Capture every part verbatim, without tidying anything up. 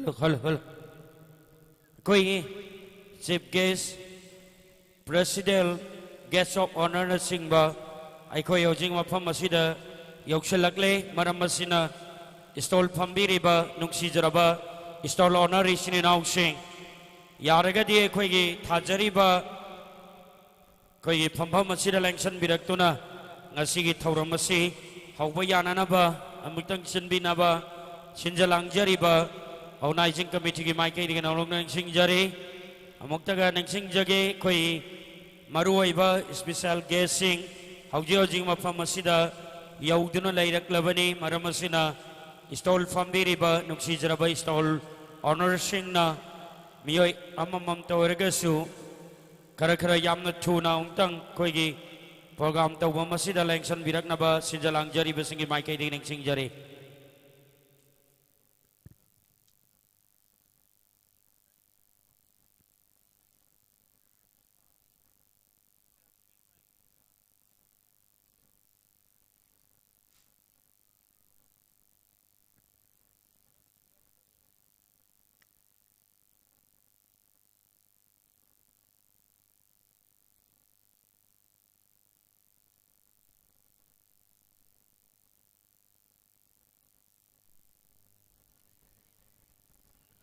Hello, hello, hello. ꯑꯩꯈꯣꯏꯒꯤ chief guest, president, guest of honorꯅꯆꯤꯡꯕ ꯑꯩꯈꯣꯏ ꯍꯧꯖꯤꯛ ꯃꯐꯝ ꯑꯁꯤꯗ ꯌꯧꯁꯤꯜꯂꯛꯂꯦ꯫ ꯃꯔꯝ ꯑꯁꯤꯅ stall ꯐꯝꯕꯤꯔꯤꯕ ꯅꯨꯡꯁꯤꯖꯔꯕ stall owner ꯏꯆꯤꯟ ꯏꯅꯥꯎꯁꯤꯡ, ꯌꯥꯔꯒꯗꯤ ꯑꯩꯈꯣꯏꯒꯤ ꯊꯥꯖꯔꯤꯕ ꯑꯩꯈꯣꯏꯒꯤ ꯐꯝꯐꯝ ꯑꯁꯤꯗ ꯂꯦꯡꯁꯟꯕꯤꯔꯛꯇꯨꯅ ꯉꯁꯤꯒꯤ ꯊꯧꯔꯝ ꯑꯁꯤ ꯍꯧꯕ ꯌꯥꯅꯅꯕ ꯑꯃꯨꯛꯇꯪ ꯁꯤꯟꯕꯤꯅꯕ ꯁꯤꯟꯖ ꯂꯥꯡꯖꯔꯤꯕ organizing committeeꯒꯤ ꯃꯥꯏꯀꯩꯗꯒꯤ ꯅꯧꯂꯣꯛꯅ ꯅꯤꯡꯁꯤꯡꯖꯔꯤ꯫ ꯑꯃꯨꯛꯇꯒ ꯅꯤꯡꯁꯤꯡꯖꯒꯦ, ꯑꯩꯈꯣꯏ ꯃꯔꯨꯑꯣꯏꯕ special guestꯁꯤꯡ ꯍꯧꯖꯤꯛ ꯍꯧꯖꯤꯛ ꯃꯐꯝ ꯑꯁꯤꯗ ꯌꯧꯗꯨꯅ ꯂꯩꯔꯛꯂꯕꯅꯤ꯫ ꯃꯔꯝ ꯑꯁꯤꯅ stall ꯐꯝꯕꯤꯔꯤꯕ ꯅꯨꯡꯁꯤꯖꯔꯕ stall ownerꯁꯤꯡꯅ ꯃꯤꯑꯣꯏ ꯑꯃꯃꯝꯇ ꯑꯣꯏꯔꯒꯁꯨ ꯈꯔ ꯈꯔ ꯌꯥꯝꯅ ꯊꯨꯅ ꯑꯃꯨꯛꯇꯪ ꯑꯩꯈꯣꯏꯒꯤ program ꯇꯧꯐꯝ ꯑꯁꯤꯗ ꯂꯦꯡꯁꯟꯕꯤꯔꯛꯅꯕ ꯁꯤꯟꯖ ꯂꯥꯡꯖꯔꯤꯕꯁꯤꯡꯒꯤ ꯃꯥꯏꯀꯩꯗꯒꯤ ꯅꯤꯡꯁꯤꯡꯖꯔꯤ꯫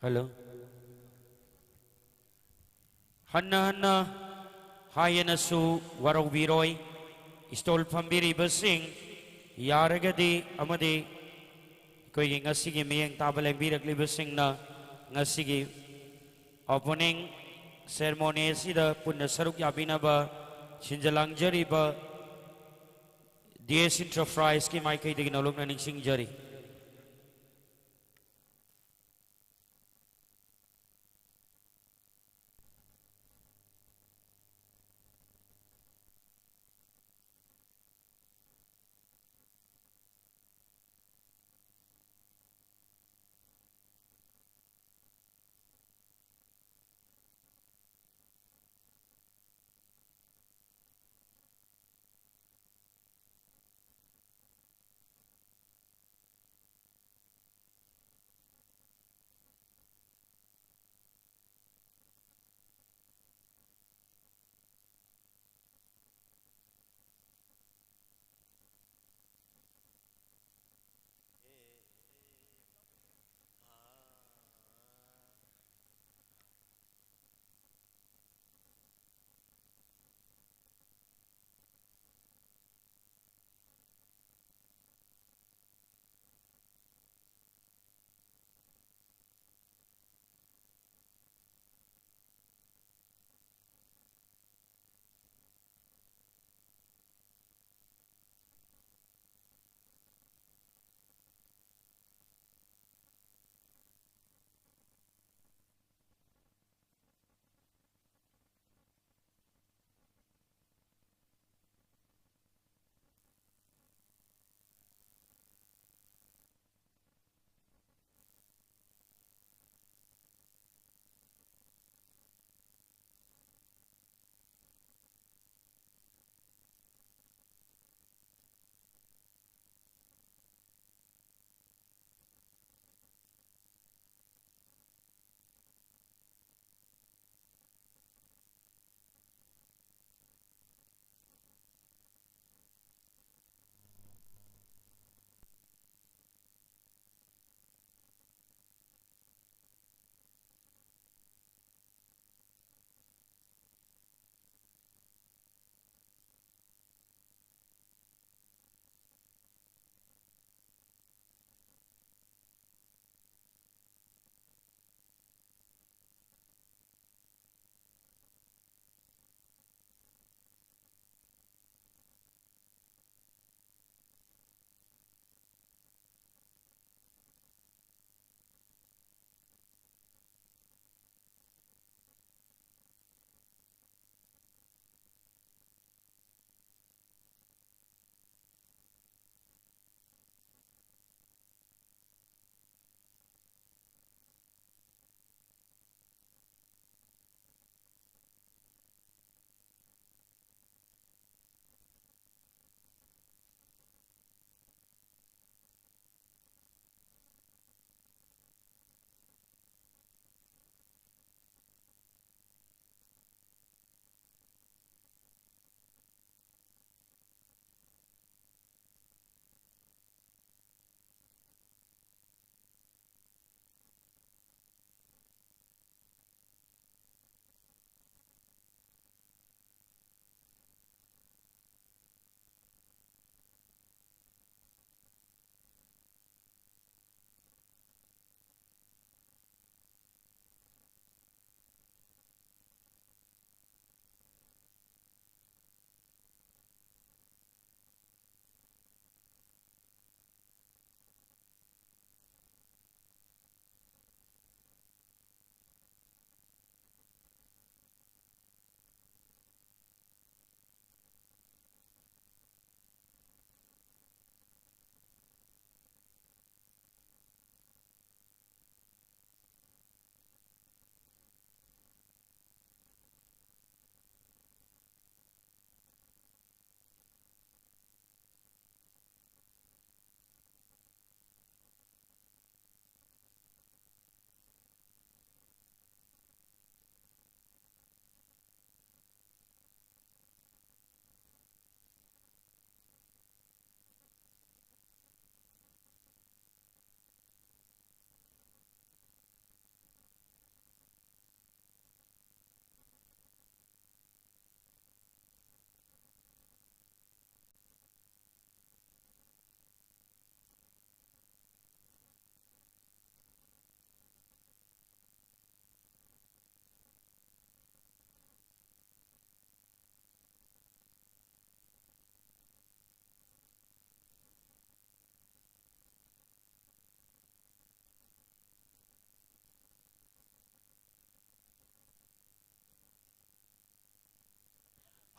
ꯍꯜꯂꯣ꯫ ꯍꯟꯅ ꯍꯟꯅ ꯍꯥꯏꯌꯦꯅꯁꯨ ꯋꯥꯔꯧꯕꯤꯔꯣꯏ꯫ Stall ꯐꯝꯕꯤꯔꯤꯕꯁꯤꯡ ꯌꯥꯔꯒꯗꯤ ꯑꯃꯗꯤ ꯑꯩꯈꯣꯏꯒꯤ ꯉꯁꯤꯒꯤ ꯃꯤꯠꯌꯦꯡ ꯇꯥꯕ ꯂꯦꯡꯕꯤꯔꯛꯂꯤꯕꯁꯤꯡꯅ ꯉꯁꯤꯒꯤ opening ceremony ꯑꯁꯤꯗ ꯄꯨꯟꯅ ꯁꯔꯨꯛ ꯌꯥꯕꯤꯅꯕ ꯁꯤꯟꯖ ꯂꯥꯡꯖꯔꯤꯕ DS Enterpriseꯀꯤ ꯃꯥꯏꯀꯩꯗꯒꯤ ꯅꯧꯂꯨꯛꯅ ꯅꯤꯡꯁꯤꯡꯖꯔꯤ꯫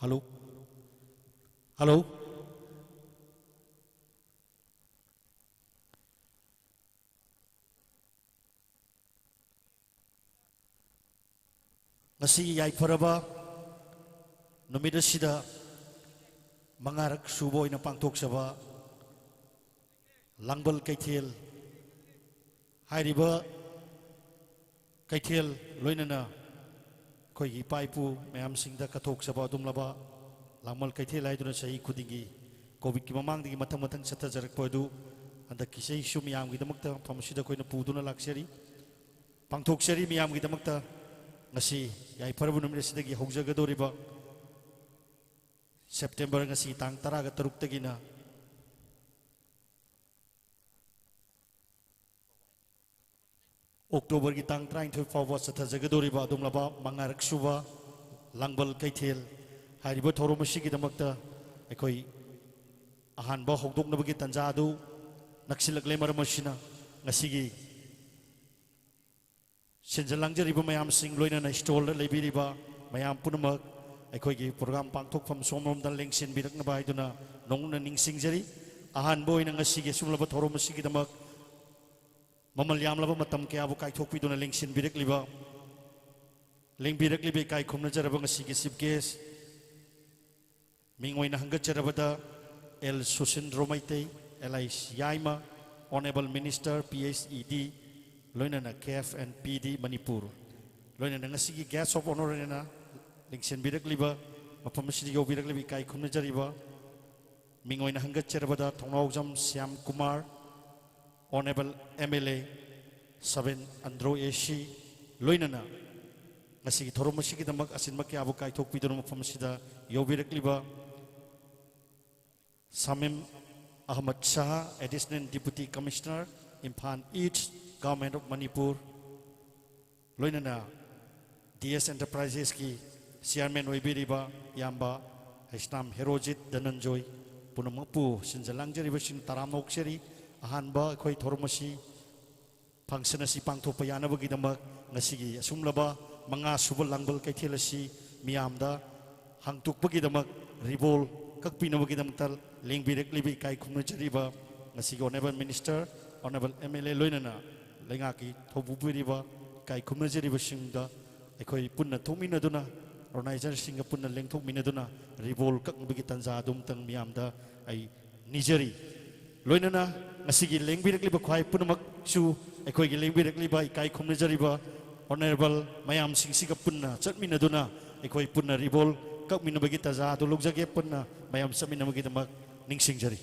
ꯍꯜꯂꯣ꯫ ꯍꯜꯂꯣ꯫ ꯉꯁꯤꯒꯤ ꯌꯥꯏꯐꯔꯕ ꯅꯨꯃꯤꯠ ꯑꯁꯤꯗ ꯃꯉꯥꯔꯛ ꯁꯨꯕ ꯑꯣꯏꯅ ꯄꯥꯡꯊꯣꯛꯆꯕ ꯂꯥꯡꯕꯜ ꯀꯩꯊꯦꯜ ꯍꯥꯏꯔꯤꯕ ꯀꯩꯊꯦꯜ, ꯂꯣꯏꯅꯅ ꯑꯩꯈꯣꯏꯒꯤ ꯏꯄꯥ ꯏꯄꯨ ꯃꯌꯥꯝꯁꯤꯡꯗ ꯀꯠꯊꯣꯛꯆꯕ ꯑꯗꯨꯝꯂꯕ ꯂꯥꯡꯃꯜ ꯀꯩꯊꯦꯜ ꯍꯥꯏꯗꯨꯅ ꯆꯍꯤ ꯈꯨꯗꯤꯡꯒꯤ ꯀꯣꯚꯤꯗꯀꯤ ꯃꯃꯥꯡꯗꯒꯤ ꯃꯊꯪ ꯃꯊꯪ ꯆꯠꯊꯖꯔꯛꯄ ꯑꯗꯨ ꯍꯟꯗꯛꯀꯤ ꯆꯍꯤꯁꯨ ꯃꯤꯌꯥꯝꯒꯤꯗꯃꯛꯇ ꯃꯐꯝ ꯑꯁꯤꯗ ꯑꯩꯈꯣꯏꯅ ꯄꯨꯗꯨꯅ ꯂꯥꯛꯆꯔꯤ, ꯄꯥꯡꯊꯣꯛꯆꯔꯤ꯫ ꯃꯤꯌꯥꯝꯒꯤꯗꯃꯛꯇ ꯉꯁꯤ ꯌꯥꯏꯐꯔꯕ ꯅꯨꯃꯤꯠ ꯑꯁꯤꯗꯒꯤ ꯍꯧꯖꯒꯗꯧꯔꯤꯕ ꯁꯦꯞꯇꯦꯝꯕꯔ, ꯉꯁꯤ ꯇꯥꯡ ꯇꯔꯥꯒ ꯇꯔꯨꯛꯇꯒꯤꯅ ꯑꯣꯛꯇꯣꯕꯔꯒꯤ ꯇꯥꯡ ꯇꯔꯥꯅꯤꯊꯣꯏ ꯐꯥꯎꯕ ꯆꯠꯊꯖꯒꯗꯧꯔꯤꯕ ꯑꯗꯨꯝꯂꯕ ꯃꯉꯥꯔꯛ ꯁꯨꯕ ꯂꯥꯡꯕꯜ ꯀꯩꯊꯦꯜ ꯍꯥꯏꯔꯤꯕ ꯊꯧꯔꯝ ꯑꯁꯤꯒꯤꯗꯃꯛꯇ ꯑꯩꯈꯣꯏ ꯑꯍꯥꯟꯕ ꯍꯧꯗꯣꯛꯅꯕꯒꯤ ꯇꯥꯟꯖꯥ ꯑꯗꯨ ꯅꯛꯁꯤꯜꯂꯛꯂꯦ꯫ ꯃꯔꯝ ꯑꯁꯤꯅ ꯉꯁꯤꯒꯤ ꯁꯤꯟꯖ ꯂꯥꯡꯖꯔꯤꯕ ꯃꯌꯥꯝꯁꯤꯡ, ꯂꯣꯏꯅꯅ ꯁ꯭ꯇꯣꯜꯗ ꯂꯩꯕꯤꯔꯤꯕ ꯃꯌꯥꯝ ꯄꯨꯝꯅꯃꯛ, ꯑꯩꯈꯣꯏꯒꯤ ꯄ꯭ꯔꯣꯒ꯭ꯔꯥꯝ ꯄꯥꯡꯊꯣꯛꯐꯝ ꯁꯣꯝꯂꯣꯝꯗ ꯂꯦꯡꯁꯤꯟꯕꯤꯔꯛꯅꯕ ꯍꯥꯏꯗꯨꯅ ꯅꯧꯅ ꯅꯤꯡꯁꯤꯡꯖꯔꯤ꯫ ꯑꯍꯥꯟꯕ ꯑꯣꯏꯅ ꯉꯁꯤꯒꯤ ꯑꯁꯨꯝꯂꯕ ꯊꯧꯔꯝ ꯑꯁꯤꯒꯤꯗꯃꯛ ꯃꯃꯜ ꯌꯥꯝꯂꯕ ꯃꯇꯝ ꯀꯌꯥꯕꯨ ꯀꯥꯏꯊꯣꯛꯄꯤꯗꯨꯅ ꯂꯦꯡꯁꯤꯟꯕꯤꯔꯛꯂꯤꯕ, ꯂꯦꯡꯕꯤꯔꯛꯂꯤꯕ ꯏꯀꯥꯏ ꯈꯨꯝꯅꯖꯔꯕ ꯉꯁꯤꯒꯤ ꯆꯤꯐ ꯒꯦꯁ ꯃꯤꯡ ꯑꯣꯏꯅ ꯍꯪꯒꯠꯆꯔꯕꯗ L Susindro Meitei, L I C Yaima, honourable minister, P H E D, ꯂꯣꯏꯅꯅ K F N P D Manipur, ꯂꯣꯏꯅꯅ ꯉꯁꯤꯒꯤ ꯒꯦꯁ ꯑꯣꯐ ꯑꯣꯅꯔ ꯑꯣꯏꯅ ꯂꯦꯡꯁꯤꯟꯕꯤꯔꯛꯂꯤꯕ, ꯃꯐꯝ ꯑꯁꯤꯗ ꯌꯧꯕꯤꯔꯛꯂꯤꯕ ꯏꯀꯥꯏ ꯈꯨꯝꯅꯖꯔꯤꯕ ꯃꯤꯡ ꯑꯣꯏꯅ ꯍꯪꯒꯠꯆꯔꯕꯗ Thongnaojam Shyam Kumar, honourable M L A seven Andro A C, ꯂꯣꯏꯅꯅ ꯉꯁꯤꯒꯤ ꯊꯧꯔꯝ ꯑꯁꯤꯒꯤꯗꯃꯛ ꯑꯁꯤꯟꯕ ꯀꯌꯥꯕꯨ ꯀꯥꯏꯊꯣꯛꯄꯤꯗꯨꯅ ꯃꯐꯝ ꯑꯁꯤꯗ ꯌꯧꯕꯤꯔꯛꯂꯤꯕ Samim Ahmad Saha, additional deputy commissioner, Imphal east, government of Manipur, ꯂꯣꯏꯅꯅ ꯗꯤ ꯑꯦꯁ ꯑꯦꯟꯇꯔꯄ꯭ꯔꯥꯏꯖꯦꯁꯀꯤ ꯆꯤꯌꯥꯔꯃꯦꯟ ꯑꯣꯏꯕꯤꯔꯤꯕ ꯏꯌꯥꯝꯕ ꯍꯩꯁꯅꯥꯝ ꯍꯦꯔꯣꯖꯤꯠ ꯙꯅꯟꯖꯣꯏ, ꯄꯨꯝꯅꯃꯛꯄꯨ ꯁꯤꯟꯖ ꯂꯥꯡꯖꯔꯤꯕꯁꯤꯡ ꯇꯔꯥꯝꯅ ꯑꯣꯛꯆꯔꯤ꯫ ꯑꯍꯥꯟꯕ ꯑꯩꯈꯣꯏ ꯊꯧꯔꯝ ꯑꯁꯤ, ꯐꯪꯁꯟ ꯑꯁꯤ ꯄꯥꯡꯊꯣꯛꯄ ꯌꯥꯅꯕꯒꯤꯗꯃꯛ ꯉꯁꯤꯒꯤ ꯑꯁꯨꯝꯂꯕ ꯃꯉꯥ ꯁꯨꯕ ꯂꯥꯡꯕꯜ ꯀꯩꯊꯦꯜ ꯑꯁꯤ ꯃꯤꯌꯥꯝꯗ ꯍꯥꯡꯗꯣꯛꯄꯒꯤꯗꯃꯛ, ꯔꯤꯕꯣꯜ ꯀꯛꯄꯤꯅꯕꯒꯤꯗꯃꯛꯇ ꯂꯦꯡꯕꯤꯔꯛꯂꯤꯕ ꯏꯀꯥꯏ ꯈꯨꯝꯅꯖꯔꯤꯕ ꯉꯁꯤꯒꯤ Honourable Minister, Honourable M L A ꯂꯣꯏꯅꯅ ꯂꯩꯉꯥꯛꯀꯤ ꯊꯧꯄꯨꯕꯤꯔꯤꯕ ꯏꯀꯥꯏ ꯈꯨꯝꯅꯖꯔꯤꯕꯁꯤꯡꯗ ꯑꯩꯈꯣꯏ ꯄꯨꯟꯅ ꯊꯣꯛꯃꯤꯟꯅꯗꯨꯅ, organizerꯁꯤꯡꯒ ꯄꯨꯟꯅ ꯂꯦꯡꯊꯣꯛꯃꯤꯟꯅꯗꯨꯅ ꯔꯤꯕꯣꯜ ꯀꯛꯅꯕꯒꯤ ꯇꯥꯟꯖꯥ ꯑꯗꯨꯝꯇꯪ ꯃꯤꯌꯥꯝꯗ ꯑꯩ ꯅꯤꯖꯔꯤ꯫ ꯂꯣꯏꯅꯅ ꯉꯁꯤꯒꯤ ꯂꯦꯡꯕꯤꯔꯛꯂꯤꯕ ꯈ꯭ꯋꯥꯏ ꯄꯨꯝꯅꯃꯛꯁꯨ ꯑꯩꯈꯣꯏꯒꯤ ꯂꯦꯡꯕꯤꯔꯛꯂꯤꯕ ꯏꯀꯥꯏ ꯈꯨꯝꯅꯖꯔꯤꯕ Honourable ꯃꯌꯥꯝꯁꯤꯡꯁꯤꯒ ꯄꯨꯟꯅ ꯆꯠꯃꯤꯟꯅꯗꯨꯅ ꯑꯩꯈꯣꯏ ꯄꯨꯟꯅ ꯔꯤꯕꯣꯜ ꯀꯛꯃꯤꯟꯅꯕꯒꯤ ꯇꯥꯟꯖꯥ ꯑꯗꯨ ꯂꯧꯖꯒꯦ꯫ ꯄꯨꯟꯅ ꯃꯌꯥꯝ ꯆꯠꯃꯤꯟꯅꯕꯒꯤꯗꯃꯛ ꯅꯤꯡꯁꯤꯡꯖꯔꯤ꯫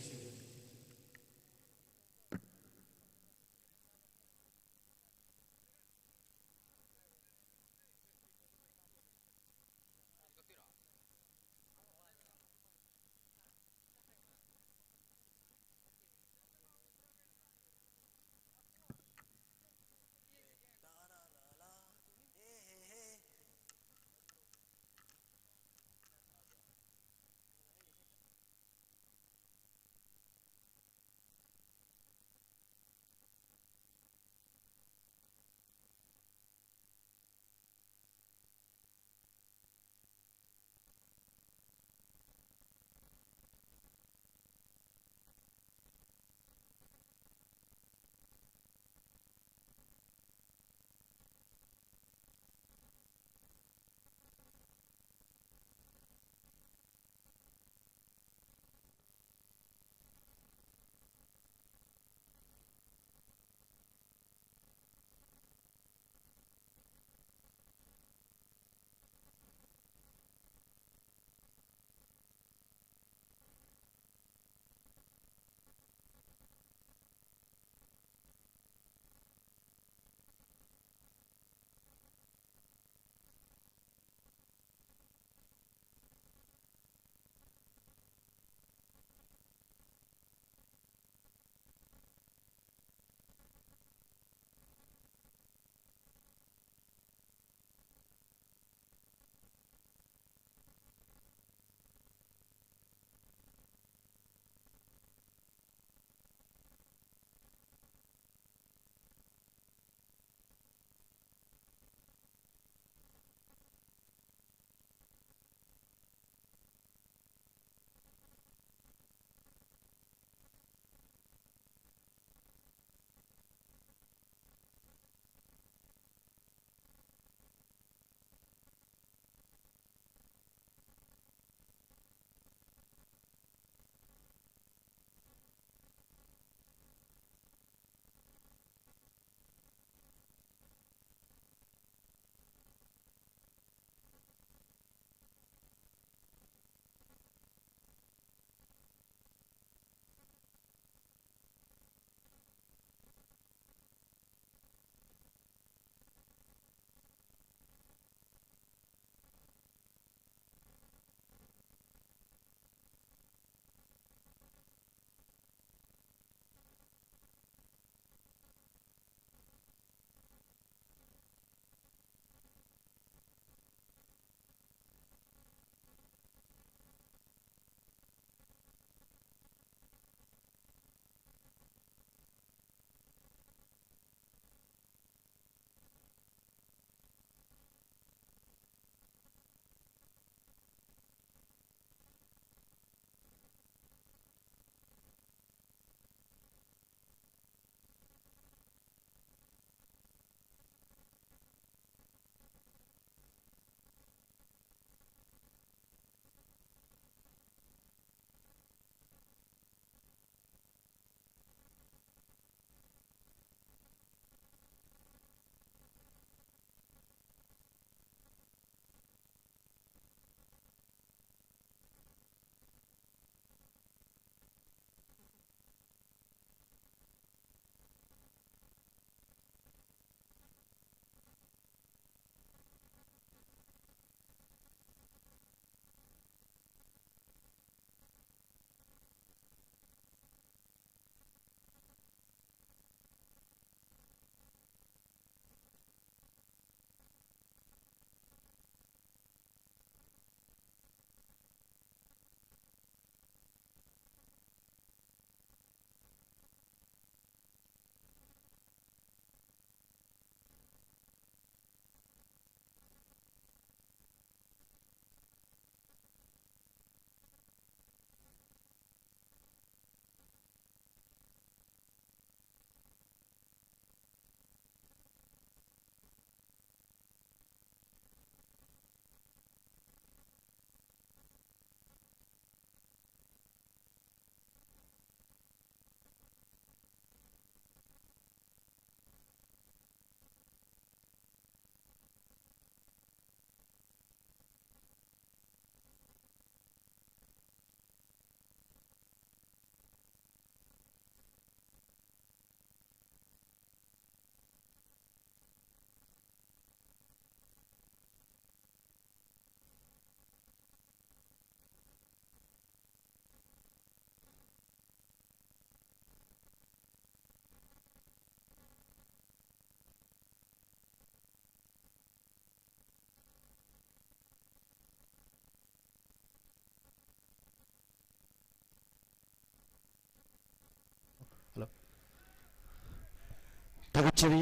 ꯆꯔꯤ꯫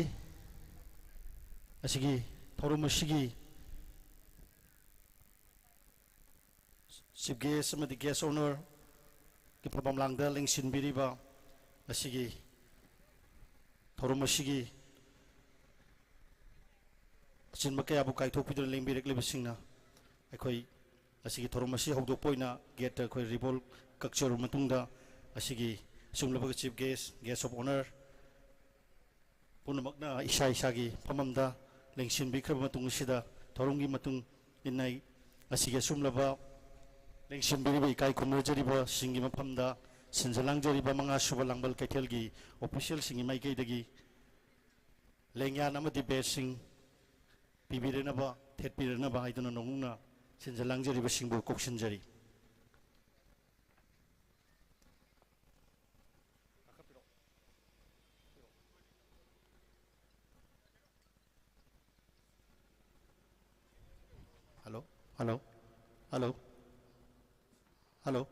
ꯑꯁꯤꯒꯤ ꯊꯧꯔꯝ ꯑꯁꯤꯒꯤ Chief Guest ꯑꯃꯗꯤ Guest Honour ꯒꯤ ꯐꯝꯐꯝꯂꯥꯡꯗ ꯂꯦꯡꯁꯤꯟꯕꯤꯔꯤꯕ, ꯑꯁꯤꯒꯤ ꯊꯧꯔꯝ ꯑꯁꯤꯒꯤ ꯑꯆꯤꯟꯕ ꯀꯌꯥꯕꯨ ꯀꯥꯏꯊꯣꯛꯄꯤꯗꯨꯅ ꯂꯦꯡꯕꯤꯔꯛꯂꯤꯕꯁꯤꯡꯅ, ꯑꯩꯈꯣꯏ ꯑꯁꯤꯒꯤ ꯊꯧꯔꯝ ꯑꯁꯤ ꯍꯧꯗꯣꯛꯄ ꯑꯣꯏꯅ gate ꯇ ꯑꯩꯈꯣꯏ ribbon ꯀꯛꯆꯔꯕ ꯃꯇꯨꯡꯗ, ꯑꯁꯤꯒꯤ ꯑꯆꯨꯝꯂꯕ Chief Guest, Guest of Honour ꯄꯨꯝꯅꯃꯛꯅ ꯏꯁꯥ ꯏꯁꯥꯒꯤ ꯐꯝꯐꯝꯗ ꯂꯦꯡꯁꯤꯟꯕꯤꯈ꯭ꯔꯕ ꯃꯇꯨꯡ ꯑꯁꯤꯗ, ꯊꯧꯔꯝꯒꯤ ꯃꯇꯨꯡ ꯏꯟꯅ ꯑꯁꯤꯒꯤ ꯑꯆꯨꯝꯂꯕ ꯂꯦꯡꯁꯤꯟꯕꯤꯔꯤꯕ ꯏꯀꯥꯏ ꯈꯨꯝꯅꯖꯔꯤꯕꯁꯤꯡꯒꯤ ꯃꯐꯝꯗ ꯁꯤꯟꯖ ꯂꯥꯡꯖꯔꯤꯕ ꯃꯉꯥ ꯁꯨꯕ ꯂꯥꯡꯕꯜ ꯀꯩꯊꯦꯜꯒꯤ official ꯁꯤꯡꯒꯤ ꯃꯥꯏꯀꯩꯗꯒꯤ ꯂꯦꯡꯌꯥꯟ ꯑꯃꯗꯤ badge ꯁꯤꯡ ꯄꯤꯕꯤꯔꯅꯕ, ꯊꯦꯠꯄꯤꯔꯅꯕ ꯍꯥꯏꯗꯨꯅ ꯅꯧꯅ ꯁꯤꯟꯖ ꯂꯥꯡꯖꯔꯤꯕꯁꯤꯡꯕꯨ ꯀꯧꯁꯤꯟꯖꯔꯤ꯫ Hello, hello, hello, hello.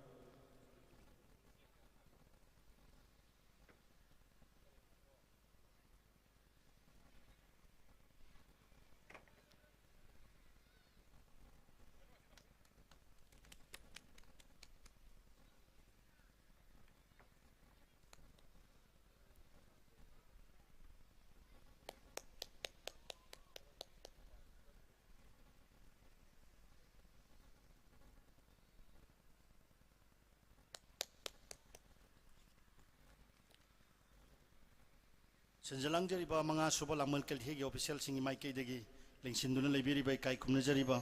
ꯁꯤꯟꯖ ꯂꯥꯡꯖꯔꯤꯕ ꯃꯉꯥ ꯁꯨꯕ ꯂꯥꯡꯕꯜ ꯀꯩꯊꯦꯜꯒꯤ official ꯁꯤꯡꯒꯤ ꯃꯥꯏꯀꯩꯗꯒꯤ ꯂꯦꯡꯁꯤꯟꯗꯨꯅ ꯂꯩꯕꯤꯔꯤꯕ ꯏꯀꯥꯏ ꯈꯨꯝꯅꯖꯔꯤꯕ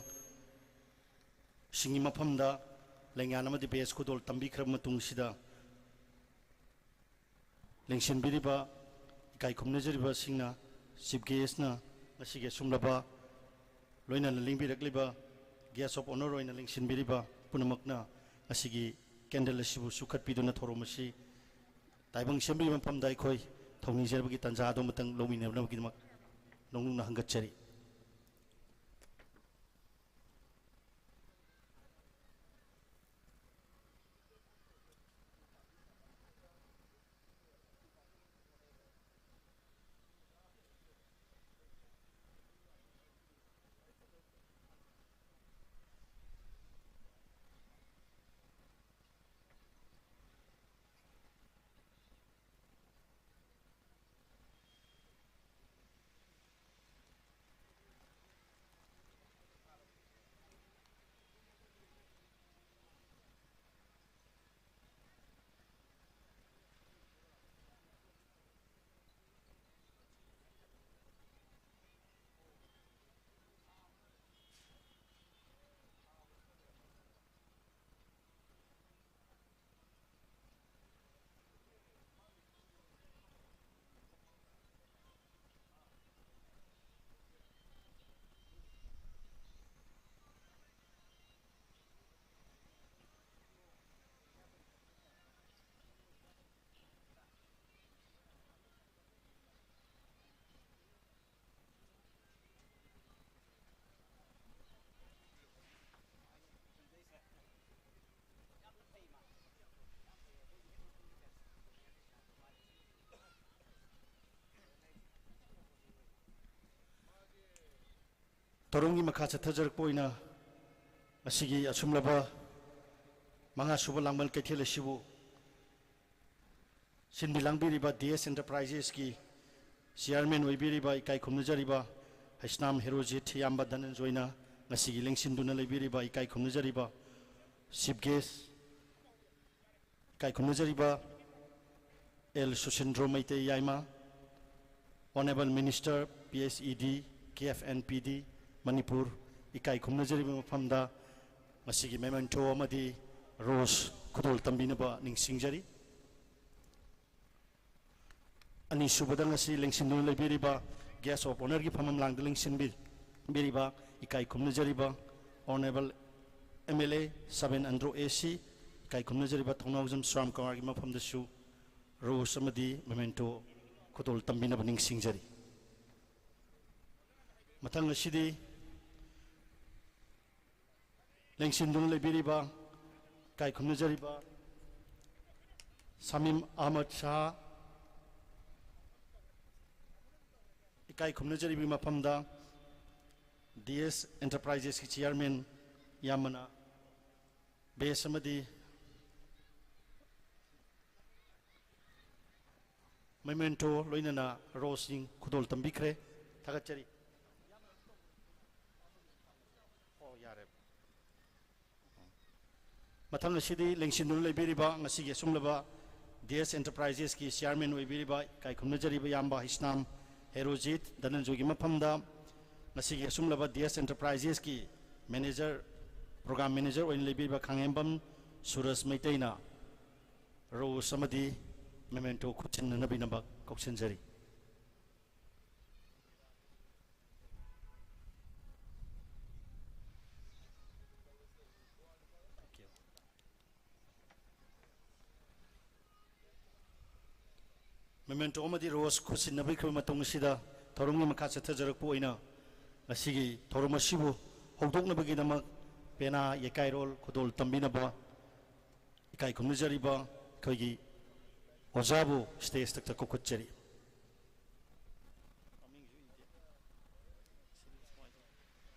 ꯁꯤꯡꯒꯤ ꯃꯐꯝꯗ ꯂꯦꯡꯌꯥꯟ ꯑꯃꯗꯤ badge ꯈꯨꯗꯣꯜ ꯇꯝꯕꯤꯈ꯭ꯔꯕ ꯃꯇꯨꯡꯁꯤꯗ, ꯂꯦꯡꯁꯤꯟꯕꯤꯔꯤꯕ ꯏꯀꯥꯏ ꯈꯨꯝꯅꯖꯔꯤꯕꯁꯤꯡꯅ, Chief Guest ꯅ ꯉꯁꯤꯒꯤ ꯑꯁꯨꯝꯂꯕ ꯂꯣꯏꯅꯅ ꯂꯦꯡꯕꯤꯔꯛꯂꯤꯕ Guest of Honour ꯑꯣꯏꯅ ꯂꯦꯡꯁꯤꯟꯕꯤꯔꯤꯕ ꯄꯨꯝꯅꯃꯛꯅ ꯉꯁꯤꯒꯤ candle ꯑꯁꯤꯕꯨ ꯆꯨꯈꯠꯄꯤꯗꯨꯅ ꯊꯧꯔꯝ ꯑꯁꯤ ꯇꯥꯏꯕꯪ ꯁꯦꯝꯕꯤꯕ ꯃꯐꯝꯗ ꯑꯩꯈꯣꯏ ꯊꯧꯅꯤꯖꯔꯕꯒꯤ ꯇꯥꯟꯖꯥ ꯑꯗꯨ ꯑꯃꯇꯪ ꯂꯧꯃꯤꯟꯅꯅꯕꯒꯤꯗꯃꯛ ꯅꯧꯅ ꯍꯪꯒꯠꯆꯔꯤ꯫ ꯊꯧꯔꯝꯒꯤ ꯃꯈꯥ ꯆꯠꯊꯖꯔꯛꯄ ꯑꯣꯏꯅ ꯉꯁꯤꯒꯤ ꯑꯁꯨꯝꯂꯕ ꯃꯉꯥ ꯁꯨꯕ ꯂꯥꯡꯕꯟ ꯀꯩꯊꯦꯜ ꯑꯁꯤꯕꯨ ꯁꯤꯟꯕꯤ ꯂꯥꯡꯕꯤꯔꯤꯕ ꯗꯤ ꯑꯦꯁ ꯑꯦꯟꯇꯔꯄ꯭ꯔꯥꯏꯖꯦꯁꯀꯤ ꯆꯤꯌꯥꯔꯃꯦꯟ ꯑꯣꯏꯕꯤꯔꯤꯕ ꯏꯀꯥꯏ ꯈꯨꯝꯅꯖꯔꯤꯕ ꯍꯩꯁꯅꯥꯝ ꯍꯦꯔꯣꯖꯤꯠ ꯏꯌꯥꯝꯕ ꯙꯅꯟꯖꯣꯏꯅ ꯉꯁꯤꯒꯤ ꯂꯦꯡꯁꯤꯟꯗꯨꯅ ꯂꯩꯕꯤꯔꯤꯕ ꯏꯀꯥꯏ ꯈꯨꯝꯅꯖꯔꯤꯕ ꯆꯤꯐ ꯒꯦꯁ ꯏꯀꯥꯏ ꯈꯨꯝꯅꯖꯔꯤꯕ ꯑꯦꯜ ꯁꯨꯁꯤꯟꯗ꯭ꯔꯣ ꯃꯩꯇꯩ ꯌꯥꯏꯃ, Honourable Minister P H E D, K F N P D, Manipur, ꯏꯀꯥꯏ ꯈꯨꯝꯅꯖꯔꯤꯕ ꯃꯐꯝꯗ ꯉꯁꯤꯒꯤ memento ꯑꯃꯗꯤ rose ꯈꯨꯗꯣꯜ ꯇꯝꯕꯤꯅꯕ ꯅꯤꯡꯁꯤꯡꯖꯔꯤ꯫ ꯑꯅꯤꯁꯨꯕꯗ ꯉꯁꯤ ꯂꯦꯡꯁꯤꯟꯗꯨꯅ ꯂꯩꯕꯤꯔꯤꯕ Guest of Honourꯒꯤ ꯐꯝꯐꯝ ꯂꯥꯡꯗ ꯂꯦꯡꯁꯤꯟꯕꯤꯔꯤꯕ ꯏꯀꯥꯏ ꯈꯨꯝꯅꯖꯔꯤꯕ Honourable M L A seven Andro A C, ꯏꯀꯥꯏ ꯈꯨꯝꯅꯖꯔꯤꯕ ꯊꯧꯅꯥꯎꯖꯝ ꯁ꯭ꯌꯥꯝ ꯀꯨꯃꯥꯔꯒꯤ ꯃꯐꯝꯗꯁꯨ rose ꯑꯃꯗꯤ memento ꯈꯨꯗꯣꯜ ꯇꯝꯕꯤꯅꯕ ꯅꯤꯡꯁꯤꯡꯖꯔꯤ꯫ ꯃꯊꯪ ꯑꯁꯤꯗꯤ ꯂꯦꯡꯁꯤꯟꯗꯨꯅ ꯂꯩꯕꯤꯔꯤꯕ ꯏꯀꯥꯏ ꯈꯨꯝꯅꯖꯔꯤꯕ ꯁꯃꯤꯝ ꯑꯍꯃꯗ ꯁꯍꯥ, ꯏꯀꯥꯏ ꯈꯨꯝꯅꯖꯔꯤꯕꯒꯤ ꯃꯐꯝꯗ ꯗꯤ ꯑꯦꯁ ꯑꯦꯟꯇꯔꯄ꯭ꯔꯥꯏꯖꯦꯁꯀꯤ ꯆꯤꯌꯥꯔꯃꯦꯟ ꯏꯌꯥꯝꯕꯅ ꯕꯦꯁ ꯑꯃꯗꯤ memento ꯂꯣꯏꯅꯅ roseꯁꯤꯡ ꯈꯨꯗꯣꯜ ꯇꯝꯕꯤꯈ꯭ꯔꯦ꯫ ꯊꯥꯒꯠꯆꯔꯤ꯫ ꯑꯣ, ꯌꯥꯔꯦ꯫ ꯃꯊꯪ ꯑꯁꯤꯗꯤ ꯂꯦꯡꯁꯤꯟꯗꯨꯅ ꯂꯩꯕꯤꯔꯤꯕ ꯉꯁꯤꯒꯤ ꯑꯁꯨꯝꯂꯕ ꯗꯤ ꯑꯦꯁ ꯑꯦꯟꯇꯔꯄ꯭ꯔꯥꯏꯖꯦꯁꯀꯤ ꯆꯤꯌꯥꯔꯃꯦꯟ ꯑꯣꯏꯕꯤꯔꯤꯕ ꯏꯀꯥꯏ ꯈꯨꯝꯅꯖꯔꯤꯕ ꯏꯌꯥꯝꯕ ꯍꯩꯁꯅꯥꯝ ꯍꯦꯔꯣꯖꯤꯠ ꯙꯅꯟꯖꯣꯏꯒꯤ ꯃꯐꯝꯗ ꯉꯁꯤꯒꯤ ꯑꯁꯨꯝꯂꯕ ꯗꯤ ꯑꯦꯁ ꯑꯦꯟꯇꯔꯄ꯭ꯔꯥꯏꯖꯦꯁꯀꯤ ꯃꯦꯅꯦꯖꯔ, ꯄ꯭ꯔꯣꯒ꯭ꯔꯥꯝ ꯃꯦꯅꯦꯖꯔ ꯑꯣꯏꯅ ꯂꯩꯕꯤꯔꯤꯕ ꯈꯥꯉꯦꯝꯕꯝ ꯁꯨꯔꯖ ꯃꯩꯇꯩꯅ rose ꯑꯃꯗꯤ memento ꯈꯨꯠꯁꯤꯟꯅꯅꯕꯒꯤꯗꯃꯛ ꯀꯧꯁꯤꯟꯖꯔꯤ꯫ Memento ꯑꯃꯗꯤ rose ꯈꯨꯠꯁꯤꯟꯅꯕꯤꯈ꯭ꯔꯕ ꯃꯇꯨꯡ ꯑꯁꯤꯗ ꯊꯧꯔꯝꯒꯤ ꯃꯈꯥ ꯆꯠꯊꯖꯔꯛꯄ ꯑꯣꯏꯅ ꯉꯁꯤꯒꯤ ꯊꯧꯔꯝ ꯑꯁꯤꯕꯨ ꯍꯧꯗꯣꯛꯅꯕꯒꯤꯗꯃꯛ ꯄꯦꯅꯥ, ꯌꯩꯀꯥꯏꯔꯣꯜ ꯈꯨꯗꯣꯜ ꯇꯝꯕꯤꯅꯕ ꯏꯀꯥꯏ ꯈꯨꯝꯅꯖꯔꯤꯕ ꯑꯩꯈꯣꯏꯒꯤ ꯑꯣꯖꯥꯕꯨ stageꯇ ꯀꯧꯈꯠꯆꯔꯤ꯫ ꯃꯃꯤꯡꯁꯨ ꯏꯗꯦ꯫ ꯁꯤꯗꯤ ꯁꯨꯃꯥꯏꯅ ꯇꯧ-,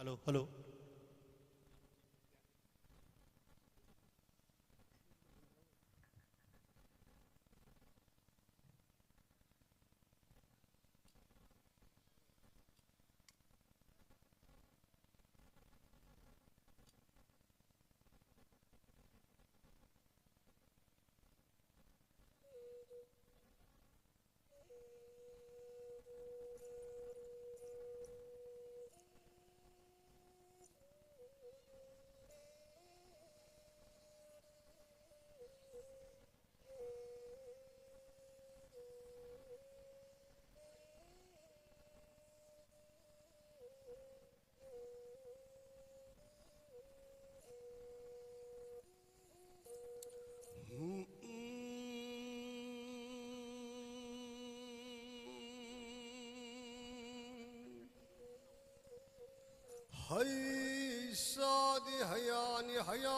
ꯍꯜꯂꯣ, ꯍꯜꯂꯣ꯫ ꯍꯩ ꯆꯥꯗꯤ ꯍꯩꯌꯥꯅꯤ, ꯍꯩꯌꯥ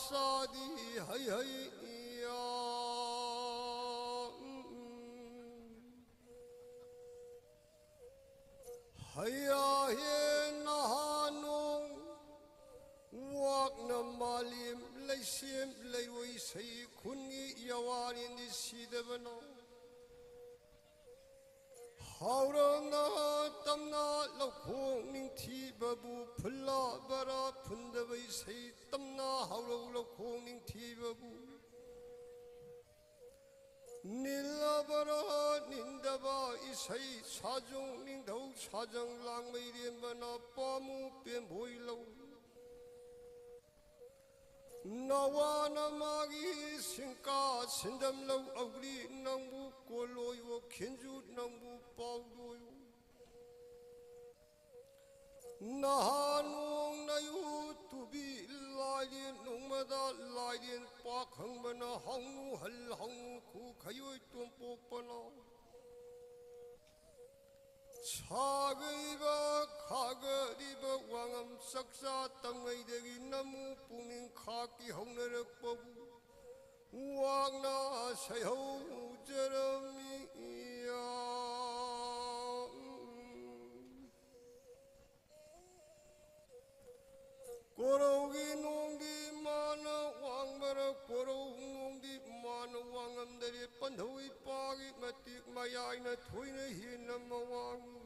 ꯆꯥꯗꯤ ꯍꯩ ꯍꯩ ꯏꯌꯥ꯫ ꯍꯩꯌꯥ ꯍꯦ ꯅꯍꯥ ꯅꯣꯡ, ꯋꯥꯛꯅ ꯃꯥꯂꯦꯝ ꯂꯩꯁꯦꯝ ꯂꯩꯔꯣꯏ ꯁꯩ ꯈꯨꯟꯒꯤ ꯌꯥꯋꯥꯔꯤꯅꯤ ꯁꯤꯗꯕꯅ꯫ ꯍꯥꯎꯔꯝꯅ ꯇꯝꯅ ꯂꯧꯈꯣꯡ ꯅꯤꯡꯊꯤꯕꯕꯨ ꯐꯨꯜꯂ ꯕꯔꯥ ꯐꯨꯟꯗꯕ ꯏꯁꯩ ꯇꯝꯅ ꯍꯥꯎꯔꯧ ꯂꯧꯈꯣꯡ ꯅꯤꯡꯊꯤꯕꯕꯨ꯫ ꯅꯤꯜꯂꯕꯔꯥ ꯅꯤꯟꯗꯕ ꯏꯁꯩ ꯁꯥꯖꯣꯡ ꯅꯤꯡꯊꯧ ꯁꯥꯖꯪ ꯂꯥꯡꯃꯩꯔꯦꯝꯕꯅ ꯄꯥꯝꯃꯨ ꯄꯦꯝꯕꯣꯏ ꯂꯧ꯫ ꯅꯋꯥꯅ ꯃꯥꯒꯤ ꯁꯤꯡꯀꯥ ꯁꯤꯟꯗꯝ ꯂꯧ ꯑꯧꯒ꯭ꯔꯤ ꯅꯪꯕꯨ ꯀꯣꯜꯂꯣꯏꯌꯣ ꯈꯤꯟꯖꯨ ꯅꯪꯕꯨ ꯄꯥꯎꯗꯣꯏꯌꯣ꯫ ꯅꯍꯥ ꯅꯣꯡ ꯅꯌꯨ ꯇꯨꯕꯤ ꯂꯥꯏꯔꯦꯟ ꯅꯣꯡꯃꯗ ꯂꯥꯏꯔꯦꯟ ꯄꯥꯛ ꯍꯪꯕꯅ ꯍꯧꯅꯨ ꯍꯜ ꯍꯧꯅꯨ ꯈꯨ ꯈꯌꯣꯏ ꯇꯣꯝꯄꯣꯛꯄꯅ꯫ ꯁꯥꯒꯔꯤꯕ ꯈꯥꯒꯔꯤꯕ ꯋꯥꯉꯝ ꯆꯥꯛꯆꯥ ꯇꯝꯉꯩꯗꯒꯤ ꯅꯝꯃꯨ ꯄꯨꯛꯅꯤꯡ ꯈꯥꯛꯀꯤ ꯍꯧꯅꯔꯛꯄꯕꯨ ꯋꯥꯡꯅ ꯁꯩꯍꯧꯖꯔꯝꯃꯤ꯫ ꯀꯣꯔꯧ ꯅꯣꯡꯗꯤ ꯃꯥꯅ ꯋꯥꯉꯝꯗꯔꯦ꯫ ꯄꯟꯊꯧ ꯏꯄꯥꯒꯤ ꯃꯇꯤꯛ ꯃꯌꯥꯏꯅ ꯊꯣꯏꯅ ꯍꯦꯟꯅ ꯃꯋꯥꯡꯉꯤ꯫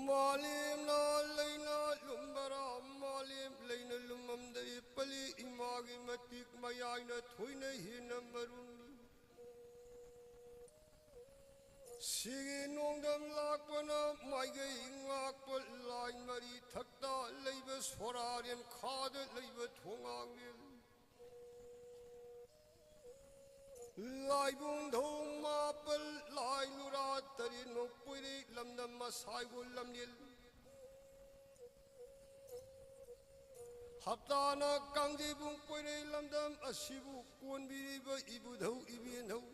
ꯃꯥꯂꯦꯝꯅ ꯂꯩꯅ ꯂꯨꯝꯕꯔꯥ? ꯃꯥꯂꯦꯝ ꯂꯩꯅ ꯂꯨꯝꯃꯝꯗꯔꯦ꯫ ꯄꯂꯤ ꯏꯃꯥꯒꯤ ꯃꯇꯤꯛ ꯃꯌꯥꯏꯅ ꯊꯣꯏꯅ ꯍꯦꯟꯅ ꯃꯔꯨꯝꯃꯤ꯫ ꯁꯤꯒꯤ ꯅꯣꯡꯗꯝ ꯂꯥꯛꯄꯅ ꯃꯥꯏꯀꯩ ꯉꯥꯛꯄ ꯂꯥꯏ ꯃꯔꯤ ꯊꯛꯇ ꯂꯩꯕ ꯁꯣꯔꯥꯔꯦꯟ ꯈꯥꯗ ꯂꯩꯕ ꯊꯣꯉꯥꯡꯃꯦꯜ꯫ ꯂꯥꯏꯕꯨꯡ ꯙꯧ ꯃꯥꯄꯜ ꯂꯥꯏ ꯂꯨꯔꯥ ꯇꯔꯦꯠꯃꯛ ꯄꯣꯏꯔꯩ ꯂꯝꯗꯝ ꯃꯁꯥꯏꯕꯨ ꯂꯝꯂꯦꯜ꯫ ꯍꯞꯇꯥꯅ ꯀꯥꯡꯖꯩꯕꯨꯡ ꯄꯣꯏꯔꯩ ꯂꯝꯗꯝ ꯑꯁꯤꯕꯨ ꯀꯣꯟꯕꯤꯔꯤꯕ ꯏꯕꯨꯙꯧ ꯏꯕꯦꯟꯙꯧ꯫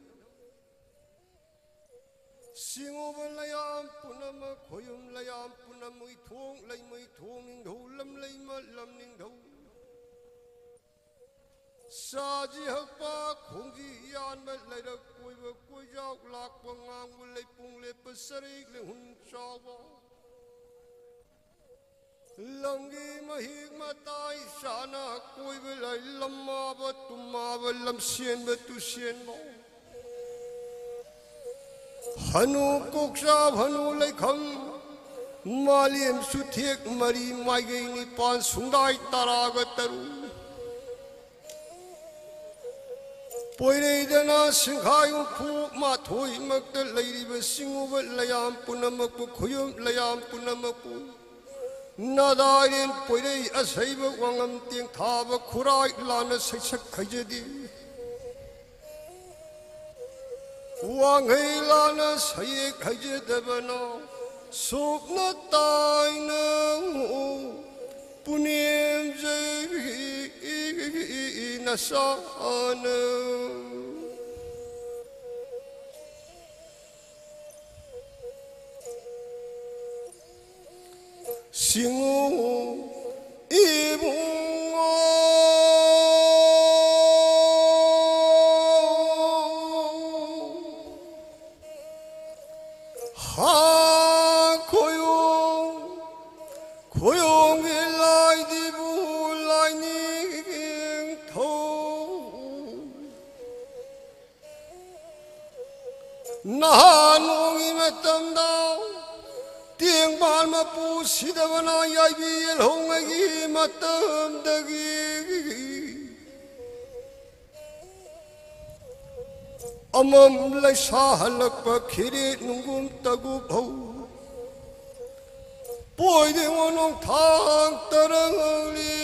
ꯁꯤꯡꯉꯨꯕ ꯂꯩꯌꯥꯝ ꯄꯨꯝꯅꯃꯛ, ꯈꯣꯌꯨꯝ ꯂꯩꯌꯥꯝ ꯄꯨꯝꯅꯃꯛ, ꯏꯊꯣꯡ ꯂꯩꯃ ꯏꯊꯣꯡ ꯅꯤꯡꯊꯧ, ꯂꯝ ꯂꯩꯃ ꯂꯝ ꯅꯤꯡꯊꯧ꯫ ꯆꯥꯖꯤ ꯍꯛꯄ ꯈꯣꯡꯖꯤ ꯌꯥꯟꯕ ꯂꯩꯔꯛ ꯀꯣꯏꯕ ꯀꯣꯏꯖꯥꯎ ꯂꯥꯛꯄ ꯉꯥꯡꯕ ꯂꯩꯄꯨꯡ ꯂꯦꯞꯄ ꯆꯔꯩ ꯂꯦꯡꯍꯨꯟ ꯆꯥꯎꯕ꯫ ꯂꯝꯒꯤ ꯃꯍꯤꯛ ꯃꯇꯥꯏ ꯆꯥꯅ ꯀꯣꯏꯕ ꯂꯩ ꯂꯝꯃꯥꯕ ꯇꯨꯝꯃꯥꯕ ꯂꯝꯁꯦꯟꯕ ꯇꯨꯁꯦꯟꯕ꯫ ꯍꯅꯨ ꯀꯣꯛꯆꯥ ꯍꯅꯨ ꯂꯩꯈꯝ ꯃꯥꯂꯦꯝ ꯆꯨꯊꯦꯛ ꯃꯔꯤ ꯃꯥꯏꯀꯩ ꯅꯤꯄꯥꯟ ꯁꯨꯡꯗꯥꯏ ꯇꯔꯥꯒ ꯇꯔꯨꯛ꯫ ꯄꯣꯏꯔꯩꯗꯅ ꯁꯤꯡꯈꯥꯏ ꯍꯨꯝꯐꯨ ꯃꯥꯊꯣꯏꯃꯛꯇ ꯂꯩꯔꯤꯕ ꯁꯤꯡꯉꯨꯕ ꯂꯩꯌꯥꯝ ꯄꯨꯝꯅꯃꯛꯄꯨ ꯈꯨꯌꯨꯝ ꯂꯩꯌꯥꯝ ꯄꯨꯝꯅꯃꯛꯄꯨ ꯅꯥꯗꯥꯏꯔꯦꯟ ꯄꯣꯏꯔꯩ ꯑꯁꯩꯕ ꯋꯥꯉꯝ ꯇꯦꯡꯊꯥꯕ ꯈꯨꯔꯥꯏ ꯂꯥꯟꯅ ꯁꯩꯁꯛ ꯍꯩꯖꯗꯦ꯫ ꯋꯥꯡꯍꯩ ꯂꯥꯟꯅ ꯁꯩꯌꯦꯛ ꯍꯩꯖꯗꯕꯅ ꯁꯨꯞꯅ ꯇꯥꯏꯅ ꯄꯨꯅꯦꯝꯖꯩ ꯅꯆꯥꯅ꯫ ꯁꯤꯡꯉꯨ ꯏꯕꯨꯡꯉꯣ꯫ ꯍꯥ ꯈꯣꯌꯣꯡ, ꯈꯣꯌꯣꯡꯒꯤ ꯂꯥꯏꯗꯤꯕꯨ ꯂꯥꯏꯅꯤ꯫ ꯅꯍꯥ ꯅꯣꯡꯒꯤ ꯃꯇꯝꯗ ꯇꯦꯡꯕꯥꯟ ꯃꯄꯨ ꯁꯤꯗꯕꯅ ꯌꯥꯏꯕꯤ ꯌꯦꯜꯍꯧꯉꯩꯒꯤ ꯃꯇꯝꯗꯒꯤ ꯑꯃꯝ ꯂꯩꯁꯥ ꯍꯜꯂꯛꯄ ꯈꯤꯔꯦ ꯅꯨꯡꯒꯨꯝ ꯇꯒꯨꯞ ꯍꯧ꯫ ꯄꯣꯏꯗꯦꯉꯣ ꯅꯣꯡꯊꯥꯡ ꯇꯔꯪꯂꯤ꯫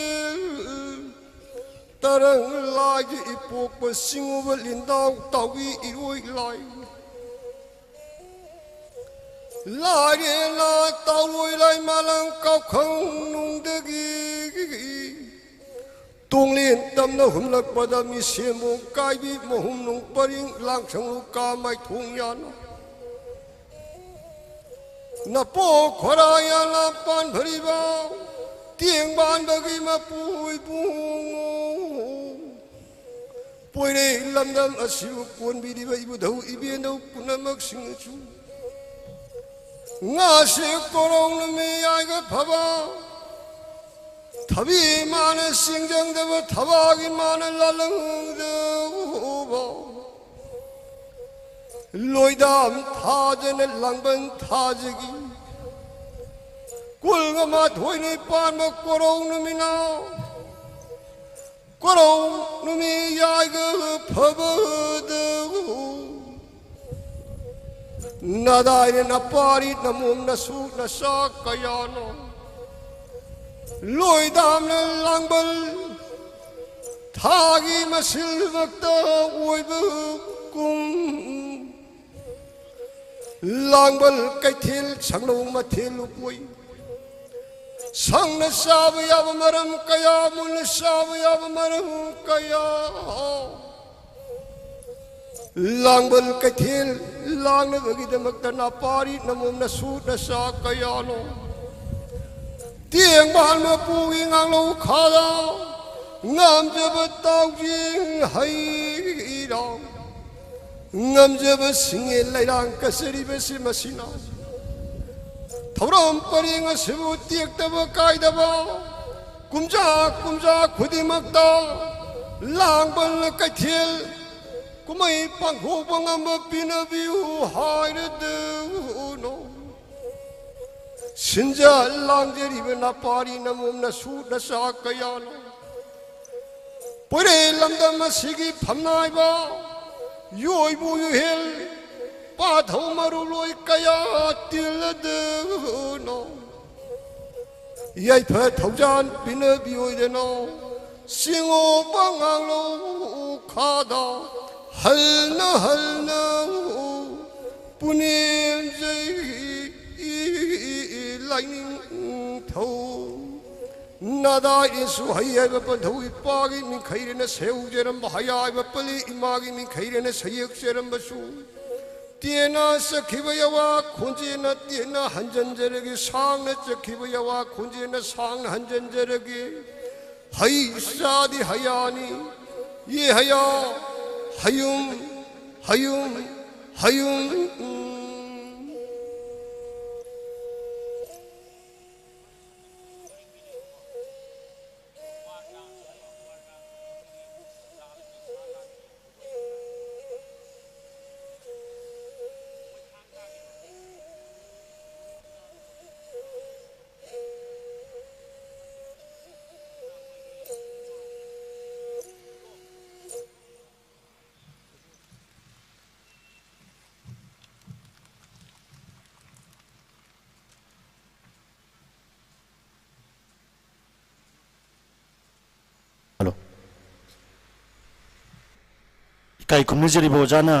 ꯇꯔꯪ ꯂꯥꯏꯒꯤ ꯏꯄꯣꯛꯄ ꯁꯤꯡꯉꯨꯕ ꯂꯤꯟꯗꯥꯎ ꯇꯥꯎꯏ ꯏꯔꯣꯏ ꯂꯥꯏ꯫ ꯂꯥꯏꯔꯦ ꯂꯥꯏ ꯇꯥꯎꯔꯣꯏ ꯂꯥꯏ ꯃꯥꯂꯪ ꯀꯥꯎꯈꯪ ꯅꯨꯡꯗꯒꯤ ꯇꯣꯡꯂꯦꯟ ꯇꯝꯅ ꯍꯨꯝꯂꯛꯄꯗ ꯃꯤꯁꯦꯝꯕꯣꯡ ꯀꯥꯏꯕꯤ ꯃꯍꯨꯝ ꯅꯨꯡ ꯄꯔꯤꯡ ꯂꯥꯡꯁꯪ ꯂꯨꯀꯥ ꯃꯥꯏꯊꯣꯡ ꯌꯥꯅ ꯅꯄꯣꯛ ꯈꯣꯔꯥ ꯌꯥꯂꯥ ꯄꯥꯟꯐꯔꯤꯕ ꯇꯦꯡꯕꯥꯟꯕꯒꯤ ꯃꯄꯨ ꯏꯕꯨꯡꯉꯣ꯫ ꯄꯣꯏꯔꯩ ꯂꯝꯗꯝ ꯑꯁꯤꯕꯨ ꯀꯣꯟꯕꯤꯔꯤꯕ ꯏꯕꯨꯙꯧ ꯏꯕꯦꯟꯙꯧ ꯄꯨꯝꯅꯃꯛꯁꯤꯡꯅꯁꯨ ꯉꯥꯁꯦ ꯀꯣꯔꯧ ꯅꯨꯃꯤꯠ ꯌꯥꯏꯒ ꯐꯕ ꯊꯕꯤ ꯃꯥꯅ ꯆꯤꯡꯖꯪꯗꯕ ꯊꯕꯥꯒꯤ ꯃꯥꯅ ꯂꯥꯂꯪꯗꯕ ꯂꯣꯏꯗꯥꯝ ꯊꯥꯖꯅ ꯂꯥꯡꯕꯟ ꯊꯥꯖꯒꯤ ꯀꯨꯜꯒ ꯃꯥꯊꯣꯏꯅꯤ ꯄꯥꯟꯕ ꯀꯣꯔꯧ ꯅꯨꯃꯤꯠꯅ ꯀꯣꯔꯧ ꯅꯨꯃꯤꯠ ꯌꯥꯏꯒ ꯐꯕꯗ ꯅꯗꯥꯏꯅ ꯅꯄꯥꯔꯤ ꯅꯃꯣꯝ ꯅꯁꯨ ꯅꯁꯥ ꯀꯌꯥꯅꯣ ꯂꯣꯏꯗꯥꯝꯅ ꯂꯥꯡꯕꯜ ꯊꯥꯒꯤ ꯃꯁꯤꯜꯃꯛꯇ ꯑꯣꯏꯕ ꯀꯨꯝ ꯂꯥꯡꯕꯜ ꯀꯩꯊꯦꯜ ꯁꯪꯂꯧ ꯃꯊꯦꯜ ꯂꯨꯀꯣꯏ ꯁꯪꯅ ꯆꯥꯕ ꯌꯥꯕ ꯃꯔꯝ ꯀꯌꯥ ꯃꯨꯟꯅ ꯆꯥꯕ ꯌꯥꯕ ꯃꯔꯝ ꯀꯌꯥ ꯂꯥꯡꯕꯜ ꯀꯩꯊꯦꯜ ꯂꯥꯡꯅꯕꯒꯤꯗꯃꯛꯇ ꯅꯄꯥꯔꯤ ꯅꯃꯣꯝ ꯅꯁꯨ ꯅꯁꯥ ꯀꯌꯥꯅꯣ ꯇꯦꯡꯕꯥꯟ ꯃꯄꯨꯒꯤ ꯉꯥꯡꯂꯧ ꯈꯥꯗ ꯉꯝꯖꯕ ꯇꯥꯎꯖꯤꯡ ꯍꯩꯔꯥꯡ ꯉꯝꯖꯕ ꯁꯤꯡꯉꯦ ꯂꯩꯔꯥꯡ ꯀꯠꯆꯔꯤꯕꯁꯤ ꯃꯁꯤꯅ ꯊꯧꯔꯝ ꯄꯔꯦꯡ ꯑꯁꯤꯕꯨ ꯇꯦꯛꯇꯕ ꯀꯥꯏꯗꯕ ꯀꯨꯝꯖꯥ ꯀꯨꯝꯖꯥ ꯈꯨꯗꯤꯡꯃꯛꯇ ꯂꯥꯡꯕꯜ ꯀꯩꯊꯦꯜ ꯀꯨꯝꯍꯩ ꯄꯥꯡꯊꯣꯛꯄ ꯉꯝꯕ ꯄꯤꯅꯕꯤꯌꯨ ꯍꯥꯏꯔꯗꯨꯅꯣ꯫ ꯁꯤꯟꯖ ꯂꯥꯡꯖꯔꯤꯕ ꯅꯥꯄꯥꯔꯤ ꯅꯃꯣꯝ ꯅꯁꯨ ꯅꯆꯥ ꯀꯌꯥꯅꯣ꯫ ꯄꯣꯏꯔꯦ ꯂꯝꯗꯝ ꯑꯁꯤꯒꯤ ꯐꯝꯅꯥꯏꯕ ꯌꯣꯏꯕꯨ ꯌꯨꯍꯦꯜ ꯄꯥꯊꯧ ꯃꯔꯨꯂꯣꯏ ꯀꯌꯥ ꯇꯤꯜꯂꯗꯨꯅꯣ꯫ ꯌꯥꯏꯐ ꯊꯧꯖꯥꯟ ꯄꯤꯅꯕꯤ ꯑꯣꯏꯗꯅ ꯆꯤꯡꯉꯣꯕ ꯉꯥꯡꯂꯧ ꯈꯥꯗ ꯍꯜꯅ ꯍꯜꯅ ꯄꯨꯅꯦꯝꯖꯩ ꯂꯥꯏꯅꯤꯡꯊꯧ꯫ ꯅꯥꯗꯥꯏꯅꯁꯨ ꯍꯩ ꯍꯥꯏꯕ ꯄꯟꯊꯧ ꯏꯄꯥꯒꯤ ꯅꯤꯡꯈꯩꯔꯦꯅ ꯁꯦꯎꯖꯔꯝꯕ ꯍꯌꯥꯏꯕ ꯄꯜꯂꯤ ꯏꯃꯥꯒꯤ ꯅꯤꯡꯈꯩꯔꯦꯅ ꯁꯌꯦꯛꯆꯔꯝꯕꯁꯨ ꯇꯦꯟꯅ ꯆꯠꯈꯤꯕ ꯌꯥꯋꯥ ꯈꯣꯟꯖꯦꯜꯅ ꯇꯦꯟꯅ ꯍꯟꯖꯤꯟꯖꯔꯒꯦ, ꯁꯥꯡꯅ ꯆꯠꯈꯤꯕ ꯌꯥꯋꯥ ꯈꯣꯟꯖꯦꯜꯅ ꯁꯥꯡꯅ ꯍꯟꯖꯤꯟꯖꯔꯒꯦ꯫ ꯍꯩ ꯆꯥꯗꯤ ꯍꯌꯥꯅꯤ, ꯌꯦ ꯍꯌꯥ, ꯍꯌꯨꯝ, ꯍꯌꯨꯝ, ꯍꯌꯨꯝ꯫ ꯍꯜꯂꯣ꯫ ꯏꯀꯥꯏ ꯈꯨꯝꯅꯖꯔꯤꯕ ꯑꯣꯖꯥꯅ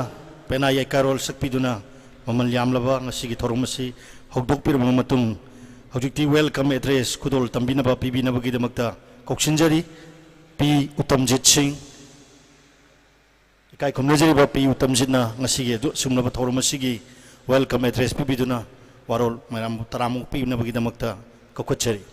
ꯄꯦꯅꯥ ꯌꯥꯏꯀꯥꯔꯣꯜ ꯁꯛꯄꯤꯗꯨꯅ ꯃꯃꯜ ꯌꯥꯝꯂꯕ ꯉꯁꯤꯒꯤ ꯊꯧꯔꯝ ꯑꯁꯤ ꯍꯧꯗꯣꯛꯄꯤꯔꯕ ꯃꯇꯨꯡ, ꯍꯧꯖꯤꯛꯇꯤ welcome address ꯈꯨꯗꯣꯜ ꯇꯝꯕꯤꯅꯕ ꯄꯤꯕꯤꯅꯕꯒꯤꯗꯃꯛꯇ ꯀꯧꯁꯤꯟꯖꯔꯤ꯫ ꯄꯤ ꯎꯇꯝꯖꯤꯠ ꯁꯤꯡ꯫ ꯏꯀꯥꯏ ꯈꯨꯝꯅꯖꯔꯤꯕ ꯄꯤ ꯎꯇꯝꯖꯤꯠꯅ ꯉꯁꯤꯒꯤ ꯑꯗꯨ ꯑꯁꯨꯝꯂꯕ ꯊꯧꯔꯝ ꯑꯁꯤꯒꯤ welcome address ꯄꯤꯕꯤꯗꯨꯅ ꯋꯥꯔꯣꯜ ꯃꯌꯥꯝ ꯇꯔꯥꯃꯨꯛ ꯄꯤꯅꯕꯒꯤꯗꯃꯛꯇ ꯀꯧꯈꯠꯆꯔꯤ꯫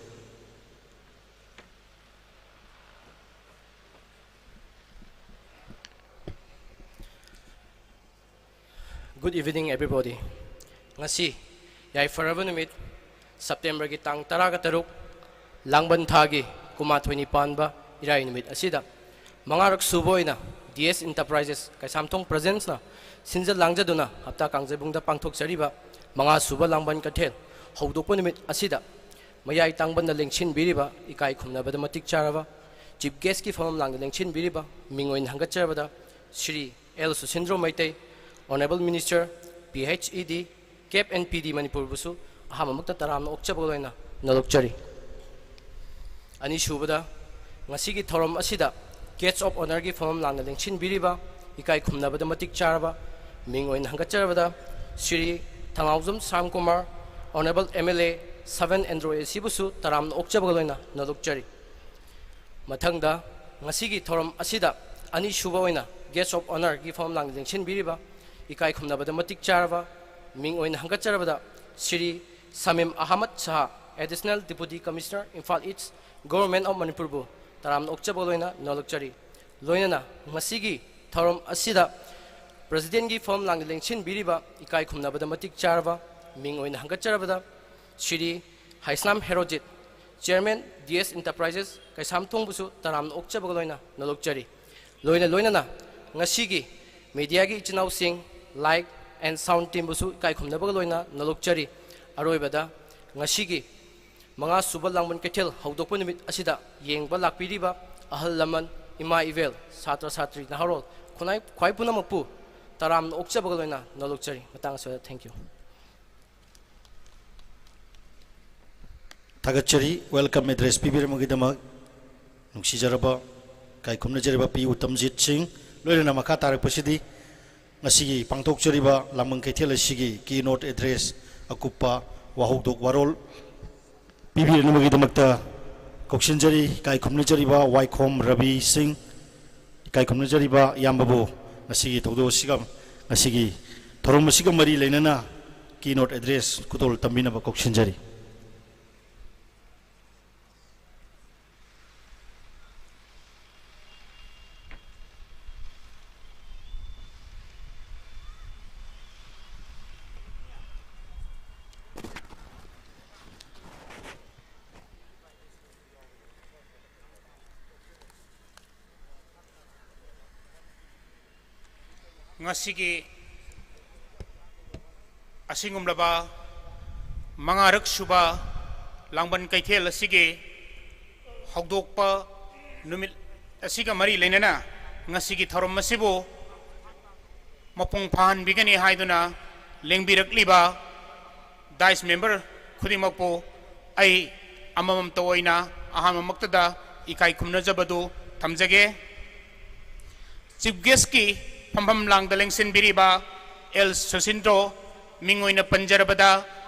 Good evening, everybody. ꯉꯁꯤ ꯌꯥꯏꯐꯔꯕ ꯅꯨꯃꯤꯠ, ꯁꯦꯞꯇꯦꯝꯕꯔꯒꯤ ꯇꯥꯡ ꯇꯔꯥꯒ ꯇꯔꯨꯛ, ꯂꯥꯡꯕꯟ ꯊꯥꯒꯤ ꯀꯨꯟꯃꯥꯊꯣꯏꯅꯤ ꯄꯥꯟꯕ ꯏꯔꯥꯏ ꯅꯨꯃꯤꯠ ꯑꯁꯤꯗ ꯃꯉꯥꯔꯛ ꯁꯨꯕ ꯑꯣꯏꯅ ꯗꯤ ꯑꯦꯁ ꯏꯟꯇꯔꯄ꯭ꯔꯥꯏꯖꯦꯁ ꯀꯩꯁꯥꯝꯊꯣꯡ ꯄ꯭ꯔꯖꯦꯟꯁꯅ ꯁꯤꯟꯖ ꯂꯥꯡꯖꯗꯨꯅ ꯍꯞꯇꯥ ꯀꯥꯡꯖꯩꯕꯨꯡꯗ ꯄꯥꯡꯊꯣꯛꯆꯔꯤꯕ ꯃꯉꯥ ꯁꯨꯕ ꯂꯥꯡꯕꯟ ꯀꯩꯊꯦꯜ ꯍꯧꯗꯣꯛꯄ ꯅꯨꯃꯤꯠ ꯑꯁꯤꯗ ꯃꯌꯥꯏ ꯇꯥꯡꯕꯟꯅ ꯂꯦꯡꯁꯤꯟꯕꯤꯔꯤꯕ ꯏꯀꯥꯏ ꯈꯨꯝꯅꯕꯗ ꯃꯇꯤꯛ ꯆꯥꯔꯕ ꯆꯤꯐ ꯒꯦꯁꯀꯤ ꯐꯝꯐꯝ ꯂꯥꯡꯗ ꯂꯦꯡꯁꯤꯟꯕꯤꯔꯤꯕ ꯃꯤꯡ ꯑꯣꯏꯅ ꯍꯪꯒꯠꯆꯔꯕꯗ Shri L Susindro Meitei, honourable minister, P H E D, ꯀꯦꯞ ꯑꯦꯟ ꯄꯤ ꯗꯤ ꯃꯅꯤꯄꯨꯔꯕꯨꯁꯨ ꯑꯍꯥꯟꯕꯃꯛꯇ ꯇꯔꯥꯝꯅ ꯑꯣꯛꯆꯕꯒ ꯂꯣꯏꯅ ꯅꯣꯂꯣꯛꯆꯔꯤ꯫ ꯑꯅꯤꯁꯨꯕꯗ, ꯉꯁꯤꯒꯤ ꯊꯧꯔꯝ ꯑꯁꯤꯗ ꯒꯦꯁ ꯑꯣꯐ ꯑꯣꯅꯔꯒꯤ ꯐꯝꯐꯝ ꯂꯥꯡꯗ ꯂꯦꯡꯁꯤꯟꯕꯤꯔꯤꯕ ꯏꯀꯥꯏ ꯈꯨꯝꯅꯕꯗ ꯃꯇꯤꯛ ꯆꯥꯔꯕ ꯃꯤꯡ ꯑꯣꯏꯅ ꯍꯪꯒꯠꯆꯔꯕꯗ Shri Thongnaojam Shyam Kumar, honourable M L A seven Andro A ꯁꯤꯕꯨꯁꯨ ꯇꯔꯥꯝꯅ ꯑꯣꯛꯆꯕꯒ ꯂꯣꯏꯅ ꯅꯣꯂꯣꯛꯆꯔꯤ꯫ ꯃꯊꯪꯗ, ꯉꯁꯤꯒꯤ ꯊꯧꯔꯝ ꯑꯁꯤꯗ ꯑꯅꯤꯁꯨꯕ ꯑꯣꯏꯅ ꯒꯦꯁ ꯑꯣꯐ ꯑꯣꯅꯔꯒꯤ ꯐꯝꯐꯝ ꯂꯥꯡꯗ ꯂꯦꯡꯁꯤꯟꯕꯤꯔꯤꯕ ꯏꯀꯥꯏ ꯈꯨꯝꯅꯕꯗ ꯃꯇꯤꯛ ꯆꯥꯔꯕ ꯃꯤꯡ ꯑꯣꯏꯅ ꯍꯪꯒꯠꯆꯔꯕꯗ Shri Samim Ahmad Saha, additional deputy commissioner, Imphal east, government of ꯃꯅꯤꯄꯨꯔꯕꯨ ꯇꯔꯥꯝꯅ ꯑꯣꯛꯆꯕꯒ ꯂꯣꯏꯅ ꯅꯣꯂꯣꯛꯆꯔꯤ꯫ ꯂꯣꯏꯅꯅ ꯉꯁꯤꯒꯤ ꯊꯧꯔꯝ ꯑꯁꯤꯗ ꯄ꯭ꯔꯁꯤꯗꯦꯟꯒꯤ ꯐꯝꯐꯝ ꯂꯥꯡꯗ ꯂꯦꯡꯁꯤꯟꯕꯤꯔꯤꯕ ꯏꯀꯥꯏ ꯈꯨꯝꯅꯕꯗ ꯃꯇꯤꯛ ꯆꯥꯔꯕ ꯃꯤꯡ ꯑꯣꯏꯅ ꯍꯪꯒꯠꯆꯔꯕꯗ Shri Heisnam Herojit, chairman, D S enterprises ꯀꯩꯁꯥꯝꯊꯣꯡꯕꯨꯁꯨ ꯇꯔꯥꯝꯅ ꯑꯣꯛꯆꯕꯒ ꯂꯣꯏꯅ ꯅꯣꯂꯣꯛꯆꯔꯤ꯫ ꯂꯣꯏꯅ ꯂꯣꯏꯅꯅ ꯉꯁꯤꯒꯤ ꯃꯤꯗꯤꯌꯥꯒꯤ ꯏꯆꯤꯟ ꯏꯅꯥꯎꯁꯤꯡ, ꯂꯥꯏꯠ ꯑꯦꯟ ꯁꯥꯎꯟ ꯇꯤꯝꯕꯨꯁꯨ ꯏꯀꯥꯏ ꯈꯨꯝꯅꯕꯒ ꯂꯣꯏꯅ ꯅꯣꯂꯣꯛꯆꯔꯤ꯫ ꯑꯔꯣꯏꯕꯗ, ꯉꯁꯤꯒꯤ ꯃꯉꯥ ꯁꯨꯕ ꯂꯥꯡꯕꯟ ꯀꯩꯊꯦꯜ ꯍꯧꯗꯣꯛꯄ ꯅꯨꯃꯤꯠ ꯑꯁꯤꯗ ꯌꯦꯡꯕ ꯂꯥꯛꯄꯤꯔꯤꯕ ꯑꯍꯜ ꯂꯃꯟ, ꯏꯃꯥ ꯏꯕꯦꯜ, ꯁꯥꯇ꯭ꯔ ꯁꯥꯇ꯭ꯔꯤ, ꯅꯍꯥꯔꯣꯜ, ꯈꯨꯟꯅꯥꯏ ꯈ꯭ꯋꯥꯏ ꯄꯨꯝꯅꯃꯛꯄꯨ ꯇꯔꯥꯝꯅ ꯑꯣꯛꯆꯕꯒ ꯂꯣꯏꯅ ꯅꯣꯂꯣꯛꯆꯔꯤ꯫ ꯃꯇꯥꯡ ꯑꯁꯤꯗ thank you꯫ ꯊꯥꯒꯠꯆꯔꯤ꯫ Welcome address ꯄꯤꯕꯤꯔꯝꯕꯒꯤꯗꯃꯛ ꯅꯨꯡꯁꯤꯖꯔꯕ ꯏꯀꯥꯏ ꯈꯨꯝꯅꯖꯔꯤꯕ ꯄꯤ ꯎꯇꯝꯖꯤꯠ ꯁꯤꯡ꯫ ꯂꯣꯏꯅꯅ ꯃꯈꯥ ꯇꯥꯔꯛꯄꯁꯤꯗꯤ ꯉꯁꯤꯒꯤ ꯄꯥꯡꯊꯣꯛꯆꯔꯤꯕ ꯂꯥꯡꯕꯟ ꯀꯩꯊꯦꯜ ꯑꯁꯤꯒꯤ keynote address, ꯑꯀꯨꯞꯄ ꯋꯥꯍꯧꯗꯣꯛ ꯋꯥꯔꯣꯜ ꯄꯤꯕꯤꯔꯛꯅꯕꯒꯤꯗꯃꯛꯇ ꯀꯧꯁꯤꯟꯖꯔꯤ꯫ ꯏꯀꯥꯏ ꯈꯨꯝꯅꯖꯔꯤꯕ ꯋꯥꯏꯈꯣꯝ ꯔꯕꯤ ꯁꯤꯡ, ꯏꯀꯥꯏ ꯈꯨꯝꯅꯖꯔꯤꯕ ꯏꯌꯥꯝꯕꯕꯨ ꯉꯁꯤꯒꯤ ꯊꯧꯗꯣꯛ ꯑꯁꯤꯒ, ꯉꯁꯤꯒꯤ ꯊꯧꯔꯝ ꯑꯁꯤꯒ ꯃꯔꯤ ꯂꯩꯅꯅ keynote address ꯈꯨꯗꯣꯜ ꯇꯝꯕꯤꯅꯕ ꯀꯧꯁꯤꯟꯖꯔꯤ꯫ ꯉꯁꯤꯒꯤ ꯑꯁꯤꯒꯨꯝꯂꯕ ꯃꯉꯥꯔꯛ ꯁꯨꯕ ꯂꯥꯡꯕꯟ ꯀꯩꯊꯦꯜ ꯑꯁꯤꯒꯤ ꯍꯧꯗꯣꯛꯄ ꯅꯨꯃꯤꯠ ꯑꯁꯤꯒ ꯃꯔꯤ ꯂꯩꯅꯅ ꯉꯁꯤꯒꯤ ꯊꯧꯔꯝ ꯑꯁꯤꯕꯨ ꯃꯄꯨꯡ ꯐꯥꯍꯟꯕꯤꯒꯅꯤ ꯍꯥꯏꯗꯨꯅ ꯂꯦꯡꯕꯤꯔꯛꯂꯤꯕ ꯗꯥꯏꯁ ꯃꯦꯝꯕꯔ ꯈꯨꯗꯤꯡꯃꯛꯄꯨ ꯑꯩ ꯑꯃꯃꯝꯇ ꯑꯣꯏꯅ ꯑꯍꯥꯟꯕꯃꯛꯇꯗ ꯏꯀꯥꯏ ꯈꯨꯝꯅꯖꯕꯗꯨ ꯊꯝꯖꯒꯦ꯫ ꯆꯤꯐ ꯒꯦꯁꯀꯤ ꯐꯝꯐꯝ ꯂꯥꯡꯗ ꯂꯦꯡꯁꯤꯟꯕꯤꯔꯤꯕ ꯑꯦꯜ ꯁꯨꯁꯤꯟꯗ꯭ꯔꯣ, ꯃꯤꯡ ꯑꯣꯏꯅ ꯄꯟꯖꯔꯕꯗ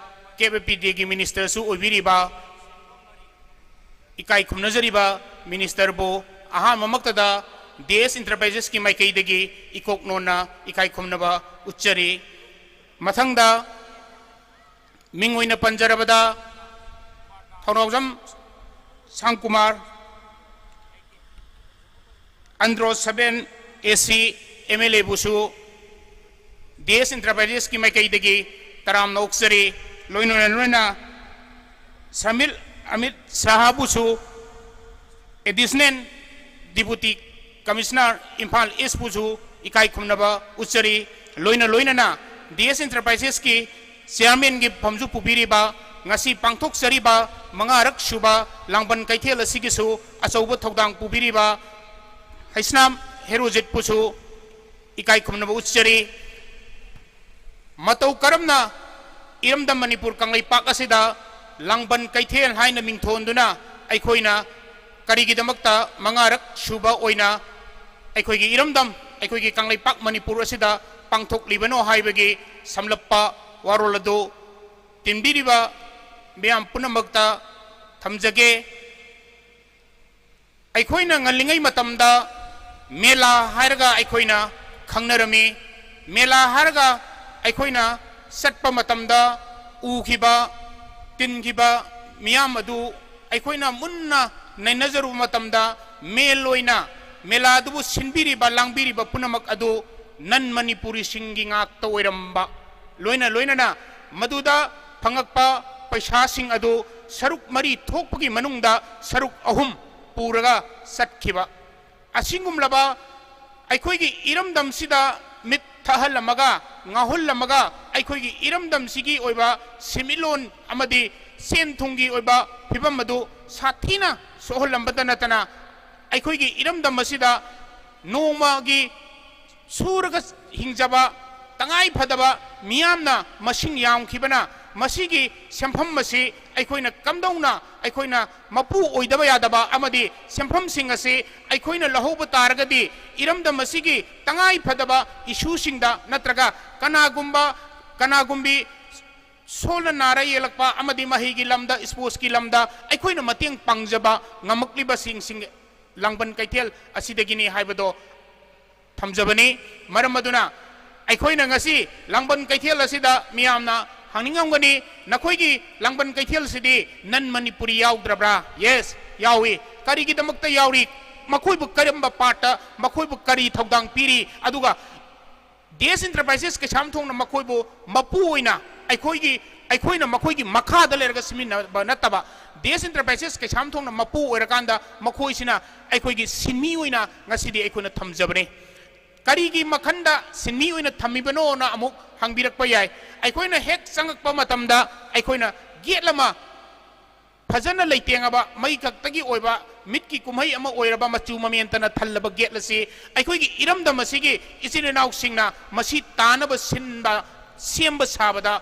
ꯀꯦꯞ ꯑꯦ ꯄꯤ ꯗꯤꯒꯤ ꯃꯤꯅꯤꯁꯇꯔꯁꯨ ꯑꯣꯏꯕꯤꯔꯤꯕ, ꯏꯀꯥꯏ ꯈꯨꯝꯅꯖꯔꯤꯕ ꯃꯤꯅꯤꯁꯇꯔꯕꯨ ꯑꯍꯥꯟꯕꯃꯛꯇꯗ ꯗꯤ ꯑꯦꯁ ꯏꯟꯇꯔꯄ꯭ꯔꯥꯏꯖꯦꯁꯀꯤ ꯃꯥꯏꯀꯩꯗꯒꯤ ꯏꯀꯣꯛ ꯅꯣꯟꯅ ꯏꯀꯥꯏ ꯈꯨꯝꯅꯕ ꯎꯠꯆꯔꯤ꯫ ꯃꯊꯪꯗ ꯃꯤꯡ ꯑꯣꯏꯅ ꯄꯟꯖꯔꯕꯗ ꯊꯧꯅꯥꯎꯖꯝ ꯁꯥꯝꯀꯨꯃꯥꯔ, ꯑꯟꯗ꯭ꯔꯣ ꯁꯚꯦꯟ ꯑꯦ ꯁꯤ ꯑꯦꯝ ꯑꯦꯜ ꯑꯦꯕꯨꯁꯨ ꯗꯤ ꯑꯦꯁ ꯏꯟꯇꯔꯄ꯭ꯔꯥꯏꯖꯦꯁꯀꯤ ꯃꯥꯏꯀꯩꯗꯒꯤ ꯇꯔꯥꯝꯅ ꯑꯣꯛꯆꯔꯤ꯫ ꯂꯣꯏꯅ ꯂꯣꯏꯅꯅ ꯁꯃꯤꯜ ꯑꯃꯤꯠ ꯁꯥꯍꯕꯨꯁꯨ, ꯑꯦꯗꯤꯁꯅꯦꯜ ꯗꯤꯄꯨꯇꯤ ꯀꯃꯤꯁꯅꯔ ꯏꯝꯐꯥꯜ ꯏꯁꯄꯨꯁꯨ ꯏꯀꯥꯏ ꯈꯨꯝꯅꯕ ꯎꯠꯆꯔꯤ꯫ ꯂꯣꯏꯅ ꯂꯣꯏꯅꯅ ꯗꯤ ꯑꯦꯁ ꯏꯟꯇꯔꯄ꯭ꯔꯥꯏꯖꯦꯁꯀꯤ ꯆꯤꯌꯥꯔꯃꯦꯟꯒꯤ ꯐꯝꯁꯨ ꯄꯨꯕꯤꯔꯤꯕ, ꯉꯁꯤ ꯄꯥꯡꯊꯣꯛꯆꯔꯤꯕ ꯃꯉꯥꯔꯛ ꯁꯨꯕ ꯂꯥꯡꯕꯟ ꯀꯩꯊꯦꯜ ꯑꯁꯤꯒꯤꯁꯨ ꯑꯆꯧꯕ ꯊꯧꯗꯥꯡ ꯄꯨꯕꯤꯔꯤꯕ ꯍꯩꯁꯅꯥꯝ ꯍꯦꯔꯣꯖꯤꯠꯄꯨꯁꯨ ꯏꯀꯥꯏ ꯈꯨꯝꯅꯕ ꯎꯠꯆꯔꯤ꯫ ꯃꯇꯧ ꯀꯔꯝꯅ ꯏꯔꯝꯗꯝ ꯃꯅꯤꯄꯨꯔ ꯀꯪꯂꯩꯄꯥꯛ ꯑꯁꯤꯗ ꯂꯥꯡꯕꯟ ꯀꯩꯊꯦꯜ ꯍꯥꯏꯅ ꯃꯤꯡꯊꯣꯟꯗꯨꯅ ꯑꯩꯈꯣꯏꯅ ꯀꯔꯤꯒꯤꯗꯃꯛꯇ ꯃꯉꯥꯔꯛ ꯁꯨꯕ ꯑꯣꯏꯅ ꯑꯩꯈꯣꯏꯒꯤ ꯏꯔꯝꯗꯝ, ꯑꯩꯈꯣꯏꯒꯤ ꯀꯪꯂꯩꯄꯥꯛ ꯃꯅꯤꯄꯨꯔ ꯑꯁꯤꯗ ꯄꯥꯡꯊꯣꯛꯂꯤꯕꯅꯣ ꯍꯥꯏꯕꯒꯤ ꯁꯝꯂꯞꯄ ꯋꯥꯔꯣꯜ ꯑꯗꯨ ꯇꯤꯟꯕꯤꯔꯤꯕ ꯃꯤꯌꯥꯝ ꯄꯨꯝꯅꯃꯛꯇ ꯊꯝꯖꯒꯦ꯫ ꯑꯩꯈꯣꯏꯅ ꯉꯜꯂꯤꯉꯩ ꯃꯇꯝꯗ ꯃꯦꯂꯥ ꯍꯥꯏꯔꯒ ꯑꯩꯈꯣꯏꯅ ꯈꯪꯅꯔꯝꯃꯤ꯫ ꯃꯦꯂꯥ ꯍꯥꯏꯔꯒ ꯑꯩꯈꯣꯏꯅ ꯆꯠꯄ ꯃꯇꯝꯗ ꯎꯈꯤꯕ, ꯇꯤꯟꯈꯤꯕ ꯃꯤꯌꯥꯝ ꯑꯗꯨ ꯑꯩꯈꯣꯏꯅ ꯃꯨꯟꯅ ꯅꯩꯅꯖꯔꯨꯕ ꯃꯇꯝꯗ, ꯃꯦꯜ ꯑꯣꯏꯅ ꯃꯦꯂꯥ ꯑꯗꯨꯕꯨ ꯁꯤꯟꯕꯤꯔꯤꯕ, ꯂꯥꯡꯕꯤꯔꯤꯕ ꯄꯨꯝꯅꯃꯛ ꯑꯗꯨ ꯅꯟ ꯃꯅꯤꯄꯨꯔꯤꯁꯤꯡꯒꯤ ꯉꯥꯛꯇ ꯑꯣꯏꯔꯝꯕ, ꯂꯣꯏꯅ ꯂꯣꯏꯅꯅ ꯃꯗꯨꯗ ꯐꯪꯉꯛꯄ ꯄꯩꯁꯥꯁꯤꯡ ꯑꯗꯨ ꯁꯔꯨꯛ ꯃꯔꯤ ꯊꯣꯛꯄꯒꯤ ꯃꯅꯨꯡꯗ ꯁꯔꯨꯛ ꯑꯍꯨꯝ ꯄꯨꯔꯒ ꯆꯠꯈꯤꯕ꯫ ꯑꯁꯤꯒꯨꯝꯂꯕ ꯑꯩꯈꯣꯏꯒꯤ ꯏꯔꯝꯗꯝꯁꯤꯗ ꯃꯤꯠ ꯊꯛꯍꯜꯂꯝꯃꯒ, ꯉꯥꯎꯍꯜꯂꯝꯃꯒ, ꯑꯩꯈꯣꯏꯒꯤ ꯏꯔꯝꯗꯝꯁꯤꯒꯤ ꯑꯣꯏꯕ ꯁꯦꯟꯃꯤꯠꯂꯣꯟ ꯑꯃꯗꯤ ꯁꯦꯟ ꯊꯨꯝꯒꯤ ꯑꯣꯏꯕ ꯐꯤꯕꯝ ꯑꯗꯨ ꯁꯥꯊꯤꯅ ꯁꯣꯛꯍꯜꯂꯝꯕꯇ ꯅꯠꯇꯅ, ꯑꯩꯈꯣꯏꯒꯤ ꯏꯔꯝꯗꯝ ꯑꯁꯤꯗ ꯅꯣꯡꯃꯒꯤ ꯁꯨꯔꯒ ꯍꯤꯡꯖꯕ ꯇꯉꯥꯏ ꯐꯗꯕ ꯃꯤꯌꯥꯝꯅ ꯃꯁꯤꯡ ꯌꯥꯝꯈꯤꯕꯅ, ꯃꯁꯤꯒꯤ ꯁꯦꯟꯐꯝ ꯑꯁꯤ ꯑꯩꯈꯣꯏꯅ ꯀꯝꯗꯧꯅ, ꯑꯩꯈꯣꯏꯅ ꯃꯄꯨ ꯑꯣꯏꯗꯕ ꯌꯥꯗꯕ ꯑꯃꯗꯤ ꯁꯦꯟꯐꯝꯁꯤꯡ ꯑꯁꯤ ꯑꯩꯈꯣꯏꯅ ꯂꯧꯍꯧꯕ ꯇꯥꯔꯒꯗꯤ, ꯏꯔꯝꯗꯝ ꯑꯁꯤꯒꯤ ꯇꯉꯥꯏ ꯐꯗꯕ ꯏꯁꯨꯁꯤꯡꯗ ꯅꯠꯇ꯭ꯔꯒ ꯀꯅꯥꯒꯨꯝꯕ, ꯀꯅꯥꯒꯨꯝꯕꯤ ꯁꯣꯜꯅ ꯅꯥꯔ ꯌꯦꯛꯂꯛꯄ ꯑꯃꯗꯤ ꯃꯍꯩꯒꯤ ꯂꯝꯗ, ꯁ꯭ꯄꯣꯔꯠꯁꯀꯤ ꯂꯝꯗ ꯑꯩꯈꯣꯏꯅ ꯃꯇꯦꯡ ꯄꯥꯡꯖꯕ ꯉꯝꯃꯛꯂꯤꯕꯁꯤꯡ, ꯂꯥꯡꯕꯟ ꯀꯩꯊꯦꯜ ꯑꯁꯤꯗꯒꯤꯅꯤ ꯍꯥꯏꯕꯗꯣ ꯊꯝꯖꯕꯅꯤ꯫ ꯃꯔꯝ ꯑꯗꯨꯅ ꯑꯩꯈꯣꯏꯅ ꯉꯁꯤ ꯂꯥꯡꯕꯟ ꯀꯩꯊꯦꯜ ꯑꯁꯤꯗ ꯃꯤꯌꯥꯝꯅ ꯍꯪꯅꯤꯡꯉꯝꯒꯅꯤ, "ꯅꯈꯣꯏꯒꯤ ꯂꯥꯡꯕꯟ ꯀꯩꯊꯦꯜꯁꯤꯗꯤ ꯅꯟ ꯃꯅꯤꯄꯨꯔꯤ ꯌꯥꯎꯗ꯭ꯔꯕ꯭ꯔꯥ?" ꯌꯦꯁ, ꯌꯥꯎꯏ꯫ ꯀꯔꯤꯒꯤꯗꯃꯛꯇ ꯌꯥꯎꯔꯤ? ꯃꯈꯣꯏꯕꯨ ꯀꯔꯝꯕ ꯄꯥꯔꯠꯇ, ꯃꯈꯣꯏꯕꯨ ꯀꯔꯤ ꯊꯧꯗꯥꯡ ꯄꯤꯔꯤ? ꯑꯗꯨꯒ ꯗꯦꯁ ꯏꯟꯇꯔꯄ꯭ꯔꯥꯏꯖꯦꯁ ꯀꯩꯁꯥꯝꯊꯣꯡꯅ ꯃꯈꯣꯏꯕꯨ ꯃꯄꯨ ꯑꯣꯏꯅ, ꯑꯩꯈꯣꯏꯒꯤ, ꯑꯩꯈꯣꯏꯅ ꯃꯈꯣꯏꯒꯤ ꯃꯈꯥꯗ ꯂꯩꯔꯒ ꯁꯤꯃꯤꯟꯅꯕ ꯅꯠꯇꯕ, ꯗꯦꯁ ꯏꯟꯇꯔꯄ꯭ꯔꯥꯏꯖꯦꯁ ꯀꯩꯁꯥꯝꯊꯣꯡꯅ ꯃꯄꯨ ꯑꯣꯏꯔꯀꯥꯟꯗ ꯃꯈꯣꯏꯁꯤꯅ ꯑꯩꯈꯣꯏꯒꯤ ꯁꯤꯟꯃꯤ ꯑꯣꯏꯅ ꯉꯁꯤꯗꯤ ꯑꯩꯈꯣꯏꯅ ꯊꯝꯖꯕꯅꯤ꯫ ꯀꯔꯤꯒꯤ ꯃꯈꯟꯗ ꯁꯤꯟꯃꯤ ꯑꯣꯏꯅ ꯊꯝꯃꯤꯕꯅꯣꯅ ꯑꯃꯨꯛ ꯍꯪꯕꯤꯔꯛꯄ ꯌꯥꯏ꯫ ꯑꯩꯈꯣꯏꯅ ꯍꯦꯛ ꯆꯪꯉꯛꯄ ꯃꯇꯝꯗ ꯑꯩꯈꯣꯏꯅ ꯒꯦꯠ ꯑꯃ ꯐꯖꯅ ꯂꯩꯇꯦꯡꯉꯕ, ꯃꯩ ꯈꯛꯇꯒꯤ ꯑꯣꯏꯕ, ꯃꯤꯠꯀꯤ ꯀꯨꯝꯍꯩ ꯑꯃ ꯑꯣꯏꯔꯕ, ꯃꯆꯨ ꯃꯃꯦꯟꯇꯅ ꯊꯜꯂꯕ ꯒꯦꯠ ꯑꯁꯤ ꯑꯩꯈꯣꯏꯒꯤ ꯏꯔꯝꯗꯝ ꯑꯁꯤꯒꯤ ꯏꯆꯤꯜ ꯏꯅꯥꯎꯁꯤꯡꯅ ꯃꯁꯤ ꯇꯥꯅꯕ ꯁꯤꯟꯕ, ꯁꯦꯝꯕ ꯁꯥꯕꯗ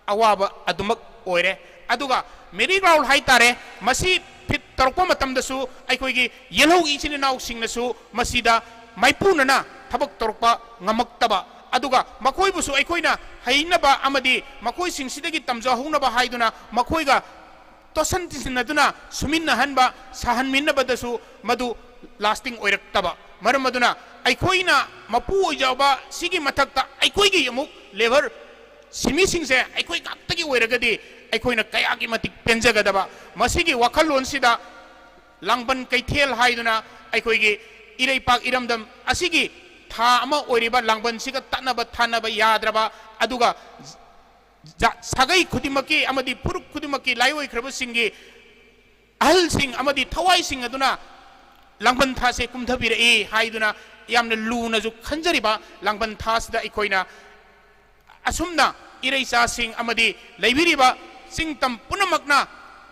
ꯑꯋꯥꯕ ꯑꯗꯨꯃꯛ ꯑꯣꯏꯔꯦ꯫ ꯑꯗꯨꯒ ꯃꯦꯔꯤ ꯒ꯭ꯔꯥꯎꯟ ꯍꯥꯏꯇꯥꯔꯦ, ꯃꯁꯤ ꯐꯤꯠ ꯇꯧꯔꯛꯄ ꯃꯇꯝꯗꯁꯨ ꯑꯩꯈꯣꯏꯒꯤ ꯌꯦꯜꯍꯧ ꯏꯆꯤꯜ ꯏꯅꯥꯎꯁꯤꯡꯅꯁꯨ ꯃꯁꯤꯗ ꯃꯥꯏꯄꯨꯅꯅ ꯊꯕꯛ ꯇꯧꯔꯛꯄ ꯉꯝꯃꯛꯇꯕ, ꯑꯗꯨꯒ ꯃꯈꯣꯏꯕꯨꯁꯨ ꯑꯩꯈꯣꯏꯅ ꯍꯩꯅꯕ ꯑꯃꯗꯤ ꯃꯈꯣꯏꯁꯤꯡꯁꯤꯗꯒꯤ ꯇꯝꯖꯍꯧꯅꯕ ꯍꯥꯏꯗꯨꯅ ꯃꯈꯣꯏꯒ ꯇꯣꯠꯁꯟ ꯇꯤꯟꯁꯤꯟꯅꯗꯨꯅ ꯁꯨꯃꯤꯟꯅꯍꯟꯕ, ꯁꯥꯍꯟꯃꯤꯟꯅꯕꯗꯁꯨ ꯃꯗꯨ ꯂꯥꯁꯇꯤꯡ ꯑꯣꯏꯔꯛꯇꯕ꯫ ꯃꯔꯝ ꯑꯗꯨꯅ ꯑꯩꯈꯣꯏꯅ ꯃꯄꯨ ꯑꯣꯏꯖꯕ ꯁꯤꯒꯤ ꯃꯊꯛꯇ ꯑꯩꯈꯣꯏꯒꯤ ꯑꯃꯨꯛ ꯂꯦꯕꯔ ꯁꯤꯟꯃꯤꯁꯤꯡꯁꯦ ꯑꯩꯈꯣꯏ ꯉꯥꯛꯇꯒꯤ ꯑꯣꯏꯔꯒꯗꯤ ꯑꯩꯈꯣꯏꯅ ꯀꯌꯥꯒꯤ ꯃꯇꯤꯛ ꯄꯦꯟꯖꯒꯗꯕ꯫ ꯃꯁꯤꯒꯤ ꯋꯥꯈꯜꯂꯣꯟꯁꯤꯗ ꯂꯥꯡꯕꯟ ꯀꯩꯊꯦꯜ ꯍꯥꯏꯗꯨꯅ ꯑꯩꯈꯣꯏꯒꯤ ꯏꯔꯩꯄꯥꯛ ꯏꯔꯝꯗꯝ ꯑꯁꯤꯒꯤ ꯊꯥ ꯑꯃ ꯑꯣꯏꯔꯤꯕ ꯂꯥꯡꯕꯟꯁꯤꯒ ꯇꯠꯅꯕ ꯊꯥꯅꯕ ꯌꯥꯗ꯭ꯔꯕ, ꯑꯗꯨꯒ ꯖꯥ-, ꯁꯥꯒꯩ ꯈꯨꯗꯤꯡꯃꯛꯀꯤ ꯑꯃꯗꯤ ꯐꯨꯔꯨꯞ ꯈꯨꯗꯤꯡꯃꯛꯀꯤ ꯂꯥꯏꯑꯣꯏꯈ꯭ꯔꯕꯁꯤꯡꯒꯤ ꯑꯍꯜꯁꯤꯡ ꯑꯃꯗꯤ ꯊꯋꯥꯏꯁꯤꯡ ꯑꯗꯨꯅ ꯂꯥꯡꯕꯟ ꯊꯥꯁꯦ ꯀꯨꯝꯊꯕꯤꯔꯛꯏ ꯍꯥꯏꯗꯨꯅ ꯌꯥꯝꯅ ꯂꯨꯅꯁꯨ ꯈꯟꯖꯔꯤꯕ ꯂꯥꯡꯕꯟ ꯊꯥꯁꯤꯗ ꯑꯩꯈꯣꯏꯅ ꯑꯁꯨꯝꯅ ꯏꯔꯩꯆꯥꯁꯤꯡ ꯑꯃꯗꯤ ꯂꯩꯕꯤꯔꯤꯕ ꯆꯤꯡ ꯇꯝ ꯄꯨꯝꯅꯃꯛꯅ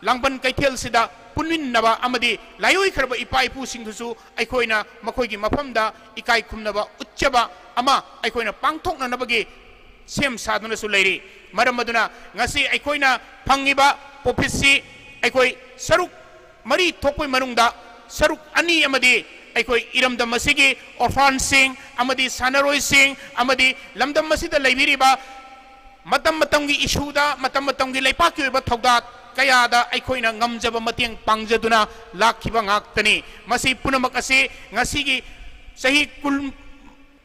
ꯂꯥꯡꯕꯟ ꯀꯩꯊꯦꯜꯁꯤꯗ ꯄꯨꯟꯃꯤꯟꯅꯕ ꯑꯃꯗꯤ ꯂꯥꯏꯑꯣꯏꯈ꯭ꯔꯕ ꯏꯄꯥ ꯏꯄꯨꯁꯤꯡꯗꯨꯁꯨ ꯑꯩꯈꯣꯏꯅ ꯃꯈꯣꯏꯒꯤ ꯃꯐꯝꯗ ꯏꯀꯥꯏ ꯈꯨꯝꯅꯕ ꯎꯠꯆꯕ ꯑꯃ ꯑꯩꯈꯣꯏꯅ ꯄꯥꯡꯊꯣꯛꯅꯅꯕꯒꯤ ꯁꯦꯝ ꯁꯥꯗꯨꯅꯁꯨ ꯂꯩꯔꯤ꯫ ꯃꯔꯝ ꯑꯗꯨꯅ ꯉꯁꯤ ꯑꯩꯈꯣꯏꯅ ꯐꯪꯉꯤꯕ ꯄ꯭ꯔꯣꯐꯤꯠꯁꯤ ꯑꯩꯈꯣꯏ ꯁꯔꯨꯛ ꯃꯔꯤ ꯊꯣꯛꯄꯒꯤ ꯃꯅꯨꯡꯗ ꯁꯔꯨꯛ ꯑꯅꯤ ꯑꯃꯗꯤ ꯑꯩꯈꯣꯏ ꯏꯔꯝꯗꯝ ꯑꯁꯤꯒꯤ ꯑꯣꯔꯐꯥꯟꯁꯤꯡ ꯑꯃꯗꯤ ꯁꯥꯟꯅꯔꯣꯏꯁꯤꯡ ꯑꯃꯗꯤ ꯂꯝꯗꯝ ꯑꯁꯤꯗ ꯂꯩꯕꯤꯔꯤꯕ ꯃꯇꯝ ꯃꯇꯝꯒꯤ ꯏꯁꯨꯗ, ꯃꯇꯝ ꯃꯇꯝꯒꯤ ꯂꯩꯄꯥꯛꯀꯤ ꯑꯣꯏꯕ ꯊꯧꯗꯥꯡ ꯀꯌꯥꯗ ꯑꯩꯈꯣꯏꯅ ꯉꯝꯖꯕ ꯃꯇꯦꯡ ꯄꯥꯡꯖꯗꯨꯅ ꯂꯥꯛꯈꯤꯕ ꯉꯥꯛꯇꯅꯤ꯫ ꯃꯁꯤ ꯄꯨꯝꯅꯃꯛ ꯑꯁꯤ ꯉꯁꯤꯒꯤ ꯆꯍꯤ ꯀꯨꯟ,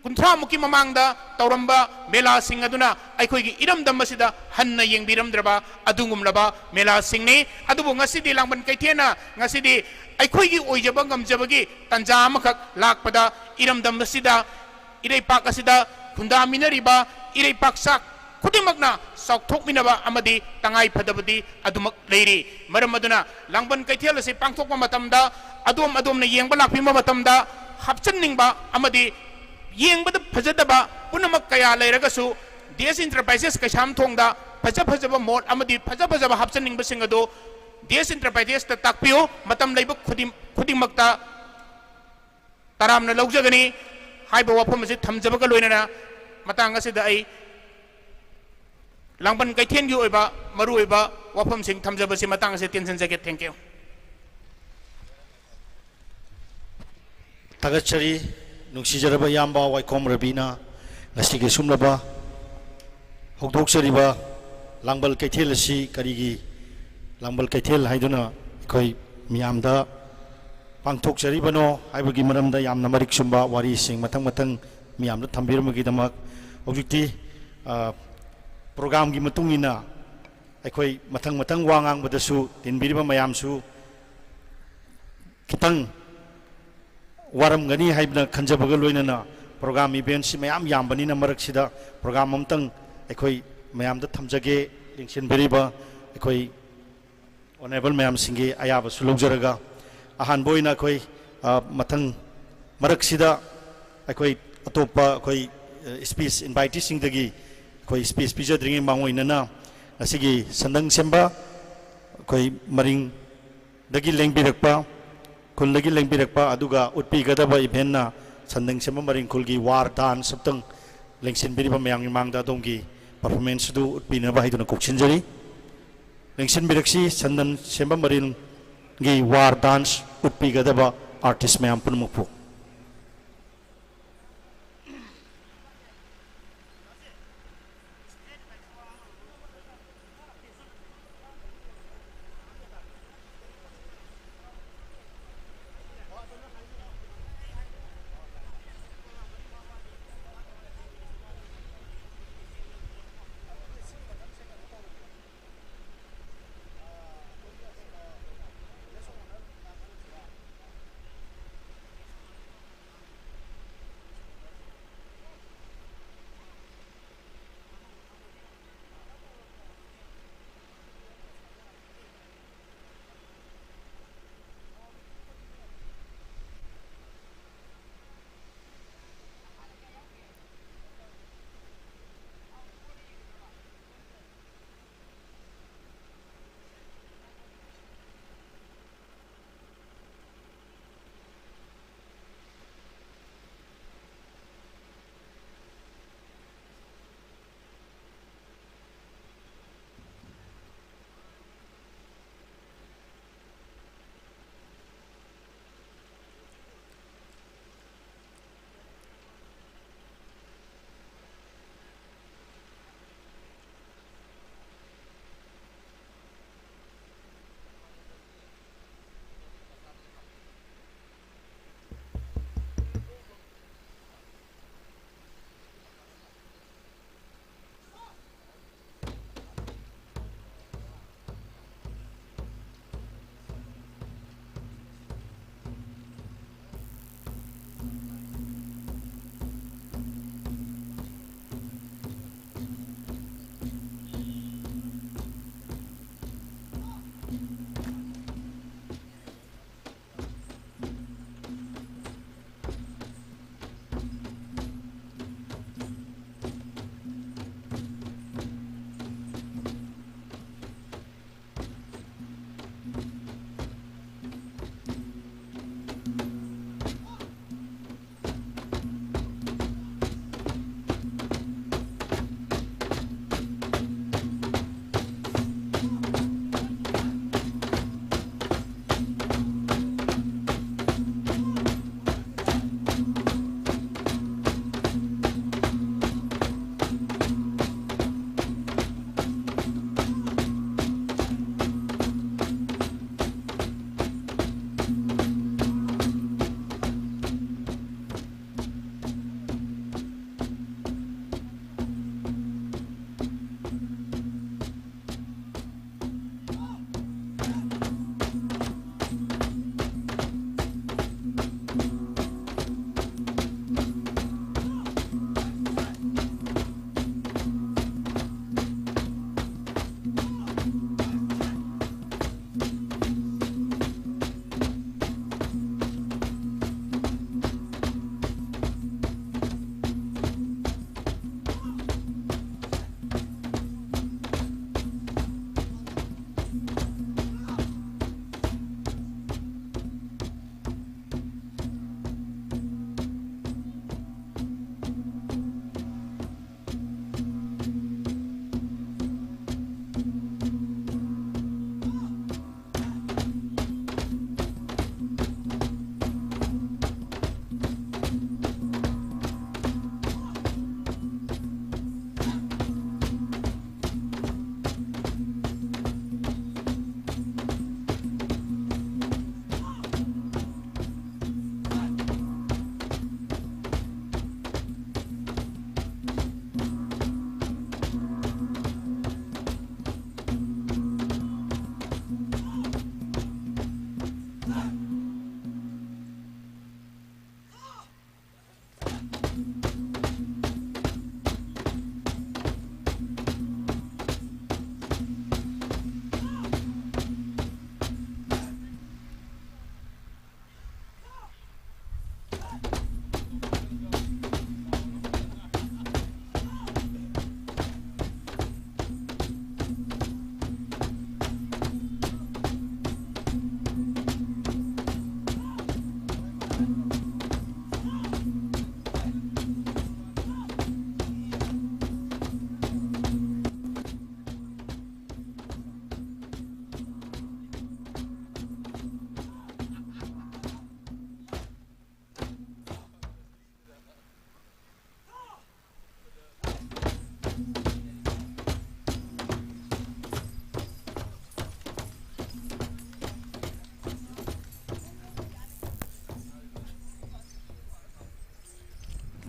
ꯀꯨꯟꯊ꯭ꯔꯥꯃꯨꯛꯀꯤ ꯃꯃꯥꯡꯗ ꯇꯧꯔꯝꯕ ꯃꯦꯂꯥꯁꯤꯡ ꯑꯗꯨꯅ ꯑꯩꯈꯣꯏꯒꯤ ꯏꯔꯝꯗꯝ ꯑꯁꯤꯗ ꯍꯟꯅ ꯌꯦꯡꯕꯤꯔꯝꯗ꯭ꯔꯕ ꯑꯗꯨꯒꯨꯝꯂꯕ ꯃꯦꯂꯥꯁꯤꯡꯅꯤ꯫ ꯑꯗꯨꯕꯨ ꯉꯁꯤꯗꯤ ꯂꯥꯡꯕꯟ ꯀꯩꯊꯦꯜꯅ ꯉꯁꯤꯗꯤ ꯑꯩꯈꯣꯏꯒꯤ ꯑꯣꯏꯖꯕ ꯉꯝꯖꯕꯒꯤ ꯇꯥꯟꯖꯥ ꯑꯃꯈꯛ ꯂꯥꯛꯄꯗ ꯏꯔꯝꯗꯝ ꯑꯁꯤꯗ, ꯏꯔꯩꯄꯥꯛ ꯑꯁꯤꯗ ꯈꯨꯟꯗꯥꯃꯤꯟꯅꯔꯤꯕ ꯏꯔꯩꯄꯥꯛ ꯆꯥꯛ ꯈꯨꯗꯤꯡꯃꯛꯅ ꯆꯥꯎꯊꯣꯛꯃꯤꯟꯅꯕ ꯑꯃꯗꯤ ꯇꯉꯥꯏ ꯐꯗꯕꯗꯤ ꯑꯗꯨꯃꯛ ꯂꯩꯔꯤ꯫ ꯃꯔꯝ ꯑꯗꯨꯅ ꯂꯥꯡꯕꯟ ꯀꯩꯊꯦꯜ ꯑꯁꯤ ꯄꯥꯡꯊꯣꯛꯄ ꯃꯇꯝꯗ ꯑꯗꯣꯝ ꯑꯗꯣꯝꯅ ꯌꯦꯡꯕ ꯂꯥꯛꯄꯤꯕ ꯃꯇꯝꯗ ꯍꯥꯞꯆꯤꯟꯅꯤꯡꯕ ꯑꯃꯗꯤ ꯌꯦꯡꯕꯗ ꯐꯖꯗꯕ ꯄꯨꯝꯅꯃꯛ ꯀꯌꯥ ꯂꯩꯔꯒꯁꯨ ꯗꯤ ꯑꯦꯁ ꯏꯟꯇꯔꯄ꯭ꯔꯥꯏꯖꯦꯁ ꯀꯩꯁꯥꯝꯊꯣꯡꯗ ꯐꯖ ꯐꯖꯕ ꯃꯣꯠ ꯑꯃꯗꯤ ꯐꯖ ꯐꯖꯕ ꯍꯥꯞꯆꯤꯟꯅꯤꯡꯕꯁꯤꯡ ꯑꯗꯨ ꯗꯤ ꯑꯦꯁ ꯏꯟꯇꯔꯄ꯭ꯔꯥꯏꯖꯦꯁꯇ ꯇꯥꯛꯄꯤꯌꯨ꯫ ꯃꯇꯝ ꯂꯩꯕ ꯈꯨꯗꯤꯡ-, ꯈꯨꯗꯤꯡꯃꯛꯇ ꯇꯔꯥꯝꯅ ꯂꯧꯖꯒꯅꯤ ꯍꯥꯏꯕ ꯋꯥꯐꯝ ꯑꯁꯤ ꯊꯝꯖꯕꯒ ꯂꯣꯏꯅꯅ ꯃꯇꯥꯡ ꯑꯁꯤꯗ ꯑꯩ ꯂꯥꯡꯕꯟ ꯀꯩꯊꯦꯜꯒꯤ ꯑꯣꯏꯕ ꯃꯔꯨꯑꯣꯏꯕ ꯋꯥꯐꯝꯁꯤꯡ ꯊꯝꯖꯕꯁꯤ ꯃꯇꯥꯡ ꯑꯁꯤꯗ ꯇꯦꯟꯁꯤꯟꯖꯒꯦ꯫ Thank you. ꯊꯥꯒꯠꯆꯔꯤ꯫ ꯅꯨꯡꯁꯤꯖꯔꯕ ꯏꯌꯥꯝꯕ ꯋꯥꯏꯈꯣꯝ ꯔꯕꯤꯅ ꯉꯁꯤꯒꯤ ꯁꯨꯝꯂꯕ ꯍꯧꯗꯣꯛꯆꯔꯤꯕ ꯂꯥꯡꯕꯜ ꯀꯩꯊꯦꯜ ꯑꯁꯤ ꯀꯔꯤꯒꯤ ꯂꯥꯡꯕꯜ ꯀꯩꯊꯦꯜ ꯍꯥꯏꯗꯨꯅ ꯑꯩꯈꯣꯏ ꯃꯤꯌꯥꯝꯗ ꯄꯥꯡꯊꯣꯛꯆꯔꯤꯕꯅꯣ ꯍꯥꯏꯕꯒꯤ ꯃꯔꯝꯗ ꯌꯥꯝꯅ ꯃꯔꯤꯛ ꯆꯨꯝꯕ ꯋꯥꯔꯤꯁꯤꯡ ꯃꯊꯪ ꯃꯊꯪ ꯃꯤꯌꯥꯝꯗ ꯊꯝꯕꯤꯔꯝꯕꯒꯤꯗꯃꯛ꯫ ꯍꯧꯖꯤꯛꯇꯤ, ꯑ, ꯄ꯭ꯔꯣꯒ꯭ꯔꯥꯝꯒꯤ ꯃꯇꯨꯡ ꯏꯟꯅ ꯑꯩꯈꯣꯏ ꯃꯊꯪ ꯃꯊꯪ ꯋꯥ ꯉꯥꯡꯕꯗꯁꯨ ꯇꯤꯟꯕꯤꯔꯤꯕ ꯃꯌꯥꯝꯁꯨ ꯈꯤꯇꯪ ꯋꯥꯔꯝꯒꯅꯤ ꯍꯥꯏꯗꯨꯅ ꯈꯟꯖꯕꯒ ꯂꯣꯏꯅꯅ ꯄ꯭ꯔꯣꯒ꯭ꯔꯥꯝ ꯏꯚꯦꯟꯁꯤ ꯃꯌꯥꯝ ꯌꯥꯝꯕꯅꯤꯅ ꯃꯔꯛꯁꯤꯗ ꯄ꯭ꯔꯣꯒ꯭ꯔꯥꯝ ꯑꯃꯇꯪ ꯑꯩꯈꯣꯏ ꯃꯌꯥꯝꯗ ꯊꯝꯖꯒꯦ꯫ ꯌꯦꯡꯁꯤꯟꯕꯤꯔꯤꯕ ꯑꯩꯈꯣꯏ ꯑꯣꯅꯔꯦꯕꯜ ꯃꯌꯥꯝꯁꯤꯡꯒꯤ ꯑꯌꯥꯕꯁꯨ ꯂꯧꯖꯔꯒ ꯑꯍꯥꯟꯕ ꯑꯣꯏꯅ ꯑꯩꯈꯣꯏ, ꯑ, ꯃꯊꯪ ꯃꯔꯛꯁꯤꯗ ꯑꯩꯈꯣꯏ ꯑꯇꯣꯞꯄ ꯑꯩꯈꯣꯏ ꯁ꯭ꯄꯤꯁ ꯏꯟꯚꯥꯏꯇꯤꯁꯤꯡꯗꯒꯤ ꯑꯩꯈꯣꯏ ꯁ꯭ꯄꯤꯁ ꯄꯤꯖꯗ꯭ꯔꯤꯉꯩ ꯃꯥꯡꯑꯣꯏꯅꯅ ꯉꯁꯤꯒꯤ ꯁꯟꯗꯪ ꯁꯦꯝꯕ ꯑꯩꯈꯣꯏ ꯃꯔꯤꯡꯗꯒꯤ ꯂꯦꯡꯕꯤꯔꯛꯄ, ꯈꯨꯜꯗꯒꯤ ꯂꯦꯡꯕꯤꯔꯛꯄ ꯑꯗꯨꯒ ꯎꯠꯄꯤꯒꯗꯕ ꯏꯚꯦꯟꯅ ꯁꯟꯗꯪ ꯁꯦꯝꯕ ꯃꯔꯤꯡ ꯈꯨꯜꯒꯤ ꯋꯥꯔ ꯗꯥꯟꯁ ꯑꯝꯇꯪ ꯂꯦꯡꯁꯤꯟꯕꯤꯔꯤꯕ ꯃꯌꯥꯝꯒꯤ ꯃꯥꯡꯗ ꯑꯗꯣꯝꯒꯤ ꯄꯔꯐꯣꯔꯃꯦꯟꯁ ꯑꯗꯨ ꯎꯠꯄꯤꯅꯕ ꯍꯥꯏꯗꯨꯅ ꯀꯣꯛꯁꯤꯟꯖꯔꯤ꯫ ꯂꯦꯡꯁꯤꯟꯕꯤꯔꯛꯁꯤ ꯁꯟꯗꯪ ꯁꯦꯝꯕ ꯃꯔꯤꯡꯒꯤ ꯋꯥꯔ ꯗꯥꯟꯁ ꯎꯠꯄꯤꯒꯗꯕ ꯑꯥꯔꯇꯤꯁ ꯃꯌꯥꯝ ꯄꯨꯝꯅꯃꯛꯄꯨ꯫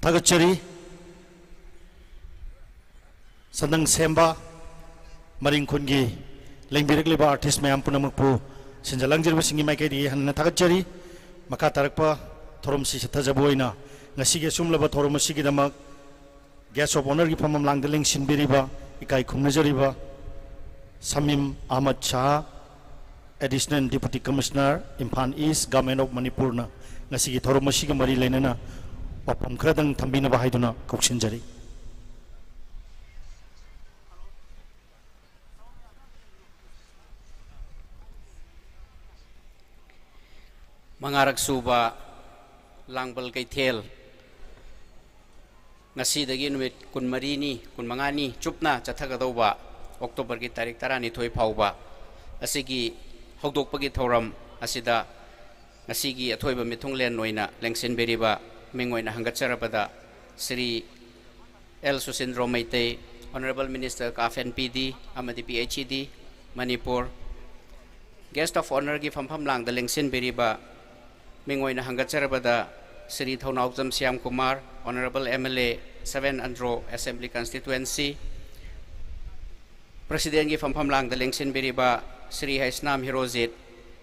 ꯊꯥꯒꯠꯆꯔꯤ꯫ ꯁꯟꯗꯪ ꯁꯦꯝꯕ ꯃꯔꯤꯡ ꯈꯨꯟꯒꯤ ꯂꯦꯡꯕꯤꯔꯛꯂꯤꯕ artist ꯃꯌꯥꯝ ꯄꯨꯝꯅꯃꯛꯄꯨ ꯁꯤꯟꯖ ꯂꯥꯡꯖꯔꯤꯕꯁꯤꯡꯒꯤ ꯃꯥꯏꯀꯩꯗꯒꯤ ꯍꯟꯅ ꯊꯥꯒꯠꯆꯔꯤ꯫ ꯃꯈꯥ ꯇꯥꯔꯛꯄ ꯊꯧꯔꯝꯁꯤ ꯆꯠꯊꯖꯕ ꯑꯣꯏꯅ ꯉꯁꯤꯒꯤ ꯑꯁꯨꯝꯂꯕ ꯊꯧꯔꯝ ꯑꯁꯤꯒꯤꯗꯃꯛ Guest of Honourꯒꯤ ꯐꯝꯐꯝꯂꯥꯡꯗ ꯂꯦꯡꯁꯤꯟꯕꯤꯔꯤꯕ ꯏꯀꯥꯏ ꯈꯨꯝꯅꯖꯔꯤꯕ ꯁꯃꯤꯝ ꯑꯍꯃꯗ ꯁꯍꯥ, Additional Deputy Commissioner, Imphal East, Government of Manipurꯅ ꯉꯁꯤꯒꯤ ꯊꯧꯔꯝ ꯑꯁꯤꯒ ꯃꯔꯤ ꯂꯩꯅꯅ ꯋꯥꯐꯝ ꯈꯔꯗꯪ ꯊꯝꯕꯤꯅꯕ ꯍꯥꯏꯗꯨꯅ ꯀꯧꯁꯤꯟꯖꯔꯤ꯫ ꯃꯉꯥꯔꯛ ꯁꯨꯕ ꯂꯥꯡꯕꯜ ꯀꯩꯊꯦꯜ, ꯉꯁꯤꯗꯒꯤ ꯅꯨꯃꯤꯠ ꯀꯨꯟꯃꯔꯤꯅꯤ, ꯀꯨꯟꯃꯉꯥꯅꯤ ꯆꯨꯞꯅ ꯆꯠꯊꯒꯗꯧꯕ ꯑꯣꯛꯇꯣꯕꯔꯒꯤ ꯇꯥꯔꯤꯛ ꯇꯔꯥꯅꯤꯊꯣꯏ ꯐꯥꯎꯕ ꯑꯁꯤꯒꯤ ꯍꯧꯗꯣꯛꯄꯒꯤ ꯊꯧꯔꯝ ꯑꯁꯤꯗ ꯉꯁꯤꯒꯤ ꯑꯊꯣꯏꯕ ꯃꯤꯊꯨꯡꯂꯦꯟ ꯑꯣꯏꯅ ꯂꯦꯡꯁꯤꯟꯕꯤꯔꯤꯕ ꯃꯤꯡ ꯑꯣꯏꯅ ꯍꯪꯒꯠꯆꯔꯕꯗ Shri L Susindro Meitei, Honourable Minister of F N P D ꯑꯃꯗꯤ P H E D, Manipur, Guest of Honourꯒꯤ ꯐꯝꯐꯝꯂꯥꯡꯗ ꯂꯦꯡꯁꯤꯟꯕꯤꯔꯤꯕ ꯃꯤꯡ ꯑꯣꯏꯅ ꯍꯪꯒꯠꯆꯔꯕꯗ Shri Thounaojam Shyam Kumar, Honourable M L A, Seven Andro Assembly Constituency, Presidentꯀꯤ ꯐꯝꯐꯝꯂꯥꯡꯗ ꯂꯦꯡꯁꯤꯟꯕꯤꯔꯤꯕ Shri Heisnam ꯍꯤꯔꯣꯖꯤꯠ,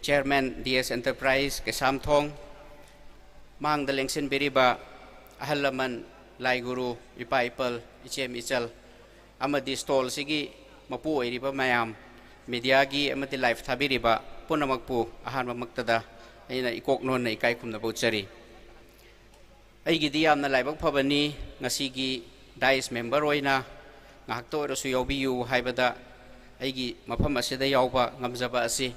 Chairman D S Enterprise Keishamthong, ꯃꯥꯡꯗ ꯂꯦꯡꯁꯤꯟꯕꯤꯔꯤꯕ ꯑꯍꯜ ꯂꯃꯟ, ꯂꯥꯏ ꯒꯨꯔꯨ, ꯏꯄꯥ ꯏꯄꯜ, ꯏꯆꯦꯝ ꯏꯆꯜ, ꯑꯃꯗꯤ stallꯁꯤꯒꯤ ꯃꯄꯨ ꯑꯣꯏꯔꯤꯕ ꯃꯌꯥꯝ, mediaꯒꯤ ꯑꯃꯗꯤ live ꯊꯥꯕꯤꯔꯤꯕ ꯄꯨꯝꯅꯃꯛꯄꯨ ꯑꯍꯥꯟꯕꯃꯛꯇꯗ ꯑꯩꯅ ꯏꯀꯣꯛ ꯅꯣꯟꯅ ꯏꯀꯥꯏ ꯈꯨꯝꯅꯕ ꯎꯠꯆꯔꯤ꯫ ꯑꯩꯒꯤꯗꯤ ꯌꯥꯝꯅ ꯂꯥꯏꯕꯛ ꯐꯕꯅꯤ, ꯉꯁꯤꯒꯤ dais member ꯑꯣꯏꯅ ꯉꯥꯏꯍꯥꯛꯇ ꯑꯣꯏꯔꯁꯨ ꯌꯥꯎꯕꯤꯌꯨ ꯍꯥꯏꯕꯗ ꯑꯩꯒꯤ ꯃꯐꯝ ꯑꯁꯤꯗ ꯌꯥꯎꯕ ꯉꯝꯖꯕ ꯑꯁꯤ꯫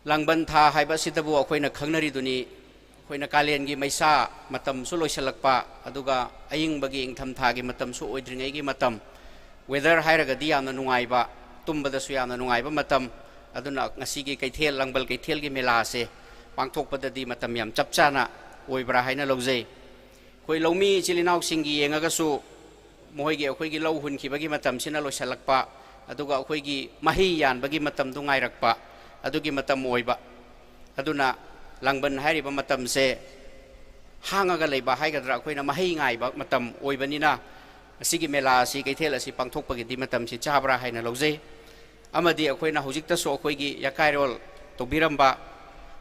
ꯂꯥꯡꯕꯟ ꯊꯥ ꯍꯥꯏꯕ ꯑꯁꯤꯗꯕꯨ ꯑꯩꯈꯣꯏꯅ ꯈꯪꯅꯔꯤꯗꯨꯅꯤ, ꯑꯩꯈꯣꯏꯅ ꯀꯥꯂꯦꯟꯒꯤ ꯃꯩꯁꯥ ꯃꯇꯝꯁꯨ ꯂꯣꯏꯁꯤꯜꯂꯛꯄ, ꯑꯗꯨꯒ ꯑꯏꯪꯕꯒꯤ ꯏꯪꯊꯝꯊꯥꯒꯤ ꯃꯇꯝꯁꯨ ꯑꯣꯏꯗ꯭ꯔꯤꯉꯩꯒꯤ ꯃꯇꯝ, weather ꯍꯥꯏꯔꯒꯗꯤ ꯌꯥꯝꯅ ꯅꯨꯡꯉꯥꯏꯕ, ꯇꯨꯝꯕꯗꯁꯨ ꯌꯥꯝꯅ ꯅꯨꯡꯉꯥꯏꯕ ꯃꯇꯝ꯫ ꯑꯗꯨꯅ ꯉꯁꯤꯒꯤ ꯀꯩꯊꯦꯜ, ꯂꯥꯡꯕꯜ ꯀꯩꯊꯦꯜꯒꯤ ꯃꯦꯂꯥ ꯑꯁꯦ ꯄꯥꯡꯊꯣꯛꯄꯗꯗꯤ ꯃꯇꯝ ꯌꯥꯝ ꯆꯞ ꯆꯥꯅ ꯑꯣꯏꯕ꯭ꯔꯥ ꯍꯥꯏꯅ ꯂꯧꯖꯩ꯫ ꯑꯩꯈꯣꯏ ꯂꯧꯃꯤ ꯏꯆꯤꯜ ꯏꯅꯥꯎꯁꯤꯡꯒꯤ ꯌꯦꯡꯉꯒꯁꯨ ꯃꯈꯣꯏꯒꯤ, ꯑꯩꯈꯣꯏꯒꯤ ꯂꯧ ꯍꯨꯟꯈꯤꯕꯒꯤ ꯃꯇꯝꯁꯤꯅ ꯂꯣꯏꯁꯤꯜꯂꯛꯄ, ꯑꯗꯨꯒ ꯑꯩꯈꯣꯏꯒꯤ ꯃꯍꯩ ꯌꯥꯟꯕꯒꯤ ꯃꯇꯝꯗꯨ ꯉꯥꯏꯔꯛꯄ, ꯑꯗꯨꯒꯤ ꯃꯇꯝ ꯑꯣꯏꯕ꯫ ꯑꯗꯨꯅ ꯂꯥꯡꯕꯟ ꯍꯥꯏꯔꯤꯕ ꯃꯇꯝꯁꯦ ꯍꯥꯡꯉꯒ ꯂꯩꯕ ꯍꯥꯏꯒꯗ꯭ꯔꯥ, ꯑꯩꯈꯣꯏꯅ ꯃꯍꯩ ꯉꯥꯏꯕ ꯃꯇꯝ ꯑꯣꯏꯕꯅꯤꯅ, ꯑꯁꯤꯒꯤ ꯃꯦꯂꯥ ꯑꯁꯤ, ꯀꯩꯊꯦꯜ ꯑꯁꯤ ꯄꯥꯡꯊꯣꯛꯄꯒꯤꯗꯤ ꯃꯇꯝꯁꯤ ꯆꯥꯕ꯭ꯔꯥ ꯍꯥꯏꯅ ꯂꯧꯖꯩ꯫ ꯑꯃꯗꯤ ꯑꯩꯈꯣꯏꯅ ꯍꯧꯖꯤꯛꯇꯁꯨ ꯑꯩꯈꯣꯏꯒꯤ ꯌꯥꯀꯥꯏꯔꯣꯜ ꯇꯧꯕꯤꯔꯝꯕ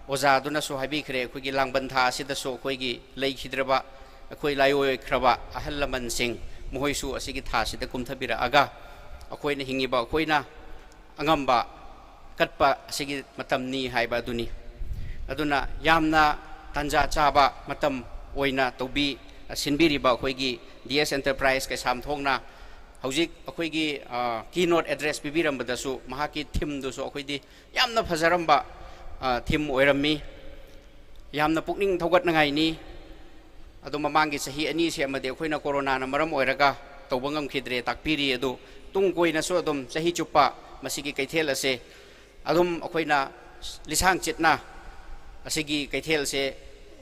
ꯑꯣꯖꯥꯗꯨꯅꯁꯨ ꯍꯥꯏꯕꯤꯈ꯭ꯔꯦ, ꯑꯩꯈꯣꯏꯒꯤ ꯂꯥꯡꯕꯟ ꯊꯥ ꯑꯁꯤꯗꯁꯨ ꯑꯩꯈꯣꯏꯒꯤ ꯂꯩꯈꯤꯗ꯭ꯔꯕ, ꯑꯩꯈꯣꯏ ꯂꯥꯏꯑꯣꯏꯈ꯭ꯔꯕ ꯑꯍꯜ ꯂꯃꯟꯁꯤꯡ, ꯃꯈꯣꯏꯁꯨ ꯑꯁꯤꯒꯤ ꯊꯥ ꯑꯁꯤꯗ ꯀꯨꯝꯊꯕꯤꯔꯛꯑꯒ, ꯑꯩꯈꯣꯏꯅ ꯍꯤꯡꯉꯤꯕ ꯑꯩꯈꯣꯏꯅ ꯑꯉꯝꯕ ꯀꯠꯄ ꯑꯁꯤꯒꯤ ꯃꯇꯝꯅꯤ ꯍꯥꯏꯕ ꯑꯗꯨꯅꯤ꯫ ꯑꯗꯨꯅ ꯌꯥꯝꯅ ꯇꯥꯟꯖꯥ ꯆꯥꯕ ꯃꯇꯝ ꯑꯣꯏꯅ ꯇꯧꯕꯤ, ꯁꯤꯟꯕꯤꯔꯤꯕ ꯑꯩꯈꯣꯏꯒꯤ ꯗꯤ ꯑꯦꯁ ꯑꯦꯟꯇꯔꯄ꯭ꯔꯥꯏꯁ ꯀꯩꯁꯥꯝꯊꯣꯡꯅ ꯍꯧꯖꯤꯛ ꯑꯩꯈꯣꯏꯒꯤ, ꯑ, keynote address ꯄꯤꯕꯤꯔꯝꯕꯗꯁꯨ, ꯃꯍꯥꯛꯀꯤ ꯊꯤꯝꯗꯨꯁꯨ ꯑꯩꯈꯣꯏꯗꯤ ꯌꯥꯝꯅ ꯐꯖꯔꯝꯕ, ꯑ, ꯊꯤꯝ ꯑꯣꯏꯔꯝꯃꯤ꯫ ꯌꯥꯝꯅ ꯄꯨꯛꯅꯤꯡ ꯊꯧꯒꯠꯅꯉꯥꯏꯅꯤ꯫ ꯑꯗꯣ ꯃꯃꯥꯡꯒꯤ ꯆꯍꯤ ꯑꯅꯤꯁꯦ ꯑꯃꯗꯤ ꯑꯩꯈꯣꯏꯅ ꯀꯣꯔꯣꯅꯥꯅ ꯃꯔꯝ ꯑꯣꯏꯔꯒ ꯇꯧꯕ ꯉꯝꯈꯤꯗ꯭ꯔꯦ, ꯇꯥꯛꯄꯤꯔꯤ꯫ ꯑꯗꯨ ꯇꯨꯡ ꯀꯣꯏꯅꯁꯨ ꯑꯗꯨꯝ ꯆꯍꯤ ꯆꯨꯞꯄ ꯃꯁꯤꯒꯤ ꯀꯩꯊꯦꯜ ꯑꯁꯦ ꯑꯗꯨꯝ ꯑꯩꯈꯣꯏꯅ ꯂꯤꯁꯥꯡ ꯆꯤꯠꯅ ꯑꯁꯤꯒꯤ ꯀꯩꯊꯦꯜꯁꯦ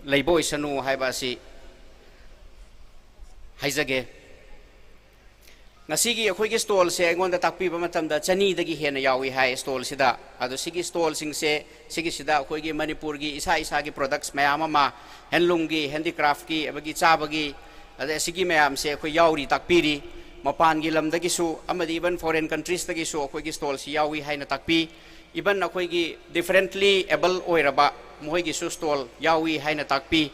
ꯂꯩꯕ ꯑꯣꯏꯁꯅꯨ ꯍꯥꯏꯕ ꯑꯁꯤ ꯍꯥꯏꯖꯒꯦ꯫ ꯉꯁꯤꯒꯤ ꯑꯩꯈꯣꯏꯒꯤ ꯁ꯭ꯇꯣꯜꯁꯦ ꯑꯩꯉꯣꯟꯗ ꯇꯥꯛꯄꯤꯕ ꯃꯇꯝꯗ ꯆꯅꯤꯗꯒꯤ ꯍꯦꯟꯅ ꯌꯥꯎꯏ ꯍꯥꯏ ꯁ꯭ꯇꯣꯜꯁꯤꯗ꯫ ꯑꯗꯣ ꯁꯤꯒꯤ ꯁ꯭ꯇꯣꯜꯁꯤꯡꯁꯦ, ꯁꯤꯒꯤꯁꯤꯗ ꯑꯩꯈꯣꯏꯒꯤ ꯃꯅꯤꯄꯨꯔꯒꯤ ꯏꯁꯥ ꯏꯁꯥꯒꯤ ꯄ꯭ꯔꯣꯗꯛꯁ ꯃꯌꯥꯝ ꯑꯃ, ꯍꯦꯟꯂꯨꯝꯒꯤ, ꯍꯦꯟꯗꯤꯀ꯭ꯔꯥꯐꯀꯤ, ꯑꯗꯒꯤ ꯆꯥꯕꯒꯤ, ꯑꯗꯩ ꯑꯁꯤꯒꯤ ꯃꯌꯥꯝꯁꯦ ꯑꯩꯈꯣꯏ ꯌꯥꯎꯔꯤ, ꯇꯥꯛꯄꯤꯔꯤ꯫ ꯃꯄꯥꯟꯒꯤ ꯂꯝꯗꯒꯤꯁꯨ ꯑꯃꯗꯤ even foreign countries ꯇꯒꯤꯁꯨ ꯑꯩꯈꯣꯏꯒꯤ ꯁ꯭ꯇꯣꯜꯁꯤ ꯌꯥꯎꯏ ꯍꯥꯏꯅ ꯇꯥꯛꯄꯤ꯫ Even ꯑꯩꯈꯣꯏꯒꯤ differently able ꯑꯣꯏꯔꯕ ꯃꯈꯣꯏꯒꯤꯁꯨ ꯁ꯭ꯇꯣꯜ ꯌꯥꯎꯏ ꯍꯥꯏꯅ ꯇꯥꯛꯄꯤ꯫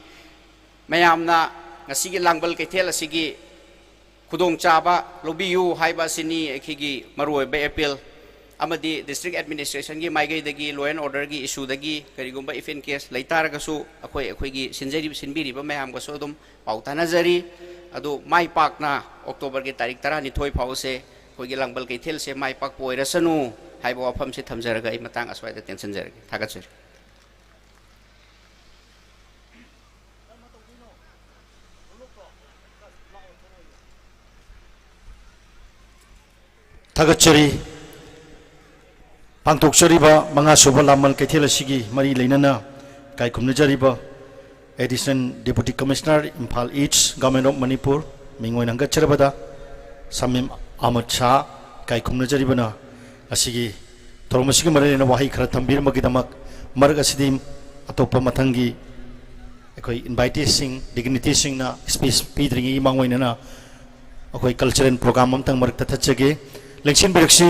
ꯃꯌꯥꯝꯅ ꯉꯁꯤꯒꯤ ꯂꯥꯡꯕꯜ ꯀꯩꯊꯦꯜ ꯑꯁꯤꯒꯤ ꯈꯨꯗꯣꯡꯆꯥꯕ ꯂꯧꯕꯤꯌꯨ ꯍꯥꯏꯕ ꯑꯁꯤꯅꯤ ꯑꯩꯈꯣꯏꯒꯤ ꯃꯔꯨꯑꯣꯏꯕ ꯑꯦꯄꯤꯜ꯫ ꯑꯃꯗꯤ ꯗꯤꯁꯇ꯭ꯔꯤꯛ ꯑꯦꯗꯃꯤꯅꯤꯁꯇ꯭ꯔꯦꯁꯟꯒꯤ ꯃꯥꯏꯀꯩꯗꯒꯤ, law and order ꯒꯤ issue ꯗꯒꯤ ꯀꯔꯤꯒꯨꯝꯕ if in case ꯂꯩꯇꯥꯔꯒꯁꯨ, ꯑꯩꯈꯣꯏ, ꯑꯩꯈꯣꯏꯒꯤ ꯁꯤꯟꯖꯔꯤ-, ꯁꯤꯟꯕꯤꯔꯤꯕ ꯃꯌꯥꯝꯒꯁꯨ ꯑꯗꯨꯝ ꯄꯥꯎ ꯇꯥꯟꯅꯖꯔꯤ꯫ ꯑꯗꯨ ꯃꯥꯏ ꯄꯥꯛꯅ ꯑꯣꯛꯇꯣꯕꯔꯒꯤ ꯇꯥꯔꯤꯛ ꯇꯔꯥꯅꯤꯊꯣꯏ ꯐꯥꯎꯁꯦ ꯑꯩꯈꯣꯏꯒꯤ ꯂꯥꯡꯕꯜ ꯀꯩꯊꯦꯜꯁꯦ ꯃꯥꯏ ꯄꯥꯛꯄ ꯑꯣꯏꯔꯁꯅꯨ ꯍꯥꯏꯕ ꯋꯥꯐꯝꯁꯦ ꯊꯝꯖꯔꯒ ꯑꯩ ꯃꯇꯥꯡ ꯑꯁ꯭ꯋꯥꯏꯗ ꯇꯦꯟꯁꯤꯟꯖꯔꯒꯦ꯫ ꯊꯥꯒꯠꯆꯔꯤ꯫ ꯊꯥꯒꯠꯆꯔꯤ꯫ ꯄꯥꯡꯊꯣꯛꯆꯔꯤꯕ ꯃꯉꯥꯁꯨꯕ ꯂꯥꯡꯕꯜ ꯀꯩꯊꯦꯜ ꯑꯁꯤꯒꯤ ꯃꯔꯤ ꯂꯩꯅꯅ ꯏꯀꯥꯏ ꯈꯨꯝꯅꯖꯔꯤꯕ Additional Deputy Commissioner, Imphal East, Government of Manipur, ꯃꯤꯡ ꯑꯣꯏꯅ ꯍꯪꯒꯠꯆꯔꯕꯗ ꯁꯃꯤꯝ ꯑꯍꯃꯗ ꯁꯥꯍ, ꯏꯀꯥꯏ ꯈꯨꯝꯅꯖꯔꯤꯕꯅ ꯑꯁꯤꯒꯤ ꯊꯧꯔꯝ ꯑꯁꯤꯒꯤ ꯃꯔꯤ ꯂꯩꯅꯕ ꯋꯥꯍꯩ ꯈꯔ ꯊꯝꯕꯤꯔꯝꯕꯒꯤꯗꯃꯛ꯫ ꯃꯔꯛ ꯑꯁꯤꯗꯤ ꯑꯇꯣꯞꯄ ꯃꯊꯪꯒꯤ ꯑꯩꯈꯣꯏ inviteeꯁꯤꯡ, dignitaryꯁꯤꯡꯅ speech ꯄꯤꯗ꯭ꯔꯤꯉꯩꯒꯤ ꯃꯥꯡꯑꯣꯏꯅꯅ ꯑꯩꯈꯣꯏ cultural program ꯑꯃꯇꯪ ꯃꯔꯛꯇ ꯊꯠꯆꯒꯦ꯫ ꯂꯦꯡꯁꯤꯟꯕꯤꯔꯛꯁꯤ꯫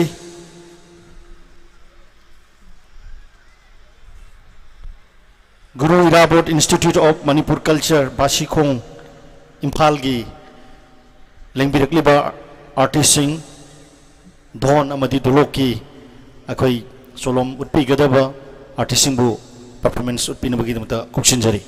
ꯒꯨꯔꯨ ꯏꯔꯥꯕꯣꯠ Institute of Manipur Culture, ꯕꯥꯁꯤꯈꯣꯡ, ꯏꯝꯐꯥꯜꯒꯤ ꯂꯦꯡꯕꯤꯔꯛꯂꯤꯕ artistꯁꯤꯡ, ꯙꯣꯟ ꯑꯃꯗꯤ ꯙꯣꯂꯣꯛꯀꯤ ꯑꯩꯈꯣꯏ ꯆꯣꯂꯣꯝ ꯎꯠꯄꯤꯒꯗꯕ artistꯁꯤꯡꯕꯨ performance ꯎꯠꯄꯤꯅꯕꯒꯤꯗꯃꯛꯇ ꯀꯧꯁꯤꯟꯖꯔꯤ꯫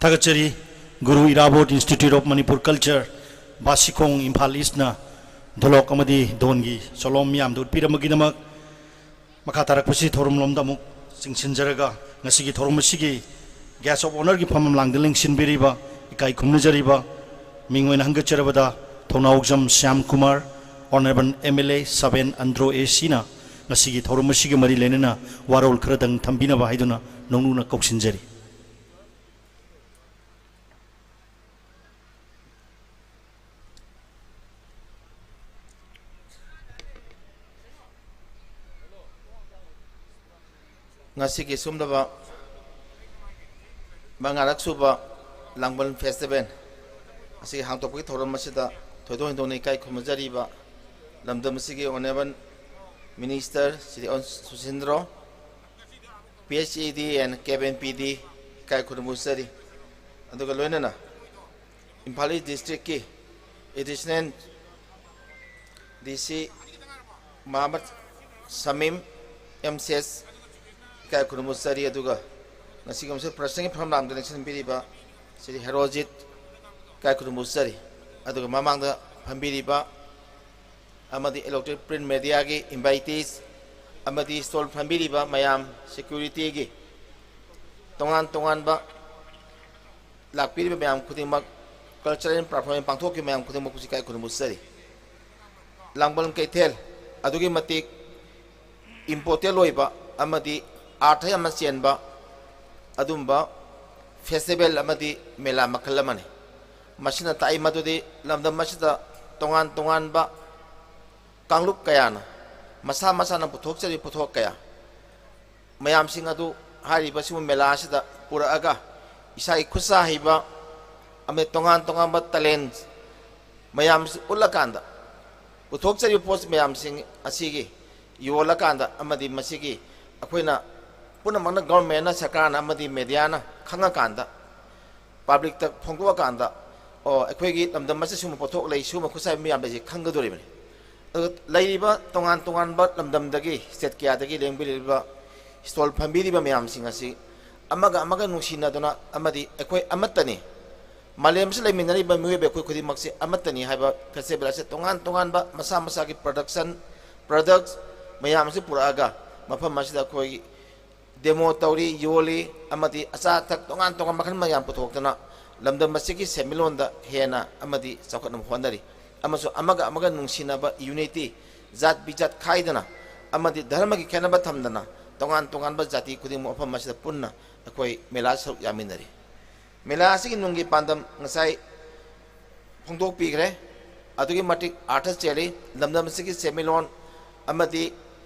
ꯊꯥꯒꯠꯆꯔꯤ꯫ ꯒꯨꯔꯨ ꯏꯔꯥꯕꯣꯠ Institute of Manipur Culture, ꯕꯥꯁꯤꯈꯣꯡ, Imphal ꯏꯁꯅ ꯙꯣꯂꯣꯛ ꯑꯃꯗꯤ ꯙꯣꯟꯒꯤ ꯆꯣꯂꯣꯝ ꯃꯤꯌꯥꯝꯗ ꯎꯠꯄꯤꯔꯝꯕꯒꯤꯗꯃꯛ꯫ ꯃꯈꯥ ꯇꯥꯔꯛꯄꯁꯤ ꯊꯧꯔꯝꯂꯣꯝꯗ ꯑꯃꯨꯛ ꯆꯤꯡꯁꯤꯟꯖꯔꯒ, ꯉꯁꯤꯒꯤ ꯊꯧꯔꯝ ꯑꯁꯤꯒꯤ Guest of Honourꯒꯤ ꯐꯝꯐꯝꯂꯥꯡꯗ ꯂꯦꯡꯁꯤꯟꯕꯤꯔꯤꯕ, ꯏꯀꯥꯏ ꯈꯨꯝꯅꯖꯔꯤꯕ, ꯃꯤꯡ ꯑꯣꯏꯅ ꯍꯪꯒꯠꯆꯔꯕꯗ ꯊꯧꯅꯥꯎꯖꯝ Shyam Kumar, Honourable MLA seven Andro ACꯅ ꯉꯁꯤꯒꯤ ꯊꯧꯔꯝ ꯑꯁꯤꯒ ꯃꯔꯤ ꯂꯩꯅꯅ ꯋꯥꯔꯣꯜ ꯈꯔꯗꯪ ꯊꯝꯕꯤꯅꯕ ꯍꯥꯏꯗꯨꯅ ꯅꯧꯅꯧꯅ ꯀꯧꯁꯤꯟꯖꯔꯤ꯫ ꯉꯁꯤꯒꯤ ꯁꯨꯝꯂꯕ ꯃꯉꯥꯔꯛ ꯁꯨꯕ ꯂꯥꯡꯕꯟ Festival ꯑꯁꯤꯒꯤ ꯍꯥꯡꯗꯣꯛꯄꯒꯤ ꯊꯧꯔꯝ ꯑꯁꯤꯗ ꯊꯣꯏꯗꯣꯛ ꯍꯦꯟꯗꯣꯛꯅ ꯏꯀꯥꯏ ꯈꯨꯝꯅꯖꯔꯤꯕ ꯂꯝꯗꯝ ꯑꯁꯤꯒꯤ Honourable Minister Shri on ꯁꯨꯁꯤꯟꯗ꯭ꯔꯣ, PHED and KNPD, ꯏꯀꯥꯏ ꯈꯨꯝꯅꯕ ꯎꯠꯆꯔꯤ꯫ ꯑꯗꯨꯒ ꯂꯣꯏꯅꯅ ꯏꯝꯐꯥꯜ ꯏꯁ ꯗꯤꯁꯇ꯭ꯔꯤꯛꯀꯤ Additional DC ꯃꯍꯃꯗ ꯁꯃꯤꯝ, MCS, ꯏꯀꯥꯏ ꯈꯨꯝꯅꯕ ꯎꯠꯆꯔꯤ꯫ ꯑꯗꯨꯒ ꯉꯁꯤꯒꯤ ꯑꯃꯁꯨꯡ ꯄ꯭ꯔꯁꯤꯗꯦꯟꯒꯤ ꯐꯝꯐꯝꯂꯥꯡꯗ ꯂꯦꯡꯁꯤꯟꯕꯤꯔꯤꯕ ꯁ꯭ꯔꯤ ꯍꯦꯔꯣꯖꯤꯠ, ꯏꯀꯥꯏ ꯈꯨꯝꯅꯕ ꯎꯠꯆꯔꯤ꯫ ꯑꯗꯨꯒ ꯃꯃꯥꯡꯗ ꯐꯝꯕꯤꯔꯤꯕ ꯑꯃꯗꯤ Electronic Print Mediaꯒꯤ invitees ꯑꯃꯗꯤ stall ꯐꯝꯕꯤꯔꯤꯕ ꯃꯌꯥꯝ, securityꯒꯤ ꯇꯣꯉꯥꯟ ꯇꯣꯉꯥꯟꯕ ꯂꯥꯛꯄꯤꯔꯤꯕ ꯃꯌꯥꯝ ꯈꯨꯗꯤꯡꯃꯛ, cultural performance ꯄꯥꯡꯊꯣꯛꯈꯤꯕ ꯃꯌꯥꯝ ꯈꯨꯗꯤꯡꯃꯛꯄꯨꯁꯨ ꯏꯀꯥꯏ ꯈꯨꯝꯅꯕ ꯎꯠꯆꯔꯤ꯫ ꯂꯥꯡꯕꯟ ꯀꯩꯊꯦꯜ ꯑꯗꯨꯛꯀꯤ ꯃꯇꯤꯛ important ꯑꯣꯏꯕ ꯑꯃꯗꯤ ꯑꯥꯔꯊ ꯌꯥꯝꯅ ꯆꯦꯟꯕ ꯑꯗꯨꯝꯕ festival ꯑꯃꯗꯤ ꯃꯦꯂꯥ ꯃꯈꯜ ꯑꯃꯅꯤ꯫ ꯃꯁꯤꯅ ꯇꯥꯛꯏ ꯃꯗꯨꯗꯤ ꯂꯝꯗꯝ ꯑꯁꯤꯗ ꯇꯣꯉꯥꯟ ꯇꯣꯉꯥꯟꯕ ꯀꯥꯡꯂꯨꯞ ꯀꯌꯥꯅ ꯃꯁꯥ ꯃꯁꯥꯅ ꯄꯨꯊꯣꯛꯆꯔꯤ ꯄꯣꯠꯊꯣꯛ ꯀꯌꯥ, ꯃꯌꯥꯝꯁꯤꯡ ꯑꯗꯨ ꯍꯥꯏꯔꯤꯕ ꯁꯤꯒꯨꯝꯕ ꯃꯦꯂꯥ ꯑꯁꯤꯗ ꯄꯨꯔꯛꯑꯒ ꯏꯁꯥꯒꯤ ꯈꯨꯠꯁꯥ ꯍꯩꯕ ꯑꯃꯗꯤ ꯇꯣꯉꯥꯟ ꯇꯣꯉꯥꯟꯕ talent ꯃꯌꯥꯝꯁꯤ ꯎꯠꯂꯀꯥꯟꯗ, ꯄꯨꯊꯣꯛꯆꯔꯤꯕ ꯄꯣꯠ ꯃꯌꯥꯝꯁꯤꯡ ꯑꯁꯤꯒꯤ ꯌꯣꯜꯂꯀꯥꯟꯗ ꯑꯃꯗꯤ ꯃꯁꯤꯒꯤ ꯑꯩꯈꯣꯏꯅ ꯄꯨꯝꯅꯃꯛꯅ, governmentꯅ, ꯁꯔꯀꯥꯔꯅ ꯑꯃꯗꯤ mediaꯅ ꯈꯪꯉꯀꯥꯟꯗ, publicꯇ ꯐꯣꯡꯗꯣꯛꯑꯀꯥꯟꯗ, ꯑꯣ, ꯑꯩꯈꯣꯏꯒꯤ ꯂꯝꯗꯝ ꯑꯁꯤꯗ ꯁꯤꯒꯨꯝꯕ ꯄꯣꯠꯊꯣꯛ ꯂꯩ, ꯁꯤꯒꯨꯝꯕ ꯈꯨꯠꯁꯥ ꯍꯩꯕ ꯃꯌꯥꯝ ꯂꯩꯁꯤ ꯈꯪꯒꯗꯧꯔꯤꯕꯅꯤ꯫ ꯑꯗꯨꯒ ꯂꯩꯔꯤꯕ ꯇꯣꯉꯥꯟ ꯇꯣꯉꯥꯟꯕ ꯂꯝꯗꯝꯗꯒꯤ, state ꯀꯌꯥꯗꯒꯤ ꯂꯦꯡꯕꯤꯔꯤꯕ, stall ꯐꯝꯕꯤꯔꯤꯕ ꯃꯌꯥꯝꯁꯤꯡ ꯑꯁꯤ ꯑꯃꯒ ꯑꯃꯒ ꯅꯨꯡꯁꯤꯅꯗꯨꯅ ꯑꯃꯗꯤ ꯑꯩꯈꯣꯏ ꯑꯃꯠꯇꯅꯤ, ꯃꯥꯂꯦꯝꯁꯤ ꯂꯩꯃꯤꯟꯅꯔꯤꯕ ꯃꯤꯑꯣꯏꯕ ꯑꯩꯈꯣꯏ ꯈꯨꯗꯤꯡꯃꯛꯁꯦ ꯑꯃꯠꯇꯅꯤ ꯍꯥꯏꯕ ꯐꯦꯁꯇꯤꯚꯦꯜ ꯑꯁꯦ ꯇꯣꯉꯥꯟ ꯇꯣꯉꯥꯟꯕ ꯃꯁꯥ ꯃꯁꯥꯒꯤ ꯄ꯭ꯔꯗꯛꯁꯟ, ꯄ꯭ꯔꯗꯛꯁ ꯃꯌꯥꯝ ꯑꯁꯤ ꯄꯨꯔꯛꯑꯒ ꯃꯐꯝ ꯑꯁꯤꯗ ꯑꯩꯈꯣꯏ ꯗꯦꯃꯣ ꯇꯧꯔꯤ, ꯌꯣꯜꯂꯤ, ꯑꯃꯗꯤ ꯑꯆꯥ ꯑꯊꯛ ꯇꯣꯉꯥꯟ ꯇꯣꯉꯥꯟꯕ ꯃꯈꯜ ꯃꯌꯥꯝ ꯄꯨꯊꯣꯛꯇꯨꯅ ꯂꯝꯗꯝ ꯑꯁꯤꯒꯤ ꯁꯦꯟꯃꯤꯠꯂꯣꯟꯗ ꯍꯦꯟꯅ ꯑꯃꯗꯤ ꯆꯥꯎꯈꯠꯅꯕ ꯍꯣꯠꯅꯔꯤ꯫ ꯑꯃꯁꯨꯡ ꯑꯃꯒ ꯑꯃꯒ ꯅꯨꯡꯁꯤꯅꯕ, ꯌꯨꯅꯤꯇꯤ, ꯖꯥꯠ ꯕꯤꯖꯥꯠ ꯈꯥꯏꯗꯅ ꯑꯃꯗꯤ ꯙꯔꯃꯒꯤ ꯈꯦꯠꯅꯕ ꯊꯝꯗꯅ ꯇꯣꯉꯥꯟ ꯇꯣꯉꯥꯟꯕ ꯖꯥꯇꯤ ꯈꯨꯗꯤꯡꯃꯛ ꯃꯐꯝ ꯑꯁꯤꯗ ꯄꯨꯟꯅ ꯑꯩꯈꯣꯏ ꯃꯦꯂꯥ ꯁꯔꯨꯛ ꯌꯥꯃꯤꯟꯅꯔꯤ꯫ ꯃꯦꯂꯥ ꯑꯁꯤꯒꯤ ꯅꯨꯡꯒꯤ ꯄꯥꯟꯗꯝ ꯉꯁꯥꯏ ꯐꯣꯡꯗꯣꯛꯄꯤꯈ꯭ꯔꯦ꯫ ꯑꯗꯨꯛꯀꯤ ꯃꯇꯤꯛ ꯑꯥꯔꯊ ꯆꯦꯜꯂꯤ꯫ ꯂꯝꯗꯝ ꯑꯁꯤꯒꯤ ꯁꯦꯟꯃꯤꯠꯂꯣꯟ ꯑꯃꯗꯤ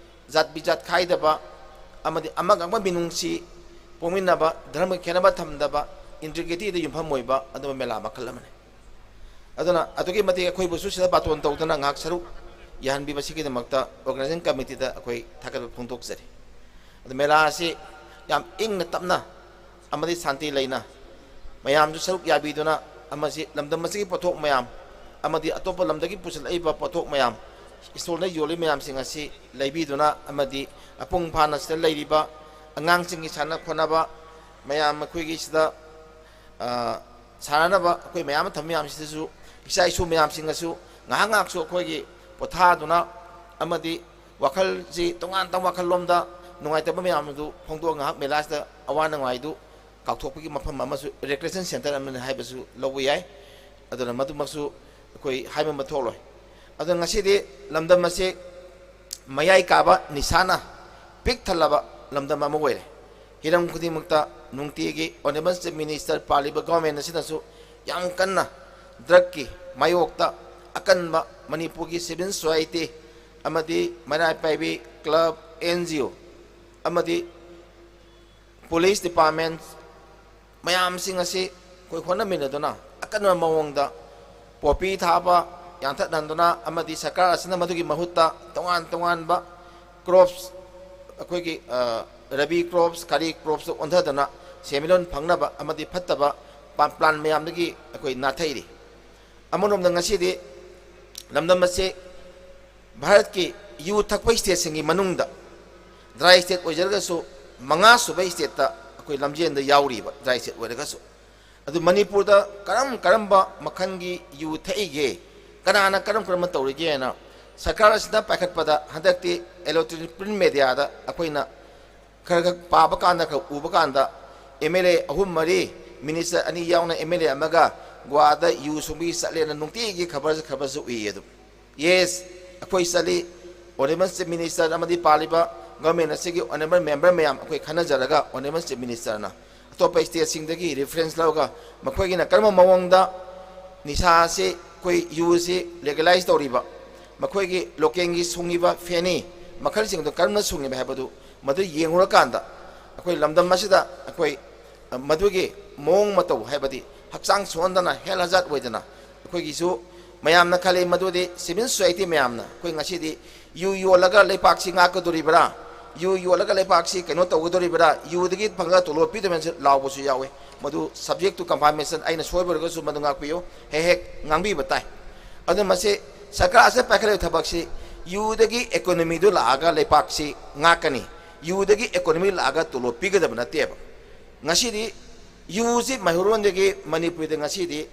ꯖꯥꯠ ꯕꯤꯖꯥꯠ ꯈꯥꯏꯗꯕ ꯑꯃꯗꯤ ꯑꯃꯒ ꯑꯃꯒ ꯃꯤꯅꯨꯡꯁꯤ ꯄꯣꯛꯃꯤꯟꯅꯕ, ꯙꯔꯃꯒꯤ ꯈꯦꯠꯅꯕ ꯊꯝꯗꯕ, ꯏꯟꯇꯤꯒ꯭ꯔꯤꯇꯤꯗ ꯌꯨꯝꯐꯝ ꯑꯣꯏꯕ ꯑꯗꯨꯒꯨꯝꯕ ꯃꯦꯂꯥ ꯃꯈꯜ ꯑꯃꯅꯤ꯫ ꯑꯗꯨꯅ ꯑꯗꯨꯛꯀꯤ ꯃꯇꯤꯛ ꯑꯩꯈꯣꯏꯕꯨꯁꯨ ꯁꯤꯗ ꯕꯥꯇꯣꯟ ꯇꯧꯗꯨꯅ ꯉꯥꯏꯍꯥꯛ ꯁꯔꯨꯛ ꯌꯥꯍꯟꯕꯤꯕꯁꯤꯒꯤꯗꯃꯛꯇ ꯑꯣꯔꯒꯅꯥꯏꯖꯤꯡ ꯀꯃꯤꯇꯤꯗ ꯑꯩꯈꯣꯏ ꯊꯥꯒꯠꯄ ꯐꯣꯡꯗꯣꯛꯆꯔꯤ꯫ ꯑꯗꯨ ꯃꯦꯂꯥ ꯑꯁꯤ ꯌꯥꯝ ꯏꯪꯅ ꯇꯞꯅ ꯑꯃꯗꯤ ꯁꯥꯟꯇꯤ ꯂꯩꯅ ꯃꯌꯥꯝꯁꯨ ꯁꯔꯨꯛ ꯌꯥꯕꯤꯗꯨꯅ ꯑꯃꯁꯤ ꯂꯝꯗꯝ ꯑꯁꯤꯒꯤ ꯄꯣꯠꯊꯣꯛ ꯃꯌꯥꯝ ꯑꯃꯗꯤ ꯑꯇꯣꯞꯄ ꯂꯝꯗꯒꯤ ꯄꯨꯁꯤꯜꯂꯛꯏꯕ ꯄꯣꯠꯊꯣꯛ ꯃꯌꯥꯝ, ꯏꯁꯇꯣꯜꯗ ꯌꯣꯜꯂꯤ ꯃꯌꯥꯝꯁꯤꯡ ꯑꯁꯤ ꯂꯩꯕꯤꯗꯨꯅ ꯑꯃꯗꯤ ꯃꯄꯨꯡ ꯐꯥꯅ ꯁꯤꯗ ꯂꯩꯔꯤꯕ ꯑꯉꯥꯡꯁꯤꯡꯒꯤ ꯁꯥꯟꯅ ꯈꯣꯠꯅꯕ ꯃꯌꯥꯝ ꯑꯩꯈꯣꯏꯒꯤ ꯁꯤꯗ, ꯑ, ꯁꯥꯟꯅꯅꯕ ꯑꯩꯈꯣꯏ ꯃꯌꯥꯝ ꯑꯃ ꯊꯝꯕ ꯃꯌꯥꯝꯁꯤꯗꯁꯨ, ꯏꯆꯥ ꯏꯁꯨ ꯃꯌꯥꯝꯁꯤꯡꯅꯁꯨ ꯉꯥꯏꯍꯥꯛ ꯉꯥꯏꯍꯥꯛꯁꯨ ꯑꯩꯈꯣꯏꯒꯤ ꯄꯣꯊꯥꯗꯨꯅ ꯑꯃꯗꯤ ꯋꯥꯈꯜꯁꯤ ꯇꯣꯉꯥꯟ ꯇꯣꯉꯥꯟ ꯋꯥꯈꯜꯂꯣꯝꯗ ꯅꯨꯡꯉꯥꯏꯇꯕ ꯃꯌꯥꯝ ꯑꯗꯨ ꯐꯣꯡꯗꯣꯛꯑ ꯉꯥꯏꯍꯥꯛ ꯃꯦꯂꯥꯁꯤꯗ ꯑꯋꯥ ꯅꯨꯡꯉꯥꯏꯗꯨ ꯀꯥꯎꯊꯣꯛꯄꯒꯤ ꯃꯐꯝ ꯑꯃꯁꯨ, ꯔꯤꯀ꯭ꯔꯤꯌꯦꯁꯟ ꯁꯦꯟꯇꯔ ꯑꯃꯅꯤ ꯍꯥꯏꯕꯁꯨ ꯂꯧꯕ ꯌꯥꯏ꯫ ꯑꯗꯨꯅ ꯃꯗꯨꯃꯛꯁꯨ ꯑꯩꯈꯣꯏ ꯍꯥꯏꯕ ꯑꯃ ꯊꯣꯛꯂꯣꯏ꯫ ꯑꯗꯨꯅ ꯉꯁꯤꯗꯤ ꯂꯝꯗꯝ ꯑꯁꯤ ꯃꯌꯥꯏ ꯀꯥꯕ ꯅꯤꯁꯥꯅ ꯄꯤꯛ ꯊꯜꯂꯕ ꯂꯝꯗꯝ ꯑꯃ ꯑꯣꯏꯔꯦ꯫ ꯍꯤꯔꯝ ꯈꯨꯗꯤꯡꯃꯛꯇ ꯅꯨꯡꯇꯤꯒꯤ ꯑꯣꯅꯔꯦꯕꯜ ꯆꯤꯐ ꯃꯤꯅꯤꯁꯇꯔ ꯄꯥꯜꯂꯤꯕ ꯒꯣꯔꯃꯦꯟ ꯑꯁꯤꯅꯁꯨ ꯌꯥꯝ ꯀꯟꯅ ꯗ꯭ꯔꯒꯀꯤ ꯃꯥꯌꯣꯛꯇ ꯑꯀꯟꯕ ꯃꯅꯤꯄꯨꯔꯒꯤ ꯁꯤꯚꯤꯜ ꯁꯣꯁꯥꯏꯇꯤ ꯑꯃꯗꯤ ꯃꯩꯔꯥ ꯄꯥꯏꯕꯤ ꯀ꯭ꯂꯕ, ꯑꯦꯟ ꯖꯤ ꯑꯣ ꯑꯃꯗꯤ ꯄꯨꯂꯤꯁ ꯗꯤꯄꯥꯔꯠꯃꯦꯟ ꯃꯌꯥꯝꯁꯤꯡ ꯑꯁꯤ ꯑꯩꯈꯣꯏ ꯍꯣꯠꯅꯃꯤꯟꯅꯗꯨꯅ ꯑꯀꯟꯕ ꯃꯑꯣꯡꯗ ꯄꯣꯄꯤ ꯊꯥꯕ ꯌꯥꯟꯊꯠꯍꯟꯗꯨꯅ ꯑꯃꯗꯤ ꯁꯔꯀꯥꯔ ꯑꯁꯤꯅ ꯃꯗꯨꯒꯤ ꯃꯍꯨꯠꯇ ꯇꯣꯉꯥꯟ ꯇꯣꯉꯥꯟꯕ ꯀ꯭ꯔꯣꯞꯁ, ꯑꯩꯈꯣꯏꯒꯤ, ꯑ, ꯔꯕꯤ ꯀ꯭ꯔꯣꯞꯁ, ꯈꯥꯔꯤ ꯀ꯭ꯔꯣꯞꯁꯇ ꯑꯣꯟꯊꯗꯨꯅ ꯁꯦꯟꯃꯤꯠꯂꯣꯟ ꯐꯪꯅꯕ ꯑꯃꯗꯤ ꯐꯠꯇꯕ ꯄꯥ-, ꯄ꯭ꯂꯥꯟ ꯃꯌꯥꯝꯗꯒꯤ ꯑꯩꯈꯣꯏ ꯅꯥꯊꯩꯔꯤ꯫ ꯑꯃꯔꯣꯝꯗ ꯉꯁꯤꯗꯤ ꯂꯝꯗꯝ ꯑꯁꯤ ꯚꯥꯔꯠꯀꯤ ꯌꯨ ꯊꯛꯄ ꯁ꯭ꯇꯦꯠꯁꯤꯡꯒꯤ ꯃꯅꯨꯡꯗ ꯗ꯭ꯔꯥꯏ ꯁ꯭ꯇꯦꯠ ꯑꯣꯏꯖꯔꯒꯁꯨ ꯃꯉꯥ ꯁꯨꯕ ꯁ꯭ꯇꯦꯠꯇ ꯑꯩꯈꯣꯏ ꯂꯝꯖꯦꯟꯗ ꯌꯥꯎꯔꯤꯕ ꯗ꯭ꯔꯥꯏ ꯁ꯭ꯇꯦꯠ ꯑꯣꯏꯔꯒꯁꯨ꯫ ꯑꯗꯨ ꯃꯅꯤꯄꯨꯔꯗ ꯀꯔꯝ ꯀꯔꯝꯕ ꯃꯈꯜꯒꯤ ꯌꯨ ꯊꯛꯏꯒꯦ, ꯀꯅꯥꯅ ꯀꯔꯝ ꯀꯔꯝꯕ ꯇꯧꯔꯤꯒꯦꯅ ꯁꯔꯀꯥꯔ ꯑꯁꯤꯅ ꯄꯥꯏꯈꯠꯄꯗ ꯍꯟꯗꯛꯇꯤ ꯏꯂꯦꯛꯇ꯭ꯔꯣꯅꯤꯛ ꯄ꯭ꯔꯤꯟꯠ ꯃꯦꯗꯤꯌꯥꯗ ꯑꯩꯈꯣꯏꯅ ꯈꯔ ꯈꯔ ꯄꯥꯕ ꯀꯥꯟꯗ, ꯈꯔ ꯎꯕ ꯀꯥꯟꯗ, ꯑꯦꯝ ꯑꯦꯜ ꯑꯦ ꯑꯍꯨꯝ ꯃꯔꯤ, ꯃꯤꯅꯤꯁꯇꯔ ꯑꯅꯤ ꯌꯥꯎꯅ ꯑꯦꯝ ꯑꯦꯜ ꯑꯦ ꯑꯃꯒ ꯒꯣꯋꯥꯗ ꯌꯨ ꯁꯨꯡꯕꯒꯤ ꯆꯠꯂꯦꯅ ꯅꯨꯡꯇꯤꯒꯤ ꯈꯕꯔ, ꯈꯕꯔꯁꯨ ꯎꯏ꯫ ꯑꯗꯨꯝ ꯌꯦꯁ, ꯑꯩꯈꯣꯏ ꯆꯠꯂꯤ꯫ ꯑꯣꯅꯔꯦꯕꯜ ꯆꯤꯐ ꯃꯤꯅꯤꯁꯇꯔ ꯑꯃꯗꯤ ꯄꯥꯜꯂꯤꯕ ꯒꯚꯔꯟꯃꯦꯟꯠ ꯑꯁꯤꯒꯤ ꯑꯣꯅꯔꯦꯕꯜ ꯃꯦꯝꯕꯔ ꯃꯌꯥꯝ ꯑꯩꯈꯣꯏ ꯈꯟꯅꯖꯔꯒ ꯑꯣꯅꯔꯦꯕꯜ ꯆꯤꯐ ꯃꯤꯅꯤꯁꯇꯔꯅ ꯑꯇꯣꯞꯄ ꯁ꯭ꯇꯦꯠꯁꯤꯡꯗꯒꯤ ꯔꯤꯐꯔꯦꯟꯁ ꯂꯧꯔꯒ ꯃꯈꯣꯏꯒꯤꯅ ꯀꯔꯝꯕ ꯃꯑꯣꯡꯗ ꯅꯤꯁꯥ ꯑꯁꯤ, ꯑꯩꯈꯣꯏ ꯌꯨ ꯑꯁꯤ ꯂꯤꯒꯦꯂꯥꯏꯖ ꯇꯧꯔꯤꯕ, ꯃꯈꯣꯏꯒꯤ ꯂꯣꯀꯦꯜꯒꯤ ꯁꯨꯡꯉꯤꯕ ꯐꯦꯅꯤ ꯃꯈꯜꯁꯤꯡꯗꯨ ꯀꯔꯝꯅ ꯁꯨꯡꯉꯤꯕ ꯍꯥꯏꯕꯗꯨ ꯃꯗꯨ ꯌꯦꯡꯉꯨꯔꯀꯥꯟꯗ ꯑꯩꯈꯣꯏ ꯂꯝꯗꯝ ꯑꯁꯤꯗ ꯑꯩꯈꯣꯏ, ꯑ, ꯃꯗꯨꯒꯤ ꯃꯑꯣꯡ ꯃꯇꯧ ꯍꯥꯏꯕꯗꯤ ꯍꯛꯆꯥꯡ ꯁꯣꯛꯍꯟꯗꯅ, ꯍꯦꯜꯊ ꯍꯖꯥꯔꯗ ꯑꯣꯏꯗꯅ ꯑꯩꯈꯣꯏꯒꯤꯁꯨ ꯃꯌꯥꯝꯅ ꯈꯜꯂꯤ ꯃꯗꯨꯗꯤ ꯁꯤꯚꯤꯜ ꯁꯣꯁꯥꯏꯇꯤ ꯃꯌꯥꯝꯅ ꯑꯩꯈꯣꯏ ꯉꯁꯤꯗꯤ ꯌꯨ ꯌꯣꯜꯂꯒ ꯂꯩꯄꯥꯛꯁꯤ ꯉꯥꯛꯀꯗꯣꯔꯤꯕ꯭ꯔꯥ, ꯌꯨ ꯌꯣꯜꯂꯒ ꯂꯩꯄꯥꯛꯁꯤ ꯀꯩꯅꯣ ꯇꯧꯒꯗꯣꯔꯤꯕ꯭ꯔꯥ, ꯌꯨꯗꯒꯤ ꯐꯪꯉꯒ ꯇꯣꯂꯣꯞ ꯄꯤꯗꯕꯅ ꯂꯥꯎꯕꯁꯨ ꯌꯥꯎꯏ꯫ ꯃꯗꯨ subject to confirmation, ꯑꯩꯅ ꯁꯣꯏꯕ ꯑꯣꯏꯔꯒꯁꯨ ꯃꯗꯨ ꯉꯥꯛꯄꯤꯌꯨ, ꯍꯦꯛ ꯍꯦꯛ ꯉꯥꯡꯕꯤꯕ ꯇꯥꯏ꯫ ꯑꯗꯨꯅ ꯃꯁꯤ ꯁꯔꯀꯥꯔ ꯑꯁꯤꯅ ꯄꯥꯏꯈꯠꯂꯤꯕ ꯊꯕꯛꯁꯤ ꯌꯨꯗꯒꯤ ꯏꯀꯣꯅꯣꯃꯤꯗꯨ ꯂꯥꯛꯑꯒ ꯂꯩꯄꯥꯛꯁꯤ ꯉꯥꯛꯀꯅꯤ, ꯌꯨꯗꯒꯤ ꯏꯀꯣꯅꯣꯃꯤ ꯂꯥꯛꯑꯒ ꯇꯣꯂꯣꯞ ꯄꯤꯒꯗꯕ ꯅꯠꯇꯦꯕ꯫ ꯉꯁꯤꯗꯤ ꯌꯨꯁꯤ ꯃꯩꯍꯧꯔꯣꯟꯗꯒꯤ ꯃꯅꯤꯄꯨꯔꯗ ꯉꯁꯤꯗꯤ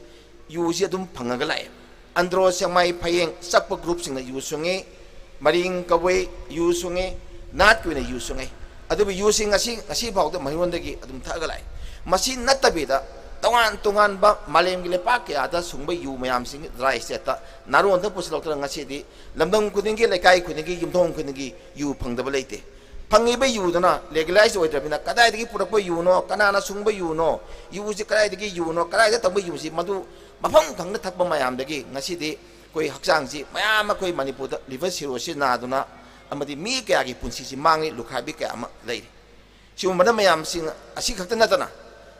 ꯌꯨꯁꯤ ꯑꯗꯨꯝ ꯐꯪꯉꯒ ꯂꯥꯛꯑꯦ꯫ ꯑꯟꯗ꯭ꯔꯣ, ꯁꯦꯛꯃꯥꯏ, ꯐꯌꯦꯡ, ꯆꯛꯄ ꯒ꯭ꯔꯨꯞꯁꯤꯡꯅ ꯌꯨ ꯁꯨꯡꯉꯤ, ꯃꯔꯤꯡ, ꯀꯕꯨꯏ ꯌꯨ ꯁꯨꯡꯉꯤ, ꯅꯥꯠꯀꯤ ꯑꯣꯏꯅ ꯌꯨ ꯁꯨꯡꯉꯤ꯫ ꯑꯗꯨꯕꯨ ꯌꯨꯁꯤ ꯉꯁꯤ, ꯉꯁꯤ ꯐꯥꯎꯗ ꯃꯩꯍꯧꯔꯣꯟꯗꯒꯤ ꯑꯗꯨꯝ ꯊꯛꯑꯒ ꯂꯥꯛꯑꯦ꯫ ꯃꯁꯤ ꯅꯠꯇꯕꯤꯗ ꯇꯣꯉꯥꯟ ꯇꯣꯉꯥꯟꯕ ꯃꯥꯂꯦꯝꯒꯤ ꯂꯩꯄꯥꯛ ꯀꯌꯥꯗ ꯁꯨꯡꯕ ꯌꯨ ꯃꯌꯥꯝꯁꯤꯡ ꯗ꯭ꯔꯥꯏ ꯁ꯭ꯇꯦꯠꯇ ꯅꯥꯔꯣꯟꯗ ꯄꯨꯁꯤꯜꯂꯛꯇꯅ ꯉꯁꯤꯗꯤ ꯂꯝꯗꯝ ꯈꯨꯗꯤꯡꯒꯤ, ꯂꯩꯀꯥꯏ ꯈꯨꯗꯤꯡꯒꯤ, ꯌꯨꯝꯊꯣꯡ ꯈꯨꯗꯤꯡꯒꯤ ꯌꯨ ꯐꯪꯗꯕ ꯂꯩꯇꯦ꯫ ꯐꯪꯉꯤꯕ ꯌꯨꯗꯨꯅ ꯂꯤꯒꯦꯂꯥꯏꯖ ꯑꯣꯏꯗ꯭ꯔꯕꯅꯤꯅ ꯀꯗꯥꯏꯗꯒꯤ ꯄꯨꯔꯛꯄ ꯌꯨꯅꯣ, ꯀꯅꯥꯅ ꯁꯨꯡꯕ ꯌꯨꯅꯣ, ꯌꯨꯁꯤ ꯀꯗꯥꯏꯗꯒꯤ ꯌꯨꯅꯣ, ꯀꯗꯥꯏꯗ ꯇꯧꯕ ꯌꯨꯁꯤ, ꯃꯗꯨ ꯃꯐꯝ ꯈꯪꯗ ꯊꯛꯄ ꯃꯌꯥꯝꯗꯒꯤ ꯉꯁꯤꯗꯤ ꯑꯩꯈꯣꯏ ꯍꯛꯆꯥꯡꯁꯤ ꯃꯌꯥꯝ ꯑꯃ ꯑꯩꯈꯣꯏ ꯃꯅꯤꯄꯨꯔꯗ ꯂꯤꯚꯔ ꯁꯤꯔꯣꯁꯤꯁ ꯅꯥꯗꯨꯅ ꯑꯃꯗꯤ ꯃꯤ ꯀꯌꯥꯒꯤ ꯄꯨꯟꯁꯤꯁꯤ ꯃꯥꯡꯂꯤ, ꯂꯨꯈꯥꯏꯕꯤ ꯀꯌꯥ ꯑꯃ ꯂꯩꯔꯤ꯫ ꯁꯤꯒꯨꯝꯕꯅ ꯃꯌꯥꯝꯁꯤꯡ ꯑꯁꯤ ꯈꯛꯇ ꯅꯠꯇꯅ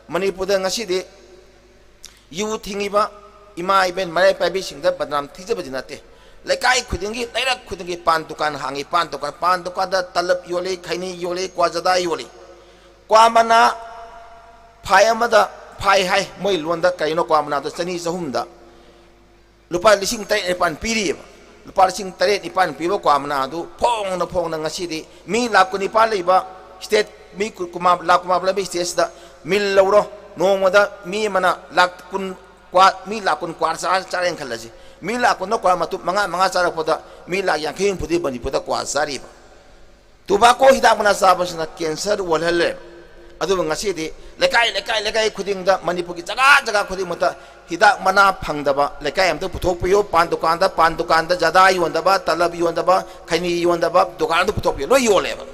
ꯃꯅꯤꯄꯨꯔꯗ ꯉꯁꯤꯗꯤ ꯌꯨ ꯊꯤꯡꯉꯤꯕ ꯏꯃꯥ ꯏꯕꯦꯟ ꯃꯔꯥꯏ ꯄꯥꯏꯕꯤꯁꯤꯡꯗ ꯕꯗꯅꯥꯝ ꯊꯤꯖꯕꯗꯤ ꯅꯠꯇꯦ꯫ ꯂꯩꯀꯥꯏ ꯈꯨꯗꯤꯡꯒꯤ, ꯂꯩꯔꯛ ꯈꯨꯗꯤꯡꯒꯤ ꯄꯥꯟ ꯗꯨꯀꯥꯟ ꯍꯥꯡꯉꯤ, ꯄꯥꯟ ꯗꯨꯀꯥꯟ, ꯄꯥꯟ ꯗꯨꯀꯥꯟꯗ ꯇꯂꯞ ꯌꯣꯜꯂꯤ, ꯈꯩꯅꯤ ꯌꯣꯜꯂꯤ, ꯀ꯭ꯋꯥ ꯖꯗꯥ ꯌꯣꯜꯂꯤ꯫ ꯀ꯭ꯋꯥ ꯃꯅꯥ ꯐꯥꯏ ꯑꯃꯗ, ꯐꯥꯏ ꯍꯥꯏ ꯃꯣꯏ ꯂꯣꯟꯗ, ꯀꯔꯤꯅꯣ ꯀ꯭ꯋꯥ ꯃꯅꯥꯗꯣ ꯆꯅꯤ ꯆꯍꯨꯝꯗ ꯂꯨꯄꯥ ꯂꯤꯁꯤꯡ ꯇꯔꯦꯠ ꯅꯤꯄꯥꯟ ꯄꯤꯔꯤꯑꯕ꯫ ꯂꯨꯄꯥ ꯂꯤꯁꯤꯡ ꯇꯔꯦꯠ ꯅꯤꯄꯥꯟ ꯄꯤꯕ ꯀ꯭ꯋꯥ ꯃꯅꯥ ꯑꯗꯨ ꯐꯣꯡꯅ ꯐꯣꯡꯅ ꯉꯁꯤꯗꯤ ꯃꯤ ꯂꯥꯈ ꯀꯨꯟꯅꯤꯄꯥꯟ ꯂꯩꯕ ꯁ꯭ꯇꯦꯠ ꯃꯤ ꯀꯨ- ꯀꯨꯃꯥ- ꯂꯥꯈ ꯀꯨꯟ ꯃꯥꯄꯜ ꯂꯩꯕ ꯁ꯭ꯇꯦꯠꯁꯤꯗ ꯃꯤꯜ ꯂꯧꯔꯣ, ꯅꯣꯡꯃꯗ ꯃꯤ ꯑꯃꯅ ꯂꯥꯈ ꯀꯨꯟ, ꯀ꯭ꯋꯥ- ꯃꯤ ꯂꯥꯈ ꯀꯨꯟ ꯀ꯭ꯋꯥ ꯆꯥ- ꯆꯥꯔꯦꯅ ꯈꯜꯂꯁꯤ꯫ ꯃꯤ ꯂꯥꯈ ꯀꯨꯟꯗ ꯀ꯭ꯋꯥ ꯃꯇꯨꯝ ꯃꯉꯥ ꯃꯉꯥ ꯆꯥꯔꯛꯄꯗ ꯃꯤ ꯂꯥꯈ ꯌꯥꯡꯈꯩ ꯍꯨꯝꯐꯨꯗꯤ ꯃꯅꯤꯄꯨꯔꯗ ꯀ꯭ꯋꯥ ꯆꯥꯔꯤꯕ꯫ ꯇꯣꯕꯥꯀꯣ ꯍꯤꯗꯥꯛ ꯃꯅꯥ ꯆꯥꯕꯁꯤꯅ ꯀꯦꯟꯁꯔ ꯑꯣꯜꯍꯜꯂꯦ꯫ ꯑꯗꯨꯕꯨ ꯉꯁꯤꯗꯤ ꯂꯩꯀꯥꯏ ꯂꯩꯀꯥꯏ ꯂꯩꯀꯥꯏ ꯈꯨꯗꯤꯡꯗ ꯃꯅꯤꯄꯨꯔꯒꯤ ꯖꯒꯥ ꯖꯒꯥ ꯈꯨꯗꯤꯡꯃꯛꯇ ꯍꯤꯗꯥꯛ ꯃꯅꯥ ꯐꯪꯗꯕ ꯂꯩꯀꯥꯏ ꯑꯃꯇ ꯄꯨꯊꯣꯛꯄꯤꯌꯨ꯫ ꯄꯥꯟ ꯗꯨꯀꯥꯟꯗ, ꯄꯥꯟ ꯗꯨꯀꯥꯟꯗ ꯖꯥꯗꯥ ꯌꯣꯟꯗꯕ, ꯇꯂꯕ ꯌꯣꯟꯗꯕ, ꯈꯩꯅꯤ ꯌꯣꯟꯗꯕ ꯗꯨꯀꯥꯟ ꯑꯗꯨ ꯄꯨꯊꯣꯛꯄꯤꯌꯨ꯫ ꯂꯣꯏ ꯌꯣꯜꯂꯦꯕ꯫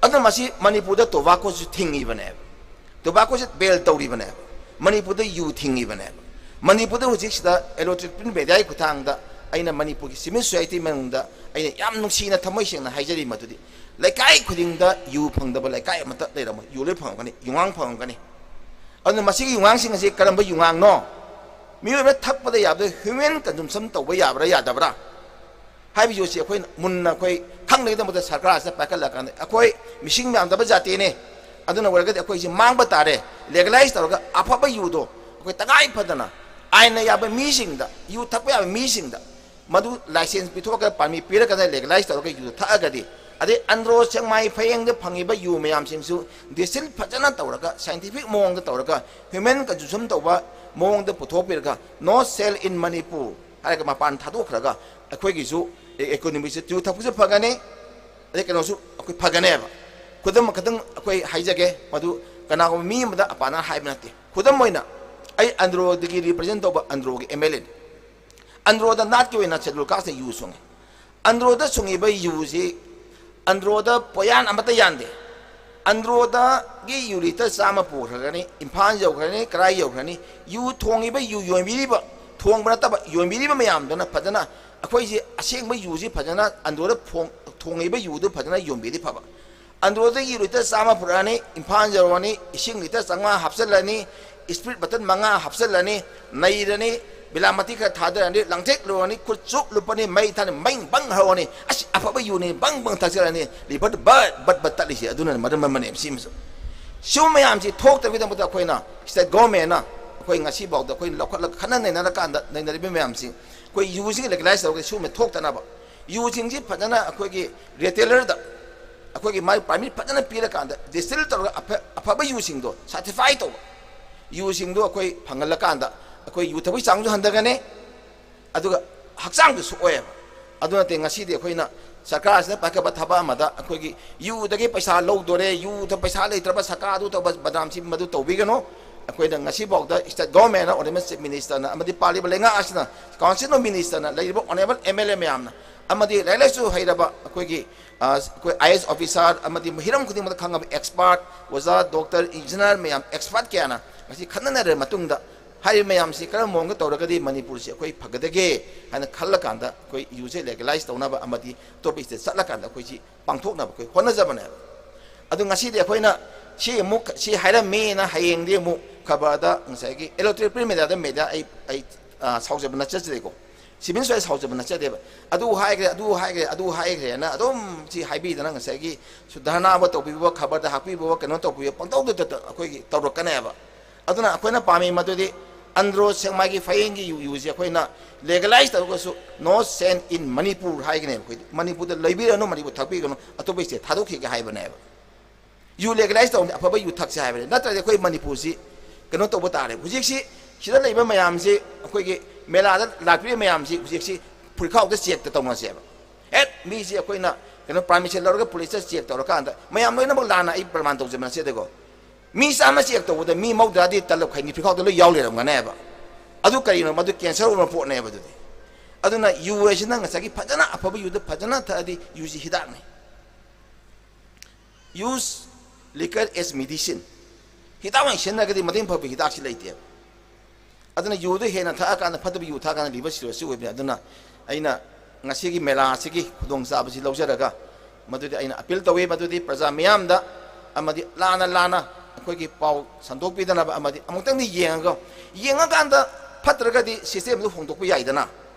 ꯑꯗꯨꯅ ꯃꯁꯤ ꯃꯅꯤꯄꯨꯔꯗ ꯇꯣꯕꯥꯀꯣꯁꯨ ꯊꯤꯡꯉꯤꯕꯅꯦꯕ꯫ ꯇꯣꯕꯥꯀꯣꯁꯦ ꯕꯦꯟ ꯇꯧꯔꯤꯕꯅꯦꯕ꯫ ꯃꯅꯤꯄꯨꯔꯗ ꯌꯨ ꯊꯤꯡꯉꯤꯕꯅꯦꯕ꯫ ꯃꯅꯤꯄꯨꯔꯗ ꯍꯧꯖꯤꯛꯁꯤꯗ electronic media ꯒꯤ ꯈꯨꯠꯊꯥꯡꯗ ꯑꯩꯅ ꯃꯅꯤꯄꯨꯔꯒꯤ civil society ꯃꯅꯨꯡꯗ ꯑꯩꯅ ꯌꯥꯝ ꯅꯨꯡꯁꯤꯅ ꯊꯃꯣꯏ ꯁꯦꯡꯅ ꯍꯥꯏꯖꯔꯤ ꯃꯗꯨꯗꯤ, ꯂꯩꯀꯥꯏ ꯈꯨꯗꯤꯡꯗ ꯌꯨ ꯐꯪꯗꯕ ꯂꯩꯀꯥꯏ ꯑꯃꯠꯇ ꯂꯩꯔꯝꯃꯣꯏ꯫ ꯌꯨ ꯂꯣꯏ ꯐꯪꯉꯝꯒꯅꯤ, ꯌꯨꯉꯥꯡ ꯐꯪꯉꯝꯒꯅꯤ꯫ ꯑꯗꯨꯅ ꯃꯁꯤꯒꯤ ꯌꯨꯉꯥꯡꯁꯤꯡ ꯑꯁꯤ ꯀꯔꯝꯕ ꯌꯨꯉꯥꯡꯅꯣ? ꯃꯤꯑꯣꯏꯕ ꯊꯛꯄꯗ ꯌꯥꯕꯗ human consumption ꯇꯧꯕ ꯌꯥꯕ꯭ꯔꯥ ꯌꯥꯗꯕ꯭ꯔꯥ ꯍꯥꯏꯕ ꯌꯣꯠꯁꯤ ꯑꯩꯈꯣꯏꯅ ꯃꯨꯟꯅ ꯑꯩꯈꯣꯏ ꯈꯪꯅꯉꯩꯗꯃꯛꯇ ꯁꯔꯀꯥꯔꯁꯤꯗ ꯄꯥꯏꯈꯠꯂꯀꯥꯟꯗ ꯑꯩꯈꯣꯏ ꯃꯤꯁꯤꯡ ꯌꯥꯝꯗꯕ ꯖꯥꯇꯤꯅꯦ꯫ ꯑꯗꯨꯅ ꯑꯣꯏꯔꯒꯗꯤ ꯑꯩꯈꯣꯏꯁꯤ ꯃꯥꯡꯕ ꯇꯥꯔꯦ꯫ Legalize ꯇꯧꯔꯒ ꯑꯐꯕ ꯌꯨꯗꯣ ꯑꯩꯈꯣꯏ ꯇꯉꯥꯏ ꯐꯗꯅ ꯑꯥꯏꯟꯅ ꯌꯥꯕ ꯃꯤꯁꯤꯡꯗ, ꯌꯨ ꯊꯛꯄ ꯌꯥꯕ ꯃꯤꯁꯤꯡꯗ, ꯃꯗꯨ license ꯄꯤꯊꯣꯛꯑꯒ permit ꯄꯤꯔꯀꯥꯟꯗ legalize ꯇꯧꯔꯒ ꯌꯨ ꯊꯛꯑꯒꯗꯤ, ꯑꯗꯩ ꯑꯟꯗ꯭ꯔꯣ, ꯁꯦꯛꯃꯥꯏ, ꯐꯌꯦꯡꯗ ꯐꯪꯉꯤꯕ ꯌꯨ ꯃꯌꯥꯝꯁꯤꯡꯁꯨ distill ꯐꯖꯅ ꯇꯧꯔꯒ, scientific ꯃꯑꯣꯡꯗ ꯇꯧꯔꯒ, human consumption ꯇꯧꯕ ꯃꯑꯣꯡꯗ ꯄꯨꯊꯣꯛꯄꯤꯔꯒ, no sale in Manipur ꯍꯥꯏꯔꯒ ꯃꯄꯥꯟ ꯊꯥꯗꯣꯛꯈ꯭ꯔꯒ, ꯑꯩꯈꯣꯏꯒꯤꯁꯨ economy ꯁꯦ ꯌꯨ ꯊꯛꯄꯁꯨ ꯐꯒꯅꯤ, ꯑꯗꯩ ꯀꯩꯅꯣꯁꯨ ꯑꯩꯈꯣꯏ ꯐꯒꯅꯦꯕ꯫ ꯈꯨꯗꯝ ꯈꯛꯇꯪ ꯑꯩꯈꯣꯏ ꯍꯥꯏꯖꯒꯦ, ꯃꯗꯨ ꯀꯅꯥꯒꯨꯝꯕ ꯃꯤ ꯑꯃꯗ ꯑꯄꯥꯅ ꯍꯥꯏꯕ ꯅꯠꯇꯦ꯫ ꯈꯨꯗꯝ ꯑꯣꯏꯅ, ꯑꯩ ꯑꯟꯗ꯭ꯔꯣꯗꯒꯤ represent ꯇꯧꯕ ꯑꯟꯗ꯭ꯔꯣꯒꯤ M L A ꯅꯤ꯫ ꯑꯟꯗ꯭ꯔꯣꯗ ꯅꯥꯠꯀꯤ ꯑꯣꯏꯅ Scheduled Caste ꯅ ꯌꯨ ꯁꯨꯡꯉꯤ꯫ ꯑꯟꯗ꯭ꯔꯣꯗ ꯁꯨꯡꯉꯤꯕ ꯌꯨꯁꯤ ꯑꯟꯗ꯭ꯔꯣꯗ ꯄꯣꯌꯥꯟ ꯑꯃꯠꯇ ꯌꯥꯟꯗꯦ꯫ ꯑꯟꯗ꯭ꯔꯣꯗꯒꯤ ꯌꯨ litre ꯆꯥꯝꯃ ꯄꯨꯈ꯭ꯔꯒꯅꯤ, ꯏꯝꯐꯥꯜ ꯌꯧꯈ꯭ꯔꯅꯤ, ꯀꯔꯥꯏ ꯌꯧꯈ꯭ꯔꯅꯤ, ꯌꯨ ꯊꯣꯡꯉꯤꯕ, ꯌꯨ ꯌꯣꯟꯕꯤꯔꯤꯕ, ꯊꯣꯡꯕ ꯅꯠꯇꯕ ꯌꯣꯟꯕꯤꯔꯤꯕ ꯃꯌꯥꯝꯗꯨꯅ ꯐꯖꯅ ꯑꯩꯈꯣꯏꯁꯤ ꯑꯁꯦꯡꯕ ꯌꯨꯁꯤ ꯐꯖꯅ ꯑꯟꯗ꯭ꯔꯣꯗ ꯐꯣꯡ- ꯊꯣꯡꯉꯤꯕ ꯌꯨꯗꯨ ꯐꯖꯅ ꯌꯣꯟꯕꯤꯔꯗꯤ ꯐꯕ꯫ ꯑꯟꯗ꯭ꯔꯣꯗꯒꯤ litre ꯆꯥꯝꯃ ꯄꯨꯔꯛꯑꯅꯤ, ꯏꯝꯐꯥꯜ ꯌꯧꯔꯅꯤ, ꯏꯁꯤꯡ litre ꯆꯥꯝꯃꯉꯥ ꯍꯥꯞꯆꯤꯜꯂꯅꯤ, spirit bottle ꯃꯉꯥ ꯍꯥꯞꯆꯤꯜꯂꯅꯤ, ꯅꯩꯔꯅꯤ, ꯕꯤꯂꯥꯃꯇꯤ ꯈꯔ ꯊꯥꯗꯔꯅꯤ, ꯂꯪꯊꯦꯛ ꯂꯨꯔꯅꯤ, ꯈꯨꯠ ꯆꯨꯞ ꯂꯨꯞꯄꯅꯤ, ꯃꯩ ꯊꯥꯅꯤ, ꯕꯪ ꯕꯪ ꯍꯧꯔꯅꯤ꯫ ꯑꯁ, ꯑꯐꯕ ꯌꯨꯅꯤ, ꯕꯪ ꯕꯪ ꯊꯛꯆꯔꯅꯤ, liver ꯗꯨ ꯕꯠ ꯕꯠ ꯕꯠ ꯇꯠꯂꯤꯁꯦ ꯑꯗꯨꯅ ꯃꯔꯝ ꯑꯃꯅꯦꯕ ꯁꯤꯃꯁꯨ꯫ ꯁꯤꯒꯨꯝꯕ ꯃꯌꯥꯝꯁꯤ ꯊꯣꯛꯇꯕꯒꯤꯗꯃꯛꯇ ꯑꯩꯈꯣꯏꯅ state government ꯅ ꯑꯩꯈꯣꯏ ꯉꯁꯤꯐꯥꯎꯗ ꯑꯩꯈꯣꯏꯅ ꯂꯧꯈꯠꯂꯒ ꯈꯟꯅ ꯅꯩꯅꯔꯀꯥꯟꯗ ꯅꯩꯅꯔꯤꯕ ꯃꯌꯥꯝꯁꯤ ꯑꯩꯈꯣꯏ ꯌꯨꯁꯤꯡ legalize ꯇꯧꯔꯒ ꯁꯤꯒꯨꯝꯕ ꯊꯣꯛꯇꯅꯕ, ꯌꯨꯁꯤꯡꯁꯤ ꯐꯖꯅ ꯑꯩꯈꯣꯏꯒꯤ retailer ꯗ ꯑꯩꯈꯣꯏꯒꯤ ꯃꯥꯒꯤ ꯄꯥꯔꯃꯤꯠ ꯐꯖꯅ ꯄꯤꯔꯀꯥꯟꯗ ꯗꯤꯁꯇꯤꯜ ꯇꯧꯔꯒ ꯑꯐ-, ꯑꯐꯕ ꯌꯨꯁꯤꯡꯗꯣ, ꯁꯥꯔꯇꯤꯐꯥꯏ ꯇꯧꯕ ꯌꯨꯁꯤꯡꯗꯣ ꯑꯩꯈꯣꯏ ꯐꯪꯍꯜꯂꯀꯥꯟꯗ ꯑꯩꯈꯣꯏ ꯌꯨ ꯊꯛꯄꯒꯤ ꯆꯥꯡꯁꯨ ꯍꯟꯊꯒꯅꯤ, ꯑꯗꯨꯒ ꯍꯛꯆꯥꯡꯁꯨ ꯁꯣꯛꯑꯣꯏꯕ꯫ ꯑꯗꯨ ꯅꯠꯇꯦ, ꯉꯁꯤꯗꯤ ꯑꯩꯈꯣꯏꯅ ꯁꯔꯀꯥꯔꯁꯤꯅ ꯄꯥꯏꯈꯠꯄ ꯊꯕꯛ ꯑꯃꯗ ꯑꯩꯈꯣꯏꯒꯤ ꯌꯨꯗꯒꯤ ꯄꯩꯁꯥ ꯂꯧꯗꯣꯔꯦ, ꯌꯨꯗ ꯄꯩꯁꯥ ꯂꯩꯇ꯭ꯔꯕ ꯁꯔꯀꯥꯔ ꯑꯗꯨ ꯇꯧꯕ ꯕꯗꯅꯥꯝꯁꯤ ꯃꯗꯨ ꯇꯧꯕꯤꯒꯅꯨ꯫ ꯑꯩꯈꯣꯏꯅ ꯉꯁꯤꯐꯥꯎꯗ state government ꯅ, ꯑꯣꯅꯔꯦꯕꯜ ꯆꯤꯐ ꯃꯤꯅꯤꯁꯇꯔꯅ ꯑꯃꯗꯤ ꯄꯥꯜꯂꯤꯕ ꯂꯩꯉꯥꯛ ꯑꯁꯤꯅ, ꯀꯥꯎꯟꯁꯤꯜ ꯑꯣꯐ ꯃꯤꯅꯤꯁꯇꯔꯅ, ꯂꯩꯔꯤꯕ ꯑꯣꯅꯔꯦꯕꯜ ꯑꯦꯝ ꯑꯦꯜ ꯑꯦ ꯃꯌꯥꯝꯅ ꯑꯃꯗꯤ ꯂꯥꯏꯔꯤꯛ ꯂꯥꯏꯁꯨ ꯍꯩꯔꯕ ꯑꯩꯈꯣꯏꯒꯤ, ꯑ, ꯑꯩꯈꯣꯏ ꯑꯥꯏ ꯑꯦꯁ ꯑꯣꯐꯤꯁꯥꯔ ꯑꯃꯗꯤ ꯍꯤꯔꯝ ꯈꯨꯗꯤꯡꯃꯛꯇ ꯈꯪꯉꯕ ꯑꯦꯛꯁꯄꯥꯔꯠ, ꯑꯣꯖꯥ, ꯗꯣꯛꯇꯔ, ꯏꯟꯖꯤꯅꯤꯌꯥꯔ ꯃꯌꯥꯝ, ꯑꯦꯛꯁꯄꯥꯔꯠ ꯀꯌꯥꯅ ꯉꯁꯤ ꯈꯟꯅꯅꯔꯕ ꯃꯇꯨꯡꯗ ꯍꯥꯏꯔꯤꯕ ꯃꯌꯥꯝꯁꯤ ꯀꯔꯝꯕ ꯃꯑꯣꯡꯗ ꯇꯧꯔꯒꯗꯤ ꯃꯅꯤꯄꯨꯔꯁꯤ ꯑꯩꯈꯣꯏ ꯐꯒꯗꯒꯦ ꯍꯥꯏꯅ ꯈꯜꯂꯀꯥꯟꯗ ꯑꯩꯈꯣꯏ ꯌꯨꯁꯦ ꯂꯦꯒꯦꯂꯥꯏꯁ ꯇꯧꯅꯕ ꯑꯃꯗꯤ ꯑꯇꯣꯞꯄ ꯁ꯭ꯇꯦꯠ ꯆꯠꯂꯀꯥꯟꯗ ꯑꯩꯈꯣꯏꯁꯤ ꯄꯥꯡꯊꯣꯛꯅꯕ ꯑꯩꯈꯣꯏ ꯍꯣꯠꯅꯖꯕꯅꯦꯕ꯫ ꯑꯗꯨ ꯉꯁꯤꯗꯤ ꯑꯩꯈꯣꯏꯅ ꯁꯤ ꯑꯃꯨꯛ ꯁꯤ ꯍꯥꯏꯔꯝꯃꯦꯅ ꯍꯌꯦꯡꯗꯤ ꯑꯃꯨꯛ ꯈꯕꯔꯗ ꯉꯁꯥꯏꯒꯤ ꯏꯂꯦꯛꯇ꯭ꯔꯣꯅꯤꯛ ꯄ꯭ꯔꯤꯟꯠ ꯃꯦꯗꯤꯌꯥꯗ, ꯃꯦꯗꯤꯌꯥ ꯑꯩ, ꯑꯩ, ꯑ, ꯁꯥꯎꯖꯕ ꯅꯠꯆꯗꯦꯀꯣ꯫ Civil society ꯁꯥꯎꯖꯕ ꯅꯠꯆꯗꯦꯕ꯫ ꯑꯗꯨ ꯍꯥꯏꯈ꯭ꯔꯦ, ꯑꯗꯨ ꯍꯥꯏꯈ꯭ꯔꯦ, ꯑꯗꯨ ꯍꯥꯏꯈ꯭ꯔꯦꯅ ꯑꯗꯨꯝ ꯁꯤ ꯍꯥꯏꯕꯤꯗꯅ ꯉꯁꯥꯏꯒꯤ ꯁꯨ ꯙꯔꯅꯥꯕꯨ ꯇꯧꯕꯤꯕ, ꯈꯕꯔꯗ ꯍꯥꯞꯄꯤꯕ, ꯀꯩꯅꯣ ꯇꯧꯕꯤꯕ, ꯄꯪꯇꯧꯗ ꯇꯧ-, ꯑꯩꯈꯣꯏꯒꯤ ꯇꯧꯔꯛꯀꯅꯦꯕ꯫ ꯑꯗꯨꯅ ꯑꯩꯈꯣꯏꯅ ꯄꯥꯝꯃꯤ ꯃꯗꯨꯗꯤ ꯑꯟꯗ꯭ꯔꯣ ꯁꯦꯛꯃꯥꯏꯒꯤ ꯐꯌꯦꯡꯒꯤ ꯌꯨ, ꯌꯨꯁꯦ ꯑꯩꯈꯣꯏꯅ ꯂꯦꯒꯦꯂꯥꯏꯁ ꯇꯧꯔꯒꯁꯨ "No sale in Manipur" ꯍꯥꯏꯒꯅꯦꯕ ꯑꯩꯈꯣꯏꯗꯤ꯫ ꯃꯅꯤꯄꯨꯔꯗ ꯂꯩꯕꯤꯔꯅꯨ, ꯃꯅꯤꯄꯨꯔ ꯊꯛꯄꯤꯒꯅꯨ, ꯑꯇꯣꯞꯄ ꯁ꯭ꯇꯦꯠ ꯊꯥꯗꯣꯛꯈꯤꯒꯦ ꯍꯥꯏꯕꯅꯦꯕ꯫ ꯌꯨ ꯂꯦꯒꯦꯂꯥꯏꯁ ꯇꯧꯕꯅꯤ, ꯑꯐꯕ ꯌꯨ ꯊꯛꯁꯦ ꯍꯥꯏꯕꯅꯤ, ꯅꯠꯇ꯭ꯔꯗꯤ ꯑꯩꯈꯣꯏ ꯃꯅꯤꯄꯨꯔꯁꯤ ꯀꯩꯅꯣ ꯇꯧꯕ ꯇꯥꯔꯦ꯫ ꯍꯧꯖꯤꯛꯁꯤ ꯁꯤꯗ ꯂꯩꯕ ꯃꯌꯥꯝꯁꯤ, ꯑꯩꯈꯣꯏꯒꯤ ꯃꯦꯂꯥꯗ ꯂꯥꯛꯄꯤꯔꯤꯕ ꯃꯌꯥꯝꯁꯤ ꯍꯧꯖꯤꯛꯁꯤ ꯐꯨꯔꯤꯠꯈꯥꯎꯗ ꯆꯦꯛꯇ ꯇꯧꯅꯁꯦꯕ꯫ ꯍꯦꯛ ꯃꯤꯁꯤ ꯑꯩꯈꯣꯏꯅ ꯀꯩꯅꯣ ꯄꯥꯔꯃꯤꯁꯟ ꯂꯧꯔꯒ ꯄꯨꯂꯤꯁꯇ ꯆꯦꯛ ꯇꯧꯔꯀꯥꯟꯗ ꯃꯌꯥꯝ ꯂꯣꯏꯅꯃꯛ ꯂꯥꯟꯅ ꯑꯩ ꯄ꯭ꯔꯃꯥꯟ ꯇꯧꯖꯕ ꯅꯠꯆꯗꯦꯀꯣ꯫ ꯃꯤ ꯆꯥꯝꯃ ꯆꯦꯛ ꯇꯧꯕꯗ ꯃꯤ ꯃꯧꯗ꯭ꯔꯥꯗꯤ ꯇꯂꯕ ꯈꯥꯏꯅꯤ ꯐꯤꯈꯥꯎꯗ ꯂꯣꯏ ꯌꯥꯎ ꯂꯩꯔꯝꯒꯅꯦꯕ꯫ ꯑꯗꯨ ꯀꯔꯤꯅꯣ? ꯃꯗꯨ ꯀꯦꯟꯁꯔ ꯑꯣꯏꯕ ꯄꯣꯠꯅꯦꯕ ꯑꯗꯨꯗꯤ꯫ ꯑꯗꯨꯅ ꯌꯨ ꯍꯥꯏꯁꯤꯅ ꯉꯁꯥꯏꯒꯤ ꯐꯖꯅ ꯑꯐꯕ ꯌꯨꯗ ꯐꯖꯅ ꯊꯛꯑꯗꯤ ꯌꯨꯁꯤ ꯍꯤꯗꯥꯛꯅꯤ꯫ Use liquor as medicine. ꯍꯤꯗꯥꯛ ꯑꯣꯏꯅ ꯁꯤꯖꯤꯟꯅꯔꯒꯗꯤ ꯃꯇꯦꯡ ꯐꯕ ꯍꯤꯗꯥꯛꯁꯤ ꯂꯩꯇꯦꯕ꯫ ꯑꯗꯨꯅ ꯌꯨꯗꯨ ꯍꯦꯟꯅ ꯊꯛꯑꯀꯥꯟꯗ ꯐꯠꯇꯕ ꯌꯨ ꯊꯛꯑꯀꯥꯟꯗ liver cirrhosis ꯑꯣꯏꯕꯅꯤ꯫ ꯑꯗꯨꯅ ꯑꯩꯅ ꯉꯁꯤꯒꯤ ꯃꯦꯂꯥ ꯑꯁꯤꯒꯤ ꯈꯨꯗꯣꯡꯆꯥꯕꯁꯤ ꯂꯧꯖꯔꯒ ꯃꯗꯨꯗꯤ ꯑꯩꯅ appeal ꯇꯧꯏ, ꯃꯗꯨꯗꯤ ꯄ꯭ꯔꯖꯥ ꯃꯤꯌꯥꯝꯗ ꯑꯃꯗꯤ ꯂꯥꯟꯅ ꯂꯥꯟꯅ ꯑꯩꯈꯣꯏꯒꯤ ꯄꯥꯎ ꯁꯟꯗꯣꯛꯄꯤꯗꯅꯕ ꯑꯃꯗꯤ ꯑꯃꯨꯛꯇꯪꯗꯤ ꯌꯦꯡꯉꯒ, ꯌꯦꯡꯉꯀꯥꯟꯗ ꯐꯠꯇ꯭ꯔꯒꯗꯤ system ꯑꯗꯨ ꯍꯣꯡꯗꯣꯛꯄ ꯌꯥꯏꯗꯅ꯫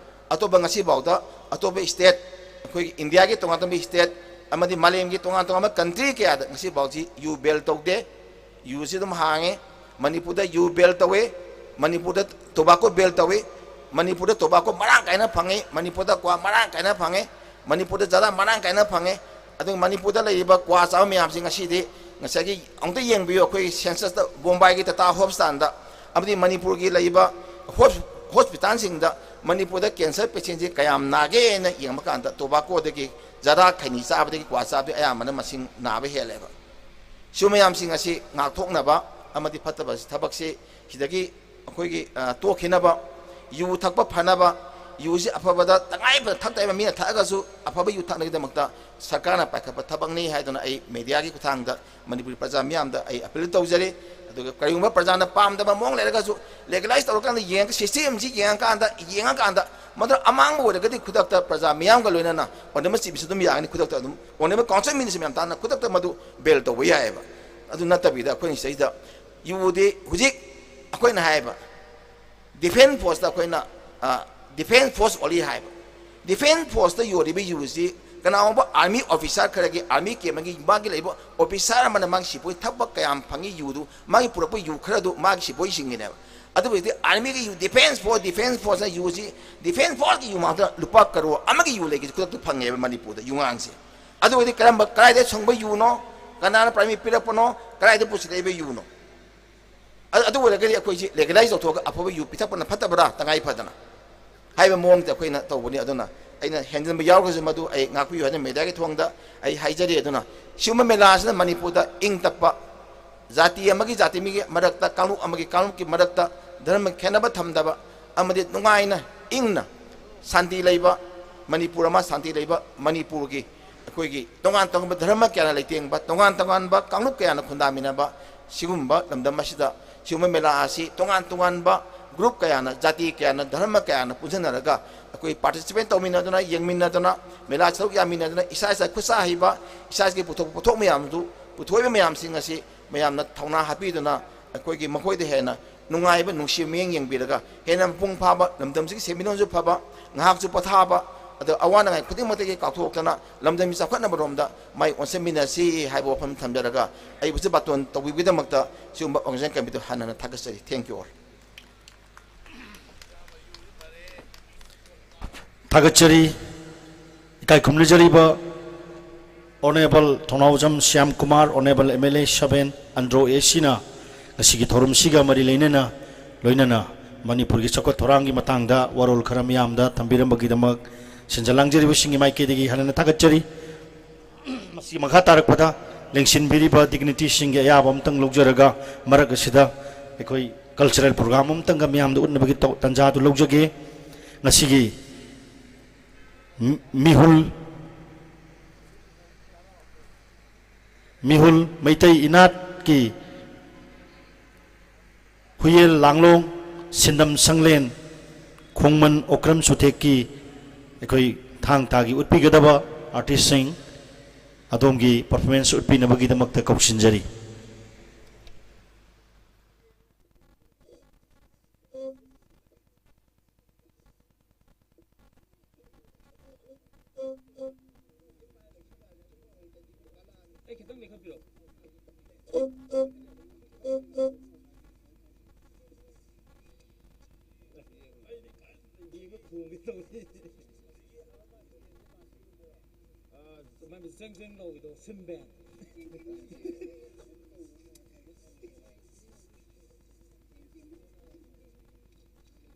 ꯑꯇꯣꯞꯄ ꯉꯁꯤꯐꯥꯎꯗ ꯑꯇꯣꯞꯄ state, ꯑꯩꯈꯣꯏꯒꯤ ꯏꯟꯗꯤꯌꯥꯒꯤ ꯇꯣꯉꯥꯟ ꯇꯣꯉꯥꯟꯕ state ꯑꯃꯗꯤ ꯃꯥꯂꯦꯝꯒꯤ ꯇꯣꯉꯥꯟ ꯇꯣꯉꯥꯟꯕ country ꯀꯌꯥꯗ ꯉꯁꯤꯐꯥꯎꯁꯤ ꯌꯨ ban ꯇꯧꯗꯦ꯫ ꯌꯨꯁꯤ ꯑꯗꯨꯝ ꯍꯥꯡꯉꯦ꯫ ꯃꯅꯤꯄꯨꯔꯗ ꯌꯨ ban ꯇꯧꯋꯦ, ꯃꯅꯤꯄꯨꯔꯗ tobacco ban ꯇꯧꯋꯦ, ꯃꯅꯤꯄꯨꯔꯗ tobacco ꯃꯔꯥꯡ ꯀꯥꯏꯅ ꯐꯪꯉꯦ, ꯃꯅꯤꯄꯨꯔꯗ ꯀ꯭ꯋꯥ ꯃꯔꯥꯡ ꯀꯥꯏꯅ ꯐꯪꯉꯦ, ꯃꯅꯤꯄꯨꯔꯗ ꯖꯔꯗꯥ ꯃꯔꯥꯡ ꯀꯥꯏꯅ ꯐꯪꯉꯦ꯫ ꯑꯗꯨꯒ ꯃꯅꯤꯄꯨꯔꯗ ꯂꯩꯔꯤꯕ ꯀ꯭ꯋꯥ ꯆꯥꯕ ꯃꯌꯥꯝꯁꯤ ꯉꯁꯤꯗꯤ, ꯉꯁꯥꯏꯒꯤ ꯑꯃꯨꯛꯇ ꯌꯦꯡꯕꯤꯌꯨ, ꯑꯩꯈꯣꯏꯒꯤ ꯁꯦꯟꯁꯁꯇ ꯕꯣꯝꯕꯥꯏꯒꯤ ꯇꯥꯇꯥ ꯍꯣꯁꯄꯤꯇꯥꯜꯗ ꯑꯃꯗꯤ ꯃꯅꯤꯄꯨꯔꯒꯤ ꯂꯩꯔꯤꯕ ꯍꯣꯁ-, ꯍꯣꯁꯄꯤꯇꯥꯜꯁꯤꯡꯗ ꯃꯅꯤꯄꯨꯔꯗ ꯀꯦꯟꯁꯔ ꯄꯦꯁꯦꯟꯁꯤ ꯀꯌꯥꯝ ꯅꯥꯒꯦꯅ ꯌꯦꯡꯕ ꯀꯥꯟꯗ ꯇꯣꯕꯥꯀꯣꯗꯒꯤ, ꯖꯔꯗꯥ, ꯈꯩꯅꯤ ꯆꯥꯕꯗꯒꯤ, ꯀ꯭ꯋꯥ ꯆꯥꯕꯗꯒꯤ ꯑꯌꯥꯝꯕꯅ ꯃꯁꯤꯡ ꯅꯥꯕ ꯍꯦꯜꯂꯦꯕ꯫ ꯁꯤ ꯃꯌꯥꯝꯁꯤꯡ ꯑꯁꯤ ꯉꯥꯛꯊꯣꯛꯅꯕ ꯑꯃꯗꯤ ꯐꯠꯇꯕ ꯊꯕꯛꯁꯤ ꯁꯤꯗꯒꯤ ꯑꯩꯈꯣꯏꯒꯤ, ꯑ, ꯇꯣꯛꯈꯤꯅꯕ, ꯌꯨ ꯊꯛꯄ ꯐꯅꯕ, ꯌꯨꯁꯤ ꯑꯐꯕꯗ ꯇꯉꯥꯏ ꯐꯗꯅ ꯊꯛꯇ ꯌꯥꯕ ꯃꯤꯅ ꯊꯛꯑꯒꯁꯨ ꯑꯐꯕ ꯌꯨ ꯊꯛꯅꯕꯒꯤꯗꯃꯛꯇ ꯁꯔꯀꯥꯔꯅ ꯄꯥꯏꯈꯠꯄ ꯊꯕꯛꯅꯤ ꯍꯥꯏꯗꯨꯅ ꯑꯩ ꯃꯦꯗꯤꯌꯥꯒꯤ ꯈꯨꯠꯊꯥꯡꯗ ꯃꯅꯤꯄꯨꯔꯤ ꯄ꯭ꯔꯖꯥ ꯃꯤꯌꯥꯝꯗ ꯑꯩ ꯑꯄꯤꯜ ꯇꯧꯖꯔꯤ꯫ ꯑꯗꯨꯒ ꯀꯔꯤꯒꯨꯝꯕ ꯄ꯭ꯔꯖꯥꯅ ꯄꯥꯝꯗꯕ ꯃꯑꯣꯡ ꯂꯩꯔꯒꯁꯨ, ꯂꯦꯒꯦꯂꯥꯏꯁ ꯇꯧꯔꯀꯥꯟꯗ ꯌꯦꯡꯉ-, ꯁꯤꯁꯇꯦꯝꯁꯤ ꯌꯦꯡꯉꯀꯥꯟꯗ, ꯌꯦꯡꯉꯀꯥꯟꯗ ꯃꯗꯨ ꯑꯃꯥꯡꯕ ꯑꯣꯏꯔꯒꯗꯤ ꯈꯨꯗꯛꯇ ꯄ꯭ꯔꯖꯥ ꯃꯤꯌꯥꯝꯒ ꯂꯣꯏꯅꯅ ꯑꯣꯅꯔꯦꯕꯜ ꯆꯤꯞ ꯃꯤꯅꯤꯁꯇꯔ ꯑꯗꯨꯝ ꯌꯥꯒꯅꯤ, ꯈꯨꯗꯛꯇ ꯑꯗꯨꯝ ꯑꯣꯅꯔꯦꯕꯜ ꯀꯥꯎꯟꯁꯤꯜ ꯃꯤꯅꯤꯁꯇꯔ ꯃꯌꯥꯝ ꯇꯥꯟꯅ ꯈꯨꯗꯛꯇ ꯃꯗꯨ ꯕꯦꯟ ꯇꯧꯕ ꯌꯥꯏꯑꯕ꯫ ꯑꯗꯨ ꯅꯠꯇꯕꯤꯗ ꯑꯩꯈꯣꯏꯅ ꯁꯤꯗꯩꯗ ꯌꯨꯗꯤ ꯍꯧꯖꯤꯛ ꯑꯩꯈꯣꯏꯅ ꯍꯥꯏꯕ ꯗꯤꯐꯦꯟꯁ ꯐꯣꯔꯁꯇ ꯑꯩꯈꯣꯏꯅ, ꯑ, ꯗꯤꯐꯦꯟꯁ ꯐꯣꯔꯁ ꯑꯣꯟꯂꯤ ꯍꯥꯏꯕ꯫ ꯗꯤꯐꯦꯟꯁ ꯐꯣꯔꯁꯇ ꯌꯣꯜꯂꯤꯕ ꯌꯨꯁꯤ ꯀꯅꯥꯒꯨꯝꯕ ꯑꯥꯔꯃꯤ ꯑꯣꯐꯤꯁꯥꯔ ꯈꯔꯒꯤ, ꯑꯥꯔꯃꯤ ꯀꯦꯝ ꯑꯃꯒꯤ ꯃꯥꯒꯤ ꯂꯩꯕ ꯑꯣꯐꯤꯁꯥꯔ ꯑꯃꯅ ꯃꯥꯒꯤ ꯁꯤꯄꯣꯏ ꯊꯛꯄ ꯀꯌꯥꯝ ꯐꯪꯉꯤ ꯌꯨꯗꯨ, ꯃꯥꯒꯤ ꯄꯨꯔꯛꯄ ꯌꯨ ꯈꯔꯗꯨ ꯃꯥꯒꯤ ꯁꯤꯄꯣꯏꯁꯤꯡꯒꯤꯅꯦꯕ꯫ ꯑꯗꯨꯕꯨ ꯍꯧꯖꯤꯛꯇꯤ ꯑꯥꯔꯃꯤꯒꯤ ꯌꯨ, ꯗꯤꯐꯦꯟꯁ ꯐꯣꯔꯁ, ꯗꯤꯐꯦꯟꯁ ꯐꯣꯔꯁꯅ ꯌꯨꯁꯤ, ꯗꯤꯐꯦꯟꯁ ꯐꯣꯔꯁꯀꯤ ꯌꯨ ꯃꯥꯛꯇ ꯂꯨꯄꯥ ꯀꯔꯣꯔ ꯑꯃꯒꯤ ꯌꯨ ꯂꯩꯒꯦꯁꯤ ꯈꯨꯗꯛꯇ ꯐꯪꯉꯦꯕ ꯃꯅꯤꯄꯨꯔꯗ ꯌꯨꯉꯥꯡꯁꯦ꯫ ꯑꯗꯨ ꯑꯣꯏꯔꯗꯤ ꯀꯔꯝꯕ, ꯀꯗꯥꯏꯗ ꯁꯨꯡꯕ ꯌꯨꯅꯣ, ꯀꯅꯥꯅ ꯄꯥꯔꯃꯤꯠ ꯄꯤꯔꯛꯄꯅꯣ, ꯀꯗꯥꯏꯗ ꯄꯨꯁꯤꯜꯂꯛꯏꯕ ꯌꯨꯅꯣ? ꯑ-, ꯑꯗꯨ ꯑꯣꯏꯔꯒꯗꯤ ꯑꯩꯈꯣꯏꯁꯤ ꯂꯦꯒꯦꯂꯥꯏꯁ ꯇꯧꯊꯣꯛꯑꯒ ꯑꯐꯕ ꯌꯨ ꯄꯤꯊꯛꯄꯅ ꯐꯠꯇꯕ꯭ꯔꯥ, ꯇꯉꯥꯏ ꯐꯗꯅ ꯍꯥꯏꯕ ꯃꯑꯣꯡꯗ ꯑꯩꯈꯣꯏꯅ ꯇꯧꯕꯅꯤ꯫ ꯑꯗꯨꯅ ꯑꯩꯅ ꯍꯦꯟꯖꯤꯟꯕ ꯌꯥꯎꯔꯒꯁꯨ ꯃꯗꯨ ꯑꯩ ꯉꯥꯛꯄꯤꯌꯨ ꯍꯥꯏꯅ ꯃꯦꯗꯤꯌꯥꯒꯤ ꯊꯣꯡꯗ ꯑꯩ ꯍꯥꯏꯖꯔꯤ꯫ ꯑꯗꯨꯅ ꯁꯤꯒꯨꯝꯕ ꯃꯦꯂꯥ ꯑꯁꯤꯅ ꯃꯅꯤꯄꯨꯔꯗ ꯏꯪ ꯇꯞꯄ, ꯖꯥꯇꯤ ꯑꯃꯒꯤ ꯖꯥꯇꯤ ꯃꯤꯒꯤ ꯃꯔꯛꯇ, ꯀꯥꯡꯂꯨꯞ ꯑꯃꯒꯤ ꯀꯥꯡꯂꯨꯞꯀꯤ ꯃꯔꯛꯇ ꯙꯔꯃ ꯈꯦꯠꯅꯕ ꯊꯝꯗꯕ ꯑꯃꯗꯤ ꯅꯨꯡꯉꯥꯏꯅ, ꯏꯪꯅ, ꯁꯥꯟꯇꯤ ꯂꯩꯕ ꯃꯅꯤꯄꯨꯔ ꯑꯃ, ꯁꯥꯟꯇꯤ ꯂꯩꯕ ꯃꯅꯤꯄꯨꯔꯒꯤ ꯑꯩꯈꯣꯏꯒꯤ ꯇꯣꯉꯥꯟ ꯇꯣꯉꯥꯟꯕ ꯙꯔꯃ ꯀꯌꯥꯅ ꯂꯩꯇꯦꯡꯕ, ꯇꯣꯉꯥꯟ ꯇꯣꯉꯥꯟꯕ ꯀꯥꯡꯂꯨꯞ ꯀꯌꯥꯅ ꯈꯨꯟꯗꯥꯃꯤꯟꯅꯕ ꯁꯤꯒꯨꯝꯕ ꯂꯝꯗꯝ ꯑꯁꯤꯗ ꯁꯤꯒꯨꯝꯕ ꯃꯦꯂꯥ ꯑꯁꯤ ꯇꯣꯉꯥꯟ ꯇꯣꯉꯥꯟꯕ ꯒ꯭ꯔꯨꯞ ꯀꯌꯥꯅ, ꯖꯥꯇꯤ ꯀꯌꯥꯅ, ꯙꯔꯃ ꯀꯌꯥꯅ ꯄꯨꯟꯁꯤꯟꯅꯔꯒ ꯑꯩꯈꯣꯏ ꯄꯥꯔꯇꯤꯁꯤꯄꯦꯠ ꯇꯧꯃꯤꯟꯅꯗꯨꯅ, ꯌꯦꯡꯃꯤꯟꯅꯗꯨꯅ, ꯃꯦꯂꯥ ꯁꯔꯨꯛ ꯌꯥꯃꯤꯟꯅꯗꯨꯅ, ꯏꯁꯥ ꯏꯁꯥ ꯈꯨꯠꯁꯥ ꯍꯩꯕ, ꯏꯁꯥ ꯏꯁꯥꯒꯤ ꯄꯨꯊꯣꯛꯄ ꯄꯣꯠꯊꯣꯛ ꯃꯌꯥꯝꯗꯨ, ꯄꯨꯊꯣꯛꯏꯕ ꯃꯌꯥꯝꯁꯤꯡ ꯑꯁꯤ ꯃꯌꯥꯝꯅ ꯊꯧꯅꯥ ꯍꯥꯞꯄꯤꯗꯨꯅ ꯑꯩꯈꯣꯏꯒꯤ ꯃꯈꯣꯏꯗ ꯍꯦꯟꯅ ꯅꯨꯡꯉꯥꯏꯕ, ꯅꯨꯡꯁꯤꯕ ꯃꯤꯠꯌꯦꯡ ꯌꯦꯡꯕꯤꯔꯒ ꯍꯦꯟꯅ ꯃꯄꯨꯡ ꯐꯥꯕ, ꯂꯝꯗꯝꯁꯤꯒꯤ ꯁꯦꯟꯃꯤꯠꯂꯣꯟꯁꯨ ꯐꯕ, ꯉꯥꯏꯍꯥꯛꯁꯨ ꯄꯣꯊꯥꯕ, ꯑꯗꯨꯒ ꯑꯋꯥ ꯅꯨꯡꯉꯥꯏ ꯈꯨꯗꯤꯡꯃꯛꯇꯒꯤ ꯀꯥꯎꯊꯣꯛꯇꯅ ꯂꯝꯗꯝꯒꯤ ꯆꯥꯎꯈꯠꯅꯕꯔꯣꯝꯗ ꯃꯥꯏ ꯑꯣꯟꯁꯤꯟꯃꯤꯟꯅꯁꯤ ꯍꯥꯏꯕ ꯋꯥꯐꯝ ꯊꯝꯖꯔꯒ ꯑꯩꯕꯨꯁꯨ ꯕꯥꯇꯣꯟ ꯇꯧꯕꯤꯕꯒꯤꯗꯃꯛꯇ ꯁꯤꯒꯨꯝꯕ ꯑꯣꯔꯒꯅꯥꯏꯖꯦꯁꯟ ꯀꯃꯤꯇꯤꯗꯨ ꯍꯟꯅ ꯍꯟꯅ ꯊꯥꯒꯠꯆꯔꯤ꯫ Thank you all. ꯊꯥꯒꯠꯆꯔꯤ꯫ ꯏꯀꯥꯏ ꯈꯨꯝꯅꯖꯔꯤꯕ Honourable Thounaojam Shyam Kumar, Honourable M L A seven, Andro A Cꯅ ꯉꯁꯤꯒꯤ ꯊꯧꯔꯝꯁꯤꯒ ꯃꯔꯤ ꯂꯩꯅꯅ, ꯂꯣꯏꯅꯅ ꯃꯅꯤꯄꯨꯔꯒꯤ ꯆꯥꯎꯈꯠ ꯊꯧꯔꯥꯡꯒꯤ ꯃꯇꯥꯡꯗ ꯋꯥꯔꯣꯜ ꯈꯔ ꯃꯤꯌꯥꯝꯗ ꯊꯝꯕꯤꯔꯝꯕꯒꯤꯗꯃꯛ ꯁꯤꯟꯖ ꯂꯥꯡꯖꯔꯤꯕꯁꯤꯡꯒꯤ ꯃꯥꯏꯀꯩꯗꯒꯤ ꯍꯟꯅ ꯊꯥꯒꯠꯆꯔꯤ꯫ ꯃꯁꯤꯒꯤ ꯃꯈꯥ ꯇꯥꯔꯛꯄꯗ ꯂꯦꯡꯁꯤꯟꯕꯤꯔꯤꯕ dignitaryꯁꯤꯡꯒꯤ ꯑꯌꯥꯕ ꯑꯃꯇꯪ ꯂꯧꯖꯔꯒ, ꯃꯔꯛ ꯑꯁꯤꯗ ꯑꯩꯈꯣꯏ cultural program ꯑꯃꯇꯪꯒ ꯃꯤꯌꯥꯝꯗ ꯎꯠꯅꯕꯒꯤ ꯇꯧ-, ꯇꯥꯟꯖꯥꯗꯨ ꯂꯧꯖꯒꯦ꯫ ꯉꯁꯤꯒꯤ ꯃꯤ-, ꯃꯤꯍꯨꯜ, ꯃꯤꯍꯨꯜ ꯃꯩꯇꯩ ꯏꯅꯥꯠꯀꯤ ꯍꯨꯏꯌꯦꯜ ꯂꯥꯡꯂꯣꯡ, ꯁꯤꯟꯗꯝ ꯁꯪꯂꯦꯟ, ꯈꯣꯡꯃꯟ ꯑꯣꯀ꯭ꯔꯝ ꯆꯨꯊꯦꯛꯀꯤ ꯑꯩꯈꯣꯏ ꯊꯥꯡ ꯇꯥꯒꯤ ꯎꯠꯄꯤꯒꯗꯕ artistꯁꯤꯡ ꯑꯗꯣꯝꯒꯤ performance ꯎꯠꯄꯤꯅꯕꯒꯤꯗꯃꯛꯇ ꯀꯧꯁꯤꯟꯖꯔꯤ꯫ ꯑꯩ ꯈꯤꯇꯪ ꯂꯦꯡꯈꯠꯄꯤꯔꯣ꯫ ꯑꯩꯗꯤ ꯀꯟꯅ ꯌꯦꯡꯕ ꯊꯣꯡꯒꯦ ꯇꯧꯔꯤ꯫ ꯑꯥ, ꯃꯥꯏ ꯖꯦꯡ ꯖꯦꯡ ꯂꯥꯎꯕꯤꯗꯣ, ꯁꯤꯝꯕꯦꯟ꯫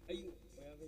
ꯑꯩ ꯃꯌꯥꯝ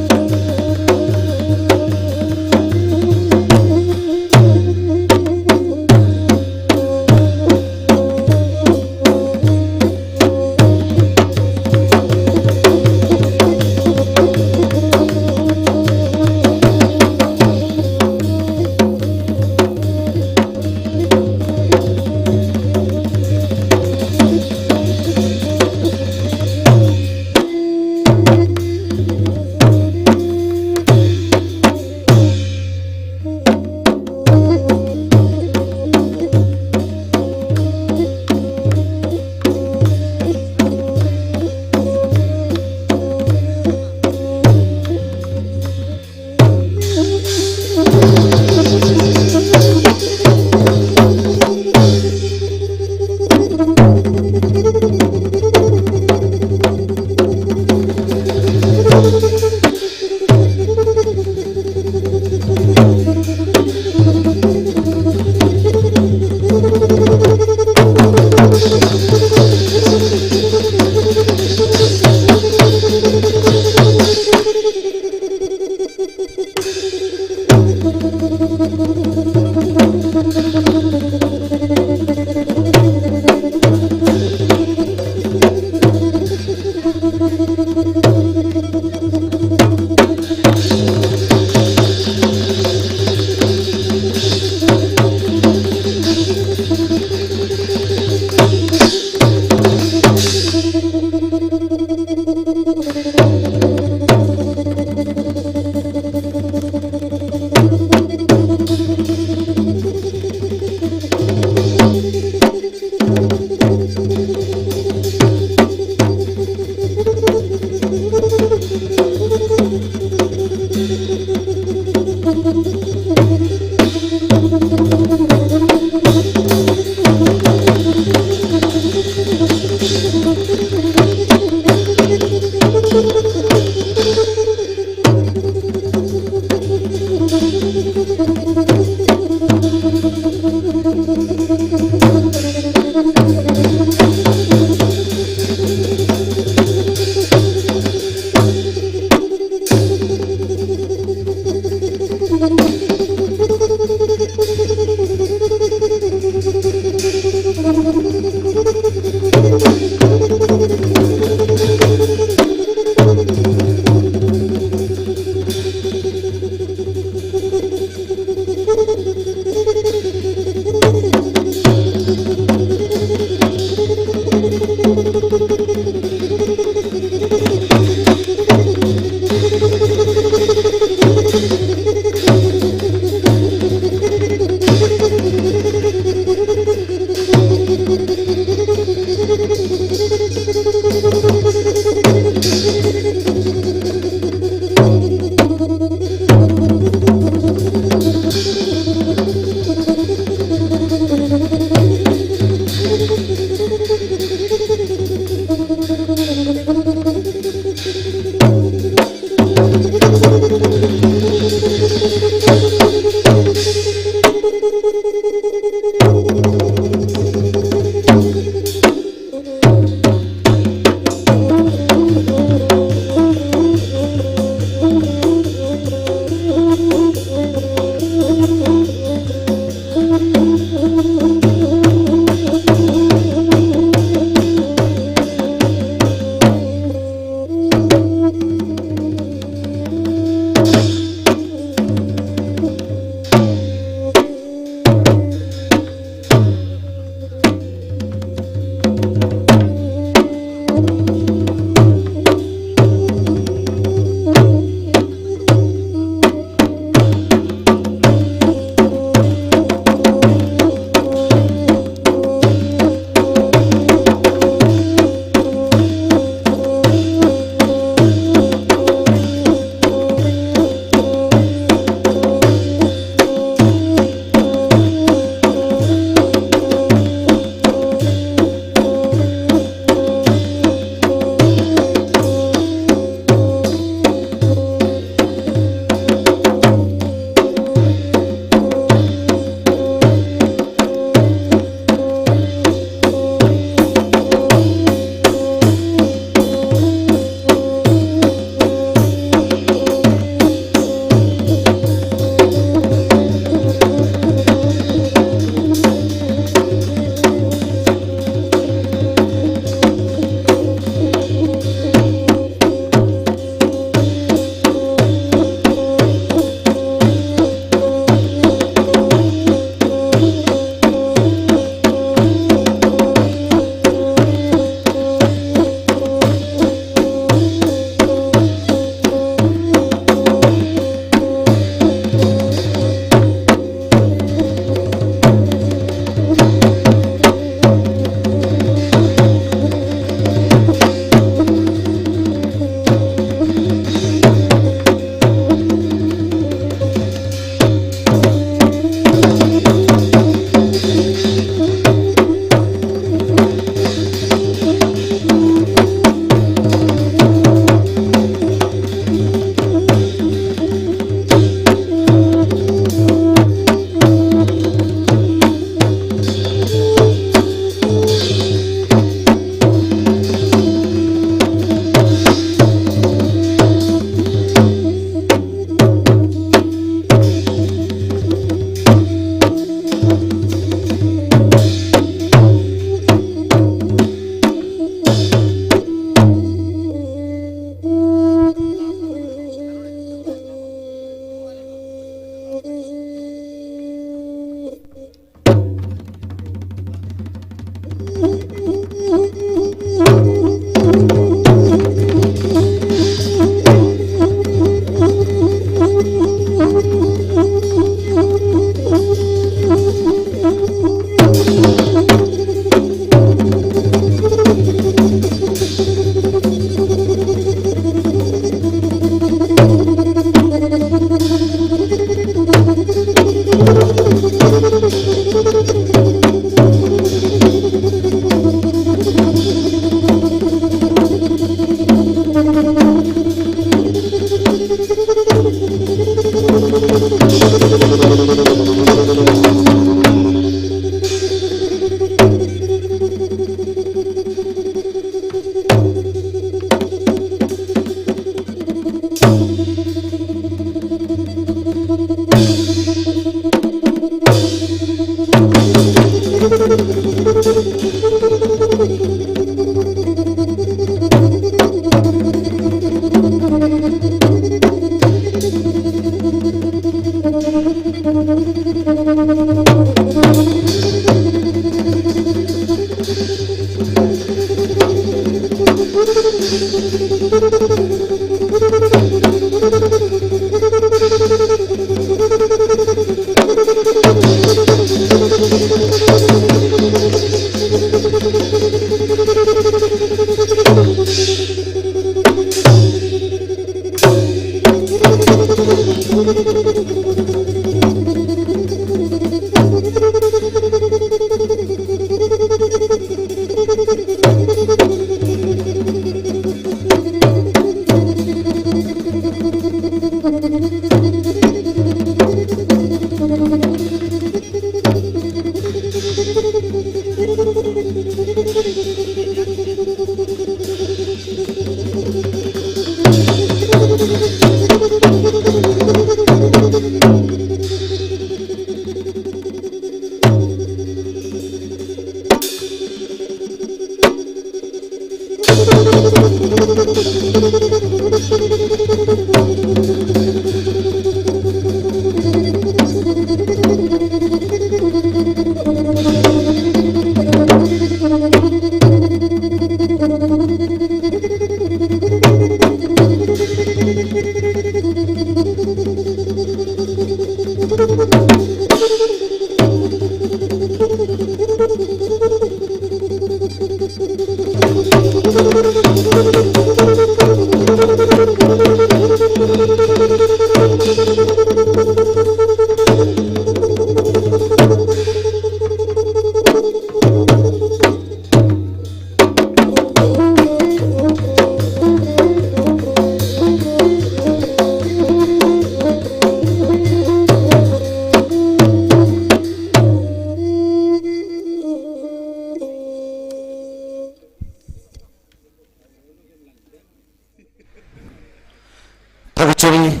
ꯊꯥꯒꯠꯆꯔꯤ꯫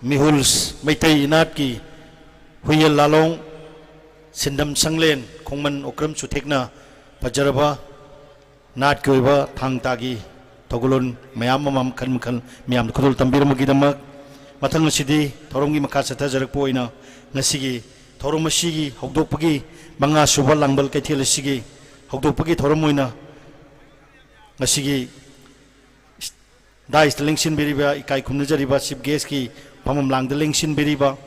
ꯃꯤꯍꯨꯜ ꯃꯩꯇꯩ ꯏꯅꯥꯠꯀꯤ ꯍꯨꯏꯌꯦꯜ ꯂꯥꯂꯣꯡ, ꯁꯤꯟꯗꯝ ꯁꯪꯂꯦꯟ ꯈꯣꯡꯃꯟ ꯑꯣꯀ꯭ꯔꯝ ꯆꯨꯊꯦꯛꯅ ꯐꯖꯔꯕ ꯅꯥꯠꯀꯤ ꯑꯣꯏꯕ ꯊꯥꯡ ꯇꯥꯒꯤ ꯊꯧꯒꯜꯂꯣꯟ ꯃꯌꯥꯝ ꯑꯃ ꯃꯈꯜ ꯃꯈꯜ ꯃꯌꯥꯝꯗ ꯈꯨꯗꯣꯜ ꯇꯝꯕꯤꯔꯝꯕꯒꯤꯗꯃꯛ꯫ ꯃꯊꯪ ꯑꯁꯤꯗꯤ ꯊꯧꯔꯝꯒꯤ ꯃꯈꯥ ꯆꯠꯊꯖꯔꯛꯄ ꯑꯣꯏꯅ ꯉꯁꯤꯒꯤ ꯊꯧꯔꯝ ꯑꯁꯤꯒꯤ ꯍꯧꯗꯣꯛꯄꯒꯤ ꯃꯉꯥ ꯁꯨꯕ ꯂꯥꯡꯕꯜ ꯀꯩꯊꯦꯜ ꯑꯁꯤꯒꯤ ꯍꯧꯗꯣꯛꯄꯒꯤ ꯊꯧꯔꯝ ꯑꯣꯏꯅ ꯉꯁꯤꯒꯤ ꯗꯥꯏꯁꯇ ꯂꯦꯡꯁꯤꯟꯕꯤꯔꯤꯕ, ꯏꯀꯥꯏ ꯈꯨꯝꯅꯖꯔꯤꯕ ꯆꯤꯐ ꯒꯦꯁꯀꯤ ꯐꯝꯐꯝ ꯂꯥꯡꯗ ꯂꯦꯡꯁꯤꯟꯕꯤꯔꯤꯕ,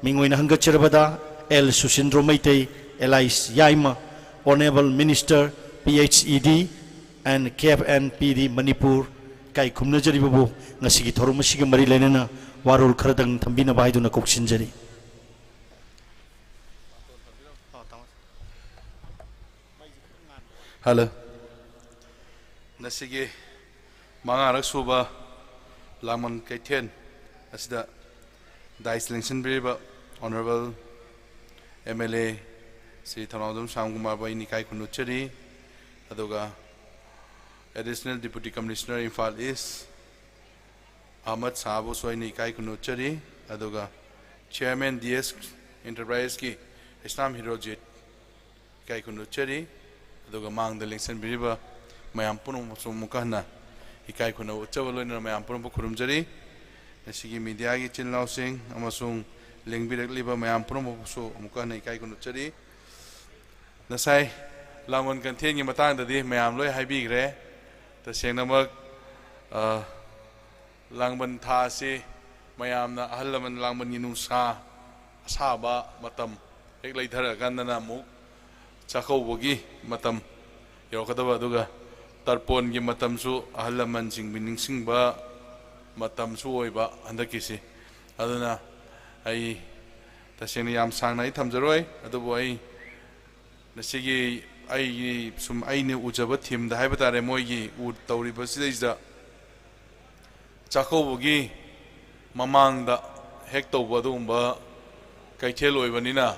ꯃꯤꯡ ꯑꯣꯏꯅ ꯍꯪꯒꯠꯆꯔꯕꯗ L Susindro Meitei, alias Yaima, Honourable Minister, P H E D and K F N P D Manipur, ꯏꯀꯥꯏ ꯈꯨꯝꯅꯖꯔꯤꯕꯕꯨ ꯉꯁꯤꯒꯤ ꯊꯧꯔꯝ ꯑꯁꯤꯒ ꯃꯔꯤ ꯂꯩꯅꯅ ꯋꯥꯔꯣꯜ ꯈꯔꯗꯪ ꯊꯝꯕꯤꯅꯕ ꯍꯥꯏꯗꯨꯅ ꯀꯧꯁꯤꯟꯖꯔꯤ꯫ ꯍꯜꯂꯣ꯫ ꯉꯁꯤꯒꯤ ꯃꯉꯥꯔꯛ ꯁꯨꯕ ꯂꯥꯡꯕꯟ ꯀꯩꯊꯦꯜ ꯑꯁꯤꯗ ꯗꯥꯏꯁ ꯂꯦꯡꯁꯤꯟꯕꯤꯔꯤꯕ Honourable M L A Shri Thounaojam Shyam ꯀꯨꯃꯥꯔꯕꯨ ꯑꯩꯅ ꯏꯀꯥꯏ ꯈꯨꯝꯅ ꯎꯠꯆꯔꯤ꯫ ꯑꯗꯨꯒ Additional Deputy Commissioner ꯏꯝꯐꯥꯜ ꯏꯁ ꯑꯍꯃꯗ ꯁꯥꯍꯕꯨꯁꯨ ꯑꯩꯅ ꯏꯀꯥꯏ ꯈꯨꯝꯅ ꯎꯠꯆꯔꯤ꯫ ꯑꯗꯨꯒ Chairman D S Enterprises ꯀꯤ ꯏꯁꯂꯥꯝ ꯍꯤꯔꯣꯖꯤꯠ ꯏꯀꯥꯏ ꯈꯨꯝꯅ ꯎꯠꯆꯔꯤ꯫ ꯑꯗꯨꯒ ꯃꯥꯡꯗ ꯂꯦꯡꯁꯤꯟꯕꯤꯔꯤꯕ ꯃꯌꯥꯝ ꯄꯨꯝꯅꯃꯛꯁꯨ ꯑꯃꯨꯛꯀ ꯍꯟꯅ ꯏꯀꯥꯏ ꯈꯨꯝꯅ ꯎꯠꯆꯕ ꯂꯣꯏꯅꯅ ꯃꯌꯥꯝ ꯄꯨꯝꯅꯃꯛꯄꯨ ꯈꯨꯔꯨꯝꯖꯔꯤ꯫ ꯉꯁꯤꯒꯤ ꯃꯤꯗꯤꯌꯥꯒꯤ ꯏꯆꯤꯜ ꯏꯅꯥꯎꯁꯤꯡ ꯑꯃꯁꯨꯡ ꯂꯦꯡꯕꯤꯔꯛꯂꯤꯕ ꯃꯌꯥꯝ ꯄꯨꯝꯅꯃꯛꯄꯨꯁꯨ ꯑꯃꯨꯛꯀ ꯍꯟꯅ ꯏꯀꯥꯏ ꯈꯨꯝꯅ ꯎꯠꯆꯔꯤ꯫ ꯉꯁꯥꯏ ꯂꯥꯡꯕꯟ ꯀꯩꯊꯦꯜꯒꯤ ꯃꯇꯥꯡꯗꯗꯤ ꯃꯌꯥꯝ ꯂꯣꯏ ꯍꯥꯏꯕꯤꯈ꯭ꯔꯦ꯫ ꯇꯁꯦꯡꯅꯃꯛ, ꯑ, ꯂꯥꯡꯕꯟ ꯊꯥ ꯑꯁꯤ ꯃꯌꯥꯝꯅ ꯑꯍꯜ ꯂꯃꯟ ꯂꯥꯡꯕꯟꯒꯤ ꯅꯨꯡꯁꯥ ꯑꯁꯥꯕ ꯃꯇꯝ ꯍꯦꯛ ꯂꯩꯊꯔꯀꯥꯟꯗꯅ ꯑꯃꯨꯛ ꯆꯥꯛꯀꯧꯕꯒꯤ ꯃꯇꯝ ꯌꯧꯔꯛꯀꯗꯕ, ꯑꯗꯨꯒ ꯇꯔꯄꯣꯟꯒꯤ ꯃꯇꯝꯁꯨ ꯑꯍꯜ ꯂꯃꯟꯁꯤꯡꯕꯨ ꯅꯤꯡꯁꯤꯡꯕ ꯃꯇꯝꯁꯨ ꯑꯣꯏꯕ ꯍꯟꯗꯛꯀꯤꯁꯤ꯫ ꯑꯗꯨꯅ ꯑꯩ ꯇꯁꯦꯡꯅ ꯌꯥꯝ ꯁꯥꯡꯅ ꯑꯩ ꯊꯝꯖꯔꯣꯏ, ꯑꯗꯨꯕꯨ ꯑꯩ ꯉꯁꯤꯒꯤ ꯑꯩꯒꯤ ꯁꯨꯝ ꯑꯩꯅ ꯎꯖꯕ ꯊꯤꯝꯗ ꯍꯥꯏꯕ ꯇꯥꯔꯦ, ꯃꯣꯏꯒꯤ ꯎ ꯇꯧꯔꯤꯕꯁꯤꯗꯩꯁꯤꯗ ꯆꯥꯛꯀꯧꯕꯒꯤ ꯃꯃꯥꯡꯗ ꯍꯦꯛ ꯇꯧꯕ ꯑꯗꯨꯒꯨꯝꯕ ꯀꯩꯊꯦꯜ ꯑꯣꯏꯕꯅꯤꯅ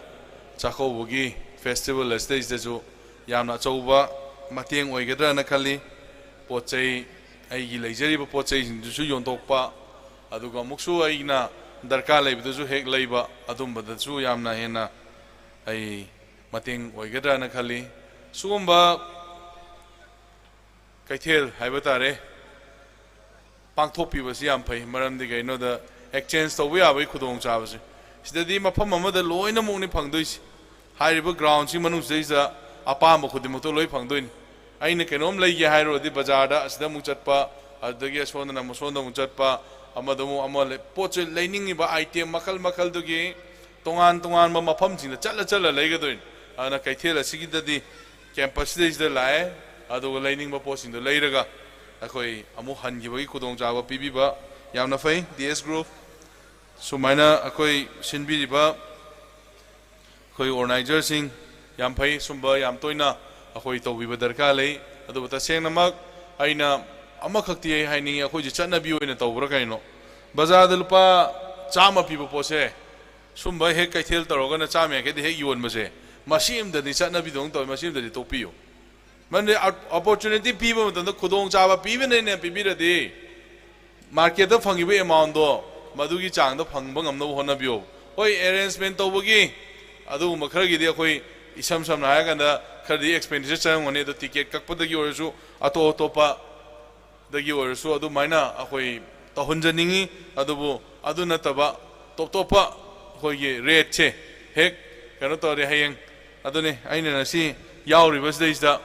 ꯆꯥꯛꯀꯧꯕꯒꯤ ꯐꯦꯁꯇꯤꯚꯦꯜ ꯑꯁꯤꯗꯩꯁꯤꯗꯁꯨ ꯌꯥꯝꯅ ꯑꯆꯧꯕ ꯃꯇꯦꯡ ꯑꯣꯏꯒꯗ꯭ꯔꯅ ꯈꯜꯂꯤ꯫ ꯄꯣꯠ ꯆꯩ, ꯑꯩꯒꯤ ꯂꯩꯖꯔꯤꯕ ꯄꯣꯠ ꯆꯩꯁꯤꯡꯗꯨꯁꯨ ꯌꯣꯟꯊꯣꯛꯄ, ꯑꯗꯨꯒ ꯑꯃꯨꯛꯁꯨ ꯑꯩꯅ ꯗꯔꯀꯥꯔ ꯂꯩꯕꯗꯨꯁꯨ ꯍꯦꯛ ꯂꯩꯕ, ꯑꯗꯨꯝꯕꯗꯁꯨ ꯌꯥꯝꯅ ꯍꯦꯟꯅ ꯑꯩ ꯃꯇꯦꯡ ꯑꯣꯏꯒꯗ꯭ꯔꯅ ꯈꯜꯂꯤ꯫ ꯁꯤꯒꯨꯝꯕ ꯀꯩꯊꯦꯜ ꯍꯥꯏꯕ ꯇꯥꯔꯦ, ꯄꯥꯡꯊꯣꯛꯄꯤꯕꯁꯤ ꯌꯥꯝ ꯐꯩ꯫ ꯃꯔꯝꯗꯤ ꯀꯩꯅꯣꯗ, exchange ꯇꯧꯕ ꯌꯥꯕꯒꯤ ꯈꯨꯗꯣꯡꯆꯥꯕꯁꯦ ꯁꯤꯗꯗꯤ ꯃꯐꯝ ꯑꯃꯗ ꯂꯣꯏꯅꯃꯛꯅꯤ ꯐꯪꯗꯣꯏꯁꯦ꯫ ꯍꯥꯏꯔꯤꯕ ground ꯁꯤ ꯃꯅꯨꯡꯁꯤꯗꯩꯁꯤꯗ ꯑꯄꯥꯝꯕ ꯈꯨꯗꯤꯡꯃꯛꯇꯣ ꯂꯣꯏ ꯐꯪꯗꯣꯏꯅꯤ꯫ ꯑꯩꯅ ꯀꯩꯅꯣꯝ ꯂꯩꯒꯦ ꯍꯥꯏꯔꯨꯔꯗꯤ ꯕꯖꯥꯔꯗ ꯑꯁꯤꯗ ꯑꯃꯨꯛ ꯆꯠꯄ, ꯑꯗꯨꯗꯒꯤ ꯑꯁꯣꯝꯗꯅ ꯑꯃꯨꯛ ꯁꯣꯝꯗ ꯑꯃꯨꯛ ꯆꯠꯄ, ꯑꯃꯗ ꯑꯃꯨꯛ ꯑꯃ ꯂꯩ-, ꯄꯣꯠ ꯆꯩ ꯂꯩꯅꯤꯡꯉꯤꯕ item ꯃꯈꯜ ꯃꯈꯜꯗꯨꯒꯤ ꯇꯣꯉꯥꯟ ꯇꯣꯉꯥꯟꯕ ꯃꯐꯝꯁꯤꯡꯗ ꯆꯠꯂ ꯆꯠꯂ ꯂꯩꯒꯗꯣꯏꯅꯤ꯫ ꯑꯗꯨꯅ ꯀꯩꯊꯦꯜ ꯑꯁꯤꯒꯤꯗꯗꯤ campus ꯁꯤꯗꯩꯁꯤꯗ ꯂꯥꯛꯑꯦ, ꯑꯗꯨꯒ ꯂꯩꯅꯤꯡꯕ ꯄꯣꯠꯁꯤꯡꯗꯣ ꯂꯩꯔꯒ ꯑꯩꯈꯣꯏ ꯑꯃꯨꯛ ꯍꯟꯈꯤꯕꯒꯤ ꯈꯨꯗꯣꯡꯆꯥꯕ ꯄꯤꯕꯤꯕ ꯌꯥꯝꯅ ꯐꯩ꯫ ꯗꯤ ꯑꯦꯁ ꯒ꯭ꯔꯨꯞ ꯁꯨꯃꯥꯏꯅ ꯑꯩꯈꯣꯏ ꯁꯤꯟꯕꯤꯔꯤꯕ ꯑꯩꯈꯣꯏ organizer ꯁꯤꯡ ꯌꯥꯝ ꯐꯩ꯫ ꯁꯨꯝꯕ ꯌꯥꯝ ꯇꯣꯏꯅ ꯑꯩꯈꯣꯏ ꯇꯧꯕꯤꯕ ꯗꯔꯀꯥꯔ ꯂꯩ꯫ ꯑꯗꯨꯕꯨ ꯇꯁꯦꯡꯅꯃꯛ ꯑꯩꯅ ꯑꯃꯈꯛꯇꯤ ꯑꯩ ꯍꯥꯏꯅꯤꯡꯉꯤ, ꯑꯩꯈꯣꯏꯁꯦ ꯆꯠꯅꯕꯤ ꯑꯣꯏꯅ ꯇꯧꯕ꯭ꯔꯥ ꯀꯩꯅꯣ? ꯕꯖꯥꯔꯗ ꯂꯨꯄꯥ ꯆꯥꯝꯃ ꯄꯤꯕ ꯄꯣꯠꯁꯦ ꯁꯨꯝꯕ ꯍꯦꯛ ꯀꯩꯊꯦꯜ ꯇꯧꯔꯒꯅ ꯆꯥꯝꯃ ꯌꯥꯡꯈꯩꯗ ꯍꯦꯛ ꯌꯣꯟꯕꯁꯦ, ꯃꯁꯤ ꯑꯃꯗꯗꯤ ꯆꯠꯅꯕꯤꯗꯧꯅ ꯇꯧꯋꯤ, ꯃꯁꯤ ꯑꯃꯗꯗꯤ ꯇꯣꯛꯄꯤꯌꯨ꯫ ꯃꯔꯝꯗꯤ opportunity ꯄꯤꯕ ꯃꯇꯝꯗ ꯈꯨꯗꯣꯡꯆꯥꯕ ꯄꯤꯕꯅꯦꯅ ꯄꯤꯕꯤꯔꯗꯤ market ꯇ ꯐꯪꯉꯤꯕ amount ꯗꯣ ꯃꯗꯨꯒꯤ ꯆꯥꯡꯗ ꯐꯪꯕ ꯉꯝꯅꯕ ꯍꯣꯠꯅꯕꯤꯌꯨ꯫ ꯍꯣꯏ, arrangement ꯇꯧꯕꯒꯤ ꯑꯗꯨꯒꯨꯝꯕ ꯈꯔꯒꯤꯗꯤ ꯑꯩꯈꯣꯏ ꯏꯁꯝ ꯁꯝꯅ ꯍꯥꯏꯔꯀꯥꯟꯗ ꯈꯔꯗꯤ expenditure ꯆꯪꯉꯝꯒꯅꯤ, ꯑꯗꯣ ticket ꯀꯛꯄꯗꯒꯤ ꯑꯣꯏꯔꯁꯨ, ꯑꯇꯣꯞ ꯑꯇꯣꯞꯄꯗꯒꯤ ꯑꯣꯏꯔꯁꯨ ꯑꯗꯨꯃꯥꯏꯅ ꯑꯩꯈꯣꯏ ꯇꯧꯍꯟꯖꯅꯤꯡꯉꯤ꯫ ꯑꯗꯨꯕꯨ ꯑꯗꯨ ꯅꯠꯇꯕ ꯇꯣꯞ ꯇꯣꯞꯄ ꯑꯩꯈꯣꯏꯒꯤ rate ꯁꯦ ꯍꯦꯛ ꯀꯩꯅꯣ ꯇꯧꯔꯦ ꯍꯌꯦꯡ꯫ ꯑꯗꯨꯅꯤ ꯑꯩꯅ ꯉꯁꯤ ꯌꯥꯎꯔꯤꯕꯁꯤꯗꯩꯁꯤꯗ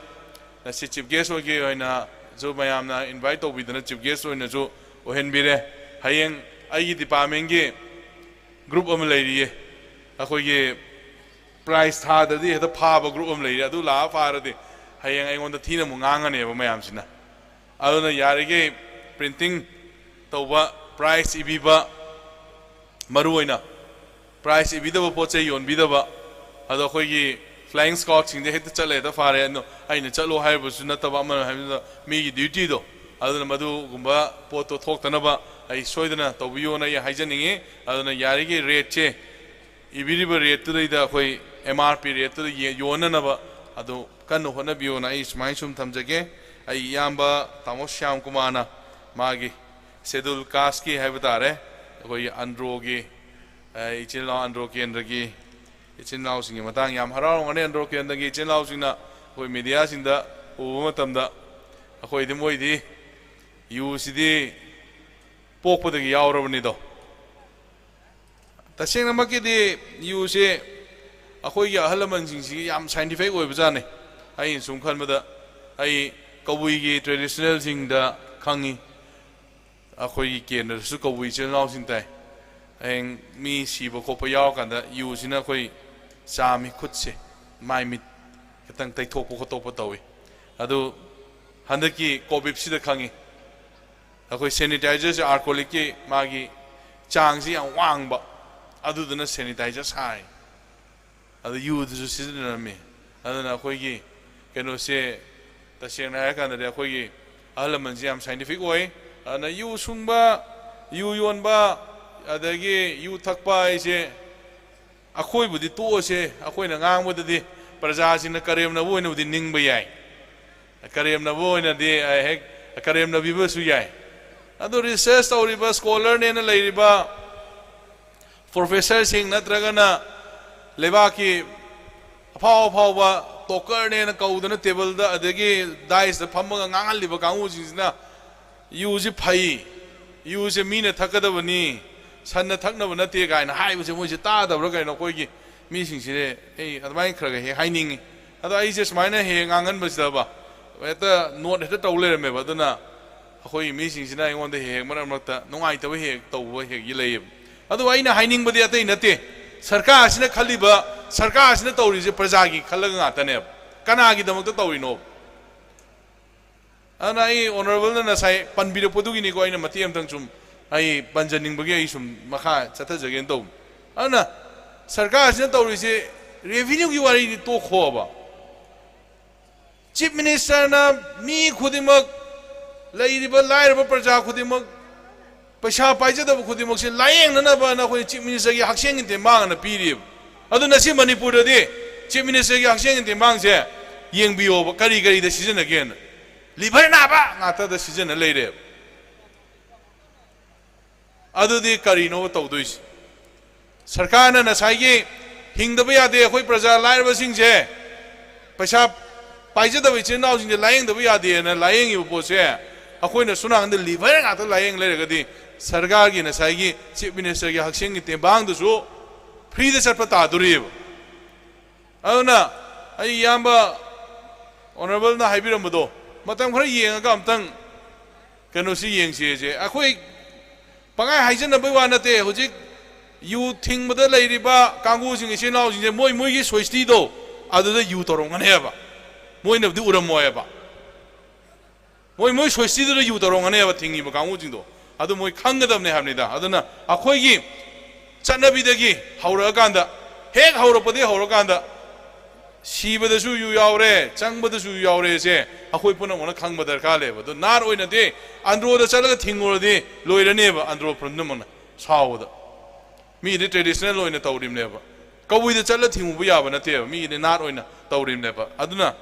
ꯉꯁꯤ chief guest ꯑꯣꯏꯒꯦ ꯑꯣꯏꯅꯁꯨ ꯃꯌꯥꯝꯅ invite ꯇꯧꯕꯤꯗꯅ chief guest ꯑꯣꯏꯅꯁꯨ ꯑꯣꯏꯍꯟꯕꯤꯔꯦ꯫ ꯍꯌꯦꯡ ꯑꯩꯒꯤ department ꯀꯤ group ꯑꯃ ꯂꯩꯔꯤꯌꯦ, ꯑꯩꯈꯣꯏꯒꯤ prize ꯊꯥꯗꯗꯤ ꯍꯦꯛꯇ ꯐꯥꯕ group ꯑꯃ ꯂꯩꯔꯤ, ꯑꯗꯨ ꯂꯥꯛꯑ ꯐꯥꯔꯗꯤ ꯍꯌꯦꯡ ꯑꯩꯉꯣꯟꯗ ꯊꯤꯅ ꯑꯃꯨꯛ ꯉꯥꯡꯉꯅꯦꯕ ꯃꯌꯥꯝꯁꯤꯅ꯫ ꯑꯗꯨꯅ ꯌꯥꯔꯤꯈꯩ printing ꯇꯧꯕ, prize ꯏꯕꯤꯕ, ꯃꯔꯨ ꯑꯣꯏꯅ prize ꯏꯕꯤꯗꯕ ꯄꯣꯠ ꯆꯩ ꯌꯣꯟꯕꯤꯗꯕ꯫ ꯑꯗꯣ ꯑꯩꯈꯣꯏꯒꯤ flying squad ꯁꯤꯡꯗ ꯍꯦꯛꯇ ꯆꯠꯂꯦ ꯍꯦꯛꯇ ꯐꯥꯔꯦ, ꯑꯗꯣ ꯑꯩꯅ ꯆꯠꯂꯣ ꯍꯥꯏꯕꯁꯨ ꯅꯠꯇꯕ, ꯑꯃꯅ ꯍꯥꯏꯕꯗ ꯃꯤꯒꯤ duty ꯗꯣ, ꯑꯗꯨꯅ ꯃꯗꯨꯒꯨꯝꯕ ꯄꯣꯠꯇꯣ ꯊꯣꯛꯇꯅꯕ ꯑꯩ ꯁꯣꯏꯗꯅ ꯇꯧꯕꯤꯌꯣꯅ ꯑꯩ ꯍꯥꯏꯖꯅꯤꯡꯉꯤ꯫ ꯑꯗꯨꯅ ꯌꯥꯔꯤꯈꯩ rate ꯁꯦ, ꯏꯕꯤꯔꯤꯕ rate ꯇꯨꯗꯩꯗ ꯑꯩꯈꯣꯏ M R P rate ꯇꯨꯗ ꯌꯦ-, ꯌꯣꯟꯅꯅꯕ ꯑꯗꯨ ꯀꯟꯅ ꯍꯣꯠꯅꯕꯤꯌꯣꯅ ꯑꯩ ꯁꯨꯃꯥꯏꯅ ꯁꯨꯝ ꯊꯝꯖꯒꯦ꯫ ꯑꯩ ꯏꯌꯥꯝꯕ ꯇꯥꯃꯣ ꯁ꯭ꯌꯥꯝ ꯀꯨꯃꯥꯔꯅ ꯃꯥꯒꯤ schedule caste ꯀꯤ ꯍꯥꯏꯕ ꯇꯥꯔꯦ, ꯑꯩꯈꯣꯏꯒꯤ ꯑꯟꯗ꯭ꯔꯣꯒꯤ, ꯑ, ꯏꯆꯤꯜ ꯏꯅꯥꯎ ꯑꯟꯗ꯭ꯔꯣ ꯀꯦꯟꯗ꯭ꯔꯒꯤ ꯏꯆꯤꯜ ꯏꯅꯥꯎꯁꯤꯡꯒꯤ ꯃꯇꯥꯡ ꯌꯥꯝ ꯍꯔꯥꯎꯔꯝꯒꯅꯤ꯫ ꯑꯟꯗ꯭ꯔꯣ ꯀꯦꯟꯗ꯭ꯔꯒꯤ ꯏꯆꯤꯜ ꯏꯅꯥꯎꯁꯤꯡꯅ ꯑꯩꯈꯣꯏ media ꯁꯤꯡꯗ ꯎꯕ ꯃꯇꯝꯗ ꯑꯩꯈꯣꯏꯗꯤ ꯃꯣꯏꯗꯤ ꯌꯨꯁꯤꯗꯤ ꯄꯣꯛꯄꯗꯒꯤ ꯌꯥꯎꯔꯕꯅꯤꯗꯣ꯫ ꯇꯁꯦꯡꯅꯃꯛꯀꯤꯗꯤ ꯌꯨꯁꯦ ꯑꯩꯈꯣꯏꯒꯤ ꯑꯍꯜ ꯂꯃꯟꯁꯤꯡꯁꯤꯒꯤ ꯌꯥꯝ scientific ꯑꯣꯏꯕꯖꯥꯠꯅꯤ꯫ ꯑꯩꯅ ꯁꯨꯝ ꯈꯟꯕꯗ ꯑꯩ ꯀꯕꯨꯏꯒꯤ traditional ꯁꯤꯡꯗ ꯈꯪꯉꯤ꯫ ꯑꯩꯈꯣꯏꯒꯤ ꯀꯦꯟꯗ꯭ꯔꯗꯁꯨ ꯀꯧꯕ ꯏꯆꯤꯜ ꯏꯅꯥꯎꯁꯤꯡ ꯇꯥꯏ꯫ ꯍꯌꯦꯡ ꯃꯤ ꯁꯤꯕ ꯈꯣꯠꯄ ꯌꯥꯎꯔꯀꯥꯟꯗ ꯌꯨꯁꯤꯅ ꯑꯩꯈꯣꯏ ꯆꯥꯝꯃꯤ ꯈꯨꯠꯁꯦ, ꯃꯥꯏ ꯃꯤꯠ ꯈꯤꯇꯪ ꯇꯩꯊꯣꯛꯄ ꯈꯣꯠꯇꯣꯛꯄ ꯇꯧꯏ꯫ ꯑꯗꯨ ꯍꯟꯗꯛꯀꯤ ꯀꯣꯚꯤꯗꯁꯤꯗ ꯈꯪꯉꯤ, ꯑꯩꯈꯣꯏ ꯁꯦꯅꯤꯇꯥꯏꯖꯔꯁꯦ, ꯑꯥꯔꯀꯣꯂꯤꯛꯀꯤ ꯃꯥꯒꯤ ꯆꯥꯡꯁꯤ ꯌꯥꯝ ꯋꯥꯡꯕ, ꯑꯗꯨꯗꯨꯅ ꯁꯦꯅꯤꯇꯥꯏꯖꯔ ꯁꯥꯏ꯫ ꯑꯗꯨ ꯌꯨꯗꯨꯁꯨ ꯁꯤꯖꯤꯟꯅꯔꯝꯃꯤ꯫ ꯑꯗꯨꯅ ꯑꯩꯈꯣꯏꯒꯤ ꯀꯩꯅꯣꯁꯦ, ꯇꯁꯦꯡꯅ ꯍꯥꯏꯔꯀꯥꯟꯗꯗꯤ ꯑꯩꯈꯣꯏꯒꯤ ꯑꯍꯜ ꯂꯃꯟꯁꯦ ꯌꯥꯝ ꯁꯥꯏꯟꯇꯤꯐꯤꯛ ꯑꯣꯏ꯫ ꯑꯗꯨꯅ ꯌꯨ ꯁꯨꯡꯕ, ꯌꯨ ꯌꯣꯟꯕ, ꯑꯗꯒꯤ ꯌꯨ ꯊꯛꯄ ꯍꯥꯏꯁꯦ, ꯑꯩꯈꯣꯏꯕꯨꯗꯤ ꯇꯣꯛꯑꯁꯦ, ꯑꯩꯈꯣꯏꯅ ꯉꯥꯡꯕꯗꯗꯤ ꯄ꯭ꯔꯖꯥꯁꯤꯡꯅ ꯀꯔꯦꯝꯅꯕ ꯑꯣꯏꯅꯕꯨꯗꯤ ꯅꯤꯡꯕ ꯌꯥꯏ, ꯀꯔꯦꯝꯅꯕ ꯑꯣꯏꯅꯗꯤ ꯍꯦꯛ ꯀꯔꯦꯝꯅꯕꯤꯕꯁꯨ ꯌꯥꯏ꯫ ꯑꯗꯨ ꯔꯤꯁꯔꯁ ꯇꯧꯔꯤꯕ, ꯁ꯭ꯀꯣꯂꯔꯅꯦꯅ ꯂꯩꯔꯤꯕ, ꯄ꯭ꯔꯣꯐꯦꯁꯔꯁꯤꯡ ꯅꯠꯇ꯭ꯔꯒꯅ ꯂꯩꯕꯥꯛꯀꯤ ꯑꯐꯥꯎ ꯑꯐꯥꯎꯕ ꯇꯣꯀꯔꯅꯦꯅ ꯀꯧꯗꯅ ꯇꯦꯕꯜꯗ ꯑꯗꯒꯤ ꯗꯥꯏꯁꯇ ꯐꯝꯃꯒ ꯉꯥꯡꯍꯜꯂꯤꯕ ꯀꯥꯡꯕꯨꯁꯤꯡꯁꯤꯅ ꯌꯨꯁꯤ ꯐꯩ, ꯌꯨꯁꯦ ꯃꯤꯅ ꯊꯛꯀꯗꯕꯅꯤ, ꯁꯟꯅ ꯊꯛꯅꯕ ꯅꯠꯇꯦ ꯀꯥꯏꯅ ꯍꯥꯏꯕꯁꯦ ꯃꯣꯏꯁꯦ ꯇꯥꯗꯕ꯭ꯔꯥ ꯀꯩꯅꯣ? ꯑꯩꯈꯣꯏꯒꯤ ꯃꯤꯁꯤꯡꯁꯤꯅꯦ, ꯑꯩ ꯑꯗꯨꯃꯥꯏꯅ ꯈꯔ ꯈꯔ ꯍꯦꯛ ꯍꯥꯏꯅꯤꯡꯉꯤ꯫ ꯑꯗꯣ ꯑꯩꯁꯦ ꯁꯨꯃꯥꯏꯅ ꯍꯦꯛ ꯉꯥꯡꯍꯟꯕꯁꯤꯗꯕ ꯍꯦꯛꯇ ꯅꯣꯠ ꯍꯦꯛꯇ ꯇꯧ ꯂꯩꯔꯝꯃꯦꯕ꯫ ꯑꯗꯨꯅ ꯑꯩꯈꯣꯏꯒꯤ ꯃꯤꯁꯤꯡꯁꯤꯅ ꯑꯩꯉꯣꯟꯗ ꯍꯦꯛ ꯍꯦꯛ ꯃꯔꯛ ꯃꯔꯛꯇ ꯅꯨꯡꯉꯥꯏꯇꯕ ꯍꯦꯛ ꯍꯦꯛ ꯇꯧꯕ ꯍꯦꯛ ꯂꯩꯌꯦꯕ꯫ ꯑꯗꯨ ꯑꯩꯅ ꯍꯥꯏꯅꯤꯡꯕꯗꯤ ꯑꯇꯩ ꯅꯠꯇꯦ, ꯁꯔꯀꯥꯔꯁꯤꯅ ꯈꯜꯂꯤꯕ, ꯁꯔꯀꯥꯔꯁꯤꯅ ꯇꯧꯔꯤꯁꯦ ꯄ꯭ꯔꯖꯥꯒꯤ ꯈꯜꯂꯒ ꯉꯥꯛꯇꯅꯦꯕ꯫ ꯀꯅꯥꯒꯤꯗꯃꯛꯇ ꯇꯧꯔꯤꯅꯣ? ꯑꯗꯨꯅ ꯑꯩ ꯑꯣꯅꯔꯦꯕꯜꯅ ꯉꯁꯥꯏ ꯄꯟꯕꯤꯔꯛꯄꯗꯨꯒꯤꯅꯤꯀꯣ, ꯑꯩꯅ ꯃꯇꯦꯛ ꯑꯃꯇꯪ ꯁꯨꯝ ꯑꯩ ꯄꯟꯖꯅꯤꯡꯕꯒꯤ ꯑꯩ ꯁꯨꯝ ꯃꯈꯥ ꯆꯠꯊꯖꯒꯦꯅ ꯇꯧꯕ꯫ ꯑꯗꯨꯅ ꯁꯔꯀꯥꯔꯁꯤꯅ ꯇꯧꯔꯤꯁꯦ, ꯔꯦꯚꯤꯅ꯭ꯌꯨꯒꯤ ꯋꯥꯔꯤꯗꯤ ꯇꯣꯛꯈꯣꯕ꯫ ꯆꯤꯐ ꯃꯤꯅꯤꯁꯇꯔꯅ ꯃꯤ ꯈꯨꯗꯤꯡꯃꯛ, ꯂꯩꯔꯤꯕ ꯂꯥꯏꯔꯕ ꯄ꯭ꯔꯖꯥ ꯈꯨꯗꯤꯡꯃꯛ, ꯄꯩꯁꯥ ꯄꯥꯏꯖꯗꯕ ꯈꯨꯗꯤꯡꯃꯛꯁꯦ ꯂꯥꯏꯌꯦꯡꯅꯅꯕꯅ ꯑꯩꯈꯣꯏꯅ ꯆꯤꯐ ꯃꯤꯅꯤꯁꯇꯔꯒꯤ ꯍꯛꯁꯦꯜꯒꯤ ꯇꯦꯡꯕꯥꯡ ꯑꯅ ꯄꯤꯔꯤꯕ꯫ ꯑꯗꯨ ꯉꯁꯤ ꯃꯅꯤꯄꯨꯔꯗꯗꯤ ꯆꯤꯐ ꯃꯤꯅꯤꯁꯇꯔꯒꯤ ꯍꯛꯁꯦꯜꯒꯤ ꯇꯦꯡꯕꯥꯡꯁꯦ ꯌꯦꯡꯕꯤꯌꯣꯕ, ꯀꯔꯤ ꯀꯔꯤꯗ ꯁꯤꯖꯤꯟꯅꯒꯦꯅ꯫ ꯂꯤꯚꯔ ꯅꯥꯕ ꯉꯥꯛꯇꯗ ꯁꯤꯖꯤꯟꯅ ꯂꯩꯔꯦꯕ꯫ ꯑꯗꯨꯗꯤ ꯀꯔꯤꯅꯣꯕ ꯇꯧꯗꯣꯏꯁꯦ? ꯁꯔꯀꯥꯔꯅ ꯉꯁꯥꯏꯒꯤ ꯍꯤꯡꯗꯕ ꯌꯥꯗꯦ, ꯑꯩꯈꯣꯏ ꯄ꯭ꯔꯖꯥ ꯂꯥꯏꯔꯕꯁꯤꯡꯁꯦ ꯄꯩꯁꯥ ꯄꯥꯏꯖꯗꯕ ꯏꯆꯤꯜ ꯏꯅꯥꯎꯁꯤꯡꯁꯦ ꯂꯥꯏꯌꯦꯡꯗꯕ ꯌꯥꯗꯦꯅ ꯂꯥꯏꯌꯦꯡꯉꯤꯕ ꯄꯣꯠꯁꯦ, ꯑꯩꯈꯣꯏꯅ ꯁꯣꯝ ꯅꯥꯀꯟꯗ ꯂꯤꯚꯔ ꯉꯥꯛꯇ ꯂꯥꯏꯌꯦꯡ ꯂꯩꯔꯒꯗꯤ ꯁꯔꯀꯥꯔꯒꯤ ꯉꯁꯥꯏꯒꯤ ꯆꯤꯐ ꯃꯤꯅꯤꯁꯇꯔꯒꯤ ꯍꯛꯁꯦꯜꯒꯤ ꯇꯦꯡꯕꯥꯡꯗꯨꯁꯨ ꯐ꯭ꯔꯤꯗ ꯆꯠꯄ ꯇꯥꯗꯣꯔꯤꯑꯕ꯫ ꯑꯗꯨꯅ ꯑꯩ ꯏꯌꯥꯝꯕ ꯑꯣꯅꯔꯦꯕꯜꯅ ꯍꯥꯏꯕꯤꯔꯝꯕꯗꯣ ꯃꯇꯝ ꯈꯔ ꯌꯦꯡꯉꯒ ꯑꯝꯇꯪ ꯀꯩꯅꯣꯁꯤ ꯌꯦꯡꯁꯦꯁꯦ꯫ ꯑꯩꯈꯣꯏ ꯄꯪꯍꯥꯏ ꯍꯥꯏꯖꯅꯕꯩ ꯋꯥ ꯅꯠꯇꯦ꯫ ꯍꯧꯖꯤꯛ ꯌꯨ ꯊꯤꯡꯕꯗ ꯂꯩꯔꯤꯕ ꯀꯥꯡꯕꯨꯁꯤꯡ, ꯏꯆꯤꯜ ꯏꯅꯥꯎꯁꯤꯡꯁꯦ, ꯃꯣꯏ ꯃꯣꯏꯒꯤ ꯁꯣꯏꯁꯇꯤꯗꯣ ꯑꯗꯨꯗ ꯌꯨ ꯇꯧꯔꯝꯒꯅꯦꯕ꯫ ꯃꯣꯏꯅꯕꯨꯗꯤ ꯎꯔꯝꯃꯣꯏꯕ꯫ ꯃꯣꯏ ꯃꯣꯏ ꯁꯣꯏꯁꯇꯤꯗꯨꯗ ꯌꯨ ꯇꯧꯔꯝꯒꯅꯦꯕ, ꯊꯤꯡꯉꯤꯕ ꯀꯥꯡꯕꯨꯁꯤꯡꯗꯣ꯫ ꯑꯗꯨ ꯃꯣꯏ ꯈꯪꯒꯗꯕꯅꯦ ꯍꯥꯏꯕꯅꯤꯗ꯫ ꯑꯗꯨꯅ ꯑꯩꯈꯣꯏꯒꯤ ꯆꯠꯅꯕꯤꯗꯒꯤ ꯍꯧꯔꯛꯑꯀꯥꯟꯗ, ꯍꯦꯛ ꯍꯧꯔꯛꯄꯗꯒꯤ ꯍꯧꯔꯀꯥꯟꯗ, ꯁꯤꯕꯗꯁꯨ ꯌꯨ ꯌꯥꯎꯔꯦ, ꯆꯪꯕꯗꯁꯨ ꯌꯨ ꯌꯥꯎꯔꯦꯁꯦ ꯑꯩꯈꯣꯏ ꯄꯨꯝꯅꯃꯛꯅ ꯈꯪꯕ ꯗꯔꯀꯥꯔ ꯂꯩꯌꯦꯕ꯫ ꯑꯗꯣ ꯅꯥꯠ ꯑꯣꯏꯅꯗꯤ ꯑꯟꯗ꯭ꯔꯣꯗ ꯆꯠꯂꯒ ꯊꯤꯡꯉꯨꯔꯗꯤ ꯂꯣꯏꯔꯅꯦꯕ, ꯑꯟꯗ꯭ꯔꯣ ꯄꯨꯝꯅꯃꯛꯅ ꯁꯥꯎꯕꯗ꯫ ꯃꯤꯒꯤꯗꯤ ꯇ꯭ꯔꯦꯗꯤꯁꯅꯦꯜ ꯑꯣꯏꯅ ꯇꯧꯔꯤꯕꯅꯦꯕ꯫ ꯀꯕꯨꯏꯗ ꯆꯠꯂ ꯊꯤꯡꯉꯨꯕ ꯌꯥꯕ ꯅꯠꯇꯦꯕ, ꯃꯤꯒꯤꯗꯤ ꯅꯥꯠ ꯑꯣꯏꯅ ꯇꯧꯔꯤꯕꯅꯦꯕ꯫ ꯑꯗꯨꯅ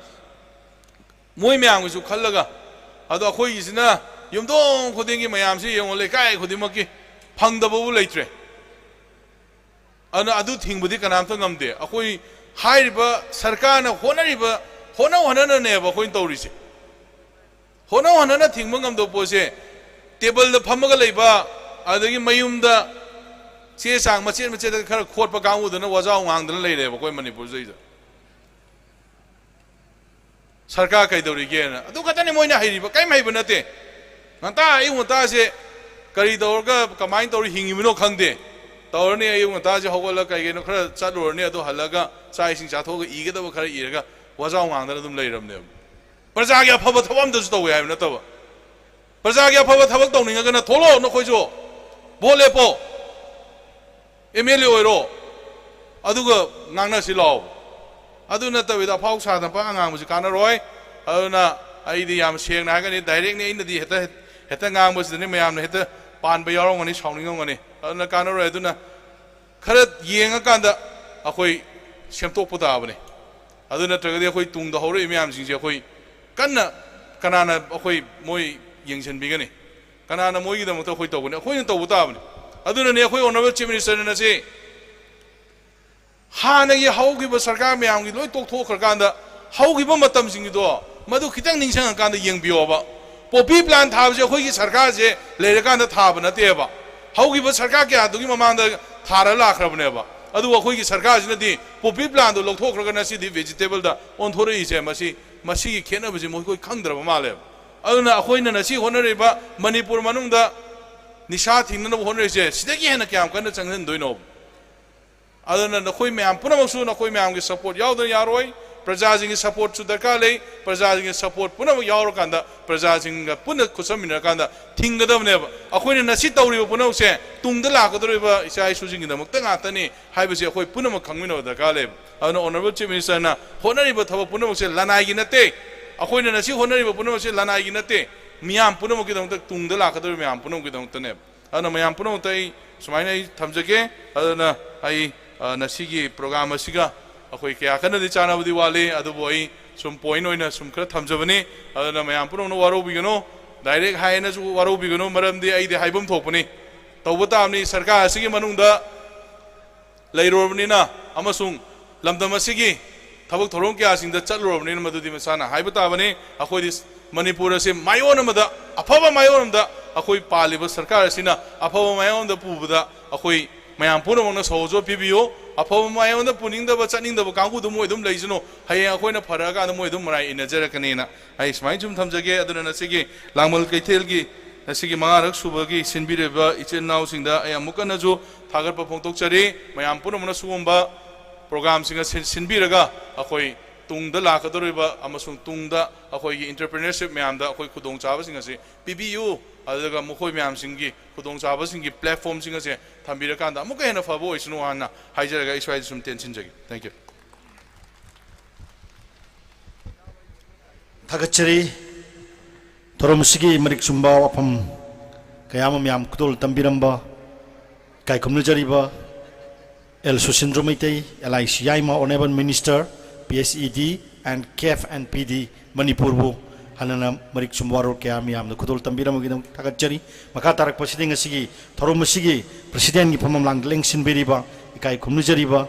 ꯃꯣꯏ ꯃꯌꯥꯝꯒꯤꯁꯨ ꯈꯜꯂꯒ, ꯑꯗꯣ ꯑꯩꯈꯣꯏꯒꯤꯁꯤꯅ ꯌꯨꯝꯊꯣꯡ ꯈꯨꯗꯤꯡꯒꯤ ꯃꯌꯥꯝꯁꯤ ꯌꯦꯡꯉꯣ, ꯂꯩꯀꯥꯏ ꯈꯨꯗꯤꯡꯃꯛꯀꯤ ꯐꯪꯗꯕꯕꯨ ꯂꯩꯇ꯭ꯔꯦ꯫ ꯑꯗꯨꯅ ꯑꯗꯨ ꯊꯤꯡꯕꯗꯤ ꯀꯅꯥꯝꯇ ꯉꯝꯗꯦ꯫ ꯑꯩꯈꯣꯏ ꯍꯥꯏꯔꯤꯕ ꯁꯔꯀꯥꯔꯅ ꯍꯣꯠꯅꯔꯤꯕ, ꯍꯣꯠꯅ ꯍꯣꯠꯅꯅꯅꯦꯕ ꯑꯩꯈꯣꯏꯅ ꯇꯧꯔꯤꯁꯦ꯫ ꯍꯣꯠꯅ ꯍꯣꯠꯅꯅ ꯊꯤꯡꯕ ꯉꯝꯗꯕ ꯄꯣꯠꯁꯦ, ꯇꯦꯕꯜꯗ ꯐꯝꯃꯒ ꯂꯩꯕ, ꯑꯗꯒꯤ ꯃꯌꯨꯝꯗ ꯆꯦ ꯆꯥꯡ ꯃꯆꯦꯠ ꯃꯆꯦꯠ ꯈꯔ ꯈꯣꯠꯄ ꯀꯥꯡꯕꯨꯗꯨꯅ ꯋꯥꯖꯥꯎ ꯉꯥꯡꯗꯅ ꯂꯩꯔꯦꯕ ꯑꯩꯈꯣꯏ ꯃꯅꯤꯄꯨꯔꯁꯤꯗꯩꯗ꯫ ꯁꯔꯀꯥꯔ ꯀꯩꯗꯧꯔꯤꯒꯦꯅ꯫ ꯑꯗꯨ ꯈꯛꯇꯅꯤ ꯃꯣꯏꯅ ꯍꯩꯔꯤꯕ, ꯀꯔꯤꯝ ꯍꯩꯕ ꯅꯠꯇꯦ꯫ ꯉꯟꯇꯥ, ꯑꯌꯨꯛ ꯉꯟꯇꯥꯁꯦ ꯀꯔꯤ ꯇꯧꯔꯒ, ꯀꯃꯥꯏꯅ ꯇꯧꯔ ꯍꯤꯡꯉꯤꯕꯅꯣ ꯈꯪꯗꯦ꯫ ꯇꯧꯔꯅꯤ, ꯑꯌꯨꯛ ꯉꯟꯇꯥꯁꯦ ꯍꯧꯒꯠꯂꯒ ꯀꯩ ꯀꯩꯅꯣ ꯈꯔ ꯆꯠꯂꯨꯔꯅꯤ, ꯑꯗꯨ ꯍꯜꯂꯒ ꯆꯥꯛ ꯏꯁꯤꯡ ꯆꯥꯊꯣꯛꯑꯒ ꯏꯒꯗꯕ ꯈꯔ ꯏꯔꯒ ꯋꯥꯖꯥꯎ ꯉꯥꯡꯗꯅ ꯑꯗꯨꯝ ꯂꯩꯔꯕꯅꯦꯕ꯫ ꯄ꯭ꯔꯖꯥꯒꯤ ꯑꯐꯕ ꯊꯕꯛ ꯑꯝꯇꯁꯨ ꯇꯧꯋꯦ ꯍꯥꯏꯕ ꯅꯠꯇꯕ, ꯄ꯭ꯔꯖꯥꯒꯤ ꯑꯐꯕ ꯊꯕꯛ ꯇꯧꯅꯤꯡꯉꯒꯅ ꯊꯣꯛꯂꯛꯑꯣ, ꯅꯈꯣꯏꯁꯨ ꯚꯣꯠ ꯂꯦꯞꯄꯣ, ꯑꯦꯝ ꯑꯦꯜ ꯑꯦ ꯑꯣꯏꯔꯣ, ꯑꯗꯨꯒ ꯉꯥꯡꯅꯁꯤ ꯂꯥꯛꯑꯣ꯫ ꯑꯗꯨ ꯅꯠꯇꯕꯤꯗ ꯑꯐꯥꯎ ꯁꯥꯗꯅ ꯄꯪꯉꯥꯡ ꯉꯥꯡꯕꯁꯤ ꯀꯥꯟꯅꯔꯣꯏ꯫ ꯑꯗꯨꯅ ꯑꯩꯗꯤ ꯌꯥꯝ ꯁꯦꯡꯅ ꯍꯥꯏꯒꯅꯤ, ꯗꯥꯏꯔꯦꯛꯅꯤ, ꯑꯩꯅꯗꯤ ꯍꯦꯛꯇ, ꯍꯦꯛꯇ ꯉꯥꯡꯕꯁꯤꯗꯅꯤ ꯃꯌꯥꯝꯅ ꯍꯦꯛꯇ ꯄꯥꯟꯕ ꯌꯥꯎꯔꯝꯒꯅꯤ, ꯁꯥꯎꯅꯤꯡꯉꯝꯒꯅꯤ꯫ ꯑꯗꯨꯅ ꯀꯥꯟꯅꯔꯣꯏ꯫ ꯑꯗꯨꯅ ꯈꯔ ꯌꯦꯡꯉꯀꯥꯟꯗ ꯑꯩꯈꯣꯏ ꯁꯦꯝꯗꯣꯛꯄ ꯇꯥꯕꯅꯤ꯫ ꯑꯗꯨ ꯅꯠꯇ꯭ꯔꯒꯗꯤ ꯑꯩꯈꯣꯏ ꯇꯨꯡꯗ ꯍꯧꯔꯛꯏ ꯃꯌꯥꯝꯁꯤꯡꯁꯦ ꯑꯩꯈꯣꯏ ꯀꯟꯅ, ꯀꯅꯥꯅ ꯑꯩꯈꯣꯏ ꯃꯣꯏ ꯌꯦꯡꯁꯤꯟꯕꯤꯒꯅꯤ? ꯀꯅꯥꯅ ꯃꯣꯏꯒꯤꯗꯃꯛꯇ ꯑꯩꯈꯣꯏ ꯇꯧꯒꯅꯤ? ꯑꯩꯈꯣꯏꯅ ꯇꯧꯕ ꯇꯥꯕꯅꯤ꯫ ꯑꯗꯨꯅꯅꯦ ꯑꯩꯈꯣꯏ Honourable Chief Minister ꯅ ꯁꯤ ꯍꯥꯟꯅꯒꯤ ꯍꯧꯈꯤꯕ ꯁꯔꯀꯥꯔ ꯃꯌꯥꯝꯒꯤ ꯂꯣꯏ ꯇꯣꯛꯊꯣꯛꯈ꯭ꯔꯀꯥꯟꯗ ꯍꯧꯈꯤꯕ ꯃꯇꯝꯁꯤꯡꯒꯤꯗꯣ ꯃꯗꯨ ꯈꯤꯇꯪ ꯅꯤꯡꯁꯤꯡꯉꯀꯥꯟꯗ ꯌꯦꯡꯕꯤꯌꯣꯕ꯫ ꯄꯣꯄꯤ ꯄ꯭ꯂꯥꯟ ꯊꯥꯕꯁꯦ ꯑꯩꯈꯣꯏꯒꯤ ꯁꯔꯀꯥꯔꯁꯦ ꯂꯩꯔꯀꯥꯟꯗ ꯊꯥꯕ ꯅꯠꯇꯦꯕ꯫ ꯍꯧꯈꯤꯕ ꯁꯔꯀꯥꯔ ꯀꯌꯥꯗꯨꯒꯤ ꯃꯃꯥꯡꯗ ꯊꯥꯔ ꯂꯥꯛꯈ꯭ꯔꯕꯅꯦꯕ꯫ ꯑꯗꯨꯕꯨ ꯑꯩꯈꯣꯏꯒꯤ ꯁꯔꯀꯥꯔꯁꯤꯅꯗꯤ ꯄꯣꯄꯤ ꯄ꯭ꯂꯥꯟꯗꯣ ꯂꯧꯊꯣꯛꯈ꯭ꯔꯒ ꯉꯁꯤꯗꯤ ꯚꯦꯖꯤꯇꯦꯕꯜꯗ ꯑꯣꯟꯊꯣꯔꯛꯏꯁꯦ꯫ ꯃꯁꯤ, ꯃꯁꯤꯒꯤ ꯈꯦꯠꯅꯕꯁꯤ ꯃꯈꯣꯏ ꯈꯪꯗ꯭ꯔꯕ ꯃꯥꯜꯂꯦꯕ꯫ ꯑꯗꯨꯅ ꯑꯩꯈꯣꯏꯅ ꯉꯁꯤ ꯍꯣꯠꯅꯔꯤꯕ ꯃꯅꯤꯄꯨꯔ ꯃꯅꯨꯡꯗ ꯅꯤꯁꯥ ꯊꯤꯡꯅꯅꯕ ꯍꯣꯠꯅꯔꯤꯁꯦ ꯁꯤꯗꯒꯤ ꯍꯦꯟꯅ ꯀꯌꯥꯝ ꯀꯟꯅ ꯆꯪꯁꯤꯟꯗꯣꯏꯅꯣ? ꯑꯗꯨꯅ ꯅꯈꯣꯏ ꯃꯌꯥꯝ ꯄꯨꯝꯅꯃꯛꯁꯨ ꯅꯈꯣꯏ ꯃꯌꯥꯝꯒꯤ ꯁꯄꯣꯔꯠ ꯌꯥꯎꯗꯅ ꯌꯥꯔꯣꯏ꯫ ꯄ꯭ꯔꯖꯥꯁꯤꯡꯒꯤ ꯁꯄꯣꯔꯠꯁꯨ ꯗꯔꯀꯥꯔ ꯂꯩ꯫ ꯄ꯭ꯔꯖꯥꯁꯤꯡꯒꯤ ꯁꯄꯣꯔꯠ ꯄꯨꯝꯅꯃꯛ ꯌꯥꯎꯔꯀꯥꯟꯗ ꯄ꯭ꯔꯖꯥꯁꯤꯡꯒ ꯄꯨꯟꯅ ꯈꯨꯠꯁꯝꯃꯤꯟꯅꯔꯀꯥꯟꯗ ꯊꯤꯡꯒꯗꯕꯅꯦꯕ꯫ ꯑꯩꯈꯣꯏꯅ ꯉꯁꯤ ꯇꯧꯔꯤꯕ ꯄꯨꯝꯅꯃꯛꯁꯦ ꯇꯨꯡꯗ ꯂꯥꯛꯀꯗꯧꯔꯤꯕ ꯏꯆꯥ ꯏꯁꯨꯁꯤꯡꯒꯤꯗꯃꯛꯇ ꯉꯥꯛꯇꯅꯤ ꯍꯥꯏꯕꯁꯤ ꯑꯩꯈꯣꯏ ꯄꯨꯝꯅꯃꯛ ꯈꯪꯃꯤꯟꯅꯕ ꯗꯔꯀꯥꯔ ꯂꯩꯕ꯫ ꯑꯗꯨꯅ Honourable Chief Minister ꯅ ꯍꯣꯠꯅꯔꯤꯕ ꯊꯕꯛ ꯄꯨꯝꯅꯃꯛꯁꯦ ꯂꯅꯥꯏꯒꯤ ꯅꯠꯇꯦ꯫ ꯑꯩꯈꯣꯏꯅ ꯉꯁꯤ ꯍꯣꯠꯅꯔꯤꯕ ꯄꯨꯝꯅꯃꯛꯁꯦ ꯂꯅꯥꯏꯒꯤ ꯅꯠꯇꯦ, ꯃꯤꯌꯥꯝ ꯄꯨꯝꯅꯃꯛꯀꯤꯗꯃꯛꯇ, ꯇꯨꯡꯗ ꯂꯥꯛꯀꯗꯧꯔꯤꯕ ꯃꯌꯥꯝ ꯄꯨꯝꯅꯃꯛꯀꯤꯗꯃꯛꯇꯅꯦꯕ꯫ ꯑꯗꯨꯅ ꯃꯌꯥꯝ ꯄꯨꯝꯅꯃꯛꯇ ꯑꯩ ꯁꯨꯃꯥꯏꯅ ꯑꯩ ꯊꯝꯖꯒꯦ꯫ ꯑꯗꯨꯅ ꯑꯩ, ꯑ, ꯉꯁꯤꯒꯤ program ꯑꯁꯤꯒ ꯑꯩꯈꯣꯏ ꯀꯌꯥ ꯀꯟꯅꯗꯤ ꯆꯥꯟꯅꯕꯗꯤ ꯋꯥꯠꯂꯤ, ꯑꯗꯨꯕꯨ ꯑꯩ ꯁꯨꯝ point ꯑꯣꯏꯅ ꯁꯨꯝ ꯈꯔ ꯊꯝꯖꯕꯅꯤ꯫ ꯑꯗꯨꯅ ꯃꯌꯥꯝ ꯄꯨꯝꯅꯃꯛꯅ ꯋꯥꯔꯧꯕꯤꯒꯅꯨ, direct ꯍꯥꯏꯅꯁꯨ ꯋꯥꯔꯧꯕꯤꯒꯅꯨ, ꯃꯔꯝꯗꯤ ꯑꯩꯗꯤ ꯍꯥꯏꯐꯝ ꯊꯣꯛꯄꯅꯤ, ꯇꯧꯕ ꯇꯥꯕꯅꯤ꯫ ꯁꯔꯀꯥꯔ ꯑꯁꯤꯒꯤ ꯃꯅꯨꯡꯗ ꯂꯩꯔꯨꯔꯕꯅꯤꯅ ꯑꯃꯁꯨꯡ ꯂꯝꯗꯝ ꯑꯁꯤꯒꯤ ꯊꯕꯛ ꯊꯧꯔꯝ ꯀꯌꯥꯁꯤꯡꯗ ꯆꯠꯂꯨꯔꯕꯅꯤꯅ ꯃꯗꯨꯗꯤ ꯃꯁꯥꯅ ꯍꯥꯏꯕ ꯇꯥꯕꯅꯤ꯫ ꯑꯩꯈꯣꯏꯗꯤ ꯃꯅꯤꯄꯨꯔ ꯑꯁꯤ ꯃꯥꯏꯑꯣꯟ ꯑꯃꯗ, ꯑꯐꯕ ꯃꯥꯏꯑꯣꯟ ꯑꯃꯗ ꯑꯩꯈꯣꯏ ꯄꯥꯜꯂꯤꯕ ꯁꯔꯀꯥꯔ ꯑꯁꯤꯅ ꯑꯐꯕ ꯃꯥꯏꯑꯣꯟꯗ ꯄꯨꯕꯗ ꯑꯩꯈꯣꯏ ꯃꯌꯥꯝ ꯄꯨꯝꯅꯃꯛꯅ ꯁꯍꯣꯖꯣꯠ ꯄꯤꯕꯤꯌꯨ꯫ ꯑꯐꯕ ꯃꯥꯏꯑꯣꯟꯗ ꯄꯨꯅꯤꯡꯗꯕ, ꯆꯠꯅꯤꯡꯗꯕ ꯀꯥꯡꯕꯨꯗꯨ ꯃꯣꯏ ꯑꯗꯨꯝ ꯂꯩꯖꯅꯨ꯫ ꯍꯌꯦꯡ ꯑꯩꯈꯣꯏꯅ ꯐꯔꯛꯑꯀꯥꯟꯗ ꯃꯣꯏ ꯑꯗꯨꯝ ꯃꯔꯥꯏ ꯏꯟꯅꯖꯔꯛꯀꯅꯤꯅ ꯑꯩ ꯁꯨꯃꯥꯏꯅ ꯁꯨꯝ ꯊꯝꯖꯒꯦ꯫ ꯑꯗꯨꯅ ꯉꯁꯤꯒꯤ ꯂꯥꯡꯃꯜ ꯀꯩꯊꯦꯜꯒꯤ ꯉꯁꯤꯒꯤ ꯃꯉꯥꯔꯛ ꯁꯨꯕꯒꯤ ꯁꯤꯟꯕꯤꯔꯤꯕ ꯏꯆꯤꯜ ꯏꯅꯥꯎꯁꯤꯡꯗ ꯑꯩ ꯑꯃꯨꯛ ꯍꯟꯅꯁꯨ ꯊꯥꯒꯠꯄ ꯐꯣꯡꯗꯣꯛꯆꯔꯤ꯫ ꯃꯌꯥꯝ ꯄꯨꯝꯅꯃꯛꯅ ꯁꯤꯒꯨꯝꯕ program ꯁꯤꯡ ꯑꯁꯤ ꯁꯤꯟꯕꯤꯔꯒ ꯑꯩꯈꯣꯏ ꯇꯨꯡꯗ ꯂꯥꯛꯀꯗꯧꯔꯤꯕ ꯑꯃꯁꯨꯡ ꯇꯨꯡꯗ ꯑꯩꯈꯣꯏꯒꯤ entrepreneurship ꯃꯌꯥꯝꯗ ꯑꯩꯈꯣꯏ ꯈꯨꯗꯣꯡꯆꯥꯕꯁꯤꯡ ꯑꯁꯤ ꯄꯤꯕꯤꯌꯨ꯫ ꯑꯗꯨꯒ ꯃꯈꯣꯏ ꯃꯌꯥꯝꯁꯤꯡꯒꯤ ꯈꯨꯗꯣꯡꯆꯥꯕꯁꯤꯡꯒꯤ platform ꯁꯤꯡ ꯑꯁꯦ ꯊꯝꯕꯤꯔꯀꯥꯟꯗ ꯑꯃꯨꯛꯀ ꯍꯦꯟꯅ ꯐꯕ ꯑꯣꯏꯁꯅꯨ ꯍꯥꯏꯅ ꯍꯥꯏꯖꯔꯒ ꯑꯩ ꯁ꯭ꯋꯥꯏꯗ ꯁꯨꯝ ꯇꯦꯟꯁꯤꯟꯖꯒꯦ꯫ Thank you꯫ ꯊꯥꯒꯠꯆꯔꯤ꯫ ꯊꯧꯔꯝ ꯑꯁꯤꯒꯤ ꯃꯔꯤꯛ ꯆꯨꯝꯕ ꯋꯥꯐꯝ ꯀꯌꯥ ꯑꯃ ꯃꯌꯥꯝ ꯈꯨꯗꯣꯜ ꯇꯝꯕꯤꯔꯝꯕ ꯏꯀꯥꯏ ꯈꯨꯝꯅꯖꯔꯤꯕ L Susindro Meitei, L I C Yaima, Honourable Minister, P S E D and CAF and P D ꯃꯅꯤꯄꯨꯔꯕꯨ ꯍꯟꯅꯅ ꯃꯔꯤꯛ ꯆꯨꯝꯕ ꯋꯥꯔꯣꯜ ꯀꯌꯥ ꯃꯌꯥꯝꯅ ꯈꯨꯗꯣꯜ ꯇꯝꯕꯤꯔꯝꯕꯒꯤꯗꯃꯛ ꯊꯥꯒꯠꯆꯔꯤ꯫ ꯃꯈꯥ ꯇꯥꯔꯛꯄꯁꯤꯗ ꯉꯁꯤꯒꯤ ꯊꯧꯔꯝ ꯑꯁꯤꯒꯤ President ꯀꯤ ꯐꯝꯐꯝ ꯂꯥꯡꯗ ꯂꯦꯡꯁꯤꯟꯕꯤꯔꯤꯕ ꯏꯀꯥꯏ ꯈꯨꯝꯅꯖꯔꯤꯕ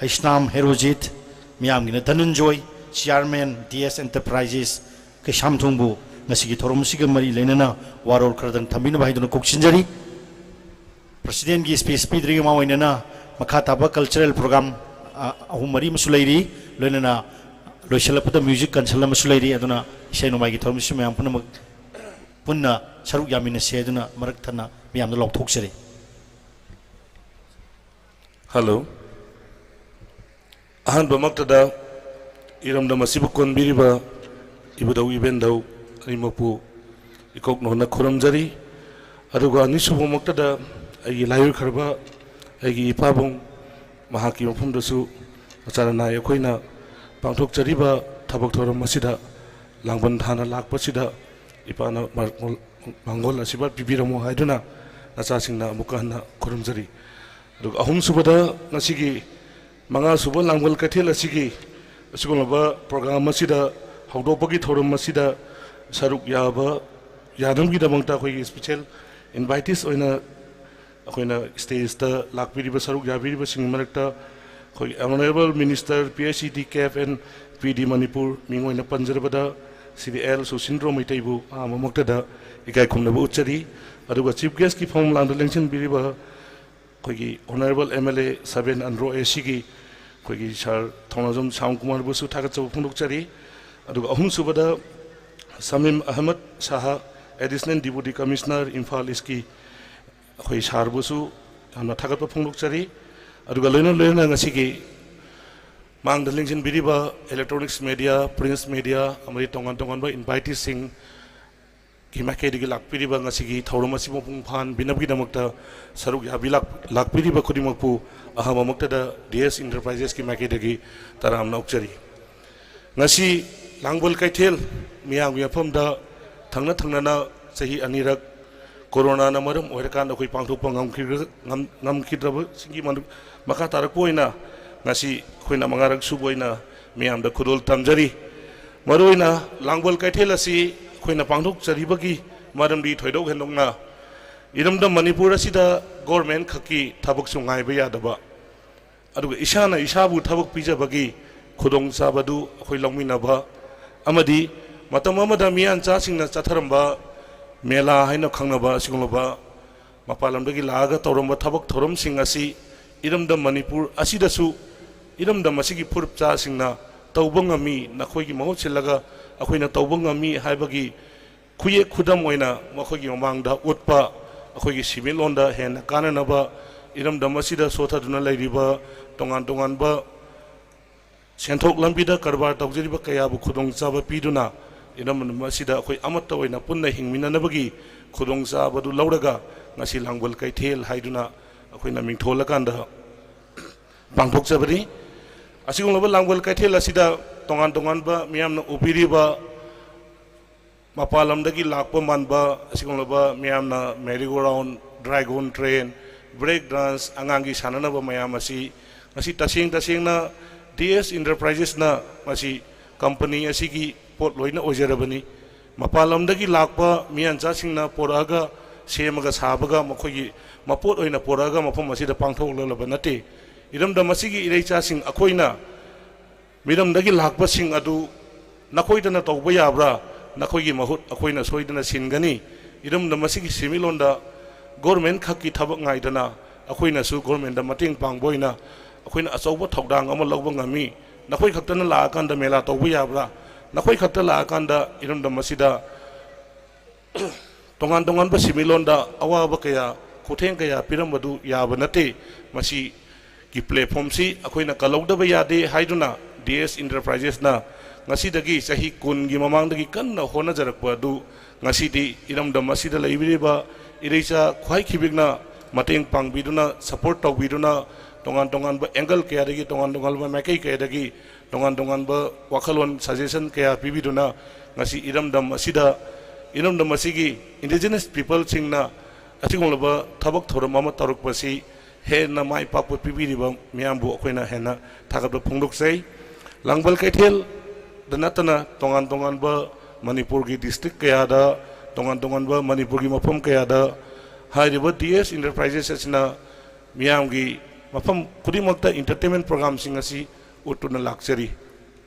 Heisnam Herojit, ꯃꯤꯌꯥꯝꯒꯤꯅ ꯙꯅꯟꯖꯣꯏ, Chairman D S Enterprises, ꯀꯩꯁꯥꯝꯊꯣꯡꯕꯨ ꯉꯁꯤꯒꯤ ꯊꯧꯔꯝ ꯑꯁꯤꯒ ꯃꯔꯤ ꯂꯩꯅꯅ ꯋꯥꯔꯣꯜ ꯈꯔꯗꯪ ꯊꯝꯕꯤꯅꯕ ꯍꯥꯏꯗꯨꯅ ꯀꯧꯁꯤꯟꯖꯔꯤ꯫ President ꯀꯤ speech ꯄꯤꯗ꯭ꯔꯤꯉꯩ ꯃꯃꯥꯡ ꯑꯣꯏꯅꯅ ꯃꯈꯥ ꯇꯥꯕ cultural program, ꯑ, ꯑꯍꯨꯝ ꯃꯔꯤ ꯑꯃꯁꯨ ꯂꯩꯔꯤ, ꯂꯣꯏꯅꯅ ꯂꯣꯏꯁꯤꯜꯂꯛꯄꯗ ꯃ꯭ꯌꯨꯖꯤꯛ ꯀꯟꯁꯔꯠ ꯑꯃꯁꯨ ꯂꯩꯔꯤ, ꯑꯗꯨꯅ ꯏꯁꯩ ꯅꯣꯡꯃꯥꯏꯒꯤ ꯊꯧꯔꯝꯁꯤꯁꯨ ꯃꯌꯥꯝ ꯄꯨꯝꯅꯃꯛ ꯄꯨꯟꯅ ꯁꯔꯨꯛ ꯌꯥꯃꯤꯟꯅꯁꯦ ꯑꯗꯨꯅ ꯃꯔꯛ ꯊꯠꯅ ꯃꯌꯥꯝꯗ ꯂꯥꯎꯊꯣꯛꯆꯔꯤ꯫ ꯍꯜꯂꯣ꯫ ꯑꯍꯥꯟꯕꯃꯛꯇꯗ ꯏꯔꯝꯗꯝ ꯑꯁꯤꯕꯨ ꯀꯣꯟꯕꯤꯔꯤꯕ ꯏꯕꯨꯙꯧ ꯏꯕꯦꯟꯙꯧ ꯑꯅꯤꯃꯛꯄꯨ ꯏꯀꯣꯛ ꯅꯣꯟꯅ ꯈꯨꯔꯨꯝꯖꯔꯤ꯫ ꯑꯗꯨꯒ ꯑꯅꯤꯁꯨꯕꯃꯛꯇꯗ ꯑꯩꯒꯤ ꯂꯥꯏꯑꯣꯏꯈ꯭ꯔꯕ ꯑꯩꯒꯤ ꯏꯄꯥꯕꯨꯡ, ꯃꯍꯥꯛꯀꯤ ꯃꯐꯝꯗꯁꯨ ꯃꯆꯥꯅ ꯅꯥꯏ ꯑꯩꯈꯣꯏꯅ ꯄꯥꯡꯊꯣꯛꯆꯔꯤꯕ ꯊꯕꯛ ꯊꯧꯔꯝ ꯑꯁꯤꯗ ꯂꯥꯡꯕꯟ ꯊꯥꯅ ꯂꯥꯛꯄꯁꯤꯗ ꯏꯄꯥꯅ ꯃꯥꯡꯒꯣꯜ ꯑꯁꯤꯕꯥ ꯄꯤꯕꯤꯔꯝꯃꯨ ꯍꯥꯏꯗꯨꯅ ꯅꯆꯥꯁꯤꯡꯅ ꯑꯃꯨꯛꯀ ꯍꯟꯅ ꯈꯨꯔꯨꯝꯖꯔꯤ꯫ ꯑꯗꯨꯒ ꯑꯍꯨꯝꯁꯨꯕꯗ, ꯉꯁꯤꯒꯤ ꯃꯉꯥꯁꯨꯕ ꯂꯥꯡꯕꯜ ꯀꯩꯊꯦꯜ ꯑꯁꯤꯒꯤ ꯑꯁꯤꯒꯨꯝꯂꯕ ꯄ꯭ꯔꯣꯒ꯭ꯔꯥꯝ ꯑꯁꯤꯗ ꯍꯧꯗꯣꯛꯄꯒꯤ ꯊꯧꯔꯝ ꯑꯁꯤꯗ ꯁꯔꯨꯛ ꯌꯥꯕ ꯌꯥꯅꯕꯒꯤꯗꯃꯛꯇ ꯑꯩꯈꯣꯏꯒꯤ ꯏꯁꯄꯤꯁꯦꯜ ꯏꯟꯚꯥꯏꯇꯤꯁ ꯑꯣꯏꯅ ꯑꯩꯈꯣꯏꯅ ꯁ꯭ꯇꯦꯖꯇ ꯂꯥꯛꯄꯤꯔꯤꯕ ꯁꯔꯨꯛ ꯌꯥꯕꯤꯔꯤꯕꯁꯤꯡꯒꯤ ꯃꯔꯛꯇ ꯑꯩꯈꯣꯏ Honourable Minister P H E D, C A F and P D Manipur, ꯃꯤꯡ ꯑꯣꯏꯅ ꯄꯟꯖꯔꯕꯗ ꯁ꯭ꯔꯤ ꯑꯦꯜ ꯁꯨꯁꯤꯟꯗ꯭ꯔꯣ ꯃꯩꯇꯩꯕꯨ ꯑꯍꯥꯟꯕꯃꯛꯇꯗ ꯏꯀꯥꯏ ꯈꯨꯝꯅꯕ ꯎꯠꯆꯔꯤ꯫ ꯑꯗꯨꯒ ꯆꯤꯐ ꯒꯦꯁꯀꯤ ꯐꯝꯂꯥꯡꯗ ꯂꯦꯡꯁꯤꯟꯕꯤꯔꯤꯕ ꯑꯩꯈꯣꯏꯒꯤ Honourable M L A seven Andro A Cꯒꯤ ꯑꯩꯈꯣꯏꯒꯤ ꯁꯥꯔ ꯊꯧꯅꯥꯖꯝ ꯁ꯭ꯌꯥꯝ ꯀꯨꯃꯥꯔꯕꯨꯁꯨ ꯊꯥꯒꯠꯆꯕ ꯐꯣꯡꯗꯣꯛꯆꯔꯤ꯫ ꯑꯗꯨꯒ ꯑꯍꯨꯝꯁꯨꯕꯗ ꯁꯃꯤꯝ Ahmad Shah, Additional Deputy Commissioner, Imphal ꯏꯁꯀꯤ ꯑꯩꯈꯣꯏ ꯁꯥꯔꯕꯨꯁꯨ ꯌꯥꯝꯅ ꯊꯥꯒꯠꯄ ꯐꯣꯡꯗꯣꯛꯆꯔꯤ꯫ ꯑꯗꯨꯒ ꯂꯣꯏꯅ ꯂꯣꯏꯅꯅ ꯉꯁꯤꯒꯤ ꯃꯥꯡꯗ ꯂꯦꯡꯁꯤꯟꯕꯤꯔꯤꯕ electronics media, print media ꯑꯃꯗꯤ ꯇꯣꯉꯥꯟ ꯇꯣꯉꯥꯟꯕ ꯏꯟꯚꯥꯏꯇꯤꯁꯁꯤꯡ ꯒꯤ ꯃꯥꯏꯀꯩꯗꯒꯤ ꯂꯥꯛꯄꯤꯔꯤꯕ ꯉꯁꯤꯒꯤ ꯊꯧꯔꯝ ꯑꯁꯤ ꯃꯄꯨꯡ ꯐꯥꯍꯟꯕꯤꯅꯕꯒꯤꯗꯃꯛꯇ ꯁꯔꯨꯛ ꯌꯥꯕꯤ ꯂꯥꯛ-, ꯂꯥꯛꯄꯤꯔꯤꯕ ꯈꯨꯗꯤꯡꯃꯛꯄꯨ ꯑꯍꯥꯟꯕꯃꯛꯇꯗ D S Enterprisesꯀꯤ ꯃꯥꯏꯀꯩꯗꯒꯤ ꯇꯔꯥꯝꯅ ꯑꯣꯛꯆꯔꯤ꯫ ꯉꯁꯤ ꯂꯥꯡꯒꯣꯜ ꯀꯩꯊꯦꯜ ꯃꯤꯌꯥꯝꯒꯤ ꯃꯐꯝꯗ ꯊꯪꯅ ꯊꯪꯅꯅ ꯆꯍꯤ ꯑꯅꯤꯔꯛ ꯀꯣꯔꯣꯅꯥꯅ ꯃꯔꯝ ꯑꯣꯏꯔꯀꯥꯟꯗ ꯑꯩꯈꯣꯏ ꯄꯥꯡꯊꯣꯛꯄ ꯉꯝꯈꯤꯗ꯭ꯔ-, ꯉꯝ-, ꯉꯝꯈꯤꯗ꯭ꯔꯕꯁꯤꯡꯒꯤ ꯃꯅꯨꯡ-, ꯃꯈꯥ ꯇꯥꯔꯛꯄ ꯑꯣꯏꯅ ꯉꯁꯤ ꯑꯩꯈꯣꯏꯅ ꯃꯉꯥꯔꯛ ꯁꯨꯕ ꯑꯣꯏꯅ ꯃꯤꯌꯥꯝꯗ ꯈꯨꯗꯣꯜ ꯇꯝꯖꯔꯤ꯫ ꯃꯔꯨꯑꯣꯏꯅ ꯂꯥꯡꯒꯣꯜ ꯀꯩꯊꯦꯜ ꯑꯁꯤ ꯑꯩꯈꯣꯏꯅ ꯄꯥꯡꯊꯣꯛꯆꯔꯤꯕꯒꯤ ꯃꯔꯝꯗꯤ ꯊꯣꯏꯗꯣꯛ ꯍꯦꯟꯗꯣꯛꯅ ꯏꯔꯝꯗꯝ ꯃꯅꯤꯄꯨꯔ ꯑꯁꯤꯗ ꯒꯣꯔꯃꯦꯟ ꯈꯛꯀꯤ ꯊꯕꯛꯁꯨ ꯉꯥꯏꯕ ꯌꯥꯗꯕ, ꯑꯗꯨꯒ ꯏꯁꯥꯅ ꯏꯁꯥꯕꯨ ꯊꯕꯛ ꯄꯤꯖꯕꯒꯤ ꯈꯨꯗꯣꯡꯆꯥꯕꯗꯨ ꯑꯩꯈꯣꯏ ꯂꯧꯃꯤꯟꯅꯕ ꯑꯃꯗꯤ ꯃꯇꯝ ꯑꯃꯗ ꯃꯤꯌꯥꯟꯆꯥꯁꯤꯡꯅ ꯆꯠꯊꯔꯝꯕ ꯃꯦꯂꯥ ꯍꯥꯏꯅ ꯈꯪꯅꯕ ꯑꯁꯤꯒꯨꯝꯂꯕ ꯃꯄꯥꯟ ꯂꯝꯗꯒꯤ ꯂꯥꯛꯑꯒ ꯇꯧꯔꯝꯕ ꯊꯕꯛ ꯊꯧꯔꯝꯁꯤꯡ ꯑꯁꯤ ꯏꯔꯝꯗꯝ ꯃꯅꯤꯄꯨꯔ ꯑꯁꯤꯗꯁꯨ ꯏꯔꯝꯗꯝ ꯑꯁꯤꯒꯤ ꯐꯨꯔꯨꯞꯆꯥꯁꯤꯡꯅ ꯇꯧꯕ ꯉꯝꯃꯤ, ꯅꯈꯣꯏꯒꯤ ꯃꯍꯨꯠ ꯁꯤꯜꯂꯒ ꯑꯩꯈꯣꯏꯅ ꯇꯧꯕ ꯉꯝꯃꯤ ꯍꯥꯏꯕꯒꯤ ꯈꯨꯌꯦꯛ ꯈꯨꯗꯝ ꯑꯣꯏꯅ ꯃꯈꯣꯏꯒꯤ ꯃꯃꯥꯡꯗ ꯎꯠꯄ, ꯑꯩꯈꯣꯏꯒꯤ ꯁꯤꯟꯃꯤꯠꯂꯣꯟꯗ ꯍꯦꯟꯅ ꯀꯥꯟꯅꯅꯕ, ꯏꯔꯝꯗꯝ ꯑꯁꯤꯗ ꯁꯣꯠꯊꯗꯨꯅ ꯂꯩꯔꯤꯕ ꯇꯣꯉꯥꯟ ꯇꯣꯉꯥꯟꯕ ꯁꯦꯟꯊꯣꯛ ꯂꯝꯕꯤꯗ ꯀꯔꯕꯥꯔ ꯇꯧꯖꯔꯤꯕ ꯀꯌꯥꯕꯨ ꯈꯨꯗꯣꯡꯆꯥꯕ ꯄꯤꯗꯨꯅ, ꯏꯔꯝꯗꯝ ꯑꯁꯤꯗ ꯑꯩꯈꯣꯏ ꯑꯃꯠꯇ ꯑꯣꯏꯅ ꯄꯨꯟꯅ ꯍꯤꯡꯃꯤꯟꯅꯅꯕꯒꯤ ꯈꯨꯗꯣꯡꯆꯥꯕꯗꯨ ꯂꯧꯔꯒ ꯉꯁꯤ ꯂꯥꯡꯕꯜ ꯀꯩꯊꯦꯜ ꯍꯥꯏꯗꯨꯅ ꯑꯩꯈꯣꯏꯅ ꯃꯤꯡꯊꯣꯜꯂꯀꯥꯟꯗ ꯄꯥꯡꯊꯣꯛꯆꯕꯅꯤ꯫ ꯑꯁꯤꯒꯨꯝꯂꯕ ꯂꯥꯡꯕꯜ ꯀꯩꯊꯦꯜ ꯑꯁꯤꯗ ꯇꯣꯉꯥꯟ ꯇꯣꯉꯥꯟꯕ ꯃꯤꯌꯥꯝꯅ ꯎꯕꯤꯔꯤꯕ ꯃꯄꯥꯟ ꯂꯝꯗꯒꯤ ꯂꯥꯛꯄ ꯃꯥꯟꯕ ꯑꯁꯤꯒꯨꯝꯂꯕ ꯃꯤꯌꯥꯝꯅ merry-go-round, dragon train, break dance, ꯑꯉꯥꯡꯒꯤ ꯁꯥꯟꯅꯅꯕ ꯃꯌꯥꯝ ꯑꯁꯤ ꯉꯁꯤ ꯇꯁꯦꯡ ꯇꯁꯦꯡꯅ ꯗꯤ ꯑꯦꯁ ꯏꯟꯇꯔꯄ꯭ꯔꯥꯏꯖꯦꯁꯅ ꯃꯁꯤ ꯀꯝꯄꯅꯤ ꯑꯁꯤꯒꯤ ꯄꯣꯠ ꯂꯣꯏꯅ ꯑꯣꯏꯖꯔꯕꯅꯤ꯫ ꯃꯄꯥꯟ ꯂꯝꯗꯒꯤ ꯂꯥꯛꯄ ꯃꯤꯌꯥꯟꯆꯥꯁꯤꯡꯅ ꯄꯣꯔꯛꯑꯒ ꯁꯦꯝꯃꯒ ꯁꯥꯕꯒ ꯃꯈꯣꯏꯒꯤ ꯃꯄꯣꯠ ꯑꯣꯏꯅ ꯄꯣꯔꯛꯑꯒ ꯃꯐꯝ ꯑꯁꯤꯗ ꯄꯥꯡꯊꯣꯛꯂꯕ ꯅꯠꯇꯦ꯫ ꯏꯔꯝꯗꯝ ꯑꯁꯤꯒꯤ ꯏꯔꯩꯆꯥꯁꯤꯡ ꯑꯩꯈꯣꯏꯅ ꯃꯤꯔꯝꯗꯒꯤ ꯂꯥꯛꯄꯁꯤꯡ ꯑꯗꯨ ꯅꯈꯣꯏꯗꯅ ꯇꯧꯕ ꯌꯥꯕ꯭ꯔꯥ? ꯅꯈꯣꯏꯒꯤ ꯃꯍꯨꯠ ꯑꯩꯈꯣꯏꯅ ꯁꯣꯏꯗꯅ ꯁꯤꯟꯒꯅꯤ꯫ ꯏꯔꯝꯗꯝ ꯑꯁꯤꯒꯤ ꯁꯦꯟꯃꯤꯠꯂꯣꯟꯗ ꯒꯣꯔꯃꯦꯟ ꯈꯛꯀꯤ ꯊꯕꯛ ꯉꯥꯏꯗꯅ ꯑꯩꯈꯣꯏꯅꯁꯨ ꯒꯣꯔꯃꯦꯟꯗ ꯃꯇꯦꯡ ꯄꯥꯡꯕ ꯑꯣꯏꯅ ꯑꯩꯈꯣꯏꯅ ꯑꯆꯧꯕ ꯊꯧꯗꯥꯡ ꯑꯃ ꯂꯧꯕ ꯉꯝꯃꯤ꯫ ꯅꯈꯣꯏ ꯈꯛꯇꯅ ꯂꯥꯛꯑꯀꯥꯟꯗ ꯃꯦꯂꯥ ꯇꯧꯕ ꯌꯥꯕ꯭ꯔꯥ? ꯅꯈꯣꯏ ꯈꯛꯇ ꯂꯥꯛꯑꯀꯥꯟꯗ ꯏꯔꯝꯗꯝ ꯑꯁꯤꯗ ꯇꯣꯉꯥꯟ ꯇꯣꯉꯥꯟꯕ ꯁꯦꯟꯃꯤꯠꯂꯣꯟꯗ ꯑꯋꯥꯕ ꯀꯌꯥ, ꯈꯨꯊꯦꯡ ꯀꯌꯥ ꯄꯤꯔꯝꯕꯗꯨ ꯌꯥꯕ ꯅꯠꯇꯦ꯫ ꯃꯁꯤꯒꯤ platformꯁꯤ ꯑꯩꯈꯣꯏꯅ ꯀꯜꯍꯧꯗꯕ ꯌꯥꯗꯦ ꯍꯥꯏꯗꯨꯅ ꯗꯤ ꯑꯦꯁ ꯏꯟꯇꯔꯄ꯭ꯔꯥꯏꯖꯦꯁꯅ ꯉꯁꯤꯗꯒꯤ ꯆꯍꯤ ꯀꯨꯟꯒꯤ ꯃꯃꯥꯡꯗꯒꯤ ꯀꯟꯅ ꯍꯣꯠꯅꯖꯔꯛꯄ ꯑꯗꯨ ꯉꯁꯤꯗꯤ ꯏꯔꯝꯗꯝ ꯑꯁꯤꯗ ꯂꯩꯕꯤꯔꯤꯕ ꯏꯔꯩꯆꯥ ꯈ꯭ꯋꯥꯏ ꯈꯤꯕꯤꯛꯅ ꯃꯇꯦꯡ ꯄꯥꯡꯕꯤꯗꯨꯅ, support ꯇꯧꯕꯤꯗꯨꯅ, ꯇꯣꯉꯥꯟ ꯇꯣꯉꯥꯟꯕ angle ꯀꯌꯥꯗꯒꯤ, ꯇꯣꯉꯥꯟ ꯇꯣꯉꯥꯟꯕ ꯃꯥꯏꯀꯩ ꯀꯌꯥꯗꯒꯤ ꯇꯣꯉꯥꯟ ꯇꯣꯉꯥꯟꯕ ꯋꯥꯈꯜꯂꯣꯟ, suggestion ꯀꯌꯥ ꯄꯤꯕꯤꯗꯨꯅ ꯉꯁꯤ ꯏꯔꯝꯗꯝ ꯑꯁꯤꯗ, ꯏꯔꯝꯗꯝ ꯑꯁꯤꯒꯤ indigenous peopleꯁꯤꯡꯅ ꯑꯁꯤꯒꯨꯝꯂꯕ ꯊꯕꯛ ꯊꯧꯔꯝ ꯑꯃ ꯇꯧꯔꯛꯄꯁꯤ ꯍꯦꯟꯅ ꯃꯥꯏ ꯄꯥꯛꯄ ꯄꯤꯕꯤꯔꯤꯕ ꯃꯤꯌꯥꯝꯕꯨ ꯑꯩꯈꯣꯏꯅ ꯍꯦꯟꯅ ꯊꯥꯒꯠꯄ ꯐꯣꯡꯗꯣꯛꯆꯩ꯫ ꯂꯥꯡꯕꯜ ꯀꯩꯊꯦꯜꯗ ꯅꯠꯇꯅ ꯇꯣꯉꯥꯟ ꯇꯣꯉꯥꯟꯕ ꯃꯅꯤꯄꯨꯔꯒꯤ district ꯀꯌꯥꯗ, ꯇꯣꯉꯥꯟ ꯇꯣꯉꯥꯟꯕ ꯃꯅꯤꯄꯨꯔꯒꯤ ꯃꯐꯝ ꯀꯌꯥꯗ ꯍꯥꯏꯔꯤꯕ ꯗꯤ ꯑꯦꯁ ꯏꯟꯇꯔꯄ꯭ꯔꯥꯏꯖꯦꯁ ꯑꯁꯤꯅ ꯃꯤꯌꯥꯝꯒꯤ ꯃꯐꯝ ꯈꯨꯗꯤꯡꯃꯛꯇ entertainment programmeꯁꯤꯡ ꯑꯁꯤ ꯎꯠꯇꯨꯅ ꯂꯥꯛꯆꯔꯤ꯫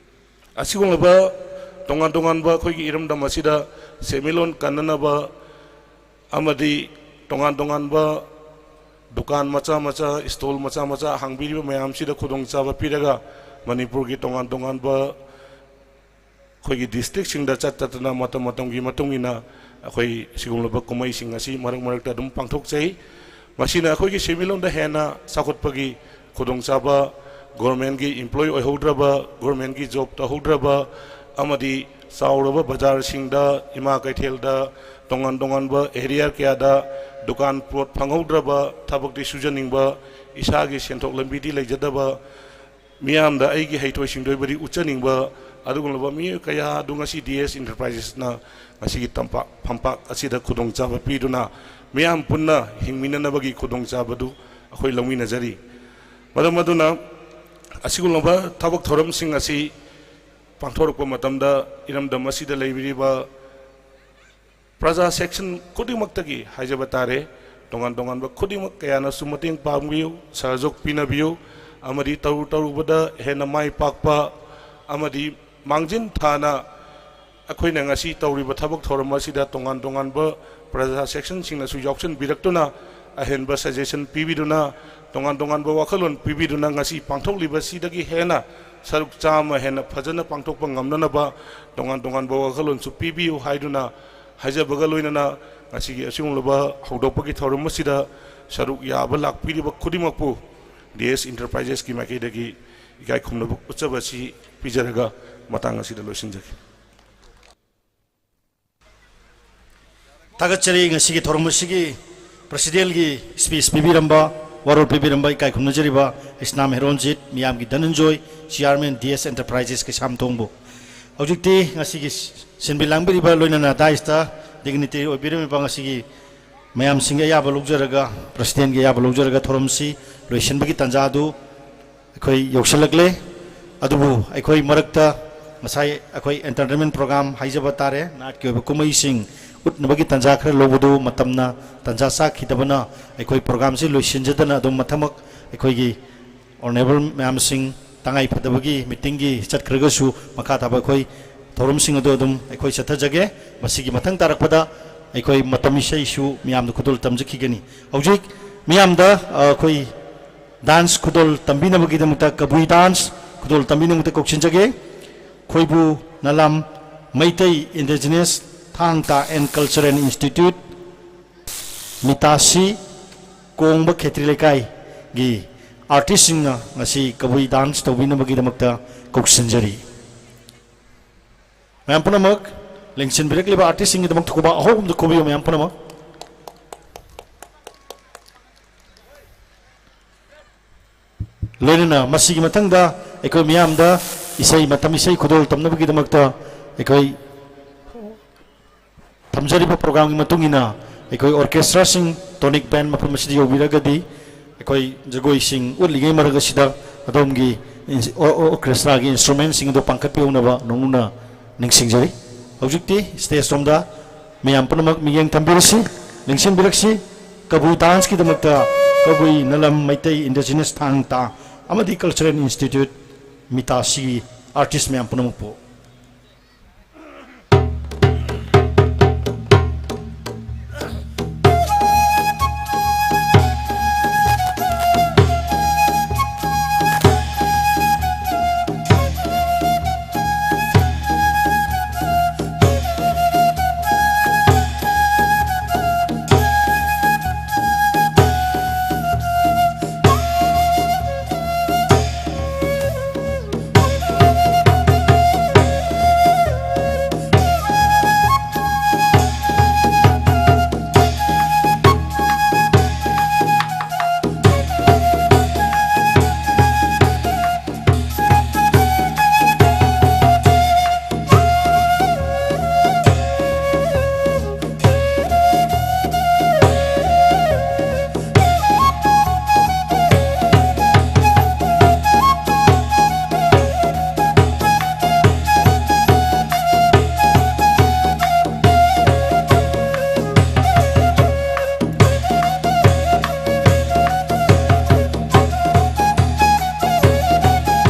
ꯑꯁꯤꯒꯨꯝꯂꯕ ꯇꯣꯉꯥꯟ ꯇꯣꯉꯥꯟꯕ ꯑꯩꯈꯣꯏꯒꯤ ꯏꯔꯝꯗꯝ ꯑꯁꯤꯗ ꯁꯦꯟꯃꯤꯠꯂꯣꯟ ꯀꯟꯅꯅꯕ ꯑꯃꯗꯤ ꯇꯣꯉꯥꯟ ꯇꯣꯉꯥꯟꯕ ꯗꯨꯀꯥꯟ ꯃꯆꯥ ꯃꯆꯥ, stall ꯃꯆꯥ ꯃꯆꯥ ꯍꯥꯡꯕꯤꯔꯤꯕ ꯃꯌꯥꯝꯁꯤꯗ ꯈꯨꯗꯣꯡꯆꯥꯕ ꯄꯤꯔꯒ ꯃꯅꯤꯄꯨꯔꯒꯤ ꯇꯣꯉꯥꯟ ꯇꯣꯉꯥꯟꯕ ꯑꯩꯈꯣꯏꯒꯤ ꯗꯤꯁꯇ꯭ꯔꯤꯛꯁꯤꯡꯗ ꯆꯠꯇꯅ ꯃꯇꯝ ꯃꯇꯝꯒꯤ ꯃꯇꯨꯡ ꯏꯟꯅ ꯑꯩꯈꯣꯏ ꯁꯤꯒꯨꯝꯂꯕ ꯀꯨꯝꯍꯩꯁꯤꯡ ꯑꯁꯤ ꯃꯔꯛ ꯃꯔꯛꯇ ꯑꯗꯨꯝ ꯄꯥꯡꯊꯣꯛꯆꯩ꯫ ꯃꯁꯤꯅ ꯑꯩꯈꯣꯏꯒꯤ ꯁꯦꯟꯃꯤꯠꯂꯣꯟꯗ ꯍꯦꯟꯅ ꯆꯥꯎꯈꯠꯄꯒꯤ ꯈꯨꯗꯣꯡꯆꯥꯕ, ꯒꯣꯔꯃꯦꯟꯒꯤ ꯏꯝꯄ꯭ꯂꯣꯏ ꯑꯣꯏꯍꯧꯗ꯭ꯔꯕ, ꯒꯣꯔꯃꯦꯟꯒꯤ ꯖꯣꯕ ꯇꯧꯍꯧꯗ꯭ꯔꯕ ꯑꯃꯗꯤ ꯆꯥꯎꯔꯕ ꯕꯖꯥꯔꯁꯤꯡꯗ, ꯏꯃꯥ ꯀꯩꯊꯦꯜꯗ, ꯇꯣꯉꯥꯟ ꯇꯣꯉꯥꯟꯕ ꯑꯦꯔꯤꯌꯥ ꯀꯌꯥꯗ ꯗꯨꯀꯥꯟ ꯄꯣꯠ ꯐꯪꯍꯧꯗ꯭ꯔꯕ, ꯊꯕꯛꯇꯤ ꯁꯨꯖꯅꯤꯡꯕ, ꯏꯁꯥꯒꯤ ꯁꯦꯟꯊꯣꯛ ꯂꯝꯕꯤꯗꯤ ꯂꯩꯖꯗꯕ, ꯃꯤꯌꯥꯝꯗ ꯑꯩꯒꯤ ꯍꯩꯊꯣꯏ ꯁꯤꯡꯊꯣꯏꯕꯗꯤ ꯎꯠꯆꯅꯤꯡꯕ ꯑꯗꯨꯒꯨꯝꯂꯕ ꯃꯤꯑꯣꯏ ꯀꯌꯥ ꯑꯗꯨ ꯉꯁꯤ ꯗꯤ ꯑꯦꯁ ꯏꯟꯇꯔꯄ꯭ꯔꯥꯏꯖꯦꯁꯅ ꯉꯁꯤꯒꯤ ꯇꯝꯄꯥꯛ ꯐꯝꯄꯥꯛ ꯑꯁꯤꯗ ꯈꯨꯗꯣꯡꯆꯥꯕ ꯄꯤꯗꯨꯅ ꯃꯤꯌꯥꯝ ꯄꯨꯟꯅ ꯍꯤꯡꯃꯤꯟꯅꯅꯕꯒꯤ ꯈꯨꯗꯣꯡꯆꯥꯕꯗꯨ ꯑꯩꯈꯣꯏ ꯂꯧꯃꯤꯟꯅꯖꯔꯤ꯫ ꯃꯔꯝ ꯑꯗꯨꯅ ꯑꯁꯤꯒꯨꯝꯂꯕ ꯊꯕꯛ ꯊꯧꯔꯝꯁꯤꯡ ꯑꯁꯤ ꯄꯥꯡꯊꯣꯔꯛꯄ ꯃꯇꯝꯗ ꯏꯔꯝꯗꯝ ꯑꯁꯤꯗ ꯂꯩꯕꯤꯔꯤꯕ ꯄ꯭ꯔꯖꯥ ꯁꯦꯛꯁꯟ ꯈꯨꯗꯤꯡꯃꯛꯇꯒꯤ ꯍꯥꯏꯖꯕ ꯇꯥꯔꯦ, ꯇꯣꯉꯥꯟ ꯇꯣꯉꯥꯟꯕ ꯈꯨꯗꯤꯡꯃꯛ ꯀꯌꯥꯅꯁꯨ ꯃꯇꯦꯡ ꯄꯥꯡꯕꯤꯌꯨ, ꯁꯍꯖꯣꯛ ꯄꯤꯅꯕꯤꯌꯨ, ꯑꯃꯗꯤ ꯇꯧꯔꯨ ꯇꯧꯔꯨꯕꯗ ꯍꯦꯟꯅ ꯃꯥꯏ ꯄꯥꯛꯄ ꯑꯃꯗꯤ ꯃꯥꯡꯖꯤꯟ ꯊꯥꯅ ꯑꯩꯈꯣꯏꯅ ꯉꯁꯤ ꯇꯧꯔꯤꯕ ꯊꯕꯛ ꯊꯧꯔꯝ ꯑꯁꯤꯗ ꯇꯣꯉꯥꯟ ꯇꯣꯉꯥꯟꯕ ꯄ꯭ꯔꯖꯥ ꯁꯦꯛꯁꯟꯁꯤꯡꯅꯁꯨ ꯌꯥꯎꯁꯤꯟꯕꯤꯔꯛꯇꯨꯅ ꯑꯍꯦꯟꯕ ꯁꯖꯦꯁꯟ ꯄꯤꯕꯤꯗꯨꯅ ꯇꯣꯉꯥꯟ ꯇꯣꯉꯥꯟꯕ ꯋꯥꯈꯜꯂꯣꯟ ꯄꯤꯕꯤꯗꯨꯅ ꯉꯁꯤ ꯄꯥꯡꯊꯣꯛꯂꯤꯕꯁꯤꯗꯒꯤ ꯍꯦꯟꯅ ꯁꯔꯨꯛ ꯆꯥꯝꯃ ꯍꯦꯟꯅ ꯐꯖꯅ ꯄꯥꯡꯊꯣꯛꯄ ꯉꯝꯅꯅꯕ ꯇꯣꯉꯥꯟ ꯇꯣꯉꯥꯟꯕ ꯋꯥꯈꯜꯂꯣꯟꯁꯨ ꯄꯤꯕꯤꯌꯨ ꯍꯥꯏꯗꯨꯅ ꯍꯥꯏꯖꯕꯒ ꯂꯣꯏꯅꯅ ꯉꯁꯤꯒꯤ ꯑꯁꯤꯒꯨꯝꯂꯕ ꯍꯧꯗꯣꯛꯄꯒꯤ ꯊꯧꯔꯝ ꯑꯁꯤꯗ ꯁꯔꯨꯛ ꯌꯥꯕ ꯂꯥꯛꯄꯤꯔꯤꯕ ꯈꯨꯗꯤꯡꯃꯛꯄꯨ ꯗꯤ ꯑꯦꯁ ꯏꯟꯇꯔꯄ꯭ꯔꯥꯏꯖꯦꯁꯀꯤ ꯃꯥꯏꯀꯩꯗꯒꯤ ꯏꯀꯥꯏ ꯈꯨꯝꯅꯕ ꯎꯠꯆꯕ ꯑꯁꯤ ꯄꯤꯖꯔꯒ ꯃꯇꯥꯡ ꯑꯁꯤꯗ ꯂꯣꯏꯁꯤꯟꯖꯒꯦ꯫ ꯊꯥꯒꯠꯆꯔꯤ꯫ ꯉꯁꯤꯒꯤ ꯊꯧꯔꯝ ꯑꯁꯤꯒꯤ ꯄ꯭ꯔꯁꯤꯗꯦꯟꯒꯤ ꯁ꯭ꯄꯤꯆ ꯄꯤꯕꯤꯔꯝꯕ, ꯋꯥꯔꯣꯜ ꯄꯤꯕꯤꯔꯝꯕ ꯏꯀꯥꯏ ꯈꯨꯝꯅꯖꯔꯤꯕ ꯏꯁꯅꯥꯝ ꯍꯦꯔꯣꯟꯖꯤꯠ, ꯃꯤꯌꯥꯝꯒꯤ ꯙꯅꯟꯖꯣꯏ, ꯆꯤꯌꯥꯔꯃꯦꯟ ꯗꯤ ꯑꯦꯁ ꯑꯦꯟꯇꯔꯄ꯭ꯔꯥꯏꯖꯦꯁ ꯀꯩꯁꯥꯝꯊꯣꯡꯕꯨ꯫ ꯍꯧꯖꯤꯛꯇꯤ ꯉꯁꯤꯒꯤ ꯁꯤꯟꯕꯤ ꯂꯥꯡꯕꯤꯔꯤꯕ ꯂꯣꯏꯅꯅ ꯗꯥꯏꯁꯇ ꯗꯤꯒꯅꯤꯇꯔꯤ ꯑꯣꯏꯕꯤꯔꯝꯃꯤꯕ ꯉꯁꯤꯒꯤ ꯃꯌꯥꯝꯁꯤꯡꯒꯤ ꯑꯌꯥꯕ ꯂꯧꯖꯔꯒ, ꯄ꯭ꯔꯁꯤꯗꯦꯟꯒꯤ ꯑꯌꯥꯕ ꯂꯧꯖꯔꯒ ꯊꯧꯔꯝꯁꯤ ꯂꯣꯏꯁꯤꯟꯕꯒꯤ ꯇꯥꯟꯖꯥ ꯑꯗꯨ ꯑꯩꯈꯣꯏ ꯌꯧꯁꯤꯜꯂꯛꯂꯦ꯫ ꯑꯗꯨꯕꯨ ꯑꯩꯈꯣꯏ ꯃꯔꯛꯇ ꯉꯁꯥꯏ ꯑꯩꯈꯣꯏ ꯑꯦꯟꯇꯔꯇꯦꯟꯃꯦꯟ ꯄ꯭ꯔꯣꯒ꯭ꯔꯥꯝ ꯍꯥꯏꯖꯕ ꯇꯥꯔꯦ, ꯅꯥꯠꯀꯤ ꯑꯣꯏꯕ ꯀꯨꯝꯍꯩꯁꯤꯡ ꯎꯠꯅꯕꯒꯤ ꯇꯥꯟꯖꯥ ꯈꯔ ꯂꯧꯕꯗꯨ ꯃꯇꯝꯅ ꯇꯥꯟꯖꯥ ꯆꯥꯈꯤꯗꯕꯅ ꯑꯩꯈꯣꯏ ꯄ꯭ꯔꯣꯒ꯭ꯔꯥꯝꯁꯤ ꯂꯣꯏꯁꯤꯟꯖꯗꯅ ꯑꯗꯨꯝ ꯃꯊꯪꯃꯛ ꯑꯩꯈꯣꯏꯒꯤ ꯑꯣꯅꯔꯦꯕꯜ ꯃꯌꯥꯝꯁꯤꯡ ꯇꯉꯥꯏ ꯐꯗꯕꯒꯤ ꯃꯤꯇꯤꯡꯒꯤ ꯆꯠꯈ꯭ꯔꯒꯁꯨ ꯃꯈꯥ ꯇꯥꯕ ꯑꯩꯈꯣꯏ ꯊꯧꯔꯝꯁꯤꯡ ꯑꯗꯨ ꯑꯗꯨꯝ ꯑꯩꯈꯣꯏ ꯆꯠꯊꯖꯒꯦ꯫ ꯃꯁꯤꯒꯤ ꯃꯊꯪ ꯇꯥꯔꯛꯄꯗ ꯑꯩꯈꯣꯏ ꯃꯇꯝ ꯏꯁꯩꯁꯨ ꯃꯤꯌꯥꯝꯗ ꯈꯨꯗꯣꯜ ꯇꯝꯖꯈꯤꯒꯅꯤ꯫ ꯍꯧꯖꯤꯛ ꯃꯤꯌꯥꯝꯗ, ꯑ, ꯑꯩꯈꯣꯏ ꯗꯥꯟꯁ ꯈꯨꯗꯣꯜ ꯇꯝꯕꯤꯅꯕꯒꯤꯗꯃꯛꯇ ꯀꯕꯨꯏ ꯗꯥꯟꯁ ꯈꯨꯗꯣꯜ ꯇꯝꯕꯤꯅꯕ ꯀꯧꯁꯤꯟꯖꯒꯦ꯫ ꯈꯣꯏꯕꯨ ꯅꯂꯥꯝ ꯃꯩꯇꯩ Indigenous ꯊꯥꯡ ꯇꯥ and Cultural Institute, ꯃꯤꯇꯥꯁꯤ, ꯀꯣꯡꯕ ꯈꯦꯇ꯭ꯔꯤ ꯂꯩꯀꯥꯏꯒꯤ artistꯁꯤꯡꯅ ꯉꯁꯤ ꯀꯕꯨꯏ dance ꯇꯧꯕꯤꯅꯕꯒꯤꯗꯃꯛꯇ ꯀꯧꯁꯤꯟꯖꯔꯤ꯫ ꯃꯌꯥꯝ ꯄꯨꯝꯅꯃꯛ ꯂꯦꯡꯁꯤꯟꯕꯤꯔꯛꯂꯤꯕ artistꯁꯤꯡꯒꯤꯗꯃꯛ ꯈꯨꯕꯥꯛ ꯑꯍꯧꯕꯗ ꯈꯨꯕꯤꯌꯨ ꯃꯌꯥꯝ ꯄꯨꯝꯅꯃꯛ꯫ ꯂꯣꯏꯅꯅ ꯃꯁꯤꯒꯤ ꯃꯊꯪꯗ ꯑꯩꯈꯣꯏ ꯃꯤꯌꯥꯝꯗ ꯏꯁꯩ ꯃꯇꯝ, ꯏꯁꯩ ꯈꯨꯗꯣꯜ ꯇꯝꯅꯕꯒꯤꯗꯃꯛꯇ ꯑꯩꯈꯣꯏ ꯊꯝꯖꯔꯤꯕ programꯒꯤ ꯃꯇꯨꯡ ꯏꯟꯅ ꯑꯩꯈꯣꯏ orchestraꯁꯤꯡ, tonic band ꯃꯐꯝ ꯑꯁꯤꯗ ꯌꯧꯕꯤꯔꯒꯗꯤ ꯑꯩꯈꯣꯏ ꯖꯒꯣꯏꯁꯤꯡ ꯎꯠꯂꯤꯉꯩ ꯃꯔꯛ ꯑꯁꯤꯗ ꯑꯗꯣꯝꯒꯤ ꯏꯟ-, ꯑꯣ-, ꯑꯣ-, orchestraꯒꯤ instrumentꯁꯤꯡ ꯑꯗꯨ ꯄꯥꯡꯈꯠꯄꯤꯍꯧꯅꯕ ꯅꯧꯅ ꯅꯤꯡꯁꯤꯡꯖꯔꯤ꯫ ꯍꯧꯖꯤꯛꯇꯤ stageꯔꯣꯝꯗ ꯃꯌꯥꯝ ꯄꯨꯝꯅꯃꯛ ꯃꯤꯠꯌꯦꯡ ꯊꯝꯕꯤꯔꯁꯤ, ꯂꯦꯡꯁꯤꯟꯕꯤꯔꯛꯁꯤ꯫ ꯀꯕꯨꯏ danceꯀꯤꯗꯃꯛꯇ ꯀꯕꯨꯏ ꯅꯂꯝ ꯃꯩꯇꯩ Indigenous ꯊꯥꯡ ꯇꯥ ꯑꯃꯗꯤ Cultural Institute ꯃꯤꯇꯥꯁꯤꯒꯤ artist ꯃꯌꯥꯝ ꯄꯨꯝꯅꯃꯛꯄꯨ꯫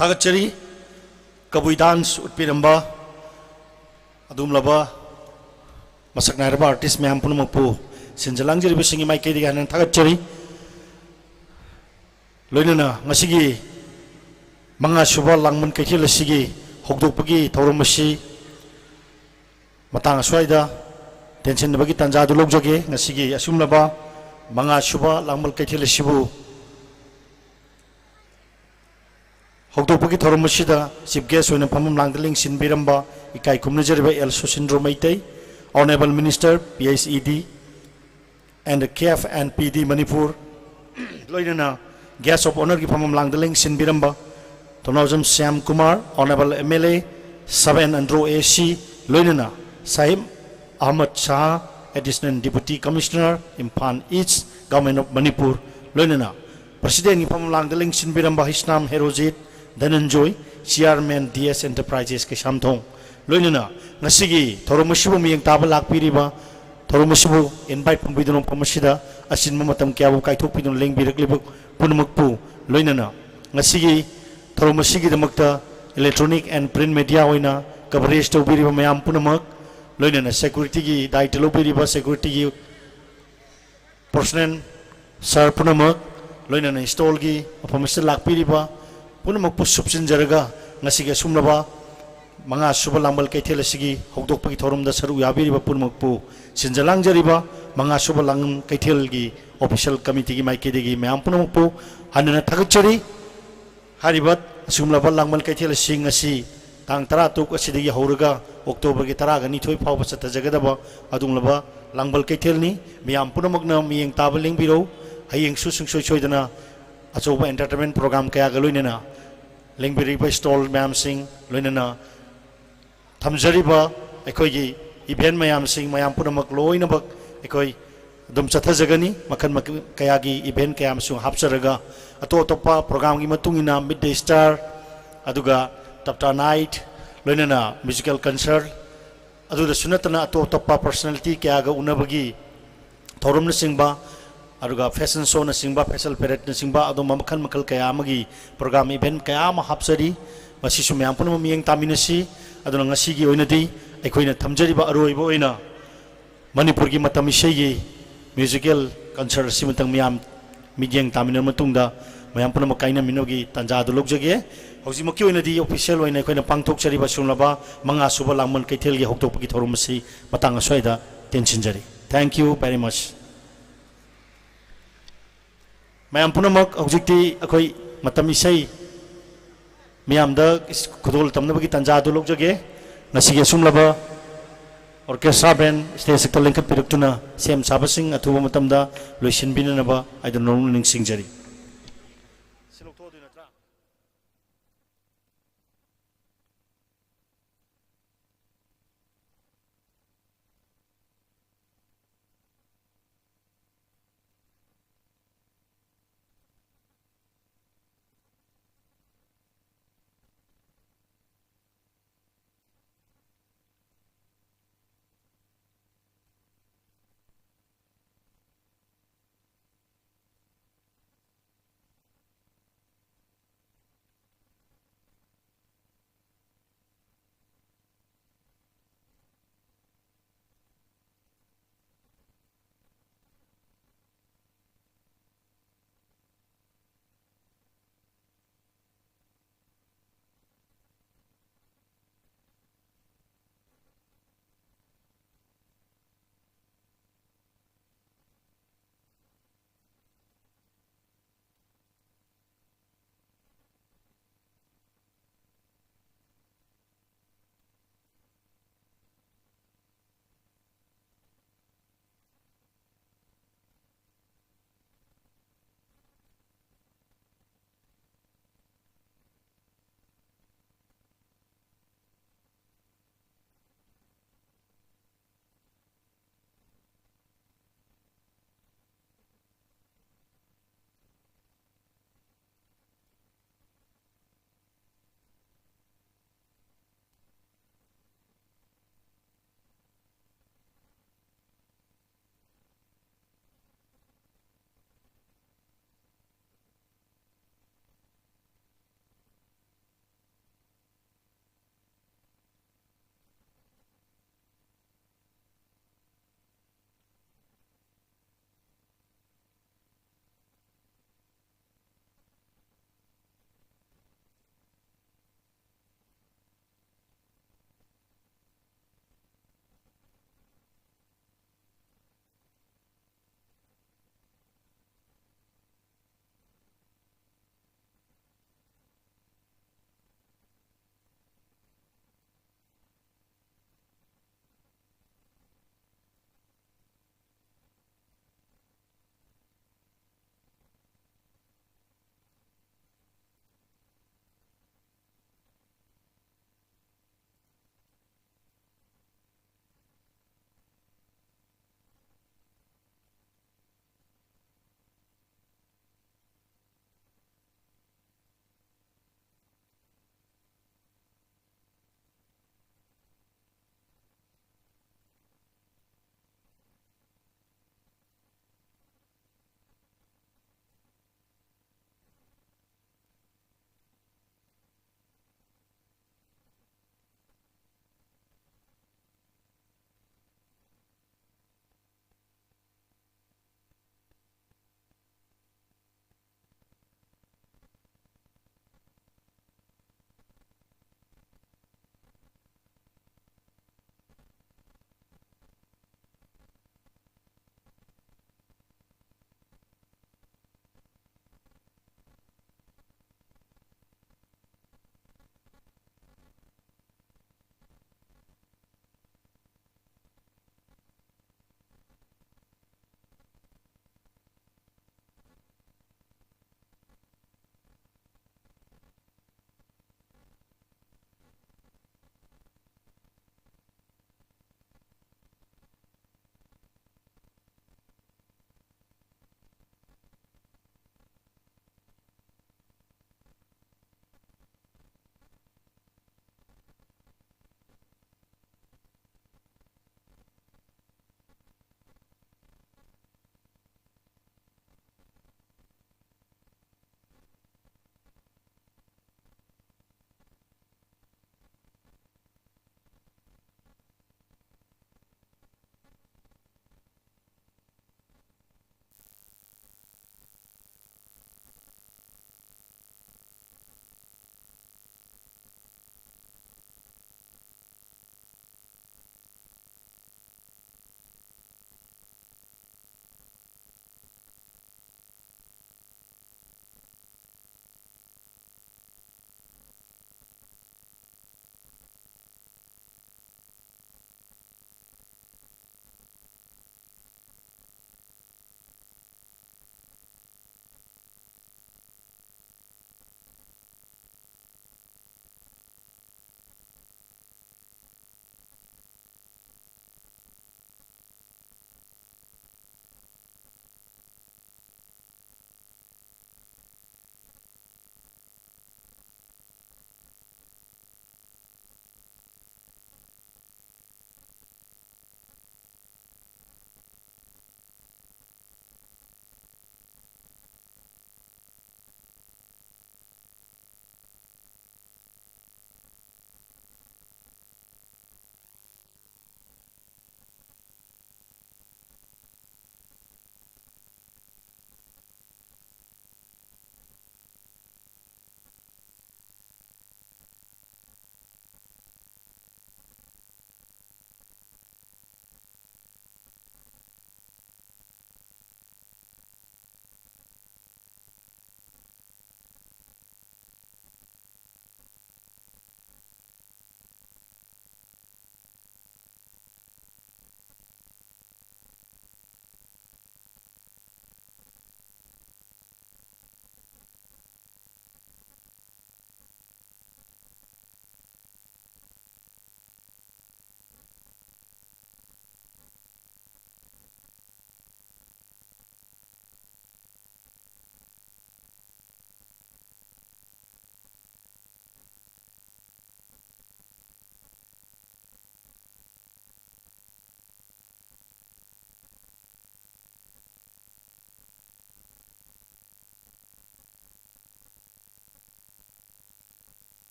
ꯊꯥꯒꯠꯆꯔꯤ꯫ ꯀꯕꯨꯏ ꯗꯥꯟꯁ ꯎꯠꯄꯤꯔꯝꯕ ꯑꯗꯨꯒꯨꯝꯂꯕ ꯃꯁꯛ ꯅꯥꯏꯔꯕ ꯑꯥꯔꯇꯤꯁ ꯃꯌꯥꯝ ꯄꯨꯝꯅꯃꯛꯄꯨ ꯁꯤꯟꯖ ꯂꯥꯡꯖꯔꯤꯕꯁꯤꯡꯒꯤ ꯃꯥꯏꯀꯩꯗꯒꯤ ꯍꯟꯅ ꯊꯥꯒꯠꯆꯔꯤ꯫ ꯂꯣꯏꯅꯅ ꯉꯁꯤꯒꯤ ꯃꯉꯥ ꯁꯨꯕ ꯂꯥꯡꯕꯟ ꯀꯩꯊꯦꯜ ꯑꯁꯤꯒꯤ ꯍꯧꯗꯣꯛꯄꯒꯤ ꯊꯧꯔꯝ ꯑꯁꯤ ꯃꯇꯥꯡ ꯑꯁ꯭ꯋꯥꯏꯗ ꯇꯦꯟꯁꯤꯟꯅꯕꯒꯤ ꯇꯥꯟꯖꯥꯗꯨ ꯂꯧꯖꯒꯦ꯫ ꯉꯁꯤꯒꯤ ꯑꯁꯨꯝꯂꯕ ꯃꯉꯥ ꯁꯨꯕ ꯂꯥꯡꯕꯟ ꯀꯩꯊꯦꯜ ꯑꯁꯤꯕꯨ ꯍꯧꯗꯣꯛꯄꯒꯤ ꯊꯧꯔꯝ ꯑꯁꯤꯗ ꯆꯤꯐ ꯒꯦꯁ ꯑꯣꯏꯅ ꯐꯝꯐꯝ ꯂꯥꯡꯗ ꯂꯦꯡꯁꯤꯟꯕꯤꯔꯝꯕ ꯏꯀꯥꯏ ꯈꯨꯝꯅꯖꯔꯤꯕ L Susindro Meitei, Honourable Minister, P H E D and K F and P D Manipur, ꯂꯣꯏꯅꯅ Guest of Honourꯒꯤ ꯐꯝꯐꯝ ꯂꯥꯡꯗ ꯂꯦꯡꯁꯤꯟꯕꯤꯔꯝꯕ ꯊꯧꯅꯥꯎꯖꯝ Shyam Kumar, Honourable M L A, seven Andro A C, ꯂꯣꯏꯅꯅ Sahib Ahmad Shah, Additional Deputy Commissioner, Imphal East, Government of Manipur, ꯂꯣꯏꯅꯅ ꯄ꯭ꯔꯁꯤꯗꯦꯟꯒꯤ ꯐꯝꯐꯝ ꯂꯥꯡꯗ ꯂꯦꯡꯁꯤꯟꯕꯤꯔꯝꯕ Heisnam Herojit ꯙꯅꯟꯖꯣꯏ, Chairman D S Enterprises Keishamthong, ꯂꯣꯏꯅꯅ ꯉꯁꯤꯒꯤ ꯊꯧꯔꯝ ꯑꯁꯤꯕꯨ ꯃꯤꯠꯌꯦꯡ ꯇꯥꯕ ꯂꯥꯛꯄꯤꯔꯤꯕ, ꯊꯧꯔꯝ ꯑꯁꯤꯕꯨ ꯏꯟꯚꯥꯏꯠ ꯐꯪꯕꯤꯗꯨꯅ ꯃꯐꯝ ꯑꯁꯤꯗ ꯑꯆꯤꯟꯕ ꯃꯇꯝ ꯀꯌꯥꯕꯨ ꯀꯥꯏꯊꯣꯛꯄꯤꯗꯨꯅ ꯂꯦꯡꯕꯤꯔꯛꯂꯤꯕ ꯄꯨꯝꯅꯃꯛꯄꯨ, ꯂꯣꯏꯅꯅ ꯉꯁꯤꯒꯤ ꯊꯧꯔꯝ ꯑꯁꯤꯒꯤꯗꯃꯛꯇ electronic and print media ꯑꯣꯏꯅ coverage ꯇꯧꯕꯤꯔꯤꯕ ꯃꯌꯥꯝ ꯄꯨꯝꯅꯃꯛ, ꯂꯣꯏꯅꯅ securityꯒꯤ ꯗꯥꯏꯇ ꯂꯧꯕꯤꯔꯤꯕ securityꯒꯤ personnel, sir ꯄꯨꯝꯅꯃꯛ, ꯂꯣꯏꯅꯅ stallꯒꯤ ꯃꯐꯝ ꯑꯁꯤꯗ ꯂꯥꯛꯄꯤꯔꯤꯕ ꯄꯨꯝꯅꯃꯛꯄꯨ ꯁꯨꯞꯆꯤꯟꯖꯔꯒ, ꯉꯁꯤꯒꯤ ꯑꯁꯨꯝꯂꯕ ꯃꯉꯥ ꯁꯨꯕ ꯂꯥꯡꯕꯟ ꯀꯩꯊꯦꯜ ꯑꯁꯤꯒꯤ ꯍꯧꯗꯣꯛꯄꯒꯤ ꯊꯧꯔꯝꯗ ꯁꯔꯨꯛ ꯌꯥꯕꯤꯔꯤꯕ ꯄꯨꯝꯅꯃꯛꯄꯨ, ꯁꯤꯟꯖ ꯂꯥꯡꯖꯔꯤꯕ ꯃꯉꯥ ꯁꯨꯕ ꯂꯥꯡꯕꯟ ꯀꯩꯊꯦꯜꯒꯤ official committeeꯒꯤ ꯃꯥꯏꯀꯩꯗꯒꯤ ꯃꯌꯥꯝ ꯄꯨꯝꯅꯃꯛꯄꯨ ꯍꯟꯅ ꯊꯥꯒꯠꯆꯔꯤ꯫ ꯍꯥꯏꯔꯤꯕ ꯑꯁꯤꯒꯨꯝꯂꯕ ꯂꯥꯡꯕꯟ ꯀꯩꯊꯦꯜ ꯑꯁꯤ ꯉꯁꯤ ꯇꯥꯡ ꯇꯔꯥꯇꯔꯨꯛ ꯑꯁꯤꯗꯒꯤ ꯍꯧꯔꯒ Octoberꯒꯤ ꯇꯔꯥꯒ ꯅꯤꯊꯣꯏ ꯐꯥꯎꯕ ꯆꯠꯊꯖꯒꯗꯕ ꯑꯗꯨꯒꯨꯝꯂꯕ ꯂꯥꯡꯕꯟ ꯀꯩꯊꯦꯜꯅꯤ꯫ ꯃꯤꯌꯥꯝ ꯄꯨꯝꯅꯃꯛꯅ ꯃꯤꯠꯌꯦꯡ ꯇꯥꯕ ꯂꯦꯡꯕꯤꯔꯧ꯫ ꯍꯌꯦꯡꯁꯨ ꯁꯨꯡꯁꯣꯏ ꯁꯣꯏꯗꯅ ꯑꯆꯧꯕ entertainment program ꯀꯌꯥꯒ ꯂꯣꯏꯅꯅ ꯂꯦꯡꯕꯤꯔꯤꯕ stall ꯃꯌꯥꯝꯁꯤꯡ, ꯂꯣꯏꯅꯅ ꯊꯝꯖꯔꯤꯕ ꯑꯩꯈꯣꯏꯒꯤ event ꯃꯌꯥꯝꯁꯤꯡ, ꯃꯌꯥꯝ ꯄꯨꯝꯅꯃꯛ ꯂꯣꯏꯅꯃꯛ ꯑꯩꯈꯣꯏ ꯑꯗꯨꯝ ꯆꯠꯊꯖꯒꯅꯤ꯫ ꯃꯈꯜ ꯃꯈꯜ ꯀꯌꯥꯒꯤ event ꯀꯌꯥ ꯑꯃꯁꯨ ꯍꯥꯞꯆꯔꯒ, ꯑꯇꯣꯞ ꯑꯇꯣꯞꯄ programꯒꯤ ꯃꯇꯨꯡ ꯏꯟꯅ midday star, ꯑꯗꯨꯒ ꯇꯞꯇꯥ night, ꯂꯣꯏꯅꯅ musical concert, ꯑꯗꯨꯗꯁꯨ ꯅꯠꯇꯅ ꯑꯇꯣꯞ ꯑꯇꯣꯞꯄ personality ꯀꯌꯥꯒ ꯎꯅꯕꯒꯤ ꯊꯧꯔꯝꯅꯆꯤꯡꯕ ꯑꯗꯨꯒ fashion showꯅꯆꯤꯡꯕ, facial paradeꯅꯆꯤꯡꯕ, ꯑꯗꯨꯝꯕ ꯃꯈꯜ ꯃꯈꯜ ꯀꯌꯥ ꯑꯃꯒꯤ program, event ꯀꯌꯥ ꯑꯃ ꯍꯥꯞꯆꯔꯤ꯫ ꯃꯁꯤꯁꯨ ꯃꯌꯥꯝ ꯄꯨꯝꯅꯃꯛ ꯃꯤꯠꯌꯦꯡ ꯇꯥꯃꯤꯟꯅꯁꯤ꯫ ꯑꯗꯨꯅ ꯉꯁꯤꯒꯤ ꯑꯣꯏꯅꯗꯤ ꯑꯩꯈꯣꯏꯅ ꯊꯝꯖꯔꯤꯕ ꯑꯔꯣꯏꯕ ꯑꯣꯏꯅ ꯃꯅꯤꯄꯨꯔꯒꯤ ꯃꯇꯝ ꯏꯁꯩꯒꯤ musical concert ꯑꯁꯤꯃꯇꯪ ꯃꯤꯌꯥꯝ ꯃꯤꯠꯌꯦꯡ ꯇꯥꯃꯤꯟꯅꯔꯕ ꯃꯇꯨꯡꯗ, ꯃꯌꯥꯝ ꯄꯨꯝꯅꯃꯛ ꯀꯥꯏꯅꯃꯤꯟꯅꯕꯒꯤ ꯇꯥꯟꯖꯥ ꯑꯗꯨ ꯂꯧꯖꯒꯦ꯫ ꯍꯧꯖꯤꯛꯃꯛꯀꯤ ꯑꯣꯏꯅꯗꯤ official ꯑꯣꯏꯅ ꯑꯩꯈꯣꯏꯅ ꯄꯥꯡꯊꯣꯛꯆꯔꯤꯕ ꯁꯤꯒꯨꯝꯂꯕ ꯃꯉꯥ ꯁꯨꯕ ꯂꯥꯡꯕꯟ ꯀꯩꯊꯦꯜꯒꯤ ꯍꯧꯗꯣꯛꯄꯒꯤ ꯊꯧꯔꯝ ꯑꯁꯤ ꯃꯇꯥꯡ ꯑꯁ꯭ꯋꯥꯏꯗ ꯇꯦꯟꯁꯤꯟꯖꯔꯤ꯫ Thank you very much꯫ ꯃꯌꯥꯝ ꯄꯨꯝꯅꯃꯛ, ꯍꯧꯖꯤꯛꯇꯤ ꯑꯩꯈꯣꯏ ꯃꯇꯝ ꯏꯁꯩ ꯃꯤꯌꯥꯝꯗ ꯈꯨꯗꯣꯜ ꯇꯝꯅꯕꯒꯤ ꯇꯥꯟꯖꯥ ꯑꯗꯨ ꯂꯧꯖꯒꯦ꯫ ꯉꯁꯤꯒꯤ ꯑꯁꯨꯝꯂꯕ orchestra band stage ꯁꯤꯗ ꯂꯦꯡꯈꯠꯄꯤꯔꯛꯇꯨꯅ ꯁꯦꯝ ꯁꯥꯕꯁꯤꯡ ꯑꯊꯨꯕ ꯃꯇꯝꯗ ꯂꯣꯏꯁꯤꯟꯕꯤꯅꯅꯕ ꯑꯩ ꯅꯧꯅ ꯅꯤꯡꯁꯤꯡꯖꯔꯤ꯫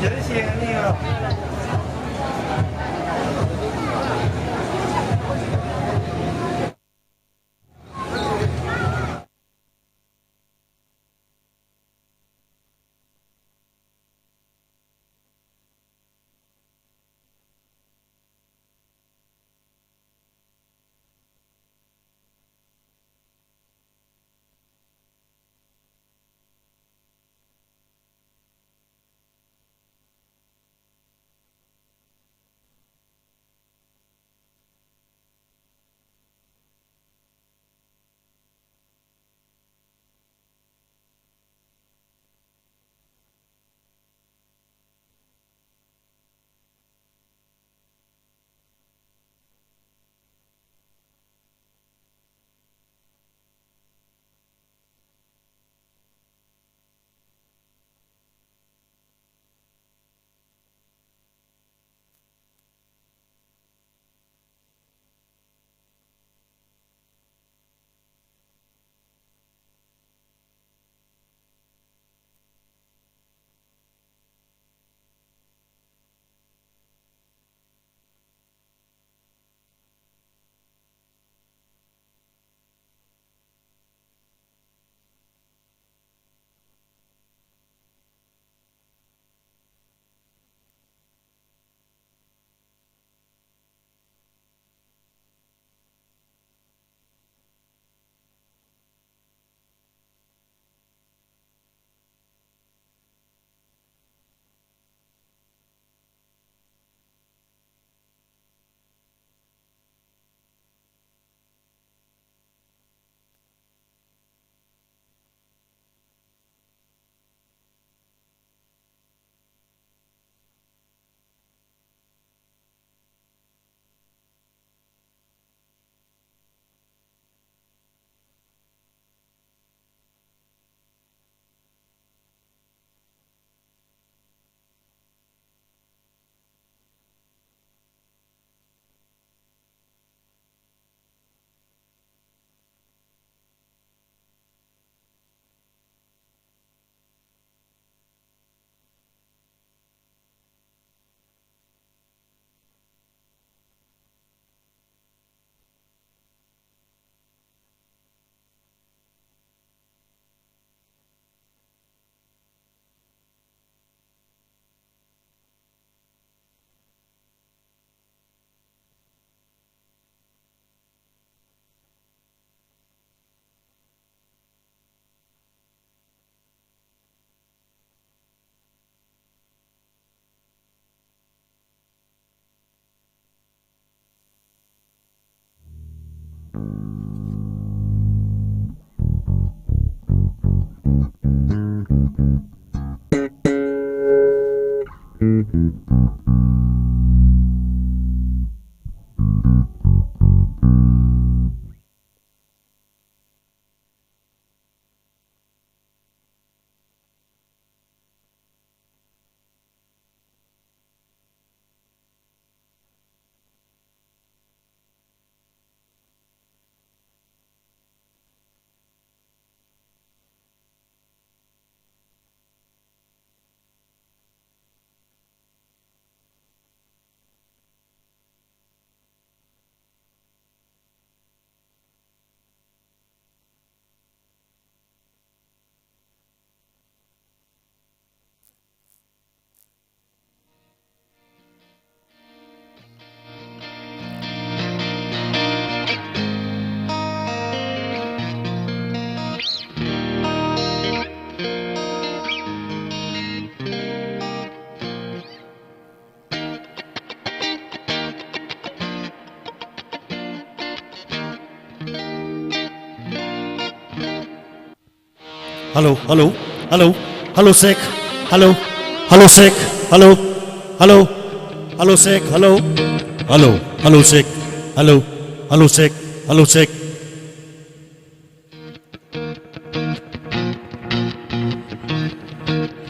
ꯐꯖꯅ ꯁꯦꯡꯉꯅꯤ꯫ Hello, hello, hello, hello, check, hello, hello, check, hello, hello, hello, check, hello, hello, hello, check, hello, hello, check, hello, check.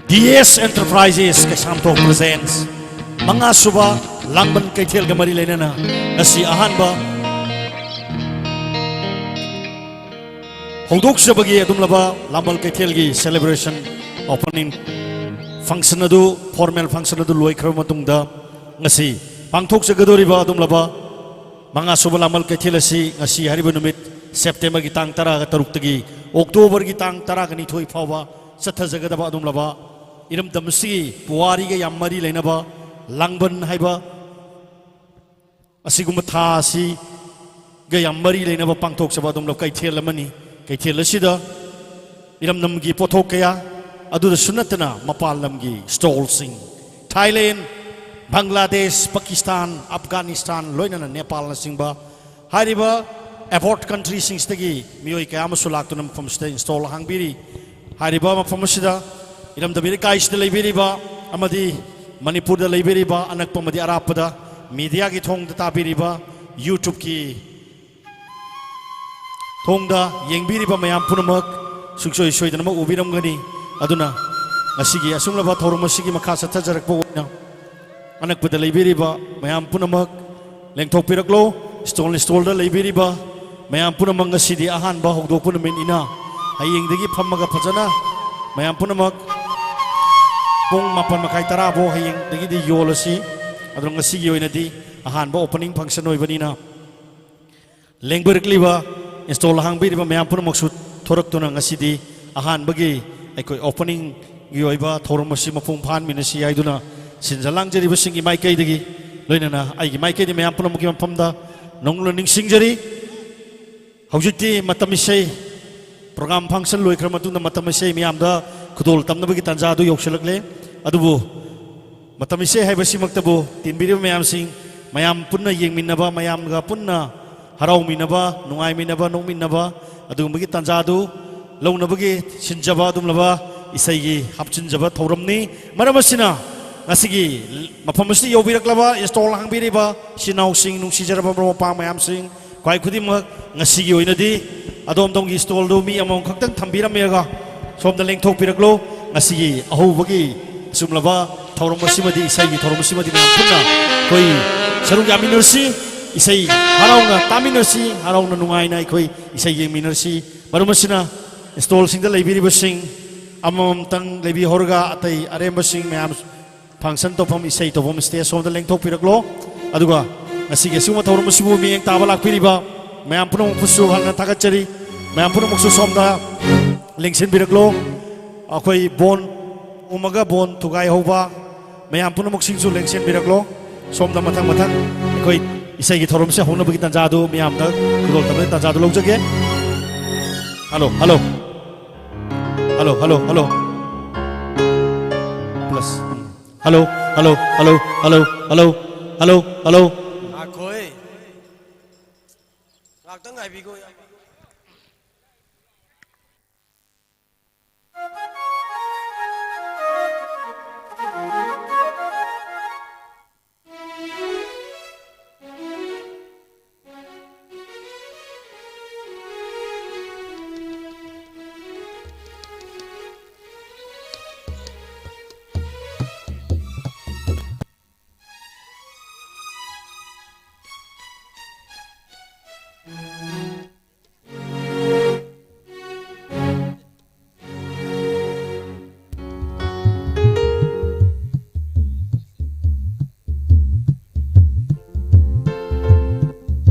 D S Enterprises Kaisamthok presents ꯃꯉꯥ ꯁꯨꯕ ꯂꯥꯡꯕꯟ ꯀꯩꯊꯦꯜꯒ ꯃꯔꯤ ꯂꯩꯅꯅ ꯉꯁꯤ ꯑꯍꯥꯟꯕ ꯍꯧꯗꯣꯛꯆꯕꯒꯤ ꯑꯗꯨꯝꯂꯕ ꯂꯥꯡꯕꯟ ꯀꯩꯊꯦꯜꯒꯤ celebration opening function ꯑꯗꯨ, formal function ꯑꯗꯨ ꯂꯣꯏꯈ꯭ꯔꯕ ꯃꯇꯨꯡꯗ ꯉꯁꯤ ꯄꯥꯡꯊꯣꯛꯆꯒꯗꯧꯔꯤꯕ ꯑꯗꯨꯝꯂꯕ ꯃꯉꯥ ꯁꯨꯕ ꯂꯥꯡꯕꯟ ꯀꯩꯊꯦꯜ ꯑꯁꯤ ꯉꯁꯤ ꯍꯥꯏꯔꯤꯕ ꯅꯨꯃꯤꯠ Septemberꯒꯤ ꯇꯥꯡ ꯇꯔꯥꯒ ꯇꯔꯨꯛꯇꯒꯤ Octoberꯒꯤ ꯇꯥꯡ ꯇꯔꯥꯒ ꯅꯤꯊꯣꯏ ꯐꯥꯎꯕ ꯆꯠꯊꯖꯒꯗꯕ ꯑꯗꯨꯝꯂꯕ ꯏꯔꯝꯗꯝ ꯑꯁꯤꯒꯤ ꯄꯨꯋꯥꯔꯤꯒ ꯌꯥꯝ ꯃꯔꯤ ꯂꯩꯅꯕ ꯂꯥꯡꯕꯟ ꯍꯥꯏꯕ ꯑꯁꯤꯒꯨꯝꯕ ꯊꯥ ꯑꯁꯤꯒ ꯌꯥꯝ ꯃꯔꯤ ꯂꯩꯅꯕ ꯄꯥꯡꯊꯣꯛꯆꯕ ꯑꯗꯨꯝꯂꯕ ꯀꯩꯊꯦꯜ ꯑꯃꯅꯤ꯫ ꯀꯩꯊꯦꯜ ꯑꯁꯤꯗ ꯏꯔꯝꯗꯝꯒꯤ ꯄꯣꯠꯊꯣꯛ ꯀꯌꯥ ꯑꯗꯨꯗꯁꯨ ꯅꯠꯇꯅ ꯃꯄꯥꯟ ꯂꯝꯒꯤ stallꯁꯤꯡ, Thailand, Bangladesh, Pakistan, Afghanistan, ꯂꯣꯏꯅꯅ ꯅꯦꯄꯥꯜꯅꯆꯤꯡꯕ ꯍꯥꯏꯔꯤꯕ abroad countryꯁꯤꯡꯁꯤꯗꯒꯤ ꯃꯤꯑꯣꯏ ꯀꯌꯥ ꯑꯃꯁꯨ ꯂꯥꯛꯇꯨꯅ ꯃꯐꯝꯁꯤꯗ stall ꯍꯥꯡꯕꯤꯔꯤ꯫ ꯍꯥꯏꯔꯤꯕ ꯃꯐꯝ ꯑꯁꯤꯗ ꯏꯔꯝꯗꯝ ꯏꯀꯥꯏꯁꯤꯗ ꯂꯩꯕꯤꯔꯤꯕ ꯑꯃꯗꯤ ꯃꯅꯤꯄꯨꯔꯗ ꯂꯩꯕꯤꯔꯤꯕ ꯑꯅꯛꯄ ꯑꯃꯗꯤ ꯑꯔꯥꯞꯄꯗ ꯃꯤꯗꯤꯌꯥꯒꯤ ꯊꯣꯡꯗ ꯇꯥꯕꯤꯔꯤꯕ, YouTubeꯀꯤ ꯊꯣꯡꯗ ꯌꯦꯡꯕꯤꯔꯤꯕ ꯃꯌꯥꯝ ꯄꯨꯝꯅꯃꯛ ꯁꯨꯡꯁꯣꯏ ꯁꯣꯏꯗꯅꯃꯛ ꯎꯕꯤꯔꯝꯒꯅꯤ꯫ ꯑꯗꯨꯅ ꯉꯁꯤꯒꯤ ꯑꯁꯨꯝꯂꯕ ꯊꯧꯔꯝ ꯑꯁꯤꯒꯤ ꯃꯈꯥ ꯆꯠꯊꯖꯔꯛꯄ ꯑꯣꯏꯅ ꯑꯅꯛꯄꯗ ꯂꯩꯕꯤꯔꯤꯕ ꯃꯌꯥꯝ ꯄꯨꯝꯅꯃꯛ ꯂꯦꯡꯊꯣꯛꯄꯤꯔꯛꯂꯣ꯫ Stall stallꯗ ꯂꯩꯕꯤꯔꯤꯕ ꯃꯌꯥꯝ ꯄꯨꯝꯅꯃꯛ, ꯉꯁꯤꯗꯤ ꯑꯍꯥꯟꯕ ꯍꯧꯗꯣꯛꯄ ꯅꯨꯃꯤꯠꯅꯤꯅ ꯍꯌꯦꯡꯗꯒꯤ ꯐꯝꯃꯒ ꯐꯖꯅ ꯃꯌꯥꯝ ꯄꯨꯝꯅꯃꯛ ꯄꯨꯡ ꯃꯥꯄꯟ ꯃꯈꯥꯏ ꯇꯔꯥ ꯐꯥꯎ ꯍꯌꯦꯡꯗꯒꯤꯗꯤ ꯌꯣꯜꯂꯁꯤ꯫ ꯑꯗꯨꯅ ꯉꯁꯤꯒꯤ ꯑꯣꯏꯅꯗꯤ ꯑꯍꯥꯟꯕ opening function ꯑꯣꯏꯕꯅꯤꯅ ꯂꯦꯡꯕꯤꯔꯛꯂꯤꯕ, stall ꯍꯥꯡꯕꯤꯔꯤꯕ ꯃꯌꯥꯝ ꯄꯨꯝꯅꯃꯛꯁꯨ ꯊꯣꯔꯛꯇꯨꯅ ꯉꯁꯤꯗꯤ ꯑꯍꯥꯟꯕꯒꯤ ꯑꯩꯈꯣꯏ openingꯒꯤ ꯑꯣꯏꯕ ꯊꯧꯔꯝ ꯑꯁꯤ ꯃꯄꯨꯡ ꯐꯥꯍꯟꯃꯤꯟꯅꯁꯤ ꯍꯥꯏꯗꯨꯅ ꯁꯤꯟꯖ ꯂꯥꯡꯖꯔꯤꯕꯁꯤꯡꯒꯤ ꯃꯥꯏꯀꯩꯗꯒꯤ, ꯂꯣꯏꯅꯅ ꯑꯩꯒꯤ ꯃꯥꯏꯀꯩꯗꯒꯤ ꯃꯌꯥꯝ ꯄꯨꯝꯅꯃꯛꯀꯤ ꯃꯐꯝꯗ ꯅꯧꯅ ꯅꯤꯡꯁꯤꯡꯖꯔꯤ꯫ ꯍꯧꯖꯤꯛꯇꯤ ꯃꯇꯝ ꯏꯁꯩ, program function ꯂꯣꯏꯈ꯭ꯔ ꯃꯇꯨꯡꯗ ꯃꯇꯝ ꯏꯁꯩ ꯃꯌꯥꯝꯗ ꯈꯨꯗꯣꯜ ꯇꯝꯅꯕꯒꯤ ꯇꯥꯟꯖꯥ ꯑꯗꯨ ꯌꯧꯁꯤꯜꯂꯛꯂꯦ꯫ ꯑꯗꯨꯕꯨ ꯃꯇꯝ ꯏꯁꯩ ꯍꯥꯏꯕꯁꯤꯃꯛꯇꯕꯨ ꯇꯤꯟꯕꯤꯔꯤꯕ ꯃꯌꯥꯝꯁꯤꯡ, ꯃꯌꯥꯝ ꯄꯨꯟꯅ ꯌꯦꯡꯃꯤꯟꯅꯕ, ꯃꯌꯥꯝꯒ ꯄꯨꯟꯅ ꯍꯔꯥꯎꯃꯤꯟꯅꯕ, ꯅꯨꯡꯉꯥꯏꯃꯤꯟꯅꯕ, ꯅꯣꯛꯃꯤꯟꯅꯕ, ꯑꯗꯨꯒꯨꯝꯕꯒꯤ ꯇꯥꯟꯖꯥꯗꯨ ꯂꯧꯅꯕꯒꯤ ꯁꯤꯟꯖꯕ ꯑꯗꯨꯒꯨꯝꯂꯕ ꯏꯁꯩꯒꯤ ꯍꯥꯞꯆꯤꯟꯖꯕ ꯊꯧꯔꯝꯅꯤ꯫ ꯃꯔꯝ ꯑꯁꯤꯅ, ꯉꯁꯤꯒꯤ ꯃꯐꯝ ꯑꯁꯤꯗ ꯌꯧꯕꯤꯔꯛꯂꯕ, stall ꯍꯥꯡꯕꯤꯔꯤꯕ ꯏꯆꯤꯟ ꯏꯅꯥꯎꯁꯤꯡ, ꯅꯨꯡꯁꯤꯖꯔꯕ ꯃꯔꯨꯞ ꯃꯄꯥꯡ ꯃꯌꯥꯝꯁꯤꯡ, ꯈ꯭ꯋꯥꯏ ꯈꯨꯗꯤꯡꯃꯛ, ꯉꯁꯤꯒꯤ ꯑꯣꯏꯅꯗꯤ ꯑꯗꯣꯝ ꯑꯗꯣꯝꯒꯤ stallꯗꯨ ꯃꯤ ꯑꯃꯃꯝ ꯈꯛꯇꯪ ꯊꯝꯕꯤꯔꯝꯃꯒ ꯁꯣꯝꯗ ꯂꯦꯡꯊꯣꯛꯄꯤꯔꯛꯂꯣ꯫ ꯉꯁꯤꯒꯤ ꯑꯍꯧꯕꯒꯤ ꯑꯆꯨꯝꯂꯕ ꯊꯧꯔꯝ ꯑꯁꯤꯃꯗꯤ, ꯏꯁꯩꯒꯤ ꯊꯧꯔꯝ ꯑꯁꯤꯃꯗꯤ ꯃꯌꯥꯝ ꯄꯨꯟꯅ ꯑꯩꯈꯣꯏ ꯁꯔꯨꯛ ꯌꯥꯃꯤꯟꯅꯔꯁꯤ, ꯏꯁꯩ ꯍꯔꯥꯎꯅ ꯇꯥꯃꯤꯟꯅꯔꯁꯤ, ꯍꯔꯥꯎꯅ ꯅꯨꯡꯉꯥꯏꯅ ꯑꯩꯈꯣꯏ ꯏꯁꯩ ꯌꯦꯡꯃꯤꯟꯅꯔꯁꯤ꯫ ꯃꯔꯝ ꯑꯁꯤꯅ, stallꯁꯤꯡꯗ ꯂꯩꯕꯤꯔꯤꯕꯁꯤꯡ ꯑꯃꯃꯝꯇꯪ ꯂꯩꯕꯤꯍꯧꯔꯒ, ꯑꯇꯩ ꯑꯔꯦꯝꯕꯁꯤꯡ ꯃꯌꯥꯝ function ꯇꯧꯐꯝ, ꯏꯁꯩ ꯇꯧꯐꯝ stage ꯁꯣꯝꯗ ꯂꯦꯡꯊꯣꯛꯄꯤꯔꯛꯂꯣ꯫ ꯑꯗꯨꯒ ꯉꯁꯤꯒꯤ ꯑꯁꯤꯒꯨꯝꯕ ꯊꯧꯔꯝ ꯑꯁꯤꯕꯨ ꯃꯤꯠꯌꯦꯡ ꯇꯥꯕ ꯂꯥꯛꯄꯤꯔꯤꯕ ꯃꯌꯥꯝ ꯄꯨꯝꯅꯃꯛꯄꯨꯁꯨ ꯍꯟꯅ ꯊꯥꯒꯠꯆꯔꯤ꯫ ꯃꯌꯥꯝ ꯄꯨꯝꯅꯃꯛꯁꯨ ꯁꯣꯝꯗ ꯂꯦꯡꯁꯤꯟꯕꯤꯔꯛꯂꯣ꯫ ꯑꯩꯈꯣꯏ ꯕꯣꯟ ꯎꯝꯃꯒ ꯕꯣꯟ ꯊꯨꯒꯥꯏꯍꯧꯕ ꯃꯌꯥꯝ ꯄꯨꯝꯅꯃꯛꯁꯤꯡꯁꯨ ꯂꯦꯡꯁꯤꯟꯕꯤꯔꯛꯂꯣ꯫ ꯁꯣꯝꯗ ꯃꯊꯪ ꯃꯊꯪ ꯑꯩꯈꯣꯏ ꯏꯁꯩꯒꯤ ꯊꯧꯔꯝꯁꯦ ꯍꯧꯅꯕꯒꯤ ꯇꯥꯟꯖꯥꯗꯨ ꯃꯌꯥꯝꯗ ꯈꯨꯗꯣꯜ ꯇꯝꯕꯒꯤ ꯇꯥꯟꯖꯥꯗꯨ ꯂꯧꯖꯒꯦ꯫ Hello, hello. Hello, hello, hello. Plus꯫ Hello, hello, hello, hello, hello, hello, hello. ꯉꯥꯏꯈꯣꯍꯦ꯫ ꯉꯥꯛꯇꯪ ꯉꯥꯏꯕꯤꯈꯣ꯫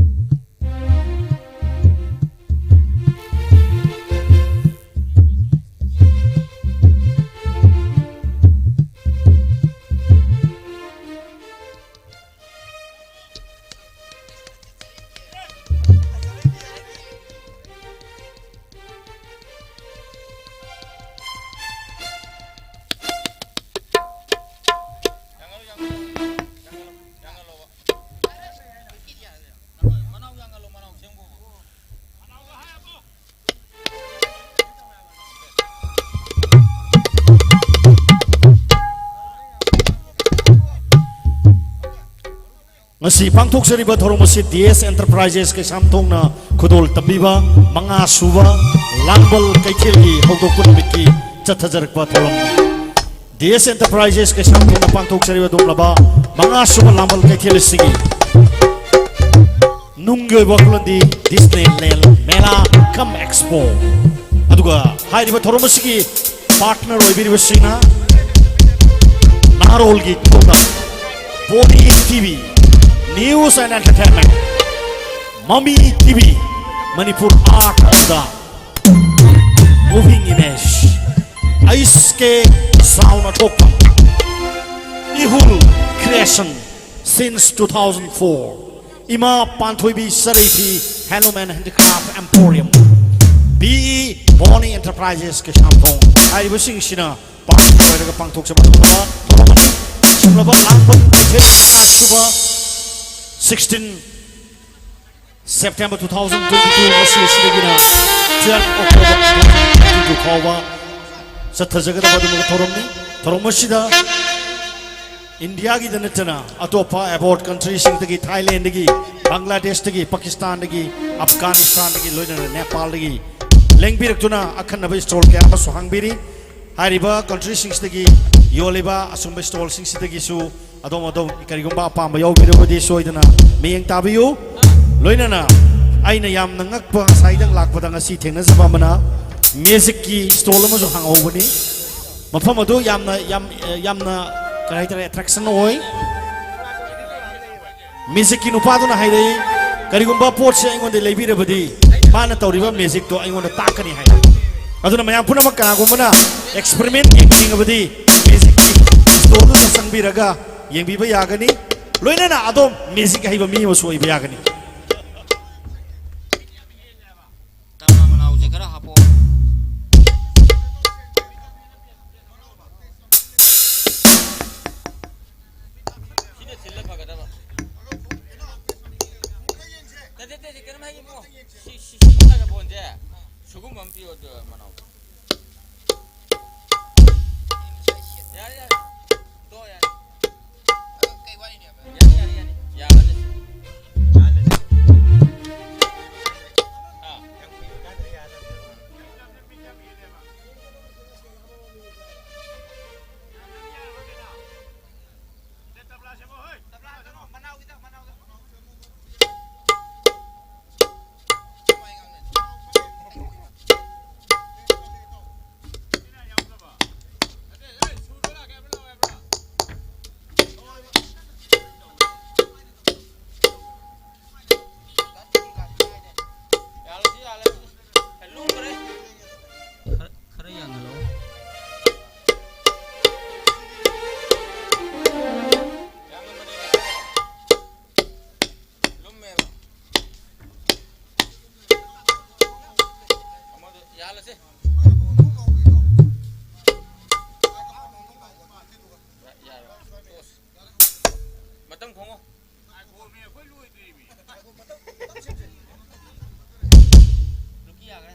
ꯉꯁꯤ ꯄꯥꯡꯊꯣꯛꯆꯔꯤꯕ ꯊꯧꯔꯝ ꯑꯁꯤ ꯗꯤ ꯑꯦꯁ ꯑꯦꯟꯇꯔꯄ꯭ꯔꯥꯏꯖꯦꯁ ꯀꯩꯁꯥꯝꯊꯣꯡꯅ ꯈꯨꯗꯣꯜ ꯇꯝꯕꯤꯕ ꯃꯉꯥ ꯁꯨꯕ ꯂꯥꯡꯕꯜ ꯀꯩꯊꯦꯜꯒꯤ ꯍꯧꯗꯣꯛꯄ ꯅꯨꯃꯤꯠꯀꯤ ꯆꯠꯊꯖꯔꯛꯄ ꯊꯧꯔꯝꯅꯤ꯫ ꯗꯤ ꯑꯦꯁ ꯑꯦꯟꯇꯔꯄ꯭ꯔꯥꯏꯖꯦꯁ ꯀꯩꯁꯥꯝꯊꯣꯡꯅ ꯄꯥꯡꯊꯣꯛꯆꯔꯤꯕ ꯑꯗꯨꯒꯨꯝꯂꯕ ꯃꯉꯥ ꯁꯨꯕ ꯂꯥꯡꯕꯜ ꯀꯩꯊꯦꯜ ꯑꯁꯤꯒꯤ ꯅꯨꯡꯒꯤ ꯑꯣꯏꯕ ꯋꯥꯈꯜꯂꯣꯟꯗꯤ ꯗꯤꯁꯅꯦꯂꯦꯟ ꯃꯦꯂꯥ ꯀꯝ ꯑꯦꯛꯁꯄꯣ꯫ ꯑꯗꯨꯒ ꯍꯥꯏꯔꯤꯕ ꯊꯧꯔꯝ ꯑꯁꯤꯒꯤ ꯄꯥꯔꯠꯅꯔ ꯑꯣꯏꯕꯤꯔꯤꯕꯁꯤꯡꯅ ꯅꯍꯥꯔꯣꯜꯒꯤ ꯊꯧꯅ Poni T V, news and entertainment, Mami T V, Manipur art and moving image, ꯑꯩꯁ ꯀꯦ ꯁꯥꯎꯟ ꯑꯊꯣꯛꯄ, Ihul creation, since two thousand four, ꯏꯃꯥ ꯄꯥꯟꯊꯣꯏꯕꯤ ꯆꯔꯩꯐꯤ ꯍꯦꯟꯂꯨꯝ and handicraft emporium, B E Boni enterprises ꯀꯩꯁꯥꯝꯊꯣꯡ ꯍꯥꯏꯔꯤꯕꯁꯤꯡꯁꯤꯅ ꯄꯥꯡꯊꯣꯛꯆꯕ ꯊꯧꯔꯝ ꯑꯃꯅꯤ꯫ ꯁꯤꯒꯨꯝꯂꯕ ꯂꯥꯡꯕꯟ ꯀꯩꯊꯦꯜ ꯃꯉꯥ ꯁꯨꯕ, sixteen September two thousand twenty two, ꯉꯁꯤ ꯑꯁꯤꯗꯒꯤꯅ twelve October two thousand twenty two ꯐꯥꯎꯕ ꯆꯠꯊꯖꯒꯗꯕ ꯑꯗꯨꯒꯨꯝꯕ ꯊꯧꯔꯝꯅꯤ꯫ ꯊꯧꯔꯝ ꯑꯁꯤꯗ ꯏꯟꯗꯤꯌꯥꯒꯤꯗ ꯅꯠꯇꯅ ꯑꯇꯣꯞꯄ ꯑꯦꯕꯣꯔꯗ ꯀꯟꯇ꯭ꯔꯤꯁꯤꯡꯗꯒꯤ, ꯊꯥꯏꯂꯦꯟꯗꯒꯤ, ꯕꯪꯒ꯭ꯂꯥꯗꯦꯁꯇꯒꯤ, ꯄꯥꯀꯤꯁꯇꯥꯟꯗꯒꯤ, ꯑꯐꯒꯥꯅꯤꯁꯇꯥꯟꯗꯒꯤ, ꯂꯣꯏꯅꯅ ꯅꯦꯄꯥꯜꯗꯒꯤ ꯂꯦꯡꯕꯤꯔꯛꯇꯨꯅ ꯑꯈꯟꯅꯕ ꯁ꯭ꯇꯣꯜ ꯀꯌꯥ ꯑꯃꯁꯨ ꯍꯥꯡꯕꯤꯔꯤ꯫ ꯍꯥꯏꯔꯤꯕ ꯀꯟꯇ꯭ꯔꯤꯁꯤꯡꯁꯤꯗꯒꯤ ꯌꯣꯜꯂꯤꯕ ꯑꯁꯨꯝꯕ ꯁ꯭ꯇꯣꯜꯁꯤꯡꯁꯤꯗꯒꯤꯁꯨ ꯑꯗꯣꯝ ꯑꯗꯣꯝ ꯀꯔꯤꯒꯨꯝꯕ ꯑꯄꯥꯝꯕ ꯌꯥꯎꯕꯤꯔꯕꯗꯤ ꯁꯣꯏꯗꯅ ꯃꯤꯠꯌꯦꯡ ꯇꯥꯕꯤꯌꯨ꯫ ꯂꯣꯏꯅꯅ ꯑꯩꯅ ꯌꯥꯝꯅ ꯉꯛꯄ, ꯉꯁꯥꯏꯗꯪ ꯂꯥꯛꯄꯗ ꯉꯁꯤ ꯊꯦꯡꯅꯖꯕ ꯑꯃꯅ ꯃ꯭ꯌꯨꯖꯤꯛꯀꯤ ꯁ꯭ꯇꯣꯜ ꯑꯃꯁꯨ ꯍꯥꯡꯍꯧꯕꯅꯤ꯫ ꯃꯐꯝ ꯑꯗꯨ ꯌꯥꯝꯅ, ꯌꯥꯝ, ꯌꯥꯝꯅ, ꯀꯔꯤ ꯍꯥꯏꯇꯥꯔꯦ, ꯑꯦꯇ꯭ꯔꯦꯛꯁꯟ ꯑꯣꯏ꯫ ꯃ꯭ꯌꯨꯖꯤꯛꯀꯤ ꯅꯨꯄꯥꯗꯨꯅ ꯍꯥꯏꯔꯛꯏ, "ꯀꯔꯤꯒꯨꯝꯕ ꯄꯣꯠꯁꯦ ꯑꯩꯉꯣꯟꯗ ꯂꯩꯕꯤꯔꯕꯗꯤ ꯃꯥꯅ ꯇꯧꯔꯤꯕ ꯃ꯭ꯌꯨꯖꯤꯛꯇꯣ ꯑꯩꯉꯣꯟꯗ ꯇꯥꯛꯀꯅꯤ" ꯍꯥꯏ꯫ ꯑꯗꯨꯅ ꯃꯌꯥꯝ ꯄꯨꯝꯅꯃꯛ ꯀꯅꯥꯒꯨꯝꯕꯅ ꯑꯦꯛꯁꯄꯦꯔꯤꯃꯦꯟ ꯌꯦꯡꯅꯤꯡꯉꯕꯗꯤ ꯃ꯭ꯌꯨꯖꯤꯛꯀꯤ ꯁ꯭ꯇꯣꯔꯗꯨꯗ ꯆꯪꯕꯤꯔꯒ ꯌꯦꯡꯕꯤꯕ ꯌꯥꯒꯅꯤ꯫ ꯂꯣꯏꯅꯅ ꯑꯗꯣꯝ ꯃ꯭ꯌꯨꯖꯤꯛ ꯑꯍꯩꯕ ꯃꯤ ꯑꯃꯁꯨ ꯑꯣꯏꯕ ꯌꯥꯒꯅꯤ꯫ ꯇꯝꯅ ꯃꯅꯥꯎꯁꯦ ꯈꯔ ꯍꯥꯞꯄꯣ꯫ ꯁꯤꯅ ꯁꯤꯜꯂ ꯐꯒꯗꯕ꯫ ꯅꯠꯇꯦ, ꯅꯠꯇꯦ, ꯀꯩꯅꯣꯝ ꯍꯥꯏꯒꯦ ꯏꯕꯨꯡꯉꯣ꯫ ꯁꯤ, ꯁꯤ, ꯁꯤ ꯁꯥꯟꯅꯕ ꯕꯣꯟꯁꯦ ꯁꯤꯒꯨꯝꯕ ꯑꯃ ꯄꯤꯌꯣ, ꯑꯗꯨ ꯃꯅꯥꯎ꯫ ꯌꯥꯔꯦ, ꯌꯥꯔꯦ꯫ ꯇꯣ, ꯌꯥꯔꯦ꯫ ꯌꯥꯅꯤ, ꯌꯥꯅꯤ, ꯌꯥꯅꯤ꯫ ꯌꯥ-, ꯈꯤꯇꯪ ꯈꯣꯡꯉꯣ꯫ ꯂꯨꯀꯤ ꯌꯥꯈ꯭ꯔꯦ꯫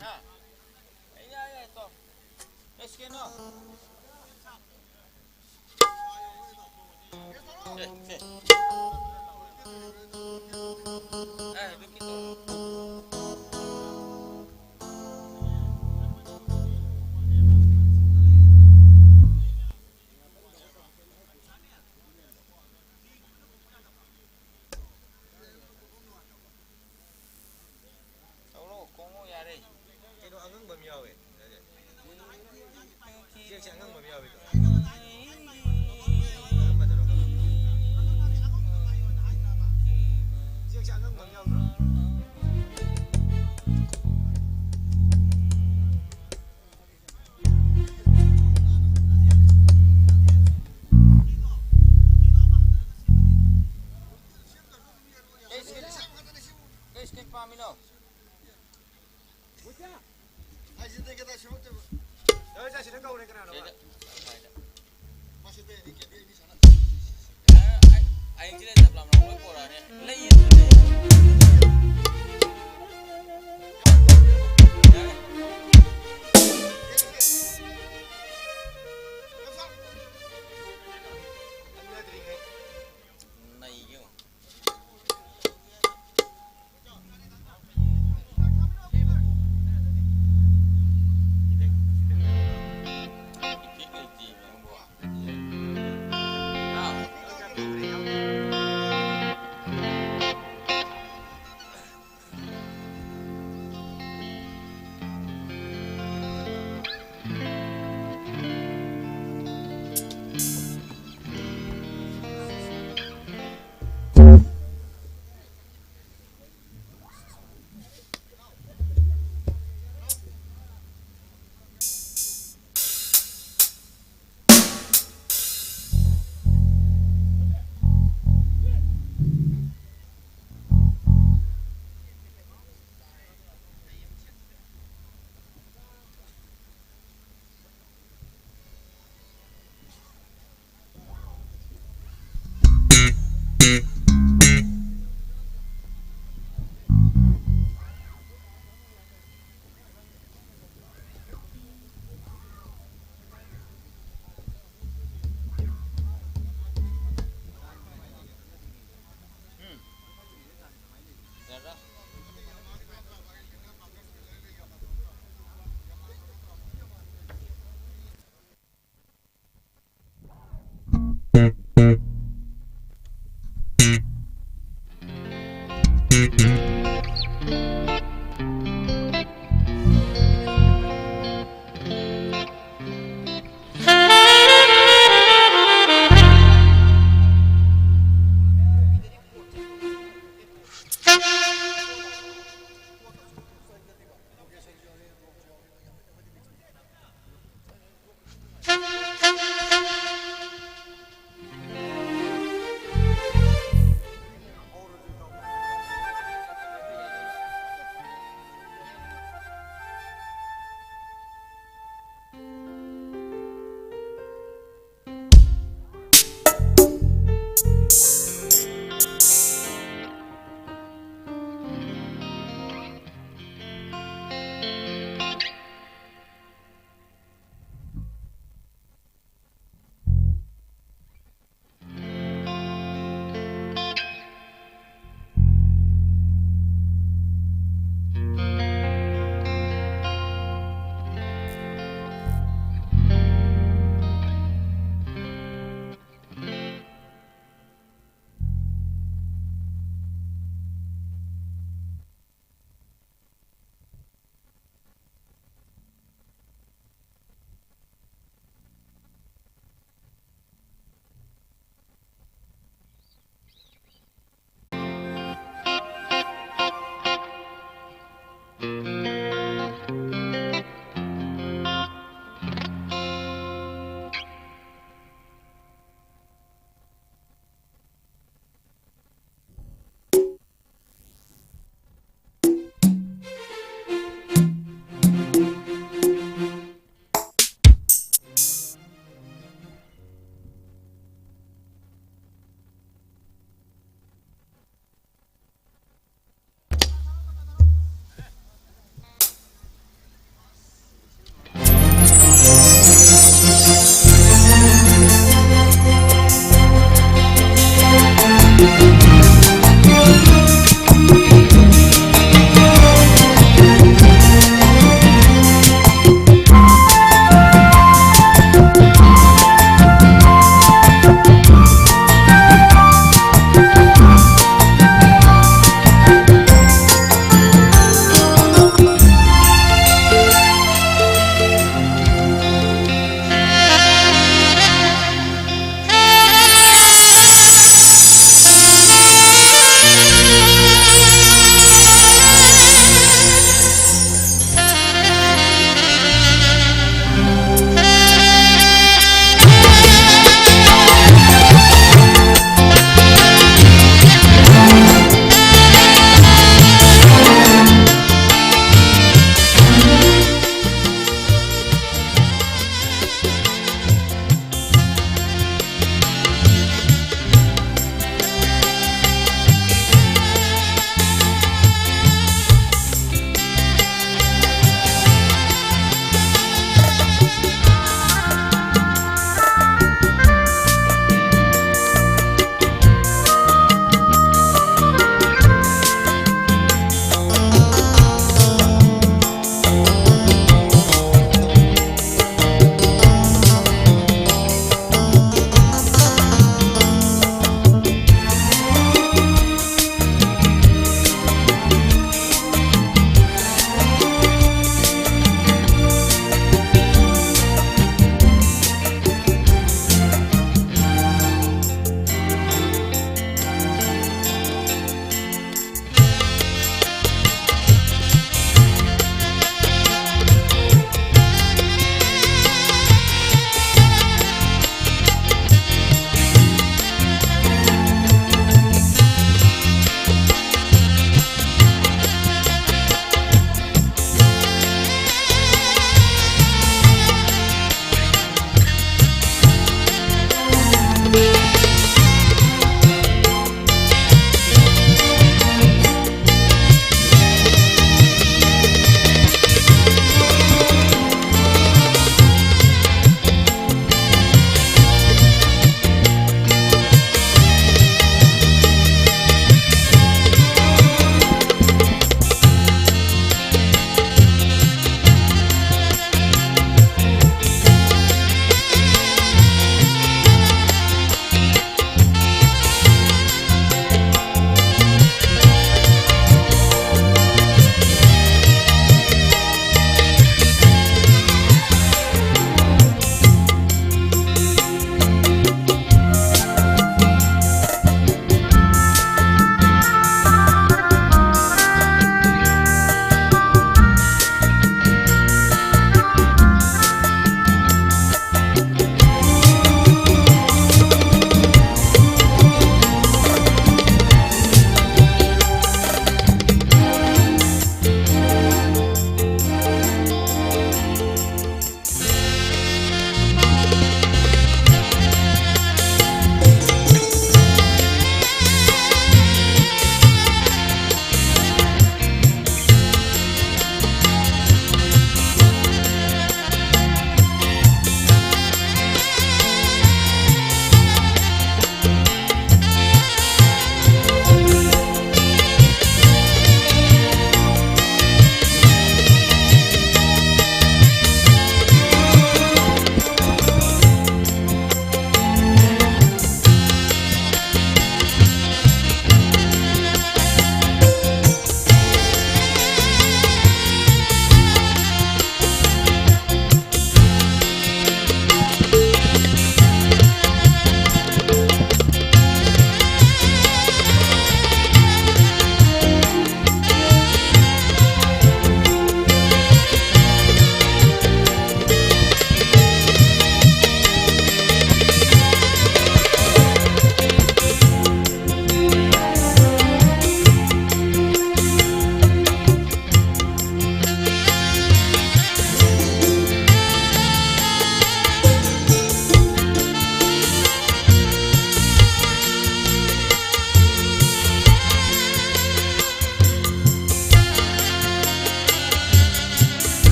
ꯍꯥ? ꯑꯩ ꯌꯥꯏ, ꯌꯥꯏ, ꯇꯣ꯫ ꯑꯦꯁ ꯀꯦ ꯅꯣ꯫ ꯁꯦ, ꯁꯦ꯫ ꯑꯦ, ꯕꯤꯀꯤ ꯇꯣ꯫ ꯇꯧꯔꯣ, ꯈꯣꯡꯉꯣ ꯌꯥꯔꯦ꯫ ꯀꯩꯅꯣ ꯑꯉꯪꯕ ꯑꯃ ꯌꯥꯎꯋꯦ꯫ ꯆꯦꯛꯁꯦ ꯑꯉꯪꯕ ꯑꯃ ꯌꯥꯎꯋꯦ꯫ ꯑꯉꯪꯕꯗꯨꯔꯣ? ꯆꯦꯛꯁꯦ ꯑꯉꯪꯕ ꯑꯃ ꯌꯥꯎꯗ꯭ꯔꯣ? ꯀꯩ ꯁ꯭ꯀꯤꯠ, ꯀꯩ ꯁ꯭ꯀꯤꯠ ꯄꯥꯝꯃꯤꯅꯣ? ꯑꯩ ꯁꯤꯗ ꯀꯩꯗꯧ ꯁꯤꯃꯛꯇꯕ? ꯅꯣꯏ ꯆꯠꯁꯤꯅ ꯀꯧꯔꯦ ꯀꯅꯥꯅꯣ? ꯁꯤꯗ꯫ ꯑꯩ ꯁꯤꯗ ꯇꯞꯂꯝ ꯂꯣꯏ ꯄꯣꯔꯛꯑꯅꯤ꯫ ꯂꯩꯌꯦ꯫ ꯅꯩꯒꯦ꯫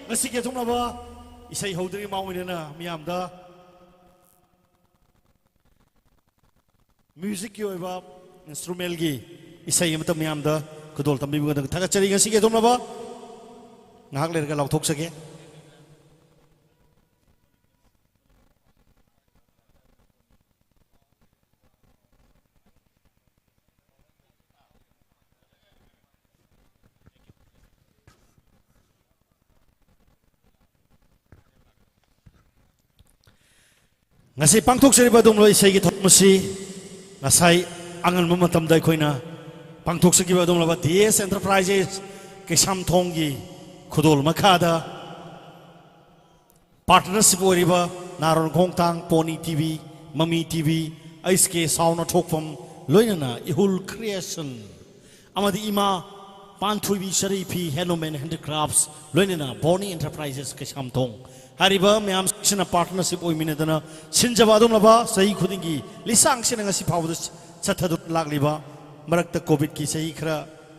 ꯉꯁꯤꯒꯤ ꯑꯊꯨꯡꯂꯕ ꯏꯁꯩ ꯍꯧꯗ꯭ꯔꯤꯉꯩ ꯃꯃꯥꯡ ꯑꯣꯏꯅ ꯃꯤꯌꯥꯝꯗ ꯃ꯭ꯌꯨꯖꯤꯛꯀꯤ ꯑꯣꯏꯕ ꯏꯟꯁꯇ꯭ꯔꯨꯃꯦꯟꯒꯤ ꯏꯁꯩ ꯑꯃꯇ ꯃꯤꯌꯥꯝꯗ ꯈꯨꯗꯣꯜ ꯇꯝꯕꯤꯕꯒꯤꯗꯃꯛ ꯊꯥꯒꯠꯆꯔꯤ꯫ ꯉꯁꯤꯒꯤ ꯑꯊꯨꯡꯂꯕ ꯉꯥꯏꯍꯥꯛ ꯂꯩꯔꯒ ꯂꯥꯎꯊꯣꯛꯆꯒꯦ꯫ ꯉꯁꯤ ꯄꯥꯡꯊꯣꯛꯆꯔꯤꯕ ꯑꯗꯨꯒꯨꯝꯂꯕ ꯏꯁꯩꯒꯤ ꯊꯧꯔꯝ ꯑꯁꯤ ꯉꯁꯥꯏ ꯑꯉꯟꯕ ꯃꯇꯝꯗ ꯑꯩꯈꯣꯏꯅ ꯄꯥꯡꯊꯣꯛꯆꯈꯤꯕ ꯑꯗꯨꯒꯨꯝꯂꯕ ꯗꯤ ꯑꯦꯁ ꯑꯦꯟꯇꯔꯄ꯭ꯔꯥꯏꯖꯦꯁ ꯀꯩꯁꯥꯝꯊꯣꯡꯒꯤ ꯈꯨꯗꯣꯜ ꯃꯈꯥꯗ ꯄꯥꯔꯠꯅꯔꯁꯤꯞ ꯑꯣꯏꯔꯤꯕ ꯅꯥꯔꯣꯟ ꯈꯣꯡꯊꯥꯡ, ꯄꯣꯅꯤ ꯇꯤꯚꯤ, ꯃꯃꯤ ꯇꯤꯚꯤ, ꯑꯩꯁ ꯀꯦ ꯁꯥꯎꯟ ꯑꯊꯣꯛꯐꯝ, ꯂꯣꯏꯅꯅ ꯏꯍꯨꯜ ꯀ꯭ꯔꯤꯌꯦꯁꯟ ꯑꯃꯗꯤ ꯏꯃꯥ ꯄꯥꯟꯊꯣꯏꯕꯤ ꯁꯔꯩꯐꯤ ꯍꯦꯟꯂꯨꯝ ꯑꯦꯟ ꯍꯦꯟꯗꯤꯀ꯭ꯔꯥꯐꯠꯁ, ꯂꯣꯏꯅꯅ ꯕꯣꯅꯤ ꯑꯦꯟꯇꯔꯄ꯭ꯔꯥꯏꯖꯦꯁ ꯀꯩꯁꯥꯝꯊꯣꯡ ꯍꯥꯏꯔꯤꯕ ꯃꯌꯥꯝꯁꯤꯅ ꯄꯥꯔꯠꯅꯔꯁꯤꯞ ꯑꯣꯏꯃꯤꯟꯅꯗꯅ ꯁꯤꯟꯖꯕ ꯑꯗꯨꯒꯨꯝꯂꯕ ꯆꯍꯤ ꯈꯨꯗꯤꯡꯒꯤ ꯂꯤꯁꯥꯡꯁꯤꯟꯅ ꯉꯁꯤ ꯐꯥꯎꯕꯗ ꯆꯠꯊꯗꯨꯅ ꯂꯥꯛꯂꯤꯕ, ꯃꯔꯛꯇ ꯀꯣꯚꯤꯗꯀꯤ ꯆꯍꯤ ꯈꯔ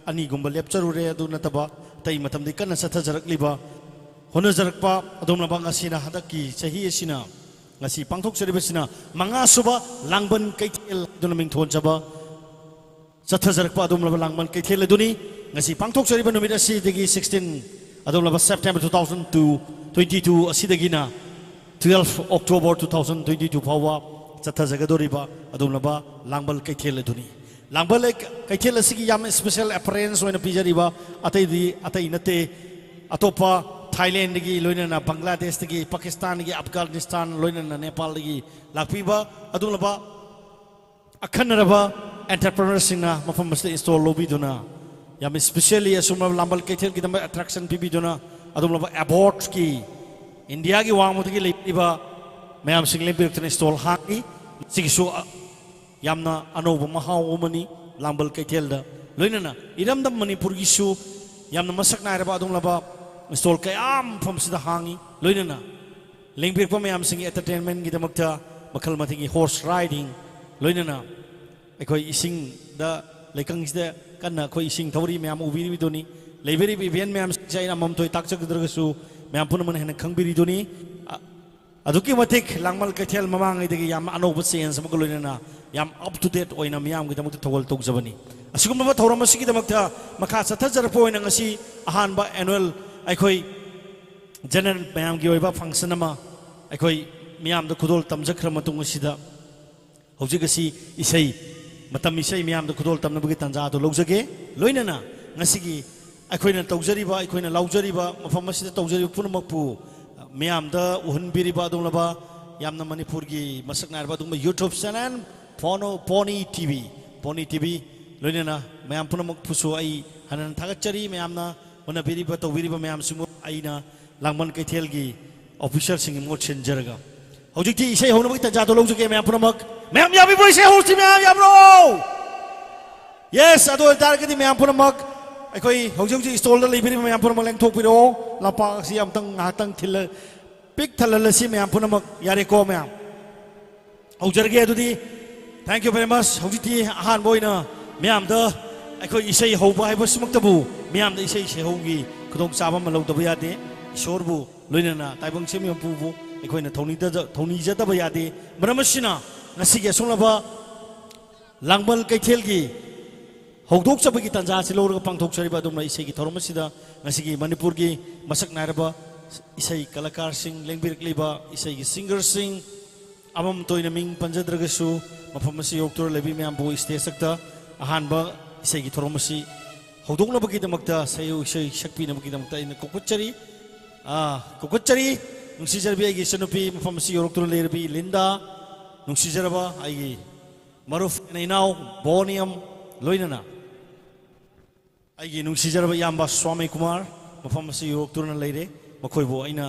ꯑꯅꯤꯒꯨꯝꯕ ꯂꯦꯞꯆꯔꯨꯔꯦ, ꯑꯗꯨ ꯅꯠꯇꯕ ꯑꯇꯩ ꯃꯇꯝꯗꯤ ꯀꯟꯅ ꯆꯠꯊꯖꯔꯛꯂꯤꯕ, ꯍꯣꯠꯅꯖꯔꯛꯄ ꯑꯗꯨꯒꯨꯝꯂꯕ ꯉꯁꯤꯅ, ꯍꯟꯗꯛꯀꯤ ꯆꯍꯤ ꯑꯁꯤꯅ, ꯉꯁꯤ ꯄꯥꯡꯊꯣꯛꯆꯔꯤꯕꯁꯤꯅ ꯃꯉꯥꯁꯨꯕ ꯂꯥꯡꯕꯟ ꯀꯩꯊꯦꯜ ꯍꯥꯏꯗꯨꯅ ꯃꯤꯡꯊꯣꯟꯖꯕ ꯆꯠꯊꯖꯔꯛꯄ ꯑꯗꯨꯒꯨꯝꯂꯕ ꯂꯥꯡꯕꯟ ꯀꯩꯊꯦꯜ ꯑꯗꯨꯅꯤ꯫ ꯉꯁꯤ ꯄꯥꯡꯊꯣꯛꯆꯔꯤꯕ ꯅꯨꯃꯤꯠ ꯑꯁꯤꯗꯒꯤ sixteen ꯑꯗꯨꯒꯨꯝꯂꯕ September two thousand two, twenty two ꯑꯁꯤꯗꯒꯤꯅ twelve October two thousand twenty two ꯐꯥꯎꯕ ꯆꯠꯊꯖꯒꯗꯧꯔꯤꯕ ꯑꯗꯨꯒꯨꯝꯂꯕ ꯂꯥꯡꯕꯜ ꯀꯩꯊꯦꯜ ꯑꯗꯨꯅꯤ꯫ ꯂꯥꯡꯕꯜ ꯂꯩ-, ꯀꯩꯊꯦꯜ ꯑꯁꯤꯒꯤ ꯌꯥꯝꯅ ꯏꯁꯄꯤꯁꯦꯜ ꯑꯦꯄꯔꯦꯟꯁ ꯑꯣꯏꯅ ꯄꯤꯖꯔꯤꯕ ꯑꯇꯩꯗꯤ ꯑꯇꯩ ꯅꯠꯇꯦ, ꯑꯇꯣꯞꯄ ꯊꯥꯏꯂꯦꯟꯗꯒꯤ, ꯂꯣꯏꯅꯅ ꯕꯪꯒ꯭ꯂꯥꯗꯦꯁꯇꯒꯤ, ꯄꯥꯀꯤꯁꯇꯥꯟꯗꯒꯤ, ꯑꯐꯒꯥꯅꯤꯁꯇꯥꯟ, ꯂꯣꯏꯅꯅ ꯅꯦꯄꯥꯜꯗꯒꯤ ꯂꯥꯛꯄꯤꯕ ꯑꯗꯨꯒꯨꯝꯂꯕ ꯑꯈꯟꯅꯔꯕ ꯑꯦꯟꯇꯔꯄ꯭ꯔꯦꯅꯔꯁꯤꯡꯅ ꯃꯐꯝ ꯑꯁꯤꯗ ꯏꯟꯁꯇꯣꯜ ꯂꯧꯕꯤꯗꯨꯅ, ꯌꯥꯝ ꯏꯁꯄꯤꯁꯦꯜꯂꯤ ꯑꯁꯨꯝꯕ ꯂꯥꯡꯕꯜ ꯀꯩꯊꯦꯜꯒꯤꯗꯃꯛ ꯑꯦꯇ꯭ꯔꯦꯛꯁꯟ ꯄꯤꯕꯤꯗꯨꯅ, ꯑꯗꯨꯒꯨꯝꯂꯕ ꯑꯦꯕꯣꯔꯠꯀꯤ ꯏꯟꯗꯤꯌꯥꯒꯤ ꯋꯥꯡꯃꯗꯒꯤ ꯂꯩꯕꯤꯔꯤꯕ ꯃꯌꯥꯝꯁꯤꯡ ꯂꯦꯡꯕꯤꯔꯛꯇꯨꯅ ꯏꯟꯁꯇꯣꯜ ꯍꯥꯡꯉꯤ꯫ ꯃꯁꯤꯒꯤꯁꯨ, ꯑ, ꯌꯥꯝꯅ ꯑꯅꯧꯕ ꯃꯍꯥꯎ ꯑꯃꯅꯤ ꯂꯥꯡꯕꯜ ꯀꯩꯊꯦꯜꯗ꯫ ꯂꯣꯏꯅꯅ ꯏꯔꯝꯗꯝ ꯃꯅꯤꯄꯨꯔꯒꯤꯁꯨ ꯌꯥꯝꯅ ꯃꯁꯛ ꯅꯥꯏꯔꯕ ꯑꯗꯨꯒꯨꯝꯂꯕ ꯏꯟꯁꯇꯣꯜ ꯀꯌꯥ ꯑꯃ ꯃꯐꯝꯁꯤꯗ ꯍꯥꯡꯉꯤ꯫ ꯂꯣꯏꯅꯅ ꯂꯦꯡꯕꯤꯔꯛꯄ ꯃꯌꯥꯝꯁꯤꯡꯒꯤ ꯑꯦꯟꯇꯔꯇꯦꯟꯃꯦꯟꯒꯤꯗꯃꯛꯇ ꯃꯈꯜ ꯃꯊꯦꯜꯒꯤ ꯍꯣꯔꯁ ꯔꯥꯏꯗꯤꯡ, ꯂꯣꯏꯅꯅ ꯑꯩꯈꯣꯏ ꯏꯁꯤꯡꯗ, ꯂꯩꯀꯪꯁꯤꯗ ꯀꯟꯅ ꯑꯩꯈꯣꯏ ꯏꯁꯤꯡ ꯊꯧꯔꯤ ꯃꯌꯥꯝ ꯎꯕꯤꯔꯤꯕꯗꯨꯅꯤ꯫ ꯂꯩꯕꯤꯔꯤꯕ ꯏꯚꯦꯟ ꯃꯌꯥꯝꯁꯤꯡꯁꯦ ꯑꯩꯅ ꯑꯃꯃꯝꯇ ꯑꯣꯏ ꯇꯥꯛꯆꯒꯗ꯭ꯔꯒꯁꯨ, ꯃꯌꯥꯝ ꯄꯨꯝꯅꯃꯛꯅ ꯍꯦꯟꯅ ꯈꯪꯕꯤꯔꯤꯗꯨꯅꯤ꯫ ꯑ-, ꯑꯗꯨꯛꯀꯤ ꯃꯇꯤꯛ ꯂꯥꯡꯃꯜ ꯀꯩꯊꯦꯜ ꯃꯃꯥꯡꯉꯩꯗꯒꯤ ꯌꯥꯝ ꯑꯅꯧꯕ change ꯑꯃꯒ ꯂꯣꯏꯅꯅ ꯌꯥꯝ up to date ꯑꯣꯏꯅ ꯃꯤꯌꯥꯝꯒꯤꯗꯃꯛꯇ ꯊꯧꯒꯜ ꯇꯧꯖꯕꯅꯤ꯫ ꯑꯁꯤꯒꯨꯝꯂꯕ ꯊꯧꯔꯝ ꯑꯁꯤꯒꯤꯗꯃꯛꯇ ꯃꯈꯥ ꯆꯠꯊꯖꯔꯛꯄ ꯑꯣꯏꯅ ꯉꯁꯤ ꯑꯍꯥꯟꯕ annual ꯑꯩꯈꯣꯏ general ꯃꯌꯥꯝꯒꯤ ꯑꯣꯏꯕ function ꯑꯃ ꯑꯩꯈꯣꯏ ꯃꯤꯌꯥꯝꯗ ꯈꯨꯗꯣꯜ ꯇꯝꯖꯈ꯭ꯔ ꯃꯇꯨꯡ ꯑꯁꯤꯗ ꯍꯧꯖꯤꯛ ꯑꯁꯤ ꯏꯁꯩ, ꯃꯇꯝ ꯏꯁꯩ ꯃꯤꯌꯥꯝꯗ ꯈꯨꯗꯣꯜ ꯇꯝꯅꯕꯒꯤ ꯇꯥꯟꯖꯥ ꯑꯗꯨ ꯂꯧꯖꯒꯦ꯫ ꯂꯣꯏꯅꯅ ꯉꯁꯤꯒꯤ ꯑꯩꯈꯣꯏꯅ ꯇꯧꯖꯔꯤꯕ, ꯑꯩꯈꯣꯏꯅ ꯂꯥꯎꯖꯔꯤꯕ, ꯃꯐꯝ ꯑꯁꯤꯗ ꯇꯧꯖꯔꯤꯕ ꯄꯨꯝꯅꯃꯛꯄꯨ ꯃꯤꯌꯥꯝꯗ ꯎꯍꯟꯕꯤꯔꯤꯕ ꯑꯗꯨꯒꯨꯝꯂꯕ ꯌꯥꯝꯅ ꯃꯅꯤꯄꯨꯔꯒꯤ ꯃꯁꯛ ꯅꯥꯏꯔꯕ ꯑꯗꯨꯒꯨꯝꯕ YouTube channel ꯄꯣꯅꯣ-, Poni T V, Poni T V ꯂꯣꯏꯅꯅ ꯃꯌꯥꯝ ꯄꯨꯝꯅꯃꯛꯄꯨꯁꯨ ꯑꯩ ꯍꯟꯅ ꯍꯟꯅ ꯊꯥꯒꯠꯆꯔꯤ꯫ ꯃꯌꯥꯝꯅ ꯍꯣꯠꯅꯕꯤꯔꯤꯕ, ꯇꯧꯕꯤꯔꯤꯕ ꯃꯌꯥꯝꯁꯤꯡꯕꯨ ꯑꯩꯅ ꯂꯥꯡꯕꯟ ꯀꯩꯊꯦꯜꯒꯤ officerꯁꯤꯡꯒꯤ ꯃꯍꯨꯠ ꯁꯤꯟꯖꯔꯒ ꯍꯧꯖꯤꯛꯇꯤ ꯏꯁꯩ ꯍꯧꯅꯕꯒꯤ ꯇꯥꯟꯖꯥꯗꯣ ꯂꯧꯖꯒꯦ꯫ ꯃꯌꯥꯝ ꯄꯨꯝꯅꯃꯛ, ꯃꯌꯥꯝ ꯌꯥꯕꯤꯕ꯭ꯔꯣ? ꯏꯁꯩ ꯍꯧꯔꯁꯤ, ꯃꯌꯥꯝ ꯌꯥꯕ꯭ꯔꯣ? Yes, ꯑꯗꯨ ꯑꯣꯏꯇꯥꯔꯒꯗꯤ ꯃꯌꯥꯝ ꯄꯨꯝꯅꯃꯛ, ꯑꯩꯈꯣꯏ ꯍꯧꯖꯤꯛ ꯍꯧꯖꯤꯛ stallꯗ ꯂꯩꯕꯤꯔꯤꯕ ꯃꯌꯥꯝ ꯄꯨꯝꯅꯃꯛ ꯂꯦꯡꯊꯣꯛꯄꯤꯔꯛꯑꯣ꯫ ꯂꯝꯄꯥꯛ ꯑꯁꯤ ꯑꯃꯨꯛꯇꯪ ꯉꯥꯏꯍꯥꯛꯇꯪ ꯊꯤꯜꯂ-, ꯄꯤꯛ ꯊꯜꯍꯜꯂꯁꯤ ꯃꯌꯥꯝ ꯄꯨꯝꯅꯃꯛ꯫ ꯌꯥꯔꯦꯀꯣ ꯃꯌꯥꯝ? ꯍꯧꯖꯔꯒꯦ ꯑꯗꯨꯗꯤ꯫ Thank you very much꯫ ꯍꯧꯖꯤꯛꯇꯤ ꯑꯍꯥꯟꯕ ꯑꯣꯏꯅ ꯃꯌꯥꯝꯗ ꯑꯩꯈꯣꯏ ꯏꯁꯩ ꯍꯧꯕ ꯍꯥꯏꯕꯁꯤꯃꯛꯇꯕꯨ ꯃꯤꯌꯥꯝꯗ ꯏꯁꯩ ꯁꯩꯍꯧꯒꯤ ꯈꯨꯗꯣꯡꯆꯥꯕ ꯑꯃ ꯂꯧꯗꯕ ꯌꯥꯗꯦ꯫ ꯏꯁꯣꯔꯕꯨ ꯂꯣꯏꯅꯅ ꯇꯥꯏꯕꯪ ꯁꯦꯝꯕꯤꯕ ꯃꯄꯨꯕꯨ ꯑꯩꯈꯣꯏꯅ ꯊꯧꯅꯤꯖꯗ-, ꯊꯧꯅꯤꯖꯗꯕ ꯌꯥꯗꯦ꯫ ꯃꯔꯝ ꯑꯁꯤꯅ ꯉꯁꯤꯒꯤ ꯑꯁꯨꯝꯂꯕ ꯂꯥꯡꯕꯟ ꯀꯩꯊꯦꯜꯒꯤ ꯍꯧꯗꯣꯛꯆꯕꯒꯤ ꯇꯥꯟꯖꯥ ꯑꯁꯤ ꯂꯧꯔꯒ ꯄꯥꯡꯊꯣꯛꯆꯔꯤꯕ ꯑꯗꯨꯒꯨꯝꯂꯕ ꯏꯁꯩꯒꯤ ꯊꯧꯔꯝ ꯑꯁꯤꯗ ꯉꯁꯤꯒꯤ ꯃꯅꯤꯄꯨꯔꯒꯤ ꯃꯁꯛ ꯅꯥꯏꯔꯕ ꯏꯁꯩ ꯀꯂꯥꯀꯥꯔꯁꯤꯡ, ꯂꯦꯡꯕꯤꯔꯛꯂꯤꯕ ꯏꯁꯩꯒꯤ singerꯁꯤꯡ, ꯑꯃꯃꯝꯇ ꯑꯣꯏꯅ ꯃꯤꯡ ꯄꯟꯖꯗ꯭ꯔꯒꯁꯨ, ꯃꯐꯝ ꯑꯁꯤ ꯌꯧꯔꯛꯇꯨꯅ ꯂꯩꯕꯤ ꯃꯌꯥꯝꯕꯨ stageꯇ ꯑꯍꯥꯟꯕ ꯏꯁꯩꯒꯤ ꯊꯧꯔꯝ ꯑꯁꯤ ꯍꯧꯗꯣꯛꯅꯕꯒꯤꯗꯃꯛꯇ, ꯁꯩꯍꯧ ꯏꯁꯩ ꯁꯛꯄꯤꯅꯕꯒꯤꯗꯃꯛꯇ ꯑꯩꯅ ꯀꯧꯈꯠꯆꯔꯤ꯫ ꯑꯥ, ꯀꯧꯈꯠꯆꯔꯤ꯫ ꯅꯨꯡꯁꯤꯖꯔꯕꯤ ꯑꯩꯒꯤ ꯏꯆꯟꯅꯨꯄꯤ, ꯃꯐꯝ ꯑꯁꯤ ꯌꯧꯔꯛꯇꯨꯅ ꯂꯩꯔꯕꯤ ꯂꯤꯟꯗꯥ, ꯅꯨꯡꯁꯤꯖꯔꯕ ꯑꯩꯒꯤ ꯃꯔꯨꯞ ꯑꯩꯅ ꯏꯅꯥꯎ ꯕꯣꯅꯤꯌꯝ, ꯂꯣꯏꯅꯅ ꯑꯩꯒꯤ ꯅꯨꯡꯁꯤꯖꯔꯕ ꯏꯌꯥꯝꯕ ꯁ꯭ꯋꯥꯃꯤ ꯀꯨꯃꯥꯔ, ꯃꯐꯝ ꯑꯁꯤ ꯌꯧꯔꯛꯇꯨꯅ ꯂꯩꯔꯦ꯫ ꯃꯈꯣꯏꯕꯨ ꯑꯩꯅ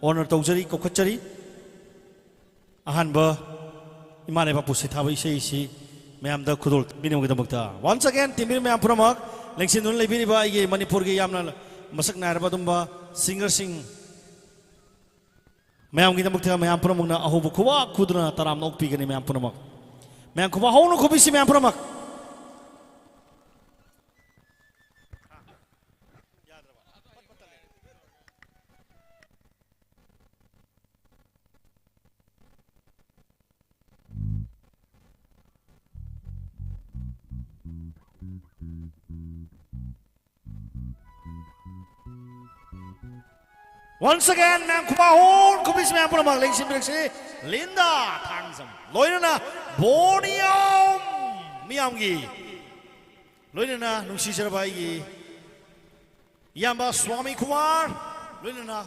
honor ꯇꯧꯖꯔꯤ, ꯀꯧꯈꯠꯆꯔꯤ꯫ ꯑꯍꯥꯟꯕ ꯏꯃꯥ ꯂꯩꯕꯥꯛꯄꯨ ꯁꯩꯊꯥꯕ ꯏꯁꯩ ꯑꯁꯤ ꯃꯌꯥꯝꯗ ꯈꯨꯗꯣꯜ ꯇꯝꯕꯤꯅꯕꯒꯤꯗꯃꯛꯇ, once again, ꯇꯤꯝꯕꯤꯔ ꯃꯌꯥꯝ ꯄꯨꯝꯅꯃꯛ, ꯂꯦꯡꯁꯤꯟꯗꯨꯅ ꯂꯩꯕꯤꯔꯤꯕ ꯑꯩꯒꯤ ꯃꯅꯤꯄꯨꯔꯒꯤ ꯌꯥꯝꯅ ꯃꯁꯛ ꯅꯥꯏꯔꯕ ꯑꯗꯨꯒꯨꯝꯕ singerꯁꯤꯡ ꯃꯌꯥꯝꯒꯤꯗꯃꯛꯇ ꯃꯌꯥꯝ ꯄꯨꯝꯅꯃꯛꯅ ꯑꯍꯧꯕ ꯈꯨꯕꯥꯛ ꯈꯨꯗꯨꯅ ꯇꯔꯥꯝꯅ ꯑꯣꯛꯄꯤꯒꯅꯤ꯫ ꯃꯌꯥꯝ ꯄꯨꯝꯅꯃꯛ, ꯃꯌꯥꯝ ꯈꯨꯕꯥꯛ ꯍꯧꯅ ꯈꯨꯕꯤꯁꯤ ꯃꯌꯥꯝ ꯄꯨꯝꯅꯃꯛ꯫ Once again, ꯃꯌꯥꯝ ꯈꯨꯕꯥꯛ ꯍꯣꯟ ꯈꯨꯕꯤꯁꯤ ꯃꯌꯥꯝ ꯄꯨꯝꯅꯃꯛ ꯂꯦꯡꯁꯤꯟꯕꯤꯔꯛꯁꯤ꯫ ꯂꯤꯟꯗꯥ ꯊꯥꯡꯖꯝ ꯂꯣꯏꯅꯅ ꯕꯣꯅꯤꯌꯥꯝ ꯃꯤꯌꯥꯝꯒꯤ ꯂꯣꯏꯅꯅ ꯅꯨꯡꯁꯤꯖꯔꯕ ꯑꯩꯒꯤ ꯏꯌꯥꯝꯕ ꯁ꯭ꯋꯥꯃꯤ ꯀꯨꯃꯥꯔ ꯂꯣꯏꯅꯅ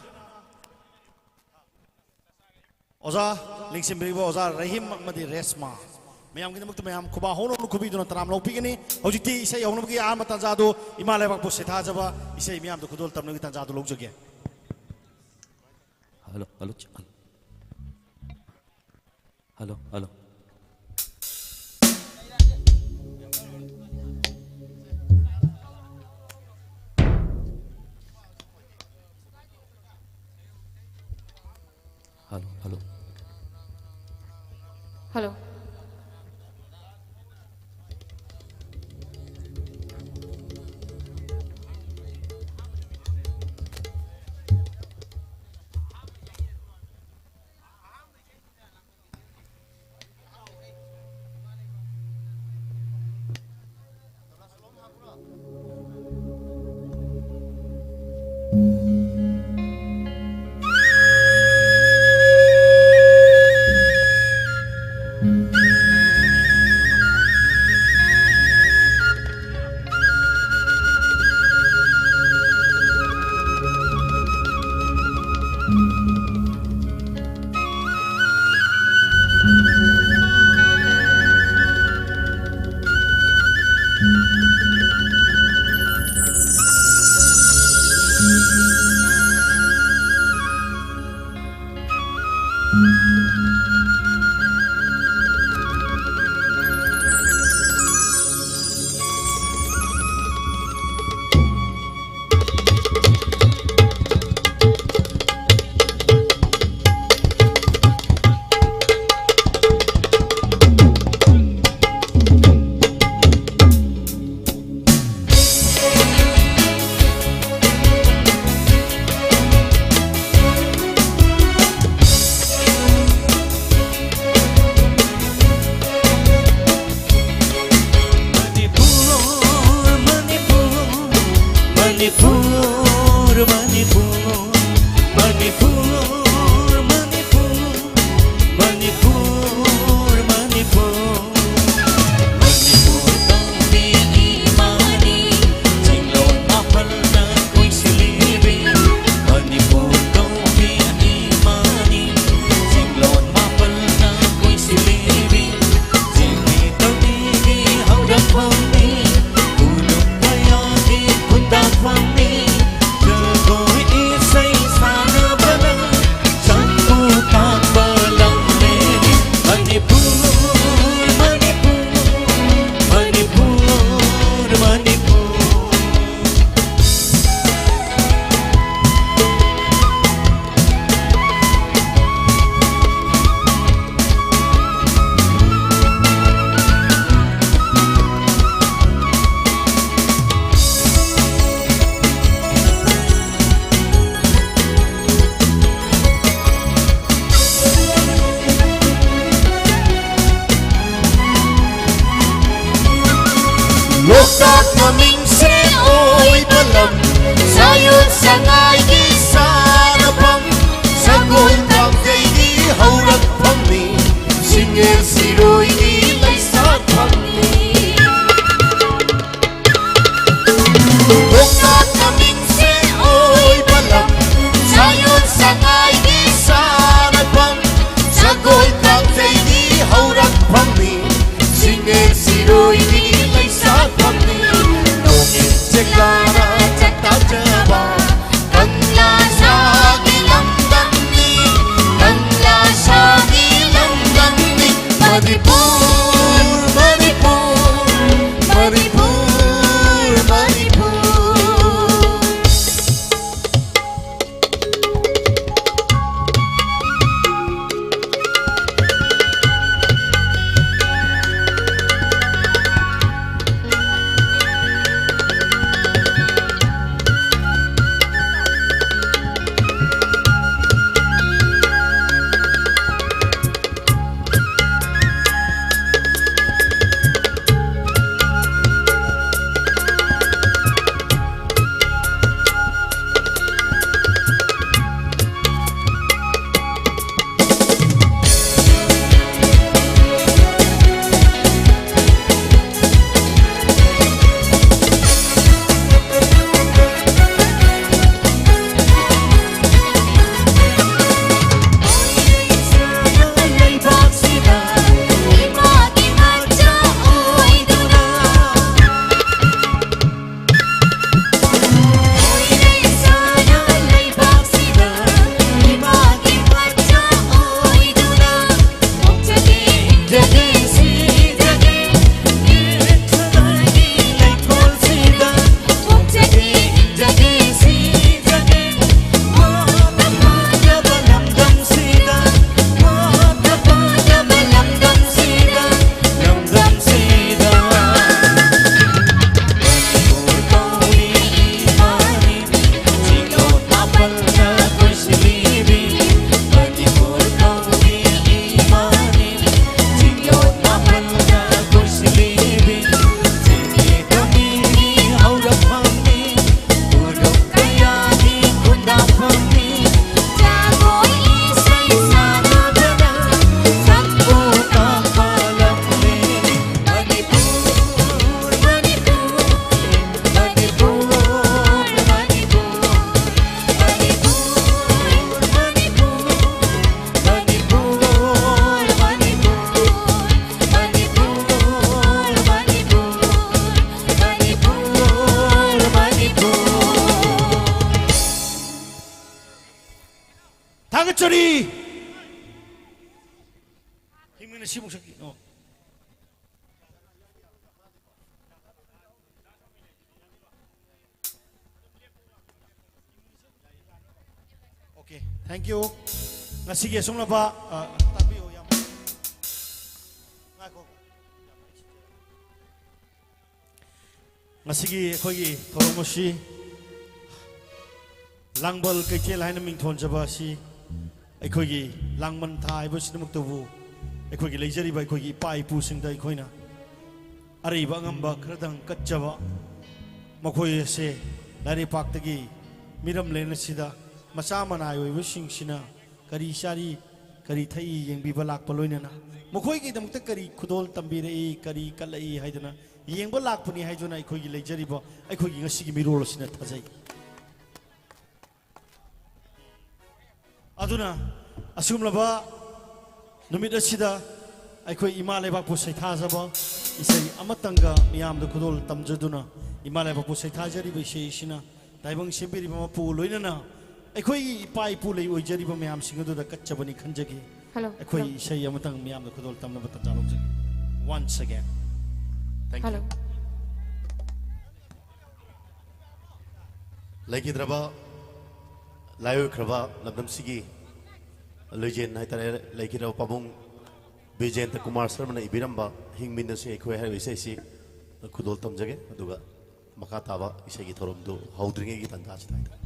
ꯑꯣꯖꯥ ꯂꯤꯡꯁꯤꯟꯕꯤꯔꯤꯕ ꯑꯣꯖꯥ ꯔꯍꯤꯝ ꯑꯃꯗꯤ ꯔꯦꯁꯃꯥ ꯃꯌꯥꯝꯒꯤꯗꯃꯛꯇ ꯃꯌꯥꯝ ꯈꯨꯕꯥꯛ ꯍꯧꯅ ꯈꯨꯕꯤꯗꯨꯅ ꯇꯔꯥꯝ ꯂꯧꯕꯤꯒꯅꯤ꯫ ꯍꯧꯖꯤꯛꯇꯤ ꯏꯁꯩ ꯍꯧꯅꯕꯒꯤ ꯑꯍꯥꯟꯕ ꯇꯥꯟꯖꯥꯗꯨ ꯏꯃꯥ ꯂꯩꯕꯥꯛꯄꯨ ꯁꯤꯊꯥꯖꯕ ꯏꯁꯩ ꯃꯤꯌꯥꯝꯗ ꯈꯨꯗꯣꯜ ꯇꯝꯅꯕꯒꯤ ꯇꯥꯟꯖꯥꯗꯨ ꯂꯧꯖꯒꯦ꯫ ꯍꯜꯂꯣ, ꯍꯜꯂꯣ, ꯆꯦ-, hello, hello. Hello, hello. Hello. Manipur, Manipur, Manipur, Manipur, Manipur, Manipur. Manipur ꯀꯧꯕꯤ ꯏꯃꯥꯅꯤ, ꯆꯤꯡꯂꯣꯟ ꯃꯥꯄꯜꯅ ꯀꯣꯏꯁꯤꯜꯂꯤꯕꯤ꯫ ꯃꯅꯤꯄꯨꯔ ꯀꯧꯕꯤ ꯏꯃꯥꯅꯤ, ꯆꯤꯡꯂꯣꯟ ꯃꯥꯄꯜꯅ ꯀꯣꯏꯁꯤꯜꯂꯤꯕꯤ꯫ ꯆꯤꯡꯃꯤ ꯇꯧꯕꯤꯒꯤ ꯍꯧꯔꯛꯐꯝꯅꯤ, ꯈꯨꯅꯨꯡ ꯀꯌꯥꯒꯤ ꯈꯨꯟꯗꯥꯐꯝꯅꯤ꯫ ꯖꯒꯣꯏ ꯏꯁꯩ ꯁꯥꯟꯅꯕꯅ ꯁꯛꯄꯨ ꯀꯥꯡꯕ ꯂꯝꯅꯦ꯫ ꯃꯅꯤꯄꯨꯔ, ꯃꯅꯤꯄꯨꯔ, ꯃꯅꯤꯄꯨꯔ, ꯃꯅꯤꯄꯨꯔ꯫ ꯂꯣꯛꯇꯥꯛ ꯃꯃꯤꯡꯁꯦ ꯑꯣꯏꯕ ꯂꯝ, ꯁꯥꯌꯣꯟ ꯁꯉꯥꯏꯒꯤ ꯁꯥꯟꯅꯐꯝ, ꯁꯒꯣꯜ ꯀꯥꯡꯖꯩꯒꯤ ꯍꯧꯔꯛꯐꯝꯅꯤ, ꯁꯤꯡꯉꯦꯜ ꯁꯤꯔꯣꯏꯒꯤ ꯂꯩꯁꯥꯠꯐꯝꯅꯤ꯫ ꯂꯣꯛꯇꯥꯛ ꯃꯃꯤꯡꯁꯦ ꯑꯣꯏꯕ ꯂꯝ, ꯁꯥꯌꯣꯟ ꯁꯉꯥꯏꯒꯤ ꯁꯥꯟꯅꯐꯝ, ꯁꯒꯣꯜ ꯀꯥꯡꯖꯩꯒꯤ ꯍꯧꯔꯛꯐꯝꯅꯤ, ꯁꯤꯡꯉꯦꯜ ꯁꯤꯔꯣꯏꯒꯤ ꯂꯩꯁꯥꯠꯐꯝꯅꯤ꯫ ꯅꯣꯡꯏꯟ ꯆꯦꯛꯂꯥꯅ ꯆꯥꯛꯇꯥꯖꯕ, Ready? ꯍꯤꯡꯃꯤꯟꯅꯁꯤ ꯑꯃꯨꯛ ꯁꯛꯀꯤ꯫ ꯑꯣ꯫ Okay, thank you. ꯉꯁꯤꯒꯤ ꯑꯁꯨꯝꯂꯕ, ꯑ, ꯇꯥꯛꯄꯤꯌꯨ, ꯌꯥꯝ ꯉꯥꯏꯈꯣ꯫ ꯉꯁꯤꯒꯤ ꯑꯩꯈꯣꯏꯒꯤ ꯊꯧꯔꯝ ꯑꯁꯤ ꯂꯥꯡꯕꯜ ꯀꯩꯊꯦꯜ ꯍꯥꯏꯅ ꯃꯤꯡꯊꯣꯟꯖꯕ ꯑꯁꯤ ꯑꯩꯈꯣꯏꯒꯤ ꯂꯥꯡꯕꯟ ꯊꯥ ꯍꯥꯏꯕꯁꯤꯗꯃꯛꯇꯕꯨ ꯑꯩꯈꯣꯏꯒꯤ ꯂꯩꯖꯔꯤꯕ ꯑꯩꯈꯣꯏꯒꯤ ꯏꯄꯥ ꯏꯄꯨꯁꯤꯡꯗ ꯑꯩꯈꯣꯏꯅ ꯑꯔꯩꯕ ꯑꯉꯝꯕ ꯈꯔꯗꯪ ꯀꯠꯆꯕ, ꯃꯈꯣꯏ ꯑꯁꯦ ꯂꯥꯏꯔꯩꯄꯥꯛꯇꯒꯤ ꯃꯤꯔꯝꯂꯦꯟ ꯑꯁꯤꯗ ꯃꯆꯥ ꯃꯅꯥꯏ ꯑꯣꯏꯕꯁꯤꯡꯁꯤꯅ ꯀꯔꯤ ꯆꯥꯔꯤ, ꯀꯔꯤ ꯊꯛꯏ ꯌꯦꯡꯕꯤꯕ ꯂꯥꯛꯄ ꯂꯣꯏꯅꯅ ꯃꯈꯣꯏꯒꯤꯗꯃꯛꯇ ꯀꯔꯤ ꯈꯨꯗꯣꯜ ꯇꯝꯕꯤꯔꯛꯏ, ꯀꯔꯤ ꯀꯠꯂꯛꯏ ꯍꯥꯏꯗꯅ ꯌꯦꯡꯕ ꯂꯥꯛꯄꯅꯤ ꯍꯥꯏꯗꯨꯅ ꯑꯩꯈꯣꯏꯒꯤ ꯂꯩꯖꯔꯤꯕ ꯑꯩꯈꯣꯏꯒꯤ ꯉꯁꯤꯒꯤ ꯃꯤꯔꯣꯜ ꯑꯁꯤꯅ ꯊꯥꯖꯩ꯫ ꯑꯗꯨꯅ ꯑꯁꯤꯒꯨꯝꯂꯕ ꯅꯨꯃꯤꯠ ꯑꯁꯤꯗ ꯑꯩꯈꯣꯏ ꯏꯃꯥ ꯂꯩꯕꯥꯛꯄꯨ ꯁꯩꯊꯥꯖꯕ ꯏꯁꯩ ꯑꯃꯇꯪꯒ ꯃꯤꯌꯥꯝꯗ ꯈꯨꯗꯣꯜ ꯇꯝꯖꯗꯨꯅ ꯏꯃꯥ ꯂꯩꯕꯥꯛꯄꯨ ꯁꯩꯊꯥꯖꯔꯤꯕ ꯏꯁꯩ ꯑꯁꯤꯅ ꯇꯥꯏꯕꯪ ꯁꯦꯝꯕꯤꯔꯤꯕ ꯃꯄꯨ ꯂꯣꯏꯅꯅ ꯑꯩꯈꯣꯏꯒꯤ ꯏꯄꯥ ꯏꯄꯨ ꯂꯩ ꯑꯣꯏꯖꯔꯤꯕ ꯃꯌꯥꯝꯁꯤꯡ ꯑꯗꯨꯗ ꯀꯠꯆꯕꯅꯤ ꯈꯟꯖꯒꯦ꯫ ꯍꯜꯂꯣ, ꯑꯩꯈꯣꯏ ꯍꯜꯂꯣ꯫ ꯏꯁꯩ ꯑꯃꯇꯪ ꯃꯤꯌꯥꯝꯗ ꯈꯨꯗꯣꯜ ꯇꯝꯅꯕ ꯇꯥꯟꯖꯥ ꯂꯧꯖꯒꯦ꯫ Once again. Thank you. Hello. ꯂꯩꯈꯤꯗ꯭ꯔꯕ, ꯂꯥꯏꯑꯣꯏꯈ꯭ꯔꯕ ꯂꯝꯗꯝꯁꯤꯒꯤ ꯂꯤꯖꯦꯟ ꯍꯥꯏꯇꯥꯔꯦ, ꯂꯩꯈꯤꯗ꯭ꯔꯕ ꯄꯥꯕꯨꯡ ꯕꯤꯖꯦꯟꯗ꯭ꯔ ꯀꯨꯃꯥꯔ ꯁꯔꯃꯅ ꯏꯕꯤꯔꯝꯕ ꯍꯤꯡꯃꯤꯟꯅꯁꯤ ꯑꯩꯈꯣꯏ ꯍꯥꯏꯔꯤꯕ ꯏꯁꯩꯁꯤ ꯈꯨꯗꯣꯜ ꯇꯝꯖꯒꯦ꯫ ꯑꯗꯨꯒ ꯃꯈꯥ ꯇꯥꯕ ꯏꯁꯩꯒꯤ ꯊꯧꯔꯝꯗꯨ ꯍꯧꯗ꯭ꯔꯤꯉꯩꯒꯤ ꯇꯥꯟꯖꯥꯁꯤꯗ ꯍꯥꯏꯇꯥꯔꯦ꯫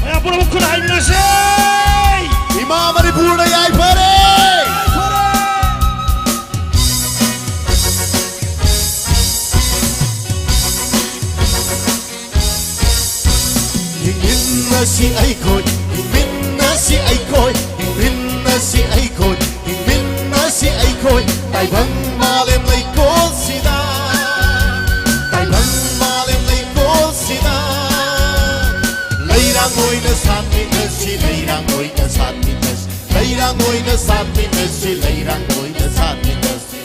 ꯃꯌꯥꯝ ꯄꯨꯝꯅꯃꯛ ꯈꯨꯠ ꯍꯥꯏꯃꯤꯟꯅꯁꯦ꯫ ꯏꯃꯥ ꯃꯅꯤꯄꯨꯔꯅ ꯌꯥꯏꯐꯔꯦ꯫ ꯍꯤꯡꯃꯤꯟꯅꯁꯤ ꯑꯩꯈꯣꯏ, ꯍꯤꯡꯃꯤꯟꯅ ꯍꯤꯡꯃꯤꯟꯅꯁꯤ ꯑꯩꯈꯣꯏ, ꯍꯤꯡꯃꯤꯟꯅꯁꯤ ꯑꯩꯈꯣꯏ, ꯍꯤꯡꯃꯤꯟꯅꯁꯤ ꯑꯩꯈꯣꯏ, ꯇꯥꯏꯕꯪ ꯃꯥꯂꯦꯝ ꯂꯩꯀꯣꯜꯁꯤꯗ, ꯇꯥꯏꯕꯪ ꯃꯥꯂꯦꯝ ꯂꯩꯀꯣꯜꯁꯤꯗ꯫ ꯂꯩꯔꯥꯡ ꯑꯣꯏꯅ ꯁꯥꯠꯃꯤꯟꯅꯁꯤ, ꯂꯩꯔꯥꯡ ꯑꯣꯏꯅ ꯁꯥꯠꯃꯤꯟꯅꯁꯤ, ꯂꯩꯔꯥꯡ ꯑꯣꯏꯅ ꯁꯥꯠꯃꯤꯟꯅꯁꯤ, ꯂꯩꯔꯥꯡ ꯑꯣꯏꯅ ꯁꯥꯠꯃꯤꯟꯅꯁꯤ꯫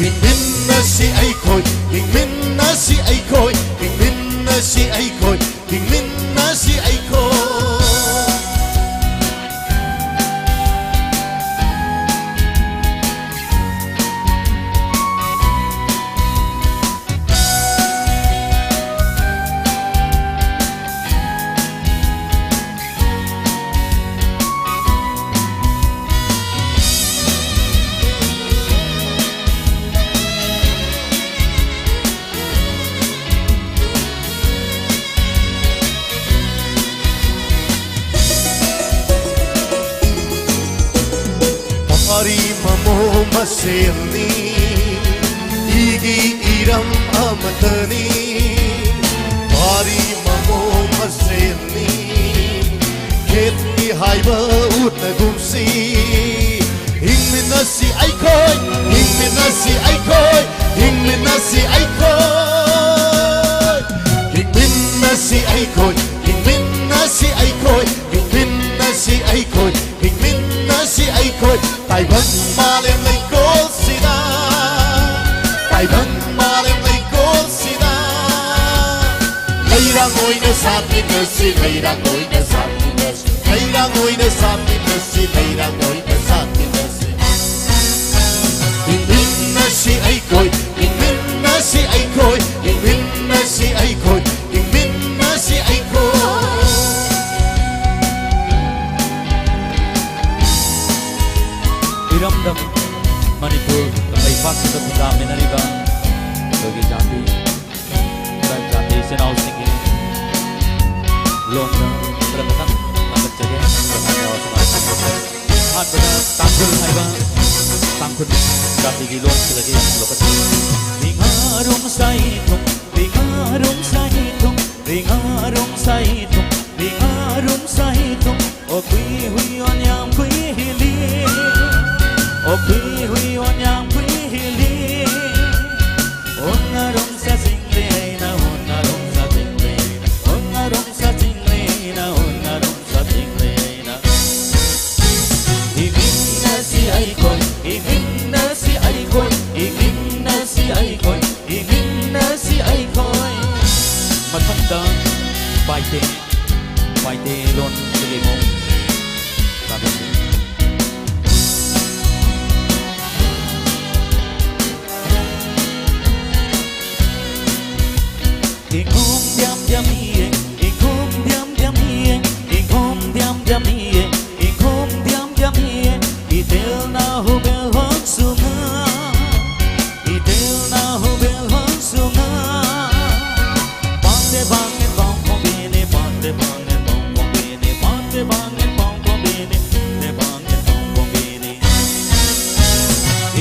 ꯍꯤꯡꯃꯤꯟꯅꯁꯤ ꯑꯩꯈꯣꯏ, ꯍꯤꯡꯃꯤꯟꯅꯁꯤ ꯑꯩꯈꯣꯏ, ꯍꯤꯡꯃꯤꯟꯅꯁꯤ ꯑꯩꯈꯣꯏ, ꯍꯤꯡꯃꯤꯟꯅꯁꯤ ꯑꯩꯈꯣꯏ꯫ ꯋꯥꯔꯤ ꯃꯃꯣ ꯃꯁꯦꯜꯅꯤ, ꯏꯒꯤ ꯏꯔꯝ ꯑꯃꯠꯇꯅꯤ꯫ ꯋꯥꯔꯤ ꯃꯃꯣ ꯃꯁꯦꯜꯅꯤ, ꯈꯦꯠꯅꯤ ꯍꯥꯏꯕ ꯎꯠꯅꯒꯨꯝꯁꯤ꯫ ꯍꯤꯡꯃꯤꯟꯅꯁꯤ ꯑꯩꯈꯣꯏ, ꯍꯤꯡꯃꯤꯟꯅꯁꯤ ꯑꯩꯈꯣꯏ, ꯍꯤꯡꯃꯤꯟꯅꯁꯤ ꯑꯩꯈꯣꯏ꯫ ꯍꯤꯡꯃꯤꯟꯅꯁꯤ ꯑꯩꯈꯣꯏ, ꯍꯤꯡꯃꯤꯟꯅꯁꯤ ꯑꯩꯈꯣꯏ, ꯍꯤꯡꯃꯤꯟꯅꯁꯤ ꯑꯩꯈꯣꯏ, ꯍꯤꯡꯃꯤꯟꯅꯁꯤ ꯑꯩꯈꯣꯏ꯫ ꯇꯥꯏꯕꯪ ꯃꯥꯂꯦꯝ ꯂꯩꯀꯣꯜꯁꯤꯗ, ꯇꯥꯏꯕꯪ ꯃꯥꯂꯦꯝ ꯂꯩꯀꯣꯜꯁꯤꯗ꯫ ꯂꯩꯔꯥꯡ ꯑꯣꯏꯅ ꯁꯥꯠꯃꯤꯟꯅꯁꯤ, ꯂꯩꯔꯥꯡ ꯑꯣꯏꯅ ꯁꯥꯠꯃꯤꯟꯅꯁꯤ, ꯂꯩꯔꯥꯡ ꯑꯣꯏꯅ ꯁꯥꯠꯃꯤꯟꯅꯁꯤ, ꯂꯩꯔꯥꯡ ꯑꯣꯏꯅ ꯁꯥꯠꯃꯤꯟꯅꯁꯤ꯫ ꯍꯤꯡꯃꯤꯟꯅꯁꯤ ꯑꯩꯈꯣꯏ, ꯍꯤꯡꯃꯤꯟꯅꯁꯤ ꯑꯩꯈꯣꯏ, ꯍꯤꯡꯃꯤꯟꯅꯁꯤ ꯑꯩꯈꯣꯏ, ꯍꯤꯡꯃꯤꯟꯅꯁꯤ ꯑꯩꯈꯣꯏ꯫ ꯏꯔꯝꯗꯝ ꯃꯅꯤꯄꯨꯔ ꯂꯩꯕꯥꯛꯁꯤꯗ ꯈꯨꯟꯗꯥꯃꯤꯟꯅꯔꯤꯕ ꯑꯩꯈꯣꯏꯒꯤ ꯖꯥꯇꯤ, ꯖꯥꯇꯤ ꯏꯆꯤꯟ ꯏꯅꯥꯎꯁꯤꯡꯒꯤ ꯂꯣꯟꯗ ꯈꯔ ꯈꯛꯇꯪ ꯉꯥꯡꯂꯛꯆꯒꯦ꯫ ꯑꯍꯥꯟꯕꯗ ꯇꯥꯡꯈꯨꯜ ꯍꯥꯏꯕ ꯇꯥꯡꯈꯨꯜ ꯖꯥꯇꯤꯒꯤ ꯂꯣꯟꯁꯤꯗꯒꯤ ꯍꯧꯔꯛꯀꯅꯤ꯫ ꯔꯤꯉꯥꯔꯨꯝ ꯁꯥꯏꯊꯨꯝ, ꯔꯤꯉꯥꯔꯨꯝ ꯁꯥꯏꯊꯨꯝ, ꯔꯤꯉꯥꯔꯨꯝ ꯁꯥꯏꯊꯨꯝ, ꯔꯤꯉꯥꯔꯨꯝ ꯁꯥꯏꯊꯨꯝ꯫ ꯄꯥꯏꯇꯦ, ꯄꯥꯏꯇꯦ ꯂꯣꯟ ꯁꯤꯒꯤ ꯃꯑꯣꯡ ꯇꯥꯕꯤꯁꯤ꯫ ꯏꯈꯣꯝ ꯌꯥꯝ ꯌꯥꯝꯃꯤꯌꯦ, ꯏꯈꯣꯝ ꯌꯥꯝ ꯌꯥꯝꯃꯤꯌꯦ, ꯏꯈꯣꯝ ꯌꯥꯝ ꯌꯥꯝꯃꯤꯌꯦ, ꯏꯈꯣꯝ ꯌꯥꯝ ꯌꯥꯝꯃꯤꯌꯦ, ꯏꯇꯦꯜꯅ ꯍꯨꯕꯦꯜ ꯍꯣꯡꯁꯨꯉ, ꯏꯇꯦꯜꯅ ꯍꯨꯕꯦꯜ ꯍꯣꯡꯁꯨꯉ꯫ ꯄꯥꯝꯗꯦ ꯄꯥꯝꯗꯦ ꯄꯥꯝ ꯄꯥꯝꯕꯤꯅꯤ, ꯄꯥꯝꯗꯦ ꯄꯥꯝꯗꯦ ꯄꯥꯝ ꯄꯥꯝꯕꯤꯅꯤ, ꯄꯥꯝꯗꯦ ꯄꯥꯝꯗꯦ ꯄꯥꯝ ꯄꯥꯝꯕꯤꯅꯤ, ꯄꯥꯝꯗꯦ ꯄꯥꯝꯗꯦ ꯄꯥꯝ ꯄꯥꯝꯕꯤꯅꯤ꯫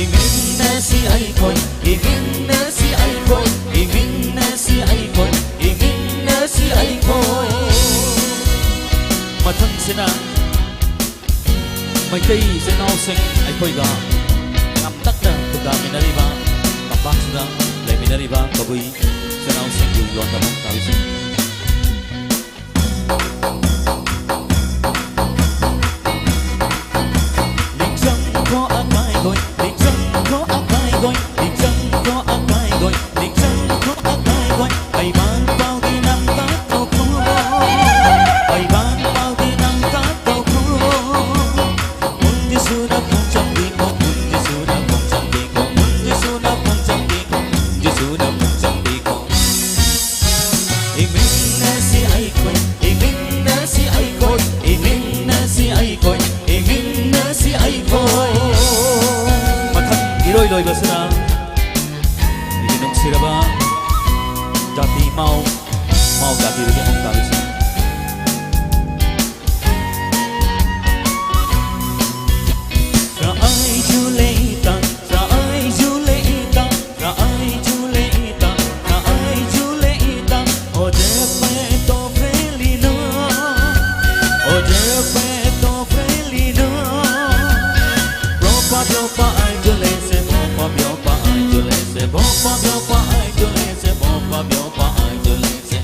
ꯏꯃꯤꯡꯅꯁꯤ ꯑꯩꯈꯣꯏ, ꯏꯃꯤꯡꯅꯁꯤ ꯑꯩꯈꯣꯏ, ꯏꯃꯤꯡꯅꯁꯤ ꯑꯩꯈꯣꯏ, ꯏꯃꯤꯡꯅꯁꯤ ꯑꯩꯈꯣꯏ꯫ ꯃꯊꯪꯁꯤꯅ ꯃꯩꯇꯩ ꯏꯆꯤꯟ ꯏꯅꯥꯎꯁꯤꯡ ꯑꯩꯈꯣꯏꯒ ꯌꯥꯝ ꯅꯛꯅ ꯈꯨꯟꯗꯥꯃꯤꯟꯅꯔꯤꯕ, ꯇꯝꯄꯥꯛꯁꯤꯗ ꯂꯩꯃꯤꯟꯅꯔꯤꯕ ꯀꯕꯨꯏ ꯏꯆꯤꯟ ꯏꯅꯥꯎꯁꯤꯡꯒꯤ ꯂꯣꯟꯗ ꯑꯃꯨꯛ ꯇꯥꯕꯤꯁꯤ꯫ ꯂꯤꯡꯖꯪꯈꯣ ꯑꯀꯥꯏꯒꯣꯏ, ꯂꯤꯡꯖꯪꯈꯣ ꯑꯀꯥꯏꯒꯣꯏ, ꯂꯤꯡꯖꯪꯈꯣ ꯑꯀꯥꯏꯒꯣꯏ, ꯂꯤꯡꯖꯪꯈꯣ ꯑꯀꯥꯏꯒꯣꯏ, ꯑꯩꯕꯥꯟ ꯄꯥꯎꯗꯤ ꯅꯝ ꯀꯥꯠꯇꯣꯛꯈꯣ, ꯑꯩꯕꯥꯟ ꯄꯥꯎꯗꯤ ꯅꯝ ꯀꯥꯠꯇꯣꯛꯈꯣ꯫ ꯃꯨꯟꯗꯤꯁꯨꯅ ꯈꯣꯡꯆꯝꯕꯤꯈꯣ, ꯃꯨꯟꯗꯤꯁꯨꯅ ꯈꯣꯡꯆꯝꯕꯤꯈꯣ, ꯃꯨꯟꯗꯤꯁꯨꯅ ꯈꯣꯡꯆꯝꯕꯤꯈꯣ, ꯃꯨꯟꯗꯤꯁꯨꯅ ꯈꯣꯡꯆꯝꯕꯤꯈꯣ꯫ ꯏꯃꯤꯡꯅꯁꯤ ꯑꯩꯈꯣꯏ, ꯏꯃꯤꯡꯅꯁꯤ ꯑꯩꯈꯣꯏ, ꯏꯃꯤꯡꯅꯁꯤ ꯑꯩꯈꯣꯏ, ꯏꯃꯤꯡꯅꯁꯤ ꯑꯩꯈꯣꯏ꯫ ꯃꯊꯪ ꯏꯔꯣꯏ ꯂꯣꯏꯕꯁꯤꯅ ꯑꯩꯒꯤ ꯅꯨꯡꯁꯤꯔꯕ ꯖꯥꯇꯤ ꯃꯥꯎ, ꯃꯥꯎ ꯖꯥꯇꯤꯗꯒꯤ ꯑꯃꯨꯛ ꯇꯥꯕꯤꯁꯤ꯫ Ra'ai juleita, ra'ai juleita, ra'ai juleita, ra'ai juleita, o de peto felino, o de peto felino. Ropa, ropa, ai julese, ropa, ropa, ai julese, ropa, ropa, ai julese, ropa, ropa, ai julese.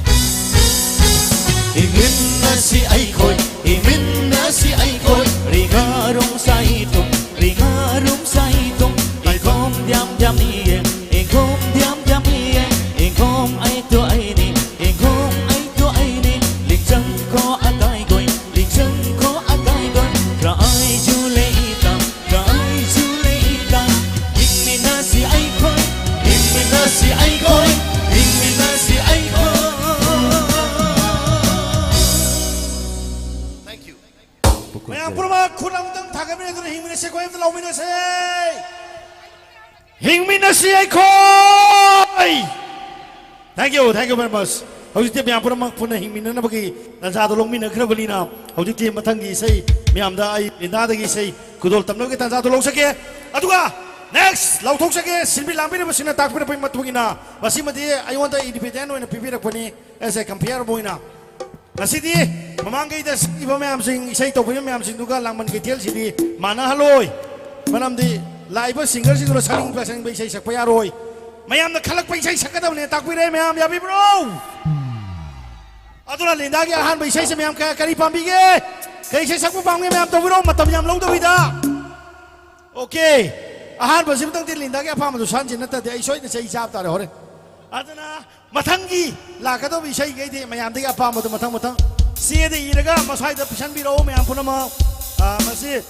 ꯑꯩꯈꯣꯏ ꯍꯤꯡꯃꯤꯟꯅꯁꯤ ꯑꯩꯈꯣꯏ꯫ Thank you. ꯃꯌꯥꯝ ꯄꯨꯝꯅꯃꯛ ꯈꯨꯠ ꯑꯃꯨꯛꯇꯪ ꯊꯥꯒꯠꯃꯤꯟꯅꯗꯨꯅ ꯍꯤꯡꯃꯤꯟꯅꯁꯤ, ꯑꯩꯈꯣꯏ ꯑꯃꯇ ꯂꯥꯎꯃꯤꯟꯅꯁꯦ꯫ ꯍꯤꯡꯃꯤꯟꯅꯁꯤ ꯑꯩꯈꯣꯏ꯫ Thank you, thank you very much. ꯍꯧꯖꯤꯛꯇꯤ ꯃꯌꯥꯝ ꯄꯨꯝꯅꯃꯛ ꯄꯨꯟꯅ ꯍꯤꯡꯃꯤꯟꯅꯅꯕꯒꯤ ꯇꯥꯟꯖꯥꯗꯣ ꯂꯧꯃꯤꯟꯅꯈ꯭ꯔꯕꯅꯤꯅ, ꯍꯧꯖꯤꯛꯇꯤ ꯃꯊꯪꯒꯤ ꯏꯁꯩ ꯃꯌꯥꯝꯗ ꯑꯩ ꯂꯤꯟꯗꯥꯗꯒꯤ ꯏꯁꯩ ꯈꯨꯗꯣꯜ ꯇꯝꯅꯕꯒꯤ ꯇꯥꯟꯖꯥꯗꯣ ꯂꯧꯖꯒꯦ꯫ ꯑꯗꯨꯒ next ꯂꯥꯎꯊꯣꯛꯆꯒꯦ, ꯁꯤꯟꯕꯤ ꯂꯥꯡꯕꯤꯔꯤꯕꯁꯤꯡꯅ ꯇꯥꯛꯄꯤꯔꯛꯄꯒꯤ ꯃꯇꯨꯡ ꯏꯟꯅ, ꯃꯁꯤꯃꯗꯤ ꯑꯩꯉꯣꯟꯗ independent ꯑꯣꯏꯅ ꯄꯤꯕꯤꯔꯛꯄꯅꯤ, as a compare ꯑꯃ ꯑꯣꯏꯅ꯫ ꯉꯁꯤꯗꯤ ꯃꯃꯥꯡꯉꯩꯗ ꯁꯛꯏꯕ ꯃꯌꯥꯝꯁꯤꯡ, ꯏꯁꯩ ꯇꯧꯕꯤꯕ ꯃꯌꯥꯝꯁꯤꯡꯗꯨꯒ ꯂꯥꯡꯕꯟ ꯀꯩꯊꯦꯜꯁꯤꯗꯤ ꯃꯥꯟꯅꯍꯜꯂꯣꯏ꯫ ꯃꯔꯝꯗꯤ ꯂꯥꯛꯏꯕ singerꯁꯤꯡꯗꯨꯅ ꯁꯛꯅꯤꯡꯕ ꯁꯛꯅꯤꯡꯕ ꯏꯁꯩ ꯁꯛꯄ ꯌꯥꯔꯣꯏ꯫ ꯃꯌꯥꯝꯅ ꯈꯜꯂꯛꯄ ꯏꯁꯩ ꯁꯛꯀꯗꯕꯅꯦ, ꯇꯥꯛꯄꯤꯔꯦ ꯃꯌꯥꯝ, ꯌꯥꯕꯤꯕ꯭ꯔꯣ? ꯑꯗꯨꯅ ꯂꯤꯟꯗꯥꯒꯤ ꯑꯍꯥꯟꯕ ꯏꯁꯩꯁꯦ ꯃꯌꯥꯝ ꯀꯌꯥ, ꯀꯔꯤ ꯄꯥꯝꯕꯤꯒꯦ? ꯀꯔꯤ ꯏꯁꯩ ꯁꯛꯄ ꯄꯥꯝꯒꯦ? ꯃꯌꯥꯝ ꯇꯧꯕꯤꯔꯣ, ꯃꯇꯝ ꯌꯥꯝ ꯂꯧꯗꯕꯤꯗ꯫ Okay, ꯑꯍꯥꯟꯕꯁꯤꯃꯇꯪꯗꯤ ꯂꯤꯟꯗꯥꯒꯤ ꯑꯄꯥꯝꯕꯗꯨ ꯁꯥꯟꯁꯤ, ꯅꯠꯇ꯭ꯔꯗꯤ ꯑꯩ ꯁꯣꯏꯗꯅ ꯆꯩ ꯆꯥꯕ ꯇꯥꯔꯦ ꯍꯣꯔꯦꯟ꯫ ꯑꯗꯨꯅ ꯃꯊꯪꯒꯤ ꯂꯥꯛꯀꯗꯧꯕ ꯏꯁꯩꯈꯩꯗꯤ ꯃꯌꯥꯝꯗꯒꯤ ꯑꯄꯥꯝꯕꯗꯣ ꯃꯊꯪ ꯃꯊꯪ ꯆꯦꯗ ꯏꯔꯒ ꯃꯁ꯭ꯋꯥꯏꯗ ꯄꯤꯁꯟꯕꯤꯔꯛꯑꯣ ꯃꯌꯥꯝ ꯄꯨꯝꯅꯃꯛ꯫ ꯑ, ꯃꯁꯤ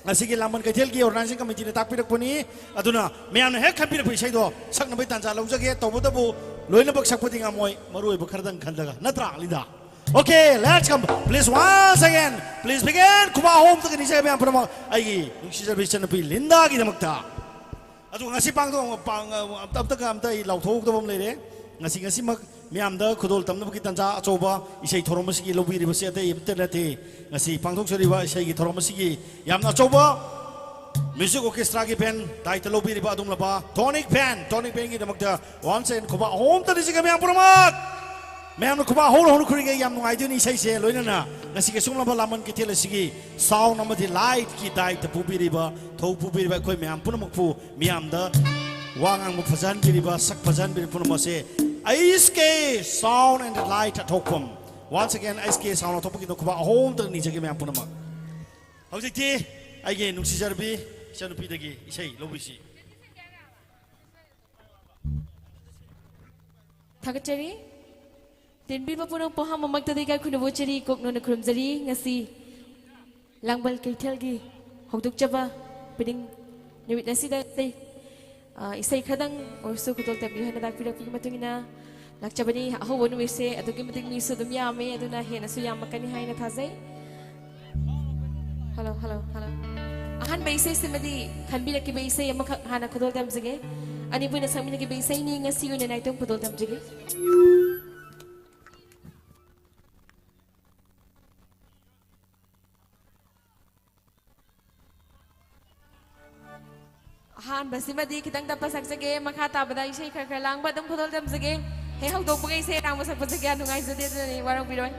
ꯉꯁꯤꯒꯤ ꯂꯥꯡꯕꯟ ꯀꯩꯊꯦꯜꯒꯤ organizing committeeꯅ ꯇꯥꯛꯄꯤꯔꯛꯄꯅꯤ꯫ ꯑꯗꯨꯅ ꯃꯌꯥꯝꯅ ꯍꯦꯛ ꯈꯟꯕꯤꯔꯛꯄ ꯏꯁꯩꯗꯣ ꯁꯛꯅꯕꯒꯤ ꯇꯥꯟꯖꯥ ꯂꯧꯖꯒꯦ꯫ ꯇꯧꯕꯇꯕꯨ ꯂꯣꯏꯅꯃꯛ ꯁꯛꯄꯗꯤ ꯉꯝꯃꯣꯏ, ꯃꯔꯨ ꯑꯣꯏꯕ ꯈꯔꯗꯪ ꯈꯜꯂꯒ, ꯅꯠꯇ꯭ꯔꯥ Linda? Okay, let's come. Please, once again, please begin. ꯈꯨꯕꯥꯛ ꯑꯍꯨꯝ ꯑꯝꯇꯒ ꯅꯤꯖꯒꯦ ꯃꯌꯥꯝ ꯄꯨꯝꯅꯃꯛ ꯑꯩꯒꯤ ꯅꯨꯡꯁꯤꯖꯕꯤ ꯏꯆꯟꯅꯨꯄꯤ ꯂꯤꯟꯗꯥꯒꯤꯗꯃꯛꯇ꯫ ꯑꯗꯨ ꯉꯁꯤ ꯄꯥꯡꯊꯣꯛ-, ꯄꯥꯡ-, ꯑꯝꯇ, ꯑꯝꯇꯒ ꯑꯝꯇ ꯑꯩ ꯂꯥꯎꯊꯣꯛꯍꯧꯗꯕ ꯑꯃ ꯂꯩꯔꯦ꯫ ꯉꯁꯤ, ꯉꯁꯤꯃꯛ ꯃꯤꯌꯥꯝꯗ ꯈꯨꯗꯣꯜ ꯇꯝꯅꯕꯒꯤ ꯇꯥꯟꯖꯥ ꯑꯆꯧꯕ ꯏꯁꯩ ꯊꯧꯔꯝ ꯑꯁꯤꯒꯤ ꯂꯧꯕꯤꯔꯤꯕꯁꯤ ꯑꯇꯩ ꯑꯃꯠꯇ ꯅꯠꯇꯦ꯫ ꯉꯁꯤ ꯄꯥꯡꯊꯣꯛꯆꯔꯤꯕ ꯏꯁꯩꯒꯤ ꯊꯧꯔꯝ ꯑꯁꯤꯒꯤ ꯌꯥꯝꯅ ꯑꯆꯧꯕ music orchestraꯒꯤ band ꯗꯥꯏꯇ ꯂꯧꯕꯤꯔꯤꯕ ꯑꯗꯨꯒꯨꯝꯂꯕ Tonic Band, Tonic Bandꯒꯤꯗꯃꯛꯇ once again ꯈꯨꯕꯥꯛ ꯑꯍꯨꯝꯇ ꯅꯤꯖꯒꯦ ꯃꯌꯥꯝ ꯄꯨꯝꯅꯃꯛ꯫ ꯃꯌꯥꯝꯅ ꯈꯨꯕꯥꯛ ꯍꯧꯅ ꯍꯧꯅ ꯈꯨꯔꯤꯉꯩ ꯌꯥꯝ ꯅꯨꯡꯉꯥꯏꯗꯣꯏꯅꯤ ꯏꯁꯩꯁꯦ꯫ ꯂꯣꯏꯅꯅ ꯉꯁꯤꯒꯤ ꯑꯁꯨꯝꯂꯕ ꯂꯥꯡꯕꯟ ꯀꯩꯊꯦꯜ ꯑꯁꯤꯒꯤ sound ꯑꯃꯗꯤ lightꯀꯤ ꯗꯥꯏꯇ ꯄꯨꯕꯤꯔꯤꯕ, ꯊꯧ ꯄꯨꯕꯤꯔꯤꯕ ꯑꯩꯈꯣꯏ ꯃꯌꯥꯝ ꯄꯨꯝꯅꯃꯛꯄꯨ, ꯃꯤꯌꯥꯝꯗ ꯋꯥ ꯉꯥꯡꯕ ꯐꯖꯍꯟꯕꯤꯔꯤꯕ, ꯁꯛ ꯐꯖꯍꯟꯕꯤꯔꯤꯕ ꯄꯨꯝꯅꯃꯛ ꯑꯁꯦ ꯑꯩꯁ ꯀꯦ Sound and Light ꯑꯊꯣꯛꯄꯝ, once again ꯑꯩꯁ ꯀꯦ Sound ꯑꯊꯣꯛꯄꯒꯤꯗꯣ ꯈꯨꯕꯥꯛ ꯑꯍꯨꯝꯇꯪ ꯅꯤꯖꯒꯦ ꯃꯌꯥꯝ ꯄꯨꯝꯅꯃꯛ꯫ ꯍꯧꯖꯤꯛꯇꯤ ꯑꯩꯒꯤ ꯅꯨꯡꯁꯤꯖꯔꯕꯤ ꯏꯆꯟꯅꯨꯄꯤꯗꯒꯤ ꯏꯁꯩ ꯂꯧꯕꯤꯁꯤ꯫ ꯊꯥꯒꯠꯆꯔꯤ꯫ ꯇꯤꯟꯕꯤꯕ ꯄꯨꯝꯅꯃꯛꯄꯨ ꯑꯍꯥꯟꯕꯃꯛꯇꯗ ꯏꯀꯥꯏ ꯈꯨꯝꯅꯕ ꯎꯠꯆꯔꯤ, ꯀꯣꯛꯅꯣꯟꯅ ꯈꯨꯔꯨꯝꯖꯔꯤ꯫ ꯉꯁꯤ ꯂꯥꯡꯕꯟ ꯀꯩꯊꯦꯜꯒꯤ ꯍꯧꯗꯣꯛꯆꯕ ꯄꯤꯅꯤꯡ ꯅꯨꯃꯤꯠ ꯑꯁꯤꯗ ꯑꯇꯩ ꯑ, ꯏꯁꯩ ꯈꯔꯗꯪ ꯑꯣꯏꯔꯁꯨ ꯈꯨꯗꯣꯜ ꯇꯝꯕꯤꯌꯨ ꯍꯥꯏꯅ ꯇꯥꯛꯄꯤꯔꯛꯄꯒꯤ ꯃꯇꯨꯡ ꯏꯟꯅ ꯂꯥꯛꯆꯕꯅꯤ꯫ ꯑꯍꯧꯕ ꯅꯨꯃꯤꯠꯁꯦ ꯑꯗꯨꯛꯀꯤ ꯃꯇꯤꯛ ꯃꯤꯁꯨ ꯑꯗꯨꯝ ꯌꯥꯝꯃꯦ, ꯑꯗꯨꯅ ꯍꯦꯟꯅꯁꯨ ꯌꯥꯝꯃꯛꯀꯅꯤ ꯍꯥꯏꯅ ꯊꯥꯖꯩ꯫ Hello, hello, hello. ꯑꯍꯥꯟꯕ ꯏꯁꯩꯁꯤꯃꯗꯤ ꯈꯟꯕꯤꯔꯛꯈꯤꯕ ꯏꯁꯩ ꯑꯃꯈꯛ ꯍꯥꯟꯅ ꯈꯨꯗꯣꯜ ꯇꯝꯖꯒꯦ꯫ ꯑꯅꯤꯄꯨꯏꯅ ꯁꯛꯃꯤꯟꯅꯈꯤꯕ ꯏꯁꯩꯅꯤ, ꯉꯁꯤ ꯑꯣꯏꯅ ꯅꯥꯏꯇꯣꯝ ꯈꯨꯗꯣꯜ ꯇꯝꯖꯒꯦ꯫ ꯑꯍꯥꯟꯕꯁꯤꯃꯗꯤ ꯈꯤꯇꯪ ꯇꯞꯄ ꯁꯛꯆꯒꯦ, ꯃꯈꯥ ꯇꯥꯕꯗ ꯏꯁꯩ ꯈꯔ ꯈꯔ ꯂꯥꯡꯕ ꯑꯗꯨꯝ ꯈꯨꯗꯣꯜ ꯇꯝꯖꯒꯦ꯫ ꯍꯦꯛ ꯍꯧꯗꯣꯛꯄꯒ ꯏꯁꯩ ꯑꯔꯥꯡꯕ ꯁꯛꯄꯁꯦ ꯀꯌꯥ ꯅꯨꯡꯉꯥꯏꯖꯗꯦ, ꯑꯗꯨꯅꯅꯤ, ꯋꯥꯔꯧꯕꯤꯔꯣꯏ꯫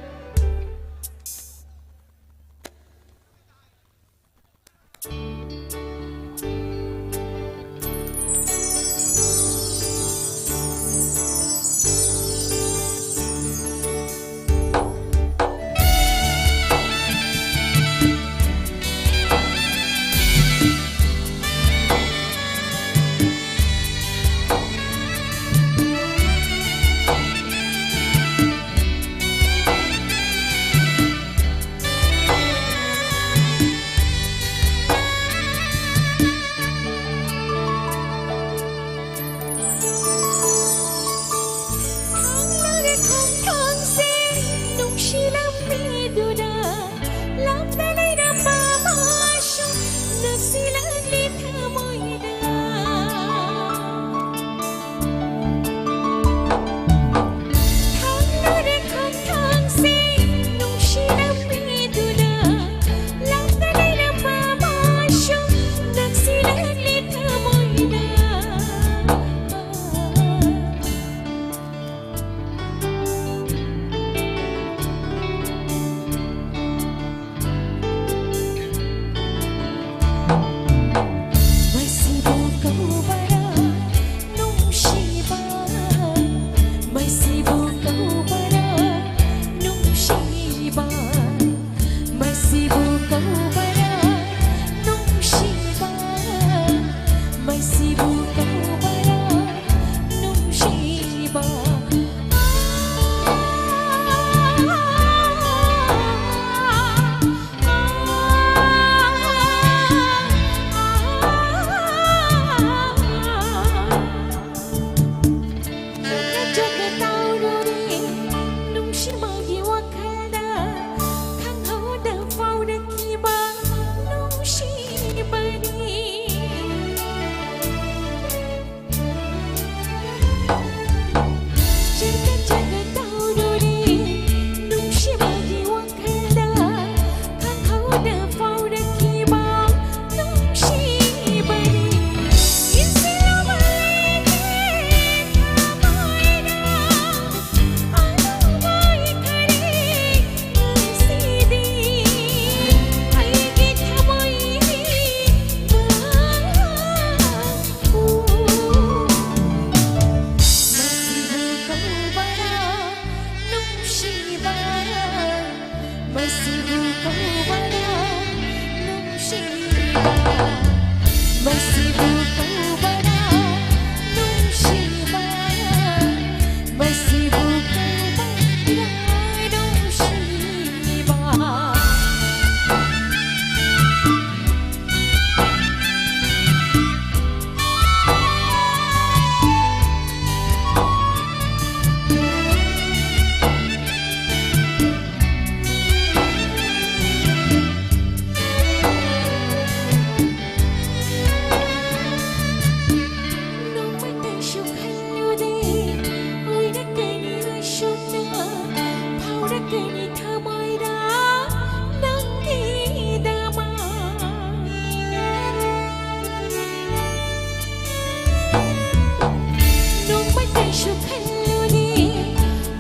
ꯁꯨ ꯈꯜꯂꯨꯅꯦ,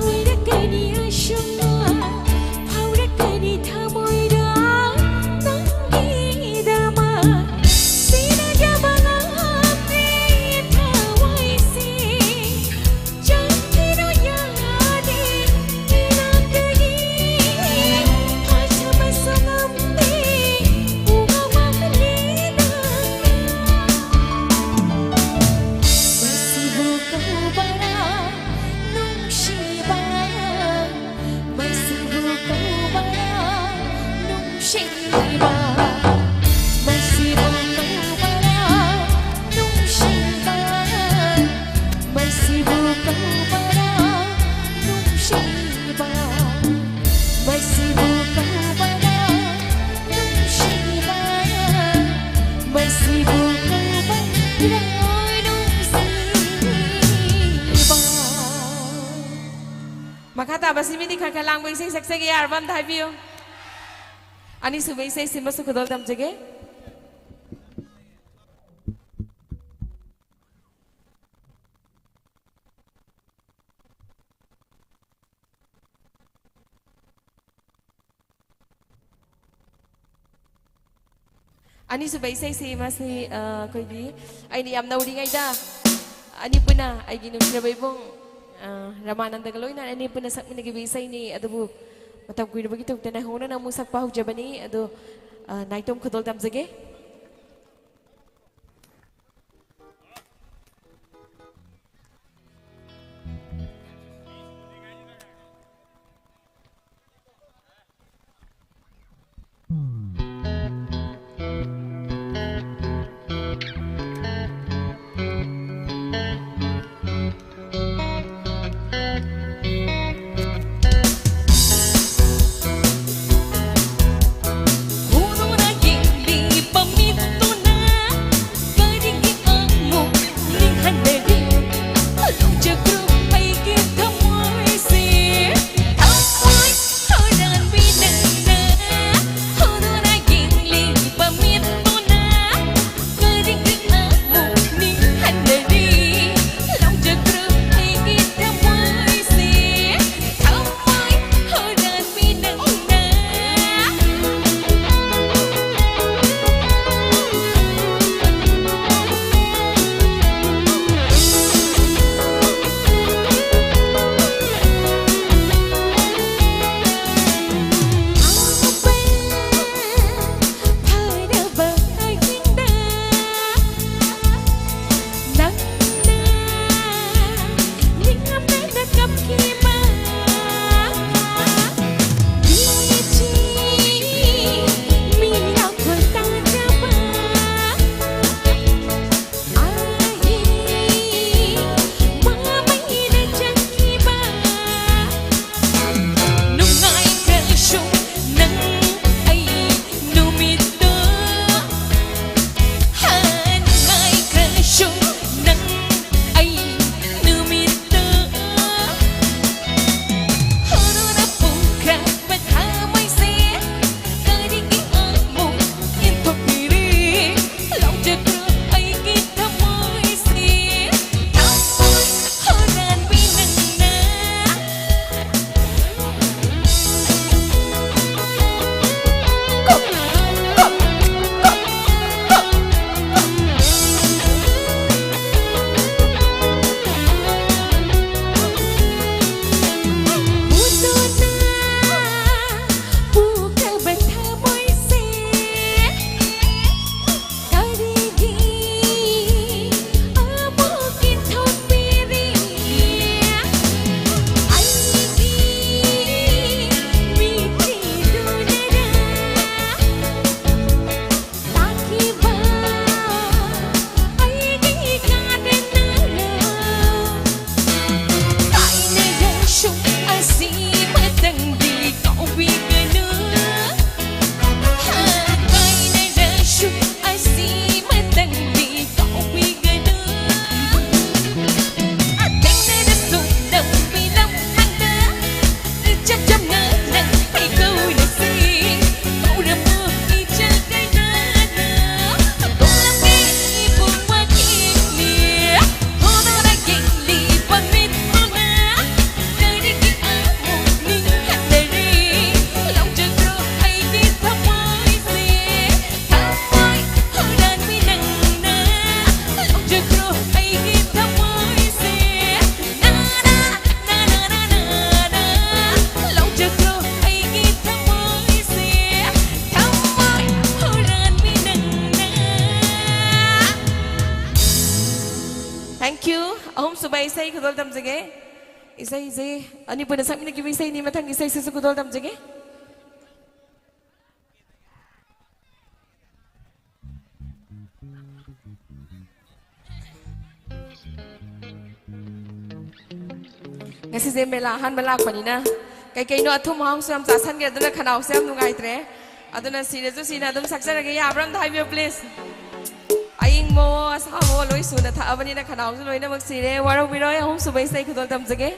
ꯑꯣꯏꯔꯛꯀꯅꯤ ꯑꯁꯨꯝꯅ, ꯐꯥꯎꯔꯛꯀꯅꯤ ꯊꯃꯣꯏꯗ ꯅꯪꯒꯤꯗꯃꯛ꯫ ꯁꯤꯟꯅꯖꯕ ꯉꯝꯗꯦ ꯊꯋꯥꯏꯁꯦ, ꯆꯪꯈꯤꯅꯨ ꯌꯥꯗꯦ ꯏꯅꯥꯛꯇꯒꯤ꯫ ꯐꯥꯖꯕꯁꯨ ꯉꯝꯗꯦ ꯎꯃꯪ ꯃꯥꯜꯂꯦ ꯅꯪꯅ꯫ ꯃꯁꯤꯕꯨ ꯀꯧꯕꯔꯥ ꯅꯨꯡꯁꯤꯕ? ꯃꯁꯤꯕꯨ ꯀꯧꯕꯔꯥ ꯅꯨꯡꯁꯤꯕ? ꯃꯁꯤꯕꯨ ꯀꯧꯕꯔꯥ ꯅꯨꯡꯁꯤꯕ? ꯃꯁꯤꯕꯨ ꯀꯧꯕꯔꯥ ꯅꯨꯡꯁꯤꯕ? ꯃꯁꯤꯕꯨ ꯀꯧꯕꯔꯥ ꯅꯨꯡꯁꯤꯕ? ꯃꯁꯤꯕꯨ ꯀꯧꯕꯔꯥ ꯅꯨꯡꯁꯤꯕ? ꯃꯈꯥ ꯇꯥꯕꯁꯤ ꯃꯤꯗꯤ ꯈꯔ ꯈꯔ ꯂꯥꯡꯕ ꯏꯁꯩ ꯁꯛꯆꯒꯦ ꯌꯥꯔꯕ ꯑꯝꯇ ꯍꯥꯏꯕꯤꯌꯨ꯫ ꯑꯅꯤꯁꯨꯕ ꯏꯁꯩ ꯁꯤꯟꯕꯁꯨ ꯈꯨꯗꯣꯜ ꯇꯝꯖꯒꯦ꯫ ꯑꯅꯤꯁꯨꯕ ꯏꯁꯩꯁꯤ ꯃꯁꯤ, ꯑ, ꯑꯩꯈꯣꯏꯒꯤ ꯑꯩꯅ ꯌꯥꯝ ꯅꯧꯔꯤꯉꯩꯗ ꯑꯅꯤ ꯄꯨꯟꯅ ꯑꯩꯒꯤ ꯅꯨꯡꯁꯤꯔꯕ ꯏꯕꯨꯡ, ꯑ, ꯔꯃꯥꯅꯟꯗꯒ ꯂꯣꯏꯅꯅ ꯑꯅꯤ ꯄꯨꯟꯅ ꯁꯛꯃꯤꯟꯅꯈꯤꯕ ꯏꯁꯩꯅꯤ꯫ ꯑꯗꯨꯕꯨ ꯃꯇꯝ ꯀꯨꯏꯔꯕꯒꯤ ꯇꯨꯡꯗ ꯅꯧꯍꯧꯅꯅ ꯑꯃꯨꯛ ꯁꯛꯄ ꯍꯧꯖꯕꯅꯤ꯫ ꯑꯗꯣ, ꯑ, ꯅꯥꯏꯇꯣꯝ ꯈꯨꯗꯣꯜ ꯇꯝꯖꯒꯦ꯫ ꯇꯝꯖꯒꯦ꯫ ꯏꯁꯩꯁꯦ ꯑꯅꯤ ꯄꯨꯟꯅ ꯁꯛꯃꯤꯟꯅꯈꯤꯕ ꯏꯁꯩꯅꯤ꯫ ꯃꯊꯪꯒꯤ ꯏꯁꯩꯁꯤꯁꯨ ꯈꯨꯗꯣꯜ ꯇꯝꯖꯒꯦ꯫ ꯉꯁꯤꯁꯦ ꯃꯦꯂꯥ ꯑꯍꯥꯟꯕ ꯂꯥꯛꯄꯅꯤꯅ ꯀꯩ ꯀꯩꯅꯣ ꯑꯊꯨꯝ ꯑꯍꯥꯎꯁꯨ ꯌꯥꯝ ꯆꯥꯁꯟꯈ꯭ꯔꯦ, ꯑꯗꯨꯅ ꯈꯅꯥꯎꯁꯦ ꯌꯥꯝ ꯅꯨꯡꯉꯥꯏꯇ꯭ꯔꯦ꯫ ꯑꯗꯨꯅ ꯁꯤꯔꯁꯨ ꯁꯤꯅ ꯑꯗꯨꯝ ꯁꯛꯆꯔꯒꯦ꯫ ꯌꯥꯕ꯭ꯔꯥ ꯑꯝꯇ ꯍꯥꯏꯕꯤꯌꯨ please꯫ ꯑꯏꯪꯕꯋꯣ ꯑꯁꯥꯕꯋꯣ ꯂꯣꯏ ꯁꯨꯅ ꯊꯛꯑꯕꯅꯤꯅ ꯈꯅꯥꯎꯁꯨ ꯂꯣꯏꯅꯃꯛ ꯁꯤꯔꯦ꯫ ꯋꯥꯔꯧꯕꯤꯔꯣꯏ, ꯑꯍꯨꯝꯁꯨꯕ ꯏꯁꯩ ꯈꯨꯗꯣꯜ ꯇꯝꯖꯒꯦ꯫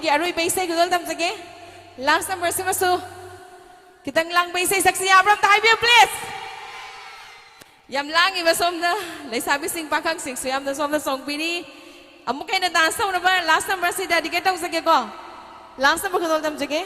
ꯑꯔꯣꯏꯕ ꯏꯁꯩ ꯈꯨꯗꯣꯜ ꯇꯝꯖꯒꯦ꯫ Last number ꯁꯤꯃꯁꯨ ꯈꯤꯇꯪ ꯂꯥꯡꯕ ꯏꯁꯩ ꯁꯛꯁꯤ ꯌꯥꯕ꯭ꯔꯥ? ꯑꯝꯇ ꯍꯥꯏꯕꯤꯌꯨ, please꯫ ꯌꯥꯝ ꯂꯥꯡꯉꯤꯕ ꯁꯣꯝꯗ ꯂꯩꯁꯥꯕꯤꯁꯤꯡ ꯄꯥꯈꯪꯁꯤꯡꯁꯨ ꯌꯥꯝꯅ ꯁꯣꯝꯗ ꯆꯣꯡꯕꯤꯔꯤ꯫ ꯑꯃꯨꯛ ꯍꯦꯟꯅ dance ꯇꯧꯅꯕ last number ꯁꯤ dedicate ꯇꯧꯖꯒꯦꯀꯣ꯫ Last number ꯈꯨꯗꯣꯜ ꯇꯝꯖꯒꯦ꯫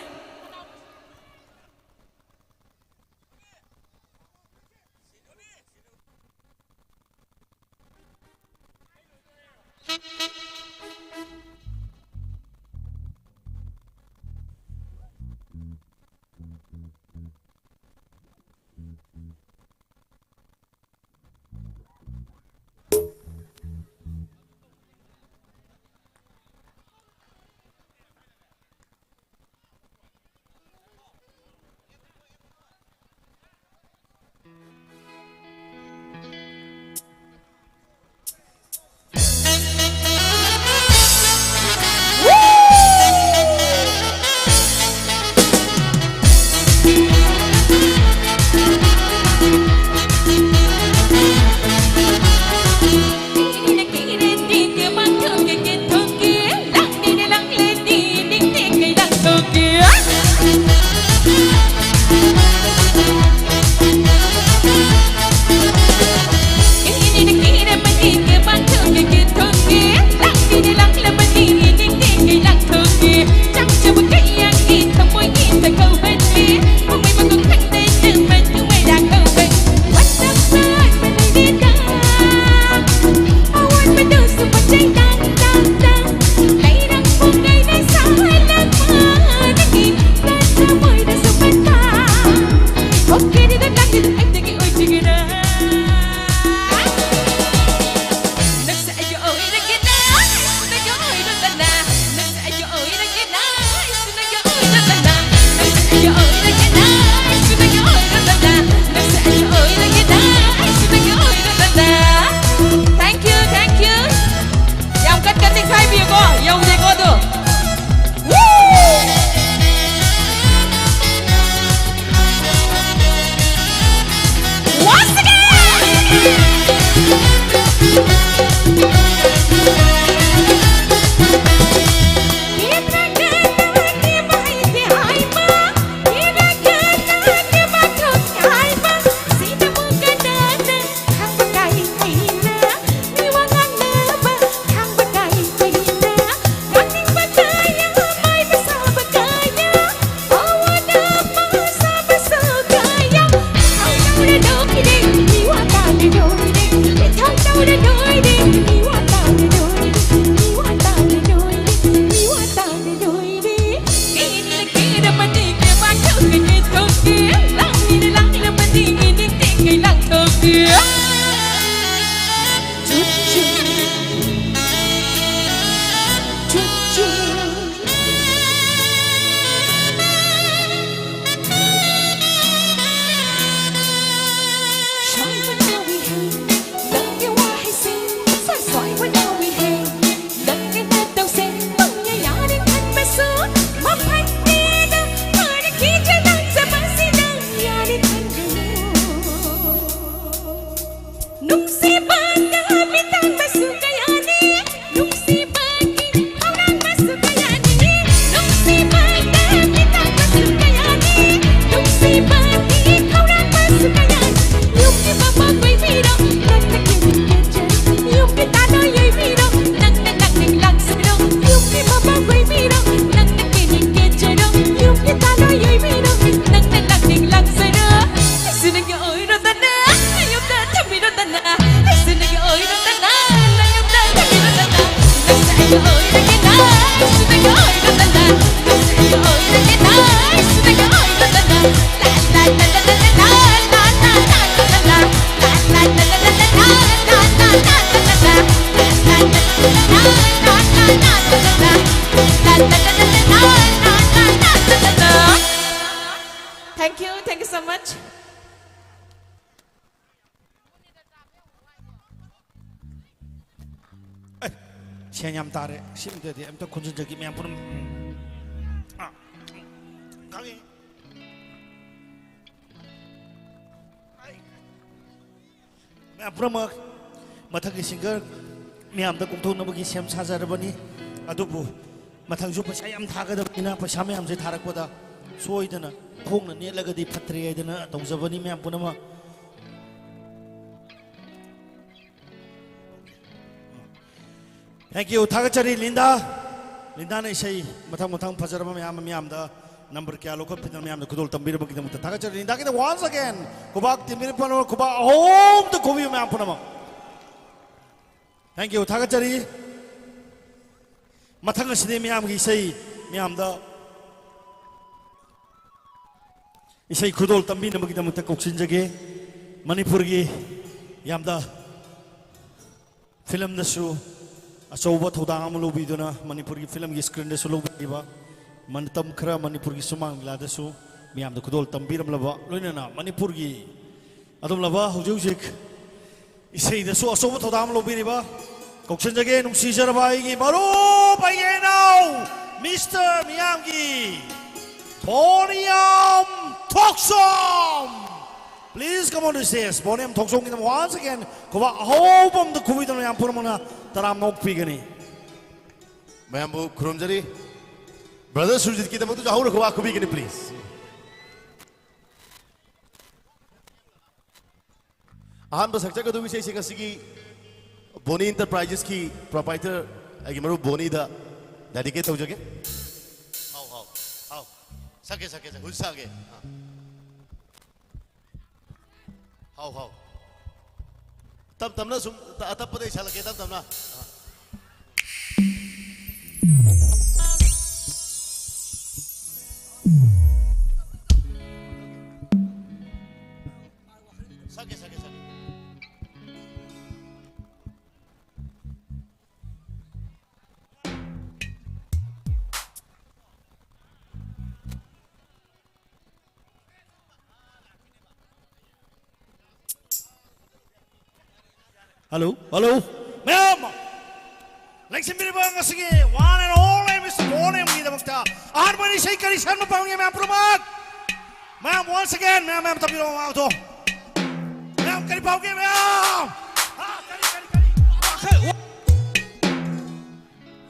Thank you, thank you so much. ꯑꯦ, ꯁꯦꯟ ꯌꯥꯝ ꯇꯥꯔꯦ꯫ ꯁꯤꯃꯗꯗꯤ ꯑꯝꯇ ꯈꯣꯟꯖꯤꯟꯖꯒꯦ ꯃꯌꯥꯝ ꯄꯨꯝꯅꯃꯛ꯫ ꯎꯝ꯫ ꯑꯥ, ꯈꯪꯉꯤ꯫ ꯃꯌꯥꯝ ꯄꯨꯝꯅꯃꯛ ꯃꯊꯪꯒꯤ singer ꯃꯌꯥꯝꯗ ꯀꯣꯝꯊꯣꯛꯅꯕꯒꯤ ꯁꯦꯝ ꯁꯥꯖꯔꯕꯅꯤ꯫ ꯑꯗꯨꯕꯨ ꯃꯊꯪꯁꯨ ꯄꯩꯁꯥ ꯌꯥꯝ ꯊꯥꯒꯗꯕꯅꯤꯅ ꯄꯩꯁꯥ ꯃꯌꯥꯝꯁꯦ ꯊꯥꯔꯛꯄꯗ ꯁꯣꯏꯗꯅ ꯈꯣꯡꯅ ꯅꯦꯠꯂꯒꯗꯤ ꯐꯠꯇ꯭ꯔꯦ ꯍꯥꯏꯗꯅ ꯇꯧꯖꯕꯅꯤ ꯃꯌꯥꯝ ꯄꯨꯝꯅꯃꯛ꯫ Thank you. ꯊꯥꯒꯠꯆꯔꯤ ꯂꯤꯟꯗꯥ꯫ ꯂꯤꯟꯗꯥꯅ ꯏꯁꯩ ꯃꯊꯪ ꯃꯊꯪ ꯐꯖꯔꯕ ꯃꯌꯥꯝ ꯑꯃ ꯃꯌꯥꯝꯗ number ꯀꯌꯥ ꯂꯧꯈꯠꯄꯤꯗꯅ ꯃꯌꯥꯝꯗ ꯈꯨꯗꯣꯜ ꯇꯝꯕꯤꯔꯕꯒꯤꯗꯃꯛꯇ ꯊꯥꯒꯠꯆꯔꯤ꯫ ꯂꯤꯟꯗꯥꯒꯤꯗ once again ꯈꯨꯕꯥꯛ ꯇꯤꯝꯕꯤꯔ ꯐꯅꯕ ꯈꯨꯕꯥꯛ ꯑꯍꯨꯝꯗ ꯈꯨꯕꯤꯌꯨ ꯃꯌꯥꯝ ꯄꯨꯝꯅꯃꯛ꯫ Thank you. ꯊꯥꯒꯠꯆꯔꯤ꯫ ꯃꯊꯪ ꯑꯁꯤꯗꯤ ꯃꯌꯥꯝꯒꯤ ꯏꯁꯩ ꯃꯌꯥꯝꯗ ꯏꯁꯩ ꯈꯨꯗꯣꯜ ꯇꯝꯕꯤꯅꯕꯒꯤꯗꯃꯛꯇ ꯀꯧꯁꯤꯟꯖꯒꯦ꯫ ꯃꯅꯤꯄꯨꯔꯒꯤ ꯌꯥꯝꯗ ꯐꯤꯂꯝꯗꯁꯨ ꯑꯆꯧꯕ ꯊꯧꯗꯥꯡ ꯑꯃ ꯂꯧꯕꯤꯗꯨꯅ ꯃꯅꯤꯄꯨꯔꯒꯤ ꯐꯤꯂꯝꯒꯤ screenꯗꯁꯨ ꯂꯧꯕꯤꯔꯤꯕ, ꯃꯇꯝ ꯈꯔ ꯃꯅꯤꯄꯨꯔꯒꯤ ꯁꯨꯃꯥꯡ ꯂꯤꯂꯥꯗꯁꯨ ꯃꯤꯌꯥꯝꯗ ꯈꯨꯗꯣꯜ ꯇꯝꯕꯤꯔꯝꯂꯕ, ꯂꯣꯏꯅꯅ ꯃꯅꯤꯄꯨꯔꯒꯤ ꯑꯗꯨꯝꯂꯕ ꯍꯧꯖꯤꯛ ꯍꯧꯖꯤꯛ ꯏꯁꯩꯗꯁꯨ ꯑꯆꯧꯕ ꯊꯧꯗꯥꯡ ꯑꯃ ꯂꯧꯕꯤꯔꯤꯕ, ꯀꯧꯁꯤꯟꯖꯒꯦ ꯅꯨꯡꯁꯤꯖꯔꯕ ꯑꯩꯒꯤ ꯃꯔꯨꯞ, ꯑꯩꯒꯤ ꯏꯅꯥꯎ, Mister ꯃꯤꯌꯥꯝꯒꯤ ꯕꯣꯅꯤꯌꯥꯝ ꯊꯣꯛꯆꯣꯝ꯫ Please come on the stage. ꯕꯣꯅꯤꯌꯥꯝ ꯊꯣꯛꯆꯣꯝꯒꯤꯗꯃꯛ once again ꯈꯨꯕꯥꯛ ꯑꯍꯧꯕ ꯑꯃꯗ ꯈꯨꯕꯤꯗꯨꯅ ꯃꯌꯥꯝ ꯄꯨꯝꯅꯃꯛꯅ ꯇꯔꯥꯝꯅ ꯑꯣꯛꯄꯤꯒꯅꯤ꯫ ꯃꯌꯥꯝꯕꯨ ꯈꯨꯔꯨꯝꯖꯔꯤ꯫ Brother ꯁꯨꯔꯖꯤꯠꯀꯤꯗꯃꯛꯇꯁꯨ ꯍꯧꯅ ꯈꯨꯕꯥꯛ ꯈꯨꯕꯤꯒꯅꯤ, please꯫ ꯑꯍꯥꯟꯕ ꯁꯛꯆꯒꯗꯧꯕ ꯏꯁꯩꯁꯦ ꯉꯁꯤꯒꯤ ꯕꯣꯅꯤ Enterprisesꯀꯤ proprietor ꯑꯩꯒꯤ ꯃꯔꯨꯞ ꯕꯣꯅꯤꯗ dedicate ꯇꯧꯖꯒꯦ꯫ ꯍꯥꯎ, ꯍꯥꯎ, ꯍꯥꯎ꯫ ꯁꯛꯀꯦ, ꯁꯛꯀꯦ, ꯁꯛꯀꯦ꯫ ꯍꯧꯖꯤꯛ ꯁꯛꯑꯒꯦ꯫ ꯑꯥ꯫ ꯍꯥꯎ, ꯍꯥꯎ꯫ ꯇꯞ ꯇꯞꯅ ꯁꯨꯝ, ꯑꯇꯞꯄꯗ ꯏꯁꯜꯂꯛꯀꯦ, ꯇꯞ ꯇꯞꯅ꯫ ꯑꯥ꯫ ꯁꯛꯀꯦ, ꯁꯛꯀꯦ, ꯁꯛꯀꯦ꯫ Hello, hello. ꯃꯌꯥꯝ, ꯂꯦꯡꯁꯤꯟꯕꯤꯔꯤꯕ ꯉꯁꯤꯒꯤ one and only Mister Bonhamꯒꯤꯗꯃꯛꯇ ꯑꯍꯥꯟꯕ ꯏꯁꯩ ꯀꯔꯤ ꯁꯟꯕ ꯄꯥꯝꯒꯦ, ꯃꯌꯥꯝ ꯄꯨꯝꯅꯃꯛ? ꯃꯌꯥꯝ, once again, ꯃꯌꯥꯝ, ꯃꯌꯥꯝ ꯇꯝꯕꯤꯔꯣ, ꯃꯃꯥꯡꯗꯣ꯫ ꯃꯌꯥꯝ, ꯀꯔꯤ ꯄꯥꯝꯒꯦ, ꯃꯌꯥꯝ? ꯍꯥ, ꯀꯔꯤ, ꯀꯔꯤ, ꯀꯔꯤ?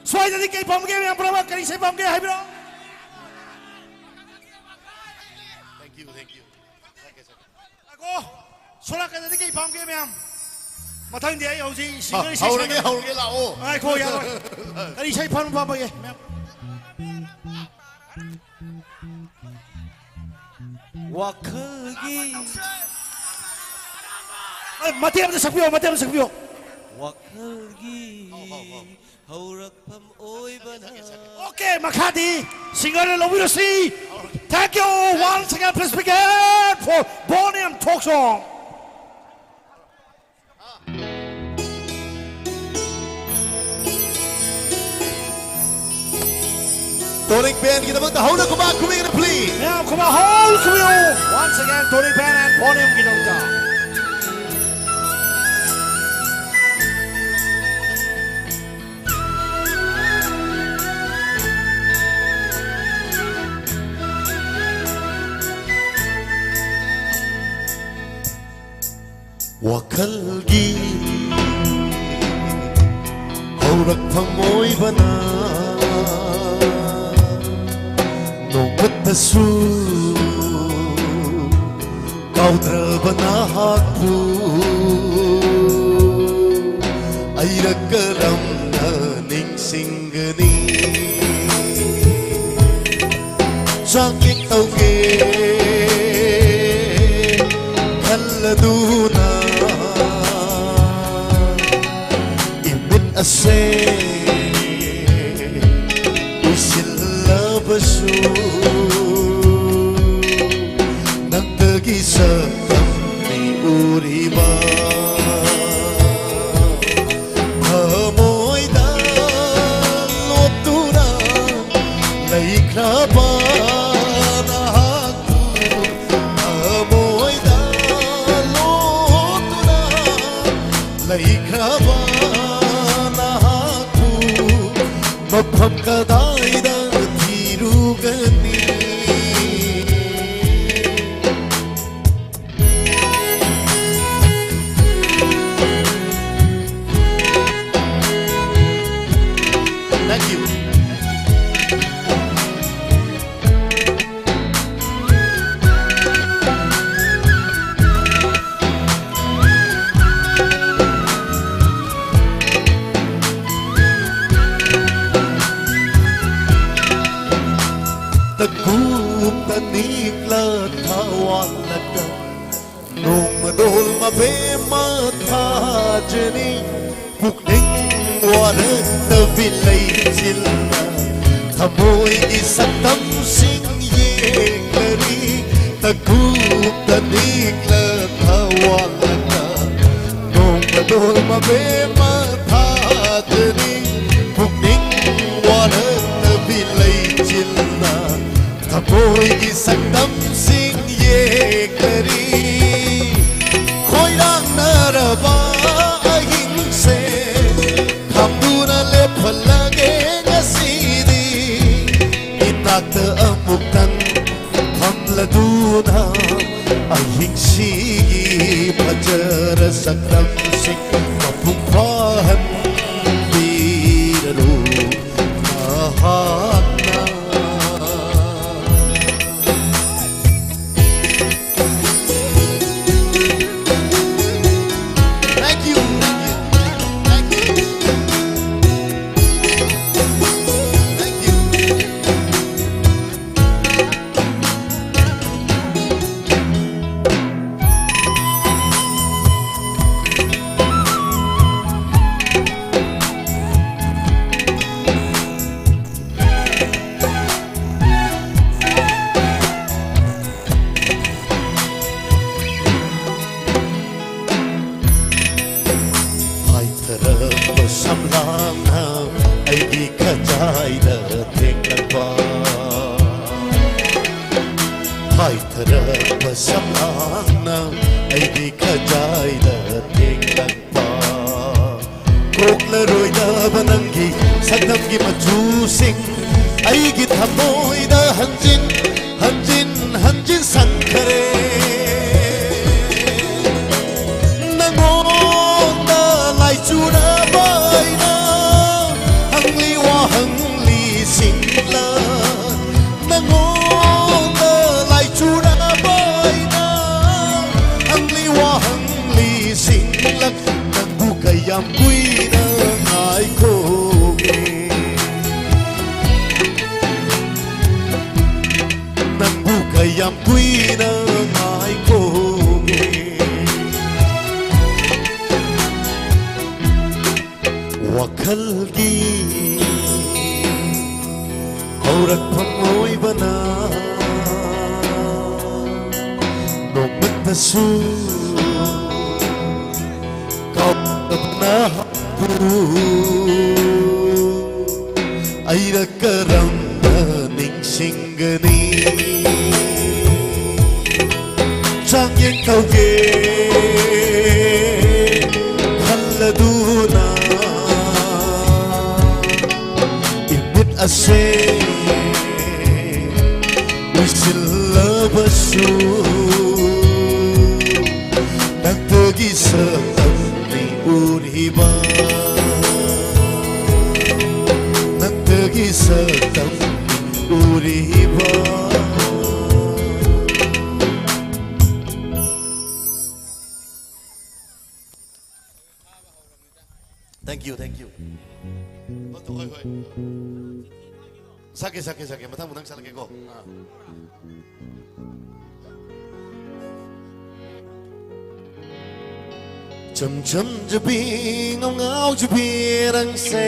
ꯁ꯭ꯋꯥꯏꯗꯗꯤ ꯀꯔꯤ ꯄꯥꯝꯒꯦ, ꯃꯌꯥꯝ ꯄꯨꯝꯅꯃꯛ? ꯀꯔꯤ ꯏꯁꯩ ꯄꯥꯝꯒꯦ ꯍꯥꯏꯕꯤꯔꯣ? Thank you, thank you. ꯉꯥꯏꯈꯣ, ꯁꯣꯝ ꯅꯥꯀꯟꯗꯗꯤ ꯀꯩ ꯄꯥꯝꯒꯦ, ꯃꯌꯥꯝ? ꯃꯊꯪꯗꯤ ꯑꯩ ꯍꯧꯖꯤꯛ ꯁꯤꯡꯒꯔ ꯏꯁꯩ ꯍꯧꯔꯒꯦ, ꯁꯛꯀꯅꯤ꯫ ꯍꯧꯔꯒꯦ, ꯂꯥꯛꯑꯣ꯫ ꯉꯥꯏꯈꯣ, ꯌꯥꯔꯣꯏ꯫ ꯀꯔꯤ ꯏꯁꯩ ꯐꯟꯕ ꯄꯥꯝꯕꯒꯦ, ꯃꯌꯥꯝ? ꯋꯥꯈꯜꯒꯤ ꯑꯦ, ꯃꯇꯦꯛ ꯑꯃꯇ ꯁꯛꯄꯤꯌꯣ, ꯃꯇꯦꯛ ꯑꯃꯇ ꯁꯛꯄꯤꯌꯣ꯫ ꯋꯥꯈꯜꯒꯤ ꯍꯧꯔꯛꯐꯝ ꯑꯣꯏꯕꯅ꯫ Okay, ꯃꯈꯥꯗꯤ ꯁꯤꯡꯒꯔꯅ ꯂꯧꯕꯤꯔꯁꯤ꯫ Thank you. Once again, please begin for Bonham Talk Song. Tonic Bandꯒꯤꯗꯃꯛꯇ ꯍꯧꯅ ꯈꯨꯕꯥꯛ ꯈꯨꯕꯤꯒꯅ, please. ꯃꯌꯥꯝ ꯈꯨꯕꯥꯛ ꯍꯧꯅ ꯈꯨꯕꯤꯌꯨ꯫ Once again, Tonic Band and Bonhamꯒꯤꯗꯃꯛꯇ꯫ ꯋꯥꯈꯜꯒꯤ ꯍꯧꯔꯛꯐꯝ ꯑꯣꯏꯕꯅ ꯅꯣꯡꯃꯇꯁꯨ ꯀꯥꯎꯗ꯭ꯔꯕ ꯅꯍꯥꯛꯄꯨ ꯑꯩꯅ ꯀꯔꯝꯅ ꯅꯤꯡꯁꯤꯡꯒꯅꯤ? ꯆꯥꯡꯌꯦꯡ ꯇꯧꯒꯦ ꯈꯜꯂꯗꯨꯅ ꯏꯃꯤꯠ ꯑꯁꯦ ꯎꯏꯁꯤꯜꯂꯕꯁꯨ ꯅꯪꯗꯒꯤ ꯁꯛꯇꯝꯅꯤ ꯎꯔꯤꯕ꯫ ꯊꯃꯣꯏꯗ ꯂꯣꯠꯇꯨꯅ ꯂꯩꯈ꯭ꯔꯕ ꯅꯍꯥꯛꯄꯨ ꯊꯃꯣꯏꯗ ꯂꯣꯠꯇꯨꯅ ꯂꯩ ꯅꯍꯥꯛꯄꯨ ꯃꯐꯝ ꯀꯗꯥꯏꯗ ꯊꯤꯔꯨꯒꯅꯤ? Thank you. ꯇꯀꯨꯞ ꯇꯅꯤꯛꯂ ꯊꯋꯥꯜꯂꯒ ꯅꯣꯡꯃꯗꯣꯜ ꯃꯕꯦꯝꯃ ꯊꯥꯖꯅꯤ꯫ ꯄꯨꯛꯅꯤꯡ ꯋꯥꯔꯛꯇꯕꯤ ꯂꯩꯆꯤꯜꯅ ꯊꯃꯣꯏꯒꯤ ꯁꯛꯇꯝꯁꯤꯡ ꯌꯦꯛꯂꯔꯤ꯫ ꯇꯀꯨꯞ ꯇꯅꯤꯛꯂ ꯊꯋꯥꯜꯂꯒ ꯅꯣꯡꯃꯗꯣꯜ ꯃꯕꯦꯝꯃ ꯊꯥꯖꯅꯤ꯫ ꯄꯨꯛꯅꯤꯡ ꯋꯥꯔꯛꯇꯕꯤ ꯂꯩꯆꯤꯜꯅ ꯊꯃꯣꯏꯒꯤ ꯁꯛꯇꯝꯁꯤꯡ ꯌꯦꯛꯂꯔꯤ꯫ ꯈꯣꯏꯔꯥꯡꯅꯔꯕ ꯑꯍꯤꯡꯁꯦ ꯊꯝꯗꯨꯅ ꯂꯦꯞꯍꯜꯂꯒꯦ ꯉꯁꯤꯗꯤ꯫ ꯏꯅꯥꯛꯇ ꯑꯃꯨꯛꯇꯪ ꯐꯝꯂꯗꯨꯅ ꯑꯍꯤꯡꯁꯤꯒꯤ ꯐꯖꯔ ꯁꯛꯇꯝꯁꯤꯡ ꯃꯄꯨꯡ ꯐꯥꯍꯟꯕꯤꯔꯔꯨ ꯅꯍꯥꯛꯅ꯫ Thank you. Thank you. Thank you. ꯍꯥꯏꯊꯔꯛꯄ ꯁꯝꯂꯥꯡꯅ ꯑꯩꯒꯤ ꯈꯖꯥꯏꯗ ꯊꯦꯡꯂꯛꯄ꯫ ꯍꯥꯏꯊꯔꯛꯄ ꯁꯝꯂꯥꯡꯅ ꯑꯩꯒꯤ ꯈꯖꯥꯏꯗ ꯊꯦꯡꯂꯛꯄ꯫ ꯁꯛꯇꯝꯒꯤ ꯃꯆꯨꯁꯤꯡ ꯑꯩꯒꯤ ꯊꯃꯣꯏꯗ ꯍꯟꯖꯤꯟ ꯍꯟꯖꯤꯟ ꯍꯟꯖꯤꯟ ꯁꯪꯈꯔꯦ꯫ ꯅꯉꯣꯟꯗ ꯂꯥꯏꯆꯨꯔꯕ ꯑꯩꯅ ꯍꯪꯂꯤ ꯋꯥꯍꯪ ꯂꯤꯁꯤꯡꯂ꯫ ꯅꯉꯣꯟꯗ ꯂꯥꯏꯆꯨꯔꯕ ꯑꯩꯅ ꯍꯪꯂꯤ ꯋꯥꯍꯪ ꯂꯤꯁꯤꯡꯂ꯫ ꯅꯪꯕꯨ ꯀꯌꯥꯝ ꯀꯨꯏꯅ ꯉꯥꯏꯈꯣꯒꯦ? ꯅꯪꯕꯨ ꯀꯌꯥꯝ ꯀꯨꯏꯅ ꯉꯥꯏꯈꯣꯒꯦ? ꯋꯥꯈꯜꯒꯤ ꯍꯧꯔꯛꯐꯝ ꯑꯣꯏꯕꯅ ꯅꯣꯡꯃꯇꯁꯨ ꯀꯥꯎꯗꯅ ꯍꯥꯞꯄꯨ꯫ ꯑꯩꯅ ꯀꯔꯝꯅ ꯅꯤꯡꯁꯤꯡꯒꯅꯤ? ꯆꯥꯡꯌꯦꯡ ꯇꯧꯒꯦ ꯈꯜꯂꯗꯨꯅ ꯏꯃꯤꯠ ꯑꯁꯦ ꯎꯏꯁꯤꯜꯂꯕꯁꯨ ꯅꯪꯇꯒꯤ ꯁꯛꯇꯝꯅꯤ ꯎꯔꯤꯕ, ꯅꯪꯇꯒꯤ ꯁꯛꯇꯝꯅꯤ ꯎꯔꯤꯕ꯫ Thank you, thank you. ꯍꯣꯏ, ꯍꯣꯏ, ꯍꯣꯏ꯫ ꯁꯛꯀꯦ, ꯁꯛꯀꯦ, ꯁꯛꯀꯦ꯫ ꯃꯊꯪ, ꯃꯊꯪ ꯁꯛꯂꯛꯀꯦꯀꯣ꯫ ꯑꯥ꯫ ꯆꯝ ꯆꯝꯖꯕꯤ, ꯉꯥꯎ ꯉꯥꯎꯖꯕꯤ ꯅꯪꯁꯦ꯫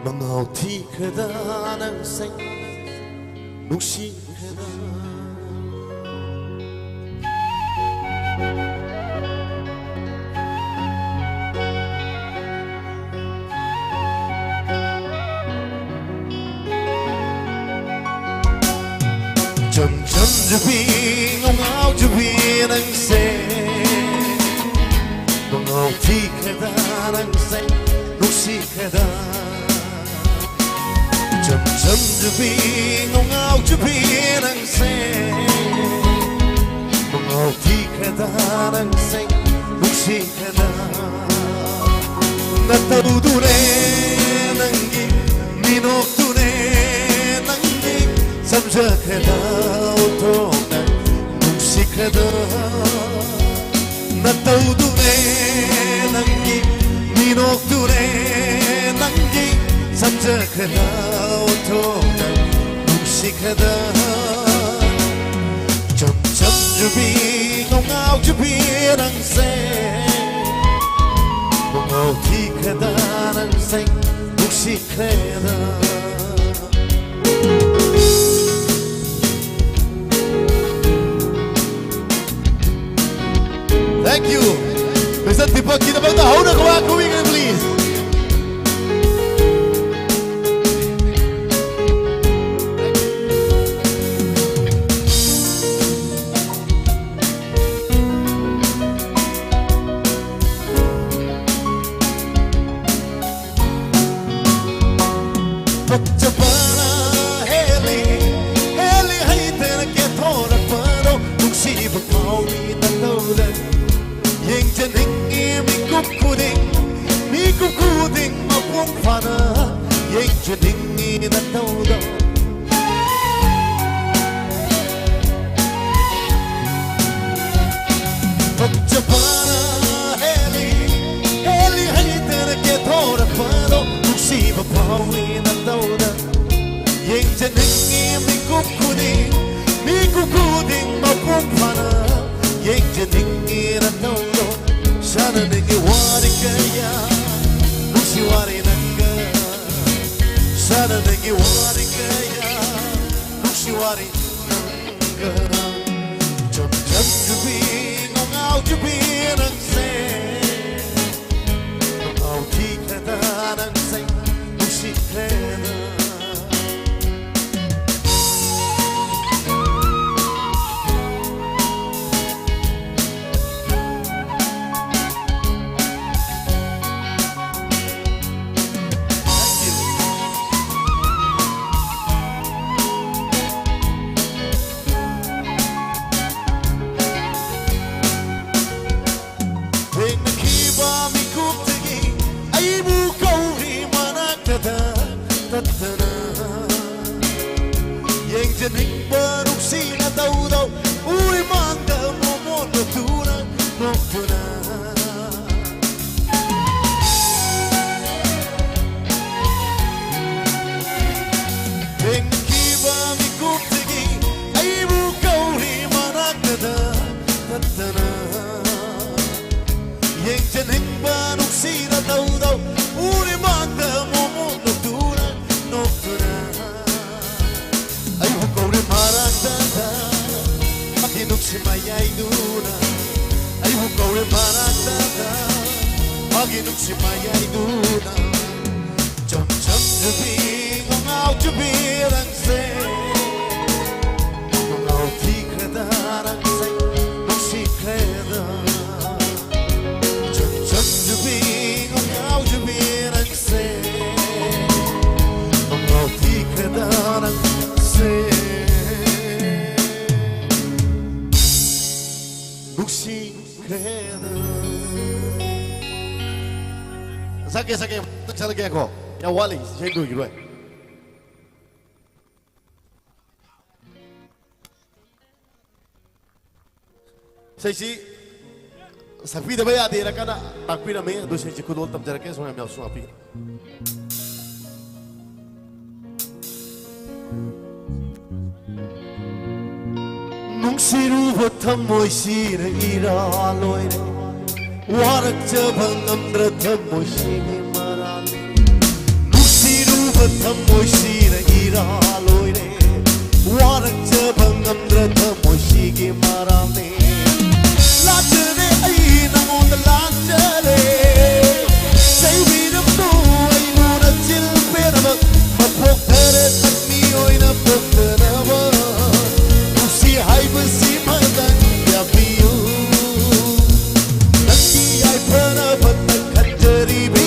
ꯃꯉꯥꯎ ꯊꯤꯈ꯭ꯔꯦꯗ ꯅꯪꯁꯦ꯫ ꯅꯨꯡꯁꯤꯈ꯭ꯔꯦꯗ꯫ ꯆꯝ ꯆꯝꯖꯕꯤ, ꯉꯥꯎ ꯉꯥꯎꯖꯕꯤ ꯅꯪꯁꯦ꯫ ꯃꯉꯥꯎ ꯊꯤꯈ꯭ꯔꯦꯗ ꯅꯪꯁꯦ꯫ ꯅꯨꯡꯁꯤꯈ꯭ꯔꯦꯗ꯫ ꯏꯆꯝ ꯆꯝꯖꯕꯤ ꯉꯧꯉꯥꯎꯖꯕꯤ ꯅꯪꯁꯦ ꯃꯉꯥꯎ ꯊꯤꯈ꯭ꯔꯦꯗ ꯅꯪꯁꯦ ꯅꯨꯡꯁꯤꯈ꯭ꯔꯦꯗ꯫ ꯅꯇꯧꯗꯨꯅꯦ ꯅꯪꯒꯤ ꯃꯤꯅꯣꯛꯇꯨꯅꯦ ꯅꯪꯒꯤ ꯆꯝꯖꯈ꯭ꯔꯦꯗ ꯑꯣꯟꯊꯣꯛꯅ ꯅꯨꯡꯁꯤꯈ꯭ꯔꯦꯗ꯫ ꯅꯇꯧꯗꯨꯅꯦ ꯅꯪꯒꯤ ꯃꯤꯅꯣꯛꯇꯨꯅꯦ ꯅꯪꯒꯤ ꯆꯝꯖꯈ꯭ꯔꯦꯗ ꯑꯣꯟꯊꯣꯛꯅ ꯅꯨꯡꯁꯤꯈ꯭ꯔꯦꯗ꯫ ꯆꯝ ꯆꯝꯖꯕꯤ ꯉꯧꯉꯥꯎꯖꯕꯤ ꯅꯪꯁꯦ ꯉꯧꯊꯤꯈ꯭ꯔꯦꯗ ꯅꯪꯁꯦ ꯅꯨꯡꯁꯤꯈ꯭ꯔꯦꯗ꯫ Thank you. Mister Deepak ꯀꯤꯗꯃꯛꯇ ꯍꯧꯅ ꯈꯨꯕꯥꯛ ꯈꯨꯕꯤꯒꯅꯤ, please. ꯄꯛꯆꯕꯅ ꯍꯦꯜꯂꯤ, ꯍꯦꯜꯂꯤ ꯍꯩꯇꯅ ꯀꯦꯊꯣꯔꯛꯄꯗꯣ ꯅꯨꯡꯁꯤꯕ ꯐꯥꯎꯏ ꯅꯪꯗꯧꯗ꯫ ꯌꯦꯡꯖꯅꯤꯡꯉꯤ ꯃꯤꯀꯨꯞ ꯈꯨꯗꯤꯡ, ꯃꯤꯀꯨꯞ ꯈꯨꯗꯤꯡ ꯃꯄꯨꯡ ꯐꯥꯅ ꯌꯦꯡꯖꯅꯤꯡꯉꯤ ꯅꯪꯗꯧꯗ꯫ ꯄꯛꯆꯕꯅ ꯍꯦꯜꯂꯤ, ꯍꯦꯜꯂꯤ ꯍꯩꯇꯅ ꯀꯦꯊꯣꯔꯛꯄꯗꯣ ꯅꯨꯡꯁꯤꯕ ꯐꯥꯎꯏ ꯅꯪꯗꯧꯗ꯫ ꯌꯦꯡꯖꯅꯤꯡꯉꯤ ꯃꯤꯀꯨꯞ ꯈꯨꯗꯤꯡ, ꯃꯤꯀꯨꯞ ꯈꯨꯗꯤꯡ ꯃꯄꯨꯡ ꯐꯥꯅ ꯌꯦꯡꯖꯅꯤꯡꯉꯤ ꯅꯪꯗꯧꯗꯣ꯫ ꯁꯥꯟꯅꯅꯤꯡꯉꯤ ꯋꯥꯔꯤ ꯀꯌꯥ, ꯅꯨꯡꯁꯤ ꯋꯥꯔꯤ ꯅꯪꯒ꯫ ꯁꯥꯟꯅꯅꯤꯡꯉꯤ ꯋꯥꯔꯤ ꯀꯌꯥ, ꯅꯨꯡꯁꯤ ꯋꯥꯔꯤ ꯅꯪꯒ꯫ ꯆꯝ ꯆꯝꯖꯕꯤ ꯉꯧꯉꯥꯎꯖꯕꯤ ꯅꯪꯁꯦ ꯉꯧꯊꯤꯈ꯭ꯔꯦꯗ ꯅꯪꯁꯦ ꯅꯨꯡꯁꯤꯈ꯭ꯔꯦꯗ꯫ ꯅꯠꯇꯅ ꯌꯦꯡꯖꯅꯤꯡꯕ ꯅꯨꯡꯁꯤꯅ ꯇꯧꯗꯧ ꯎꯔꯤꯃꯥꯡꯗ ꯃꯣꯃꯣꯟ ꯅꯣꯛꯇꯨꯅ ꯅꯣꯛꯇꯨꯅ ꯊꯦꯡꯈꯤꯕ ꯃꯤꯀꯨꯞꯇꯒꯤ ꯑꯩꯕꯨ ꯀꯧꯔꯤ ꯃꯅꯥꯛꯇꯗ ꯅꯠꯇꯅ ꯌꯦꯡꯖꯅꯤꯡꯕ ꯅꯨꯡꯁꯤꯅ ꯇꯧꯗꯧ ꯎꯔꯤꯃꯥꯡꯗ ꯃꯣꯃꯣꯟ ꯅꯣꯛꯇꯨꯅ ꯅꯣꯛꯇꯨꯅ ꯑꯩꯕꯨ ꯀꯧꯔꯦ ꯃꯔꯛꯇꯗ ꯃꯥꯒꯤ ꯅꯨꯡꯁꯤ ꯃꯌꯥꯏꯗꯨꯅ ꯑꯩꯕꯨ ꯀꯧꯔꯦ ꯃꯔꯛꯇꯗ ꯃꯥꯒꯤ ꯅꯨꯡꯁꯤ ꯃꯌꯥꯏꯗꯨꯅ ꯆꯝ ꯆꯝꯖꯕꯤ ꯉꯉꯥꯎꯖꯕꯤ ꯅꯪꯁꯦ ꯉꯉꯥꯎ ꯊꯤꯈ꯭ꯔꯦꯗ ꯅꯪꯁꯦ ꯅꯨꯡꯁꯤꯈ꯭ꯔꯦꯗ ꯆꯝ ꯆꯝꯖꯕꯤ ꯉꯉꯥꯎꯖꯕꯤ ꯅꯪꯁꯦ ꯉꯉꯥꯎ ꯊꯤꯈ꯭ꯔꯦꯗ ꯅꯪꯁꯦ ꯅꯨꯡꯁꯤꯈ꯭ꯔꯦꯗ ꯁꯛꯀꯦ ꯁꯛꯀꯦ ꯁꯛꯂꯒꯦꯀꯣ ꯌꯥꯝ ꯋꯥꯠꯂꯤ ꯏꯁꯩ ꯂꯣꯏꯈꯤꯔꯣꯏ ꯏꯁꯩꯁꯤ ꯁꯛꯄꯤꯗꯕ ꯌꯥꯗꯦꯅ ꯀꯟꯅ ꯇꯥꯛꯄꯤꯔꯝꯃꯤ ꯑꯗꯨ ꯏꯁꯩꯁꯤ ꯈꯨꯗꯣꯜ ꯇꯝꯖꯔꯛꯀꯦ ꯁꯣꯝ ꯃꯌꯥꯝ ꯌꯥꯎꯁꯨ ꯉꯥꯛꯄꯤꯌꯨ ꯅꯨꯡꯁꯤꯔꯨꯕ ꯊꯝꯃꯣꯏꯁꯤꯅ ꯏꯔꯥ ꯂꯣꯏꯔꯦ ꯋꯥꯔꯛꯆꯕ ꯉꯝꯗ꯭ꯔ ꯊꯝꯃꯣꯏꯁꯤꯒꯤ ꯃꯔꯥꯜ ꯅꯨꯡꯁꯤꯔꯨꯕ ꯊꯝꯃꯣꯏꯁꯤꯅ ꯏꯔꯥ ꯂꯣꯏꯔꯦ ꯋꯥꯔꯛꯆꯕ ꯉꯝꯗ꯭ꯔ ꯊꯝꯃꯣꯏꯁꯤꯒꯤ ꯃꯔꯥꯜꯅꯦ ꯂꯥꯛꯆꯔꯦ ꯑꯩ ꯅꯉꯣꯟꯗ ꯂꯥꯛꯆꯔꯦ ꯆꯩꯕꯤꯔꯝꯃꯣ ꯑꯩꯕꯨ ꯅꯆꯤꯜ ꯄꯦꯟꯅꯕ ꯃꯄꯣꯛ ꯇꯔꯦꯠ ꯃꯤ ꯑꯣꯏꯅ ꯄꯣꯛꯇꯅꯕ ꯅꯨꯡꯁꯤ ꯍꯥꯏꯕꯁꯤꯃꯗꯪ ꯌꯥꯕꯤꯌꯨ ꯅꯪꯒꯤ ꯌꯥꯏꯐꯅꯕꯇ ꯈꯟꯖꯔꯤꯕꯤ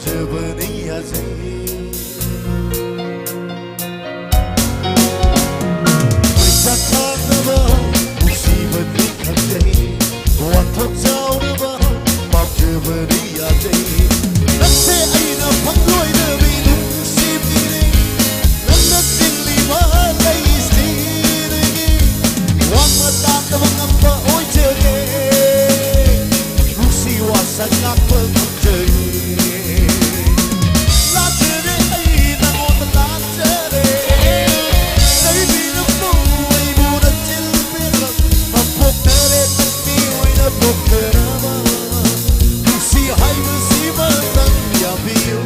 ꯄꯥꯝꯖꯕꯅꯤ ꯌꯥꯖꯩ꯫ ꯄꯩꯁꯥ ꯊꯥꯅꯕ ꯅꯨꯡꯁꯤꯕꯗꯤ ꯈꯪꯖꯩ꯫ ꯋꯥꯊꯣꯛ ꯆꯥꯎꯅꯕ ꯄꯥꯝꯖꯕꯗꯤ ꯌꯥꯖꯩ꯫ ꯅꯪꯁꯦ ꯑꯩꯅ ꯐꯪꯂꯣꯏꯗꯕꯤ ꯅꯨꯡꯁꯤꯕꯤꯔꯦ꯫ ꯅꯪꯅ ꯆꯤꯡꯂꯤꯕ ꯂꯩꯁꯤꯗꯒꯤ ꯋꯥꯡꯅ ꯇꯥꯗꯕ ꯉꯝꯕ ꯑꯣꯏꯖꯒꯦ꯫ ꯅꯨꯡꯁꯤ ꯋꯥꯁꯛ ꯉꯥꯛꯄ ꯉꯝꯖꯒꯦ꯫ ꯂꯥꯟꯖꯔꯦ ꯑꯩ ꯅꯉꯣꯟꯗ ꯂꯥꯟꯖꯔꯦ꯫ ꯆꯩꯕꯤꯔꯛꯄ ꯑꯩꯕꯨ ꯅꯆꯤꯟ ꯄꯦꯟꯕ ꯃꯄꯣꯛ ꯇꯔꯦꯠ ꯃꯤꯑꯣꯏꯅ ꯄꯣꯛꯆꯔꯕ ꯅꯨꯡꯁꯤ ꯍꯥꯏꯕꯁꯤꯃꯇꯪ ꯌꯥꯕꯤꯌꯨ꯫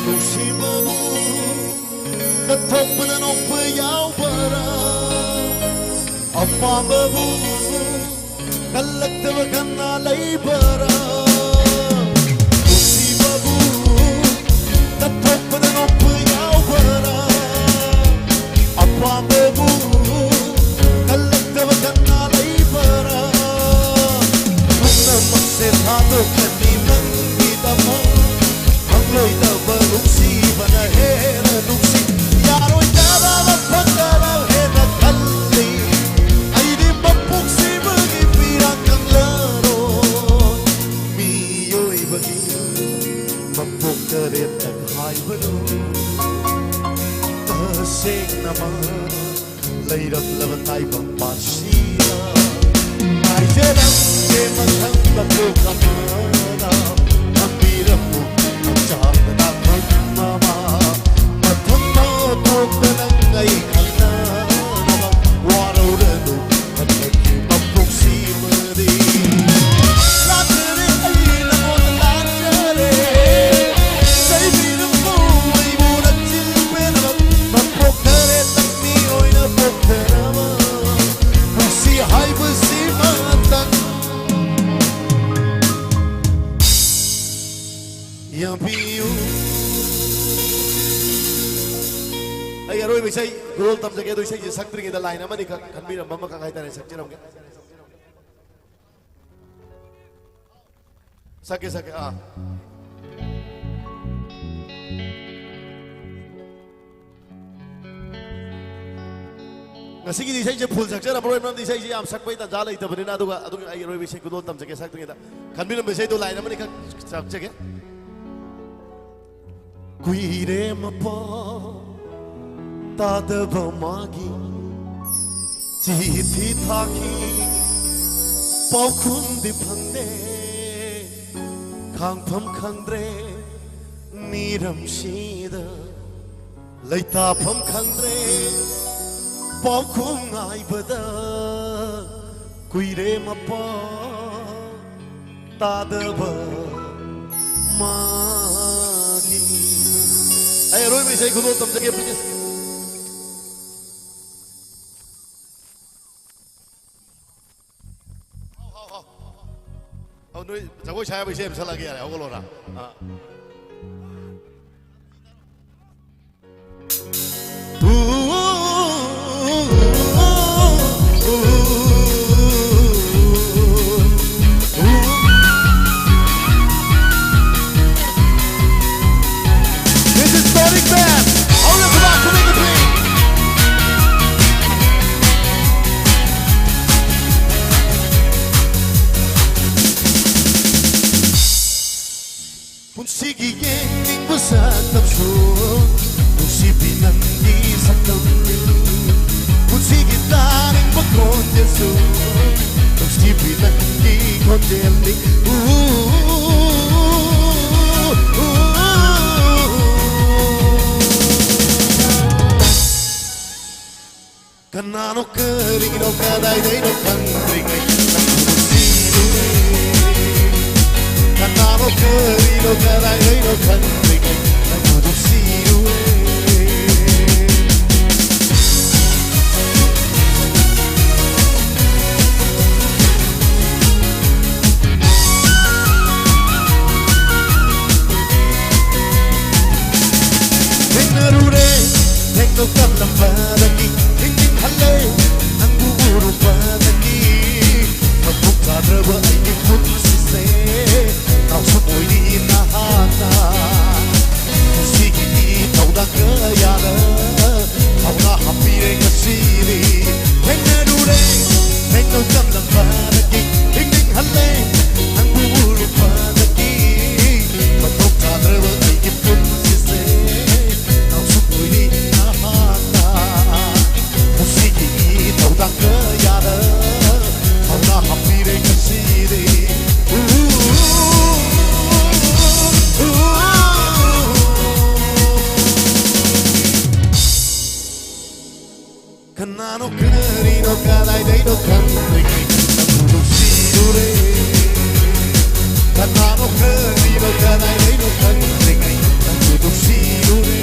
ꯅꯨꯡꯁꯤꯕꯕꯨ ꯀꯠꯊꯣꯛꯄꯗ ꯅꯣꯛꯄ ꯌꯥꯎꯕꯔꯥ? ꯑꯄꯥꯝꯕꯕꯨ ꯀꯜꯂꯛꯇꯕ ꯀꯅꯥ ꯂꯩꯕꯔꯥ? ꯅꯨꯡꯁꯤꯕꯕꯨ ꯀꯠꯊꯣꯛꯄꯗ ꯅꯣꯛꯄ ꯌꯥꯎꯕꯔꯥ? ꯑꯄꯥꯝꯕꯕꯨ ꯀꯜꯂꯛꯇꯕ ꯀꯅꯥ ꯂꯩꯕꯔꯥ? ꯄꯨꯝꯅꯃꯛꯁꯦ ꯊꯥꯗꯣꯛꯀꯅꯤ ꯅꯪꯒꯤꯗꯃꯛ꯫ ꯐꯪꯂꯣꯏꯗꯕ ꯅꯨꯡꯁꯤꯕꯅ ꯍꯦꯟꯅ ꯅꯨꯡꯁꯤ꯫ ꯌꯥꯔꯣꯏꯗꯕ ꯐꯠꯇꯕ ꯍꯦꯟꯅ ꯈꯜꯂꯤ꯫ ꯑꯩꯗꯤ ꯃꯄꯣꯛꯁꯤꯃꯒꯤ ꯄꯤꯔꯥꯡ ꯈꯪꯂꯔꯣꯏ꯫ ꯃꯤꯑꯣꯏꯕꯒꯤ ꯃꯄꯣꯛ ꯇꯔꯦꯠꯇ ꯈꯥꯏꯕꯗꯨ ꯇꯁꯦꯡꯅꯃꯛ ꯂꯩꯔꯝꯂꯕ ꯇꯥꯏꯕꯪ ꯄꯥꯟꯁꯤꯗ ꯉꯥꯏꯖꯔꯝꯒꯦ ꯃꯊꯪ ꯃꯄꯣꯛ ꯑꯃꯗ ꯊꯝꯕꯤꯔꯝꯃꯨ ꯍꯛꯆꯥꯡꯗ ꯅꯥꯈꯣꯡ ꯑꯃ꯫ ꯃꯊꯪ ꯃꯄꯣꯛꯇ ꯅꯪ ꯑꯩ ꯈꯪꯅꯅꯕ ꯋꯥꯔꯧꯔꯅꯨ ꯍꯟꯗꯛꯀꯤ ꯃꯄꯣꯛꯁꯤꯃꯗꯤ꯫ ꯂꯥꯟꯖꯔꯦ ꯑꯩ ꯅꯉꯣꯟꯗ ꯂꯥꯟꯖꯔꯦ꯫ ꯆꯩꯕꯤꯔꯝꯃꯨ ꯑꯩꯕꯨ ꯅꯆꯤꯟ ꯄꯦꯟꯅꯕ ꯏꯁꯩ ꯈꯨꯗꯣꯜ ꯇꯝꯖꯒꯦ꯫ ꯑꯗꯣ ꯏꯁꯩꯁꯦ ꯁꯛꯇ꯭ꯔꯤꯉꯩꯗ ꯂꯥꯏꯟ ꯑꯃꯅꯤꯈꯛ ꯈꯟꯕꯤꯔꯝꯕ ꯑꯃꯈꯛ ꯍꯥꯏꯇꯥꯔꯦ, ꯁꯛꯆꯔꯝꯒꯦ꯫ ꯁꯛꯀꯦ, ꯁꯛꯀꯦ꯫ ꯑꯥ꯫ ꯉꯁꯤꯒꯤꯗꯤ ꯏꯁꯩꯁꯦ ꯐꯨꯜ ꯁꯛꯆꯔꯝꯃꯔꯣꯏ, ꯃꯔꯝꯗꯤ ꯏꯁꯩꯁꯦ ꯌꯥꯝ ꯁꯛꯄꯩ ꯇꯥꯟꯖꯥ ꯂꯩꯇꯕꯅꯤꯅ꯫ ꯑꯗꯨꯒ ꯑꯗꯨꯒꯤ ꯑꯩ ꯑꯔꯣꯏꯕ ꯏꯁꯩ ꯈꯨꯗꯣꯜ ꯇꯝꯖꯒꯦ ꯁꯛꯇ꯭ꯔꯤꯉꯩꯗ꯫ ꯈꯟꯕꯤꯔꯝꯕ ꯏꯁꯩꯗꯣ ꯂꯥꯏꯟ ꯑꯃꯅꯤꯈꯛ ꯁꯛꯆꯒꯦ꯫ ꯀꯨꯏꯔꯦ ꯃꯄꯥꯎ ꯇꯥꯗꯕ ꯃꯥꯒꯤ, ꯆꯤꯊꯤ ꯊꯥꯈꯤ ꯄꯥꯎꯈꯨꯝꯗꯤ ꯐꯪꯗꯦ, ꯈꯥꯡꯐꯝ ꯈꯪꯗ꯭ꯔꯦ ꯃꯤꯔꯝꯁꯤꯗ, ꯂꯩꯇꯥꯐꯝ ꯈꯪꯗ꯭ꯔꯦ ꯄꯥꯎꯈꯨꯝ ꯉꯥꯏꯕꯗ, ꯀꯨꯏꯔꯦ ꯃꯄꯥꯎ ꯇꯥꯗꯕ ꯃꯥꯒꯤ꯫ ꯑꯩ ꯑꯔꯣꯏꯕ ꯏꯁꯩ ꯈꯨꯗꯣꯜ ꯇꯝꯖꯒꯦ, please꯫ ꯍꯥꯎ, ꯍꯥꯎ, ꯍꯥꯎ꯫ ꯑꯧ, ꯅꯣꯏ ꯖꯒꯣꯏ ꯁꯥ ꯌꯥꯕ ꯏꯁꯩ ꯑꯃ ꯁꯛꯂꯛꯑꯒꯦ ꯌꯥꯔꯦ, ꯍꯧꯒꯠꯂꯣꯔꯥ? ꯑꯥ꯫ This is Sonic Band. Hold up, come on, come on, come on. ꯄꯨꯟꯁꯤꯒꯤ ꯌꯦꯡꯅꯤꯡꯕ ꯁꯛꯇꯝꯁꯨ ꯅꯨꯡꯁꯤꯕꯤ ꯅꯪꯒꯤ ꯁꯛꯇꯝꯅꯤ꯫ ꯄꯨꯟꯁꯤꯒꯤ ꯇꯥꯅꯤꯡꯕ ꯈꯣꯟꯖꯦꯜꯁꯨ ꯅꯨꯡꯁꯤꯕꯤ ꯅꯪꯒꯤ ꯈꯣꯟꯖꯦꯜꯅꯤ꯫ ꯎ, ꯎ, ꯎ, ꯎ, ꯎ꯫ ꯀꯅꯥꯅꯣ ꯀꯔꯤꯅꯣ ꯀꯗꯥꯏꯗꯩꯅꯣ ꯈꯪꯗ꯭ꯔꯤꯉꯩ ꯅꯪꯕꯨ ꯅꯨꯡꯁꯤꯔꯨꯔꯦ꯫ ꯀꯅꯥꯅꯣ ꯀꯔꯤꯅꯣ ꯀꯗꯥꯏꯗꯩꯅꯣ ꯈꯪꯗ꯭ꯔꯤꯉꯩ ꯅꯪꯕꯨ ꯅꯨꯡꯁꯤꯔꯨꯔꯦ꯫ ꯊꯦꯡꯅꯔꯨꯔꯦ ꯊꯦꯡꯅꯧ ꯇꯞꯅ ꯀꯗꯥꯏꯗꯩꯅꯣ ꯈꯪꯗ꯭ꯔꯤꯉꯩ ꯅꯪꯕꯨ ꯅꯨꯡꯁꯤꯔꯨꯔꯦ꯫ ꯀꯅꯥꯅꯣ ꯀꯔꯤꯅꯣ ꯀꯗꯥꯏꯗꯩꯅꯣ ꯈꯪꯗ꯭ꯔꯤꯉꯩ ꯅꯪꯕꯨ ꯅꯨꯡꯁꯤꯔꯨꯔꯦ꯫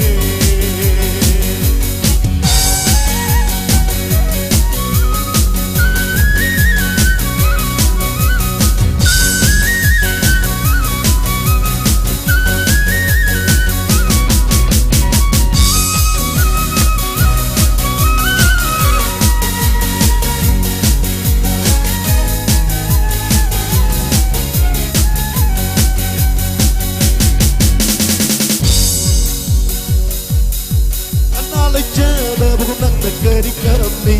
ꯑꯅꯥ ꯂꯩꯇꯅꯕꯨ ꯅꯪꯅ ꯀꯔꯤ ꯀꯔꯝꯃꯤ?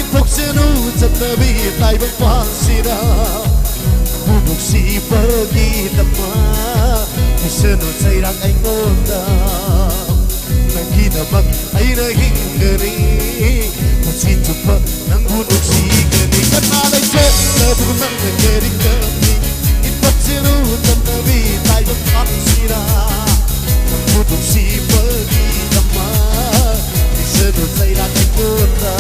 ꯏꯟꯊꯣꯛꯁꯅꯨ ꯆꯠꯅꯕꯤ ꯇꯥꯏꯕꯪ ꯄꯥꯟꯁꯤꯗ꯫ ꯅꯪꯕꯨ ꯅꯨꯡꯁꯤꯕꯒꯤꯗꯃꯛ ꯄꯤꯁꯅꯨ ꯆꯩꯔꯥꯛ ꯑꯩꯉꯣꯟꯗ꯫ ꯅꯪꯒꯤꯗꯃꯛ ꯑꯩꯅ ꯍꯤꯡꯒꯅꯤ꯫ ꯄꯨꯟꯁꯤ ꯆꯨꯞꯄ ꯅꯪꯕꯨ ꯅꯨꯡꯁꯤꯒꯅꯤ꯫ ꯀꯅꯥ ꯂꯩꯇꯦ ꯅꯪꯕꯨ ꯅꯪꯅ ꯀꯔꯤ ꯀꯔꯝꯃꯤ? ꯏꯟꯊꯣꯛꯁꯅꯨ ꯆꯠꯅꯕꯤ ꯇꯥꯏꯕꯪ ꯄꯥꯟꯁꯤꯗ꯫ ꯅꯪꯕꯨ ꯅꯨꯡꯁꯤꯕꯒꯤꯗꯃꯛ ꯄꯤꯁꯅꯨ ꯆꯩꯔꯥꯛ ꯑꯩꯉꯣꯟꯗ꯫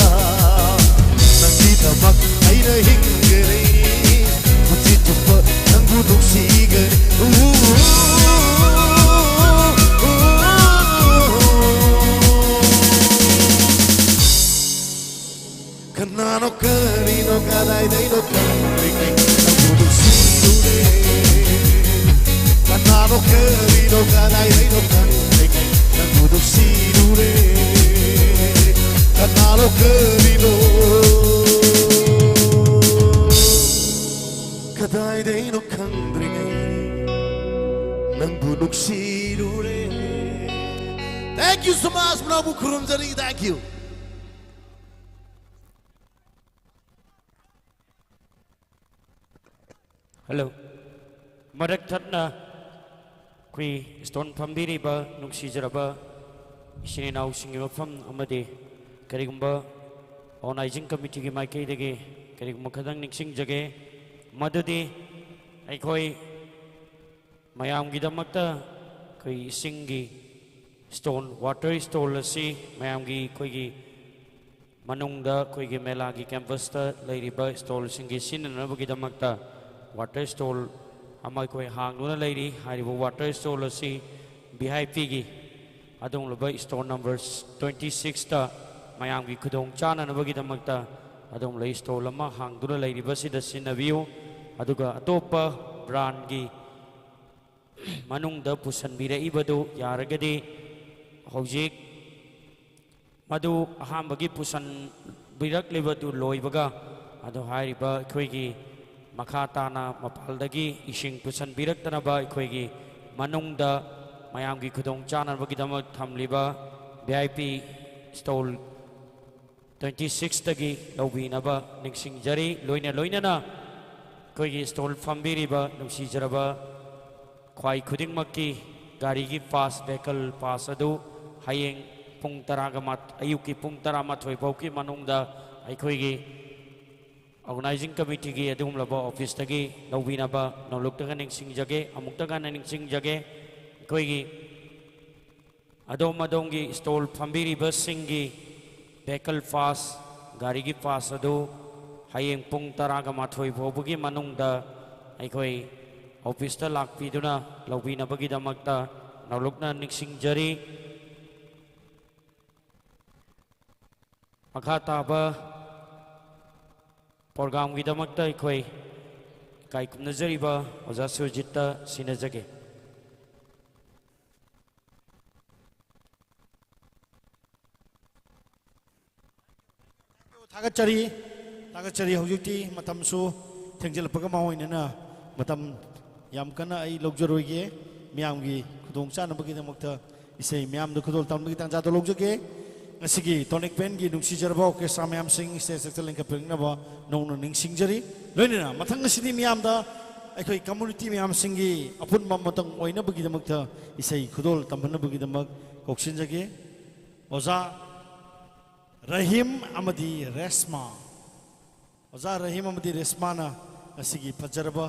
ꯅꯪꯒꯤꯗꯃꯛ ꯑꯩꯅ ꯍꯤꯡꯒꯅꯤ꯫ ꯄꯨꯟꯁꯤ ꯆꯨꯞꯄ ꯅꯪꯕꯨ ꯅꯨꯡꯁꯤꯒꯅꯤ꯫ ꯎ, ꯎ, ꯎ, ꯎ, ꯎ꯫ ꯀꯅꯥꯅꯣ ꯀꯔꯤꯅꯣ ꯀꯗꯥꯏꯗꯩꯅꯣ ꯈꯪꯗ꯭ꯔꯤꯉꯩ ꯅꯪꯕꯨ ꯅꯨꯡꯁꯤꯔꯨꯔꯦ꯫ ꯀꯅꯥꯅꯣ ꯀꯔꯤꯅꯣ ꯀꯗꯥꯏꯗꯩꯅꯣ ꯈꯪꯗ꯭ꯔꯤꯉꯩ ꯅꯪꯕꯨ ꯅꯨꯡꯁꯤꯔꯨꯔꯦ꯫ ꯀꯅꯥꯅꯣ ꯀꯔꯤꯅꯣ ꯀꯗꯥꯏꯗꯩꯅꯣ ꯈꯪꯗ꯭ꯔꯤꯉꯩ ꯅꯪꯕꯨ ꯅꯨꯡꯁꯤꯔꯨꯔꯦ꯫ Thank you so much. ꯃꯅꯥꯎꯕꯨ ꯈꯨꯔꯨꯝꯖꯔꯤ꯫ Thank you. Hello. ꯃꯔꯛ ꯊꯠꯅ ꯑꯩꯈꯣꯏ stall ꯐꯝꯕꯤꯔꯤꯕ ꯅꯨꯡꯁꯤꯖꯔꯕ ꯏꯆꯤꯟ ꯏꯅꯥꯎꯁꯤꯡꯒꯤ ꯃꯐꯝ ꯑꯃꯗꯤ ꯀꯔꯤꯒꯨꯝꯕ organizing committeeꯒꯤ ꯃꯥꯏꯀꯩꯗꯒꯤ ꯀꯔꯤꯒꯨꯝꯕ ꯈꯇꯪ ꯅꯤꯡꯁꯤꯡꯖꯒꯦ, ꯃꯗꯨꯗꯤ ꯑꯩꯈꯣꯏ ꯃꯌꯥꯝꯒꯤꯗꯃꯛꯇ ꯑꯩꯈꯣꯏ ꯏꯁꯤꯡꯒꯤ stall, water stall ꯑꯁꯤ ꯃꯌꯥꯝꯒꯤ ꯑꯩꯈꯣꯏꯒꯤ ꯃꯅꯨꯡꯗ ꯑꯩꯈꯣꯏꯒꯤ ꯃꯦꯂꯥꯒꯤ ꯀꯦꯝꯄꯁꯇ ꯂꯩꯔꯤꯕ ꯁ꯭ꯇꯣꯜꯁꯤꯡꯒꯤ ꯁꯤꯖꯤꯟꯅꯅꯕꯒꯤꯗꯃꯛꯇ ꯋꯥꯇꯔ ꯁ꯭ꯇꯣꯜ ꯑꯃ ꯑꯩꯈꯣꯏ ꯍꯥꯡꯗꯨꯅ ꯂꯩꯔꯤ꯫ ꯍꯥꯏꯔꯤꯕ ꯋꯥꯇꯔ ꯁ꯭ꯇꯣꯜ ꯑꯁꯤ ꯚꯤ ꯑꯥꯏ ꯄꯤꯒꯤ ꯑꯗꯨꯒꯨꯝꯂꯕ ꯁ꯭ꯇꯣꯜ ꯅꯝꯕꯔ ꯇ꯭ꯋꯦꯟꯇꯤ ꯁꯤꯛꯁꯇ ꯃꯌꯥꯝꯒꯤ ꯈꯨꯗꯣꯡ ꯆꯥꯅꯅꯕꯒꯤꯗꯃꯛꯇ ꯑꯗꯨꯒꯨꯝꯂꯕ ꯁ꯭ꯇꯣꯜ ꯑꯃ ꯍꯥꯡꯗꯨꯅ ꯂꯩꯔꯤꯕꯁꯤꯗ ꯁꯤꯖꯤꯟꯅꯕꯤꯌꯨ꯫ ꯑꯗꯨꯒ ꯑꯇꯣꯞꯄ ꯕ꯭ꯔꯥꯟꯒꯤ ꯃꯅꯨꯡꯗ ꯄꯨꯁꯤꯟꯕꯤꯔꯛꯏꯕꯗꯨ ꯌꯥꯔꯒꯗꯤ ꯍꯧꯖꯤꯛ ꯃꯗꯨ ꯑꯍꯥꯟꯕꯒꯤ ꯄꯨꯁꯤꯟꯕꯤꯔꯛꯂꯤꯕꯗꯨ ꯂꯣꯏꯕꯒ, ꯑꯗꯨ ꯍꯥꯏꯔꯤꯕ ꯑꯩꯈꯣꯏꯒꯤ ꯃꯈꯥ ꯇꯥꯅ ꯃꯄꯥꯜꯗꯒꯤ ꯏꯁꯤꯡ ꯄꯨꯁꯤꯟꯕꯤꯔꯛꯇꯅꯕ ꯑꯩꯈꯣꯏꯒꯤ ꯃꯅꯨꯡꯗ ꯃꯌꯥꯝꯒꯤ ꯈꯨꯗꯣꯡ ꯆꯥꯅꯕꯒꯤꯗꯃꯛ ꯊꯝꯂꯤꯕ V I P stall twenty ꯁꯤꯛꯁꯇꯒꯤ ꯂꯧꯕꯤꯅꯕ ꯅꯤꯡꯁꯤꯡꯖꯔꯤ꯫ ꯂꯣꯏꯅ ꯂꯣꯏꯅꯅ ꯑꯩꯈꯣꯏꯒꯤ ꯁ꯭ꯇꯣꯜ ꯐꯝꯕꯤꯔꯤꯕ ꯅꯨꯡꯁꯤꯖꯔꯕ ꯈ꯭ꯋꯥꯏ ꯈꯨꯗꯤꯡꯃꯛꯀꯤ ꯒꯥꯔꯤꯒꯤ ꯄꯥꯁ, ꯚꯦꯍꯤꯀꯜ ꯄꯥꯁ ꯑꯗꯨ ꯍꯌꯦꯡ ꯄꯨꯡ ꯇꯔꯥꯒ ꯃꯥ-, ꯑꯌꯨꯛꯀꯤ ꯄꯨꯡ ꯇꯔꯥꯃꯥꯊꯣꯏ ꯐꯥꯎꯒꯤ ꯃꯅꯨꯡꯗ ꯑꯩꯈꯣꯏꯒꯤ ꯑꯣꯔꯒꯅꯥꯏꯖꯤꯡ ꯀꯃꯤꯇꯤꯒꯤ ꯑꯗꯨꯒꯨꯝꯂꯕ ꯑꯣꯐꯤꯁꯇꯒꯤ ꯂꯧꯕꯤꯅꯕ ꯅꯧꯂꯨꯛꯇꯒ ꯅꯤꯡꯁꯤꯡꯖꯒꯦ꯫ ꯑꯃꯨꯛꯇꯒ ꯍꯟꯅ ꯅꯤꯡꯁꯤꯡꯖꯒꯦ, ꯑꯩꯈꯣꯏꯒꯤ ꯑꯗꯣꯝ ꯑꯗꯣꯝꯒꯤ ꯁ꯭ꯇꯣꯜ ꯐꯝꯕꯤꯔꯤꯕꯁꯤꯡꯒꯤ ꯚꯦꯍꯤꯀꯜ ꯄꯥꯁ, ꯒꯥꯔꯤꯒꯤ ꯄꯥꯁ ꯑꯗꯨ ꯍꯌꯦꯡ ꯄꯨꯡ ꯇꯔꯥꯒ ꯃꯥꯊꯣꯏ ꯐꯥꯎꯕꯒꯤ ꯃꯅꯨꯡꯗ ꯑꯩꯈꯣꯏ ꯑꯣꯐꯤꯁꯇ ꯂꯥꯛꯄꯤꯗꯨꯅ ꯂꯧꯕꯤꯅꯕꯒꯤꯗꯃꯛꯇ ꯅꯧꯂꯨꯛꯅ ꯅꯤꯡꯁꯤꯡꯖꯔꯤ꯫ ꯃꯈꯥ ꯇꯥꯕ ꯄ꯭ꯔꯣꯒ꯭ꯔꯥꯝꯒꯤꯗꯃꯛꯇ ꯑꯩꯈꯣꯏ ꯏꯀꯥꯏ ꯈꯨꯝꯅꯖꯔꯤꯕ ꯑꯣꯖꯥ ꯁꯨꯔꯖꯤꯠꯇ ꯁꯤꯟꯅꯖꯒꯦ꯫ ꯊꯥꯒꯠꯆꯔꯤ, ꯊꯥꯒꯠꯆꯔꯤ꯫ ꯍꯧꯖꯤꯛꯇꯤ ꯃꯇꯝꯁꯨ ꯊꯦꯡꯖꯤꯜꯂꯛꯄꯒ ꯃꯔꯨ ꯑꯣꯏꯅꯅ ꯃꯇꯝ ꯌꯥꯝ ꯀꯟꯅ ꯑꯩ ꯂꯧꯖꯔꯣꯏꯒꯦ꯫ ꯃꯤꯌꯥꯝꯒꯤ ꯈꯨꯗꯣꯡ ꯆꯥꯅꯕꯒꯤꯗꯃꯛꯇ ꯏꯁꯩ ꯃꯤꯌꯥꯝꯗ ꯈꯨꯗꯣꯜ ꯇꯝꯕꯒꯤ ꯇꯥꯟꯖꯥꯗꯣ ꯂꯧꯖꯒꯦ꯫ ꯉꯁꯤꯒꯤ ꯇꯣꯅꯤꯛ ꯕꯦꯟꯒꯤ ꯅꯨꯡꯁꯤꯖꯔꯕ ꯑꯣꯔꯀꯦꯁꯇ꯭ꯔꯥ ꯃꯌꯥꯝꯁꯤꯡ ꯁ꯭ꯇꯦꯖ ꯁꯛꯇ ꯂꯦꯡꯈꯠꯄꯤꯔꯛꯅꯕ ꯅꯧꯅ ꯅꯤꯡꯁꯤꯡꯖꯔꯤ꯫ ꯂꯣꯏꯅꯅ ꯃꯊꯪ ꯑꯁꯤꯗꯤ ꯃꯤꯌꯥꯝꯗ ꯑꯩꯈꯣꯏ ꯀꯝꯃꯨꯅꯤꯇꯤ ꯃꯌꯥꯝꯁꯤꯡꯒꯤ ꯑꯄꯨꯟꯕ ꯑꯃꯇꯪ ꯑꯣꯏꯅꯕꯒꯤꯗꯃꯛꯇ ꯏꯁꯩ ꯈꯨꯗꯣꯜ ꯇꯝꯍꯟꯅꯕꯒꯤꯗꯃꯛ ꯀꯧꯁꯤꯟꯖꯒꯦ꯫ ꯑꯣꯖꯥ ꯔꯍꯤꯝ ꯑꯃꯗꯤ ꯔꯦꯁꯃꯥ꯫ ꯑꯣꯖꯥ ꯔꯍꯤꯝ ꯑꯃꯗꯤ ꯔꯦꯁꯃꯥꯅ ꯉꯁꯤꯒꯤ ꯐꯖꯔꯕ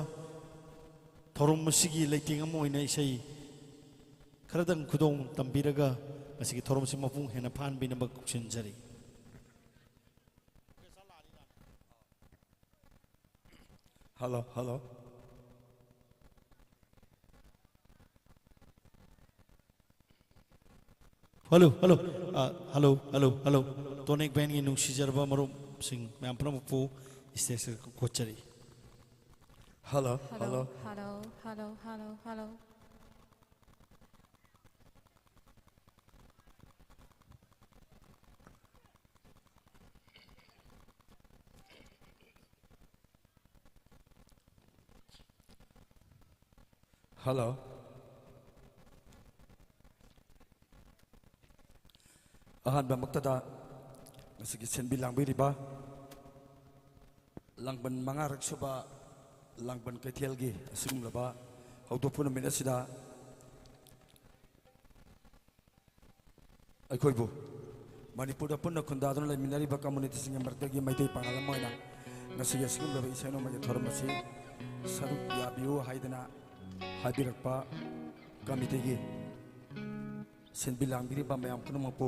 ꯊꯧꯔꯝ ꯑꯁꯤꯒꯤ ꯂꯩꯇꯦꯡ ꯑꯃ ꯑꯣꯏꯅ ꯏꯁꯩ ꯈꯔꯗꯪ ꯈꯨꯗꯣꯜ ꯇꯝꯕꯤꯔꯒ ꯉꯁꯤꯒꯤ ꯊꯧꯔꯝ ꯑꯁꯤ ꯃꯄꯨꯡ ꯍꯦꯟꯅ ꯐꯥꯍꯟꯕꯤꯅꯕ ꯀꯧꯁꯤꯟꯖꯔꯤ꯫ Hello, hello. Hello, hello. ꯑ, hello, hello, hello. Tonic Band ꯒꯤ ꯅꯨꯡꯁꯤꯖꯔꯕ ꯃꯔꯨꯞꯁꯤꯡ ꯃꯌꯥꯝ ꯄꯨꯝꯅꯃꯛꯄꯨ stage ꯇ ꯀꯧꯖꯔꯤ꯫ Hello, hello. Hello, hello, hello, hello, hello. Hello. ꯑꯍꯥꯟꯕꯃꯛꯇꯗ ꯉꯁꯤꯒꯤ ꯁꯤꯟꯕꯤ ꯂꯥꯡꯕꯤꯔꯤꯕ ꯂꯥꯡꯕꯟ ꯃꯉꯥꯔꯛ ꯁꯨꯕ ꯂꯥꯡꯕꯟ ꯀꯩꯊꯦꯜꯒꯤ ꯑꯁꯤꯒꯨꯝꯂꯕ ꯍꯧꯗꯣꯛꯄ ꯅꯨꯃꯤꯠ ꯑꯁꯤꯗ ꯑꯩꯈꯣꯏꯕꯨ ꯃꯅꯤꯄꯨꯔꯗ ꯄꯨꯟꯅ ꯈꯨꯟꯗꯥꯗꯨꯅ ꯂꯩꯃꯤꯟꯅꯔꯤꯕ community ꯁꯤꯡꯒꯤ ꯃꯔꯛꯇꯒꯤ ꯃꯩꯇꯩ ꯄꯥꯉꯜ ꯑꯃ ꯑꯣꯏꯅ ꯉꯁꯤꯒꯤ ꯑꯁꯤꯒꯨꯝꯂꯕ ꯏꯁꯩ ꯅꯣꯡꯃꯥꯏꯒꯤ ꯊꯧꯔꯝ ꯑꯁꯤ ꯁꯔꯨꯛ ꯌꯥꯕꯤꯌꯨ ꯍꯥꯏꯗꯅ ꯍꯥꯏꯕꯤꯔꯛꯄ committee ꯒꯤ ꯁꯤꯟꯕꯤ ꯂꯥꯡꯕꯤꯔꯤꯕ ꯃꯌꯥꯝ ꯄꯨꯝꯅꯃꯛꯄꯨ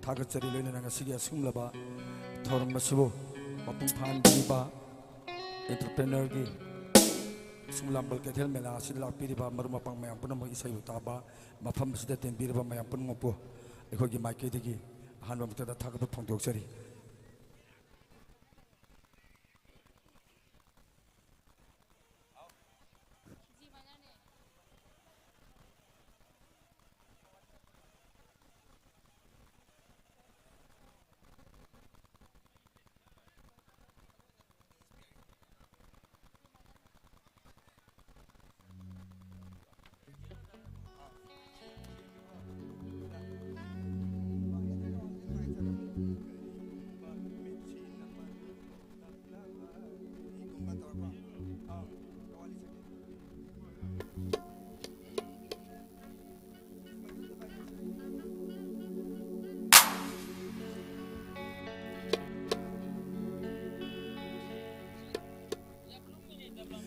ꯊꯥꯒꯠꯆꯔꯤ꯫ ꯂꯣꯏꯅꯅ ꯉꯁꯤꯒꯤ ꯑꯁꯤꯒꯨꯝꯂꯕ ꯊꯧꯔꯝ ꯑꯁꯤꯕꯨ ꯃꯄꯨꯡ ꯐꯥꯍꯟꯕꯤꯔꯤꯕ entrepreneur ꯒꯤ ꯑꯁꯤꯒꯨꯝꯂꯕ ꯂꯥꯡꯕꯟ ꯀꯩꯊꯦꯜ ꯃꯦꯂꯥ ꯑꯁꯤꯗ ꯂꯥꯛꯄꯤꯔꯤꯕ ꯃꯔꯨꯞ ꯃꯄꯥꯡ ꯃꯌꯥꯝ ꯄꯨꯝꯅꯃꯛ ꯏꯁꯩꯕꯨ ꯇꯥꯕ ꯃꯐꯝ ꯑꯁꯤꯗ ꯇꯤꯟꯕꯤꯔꯤꯕ ꯃꯌꯥꯝ ꯄꯨꯝꯅꯃꯛꯄꯨ ꯑꯩꯈꯣꯏꯒꯤ ꯃꯥꯏꯀꯩꯗꯒꯤ ꯑꯍꯥꯟꯕ ꯃꯛꯇꯗ ꯊꯥꯒꯠꯄ ꯐꯣꯡꯗꯣꯛꯆꯔꯤ꯫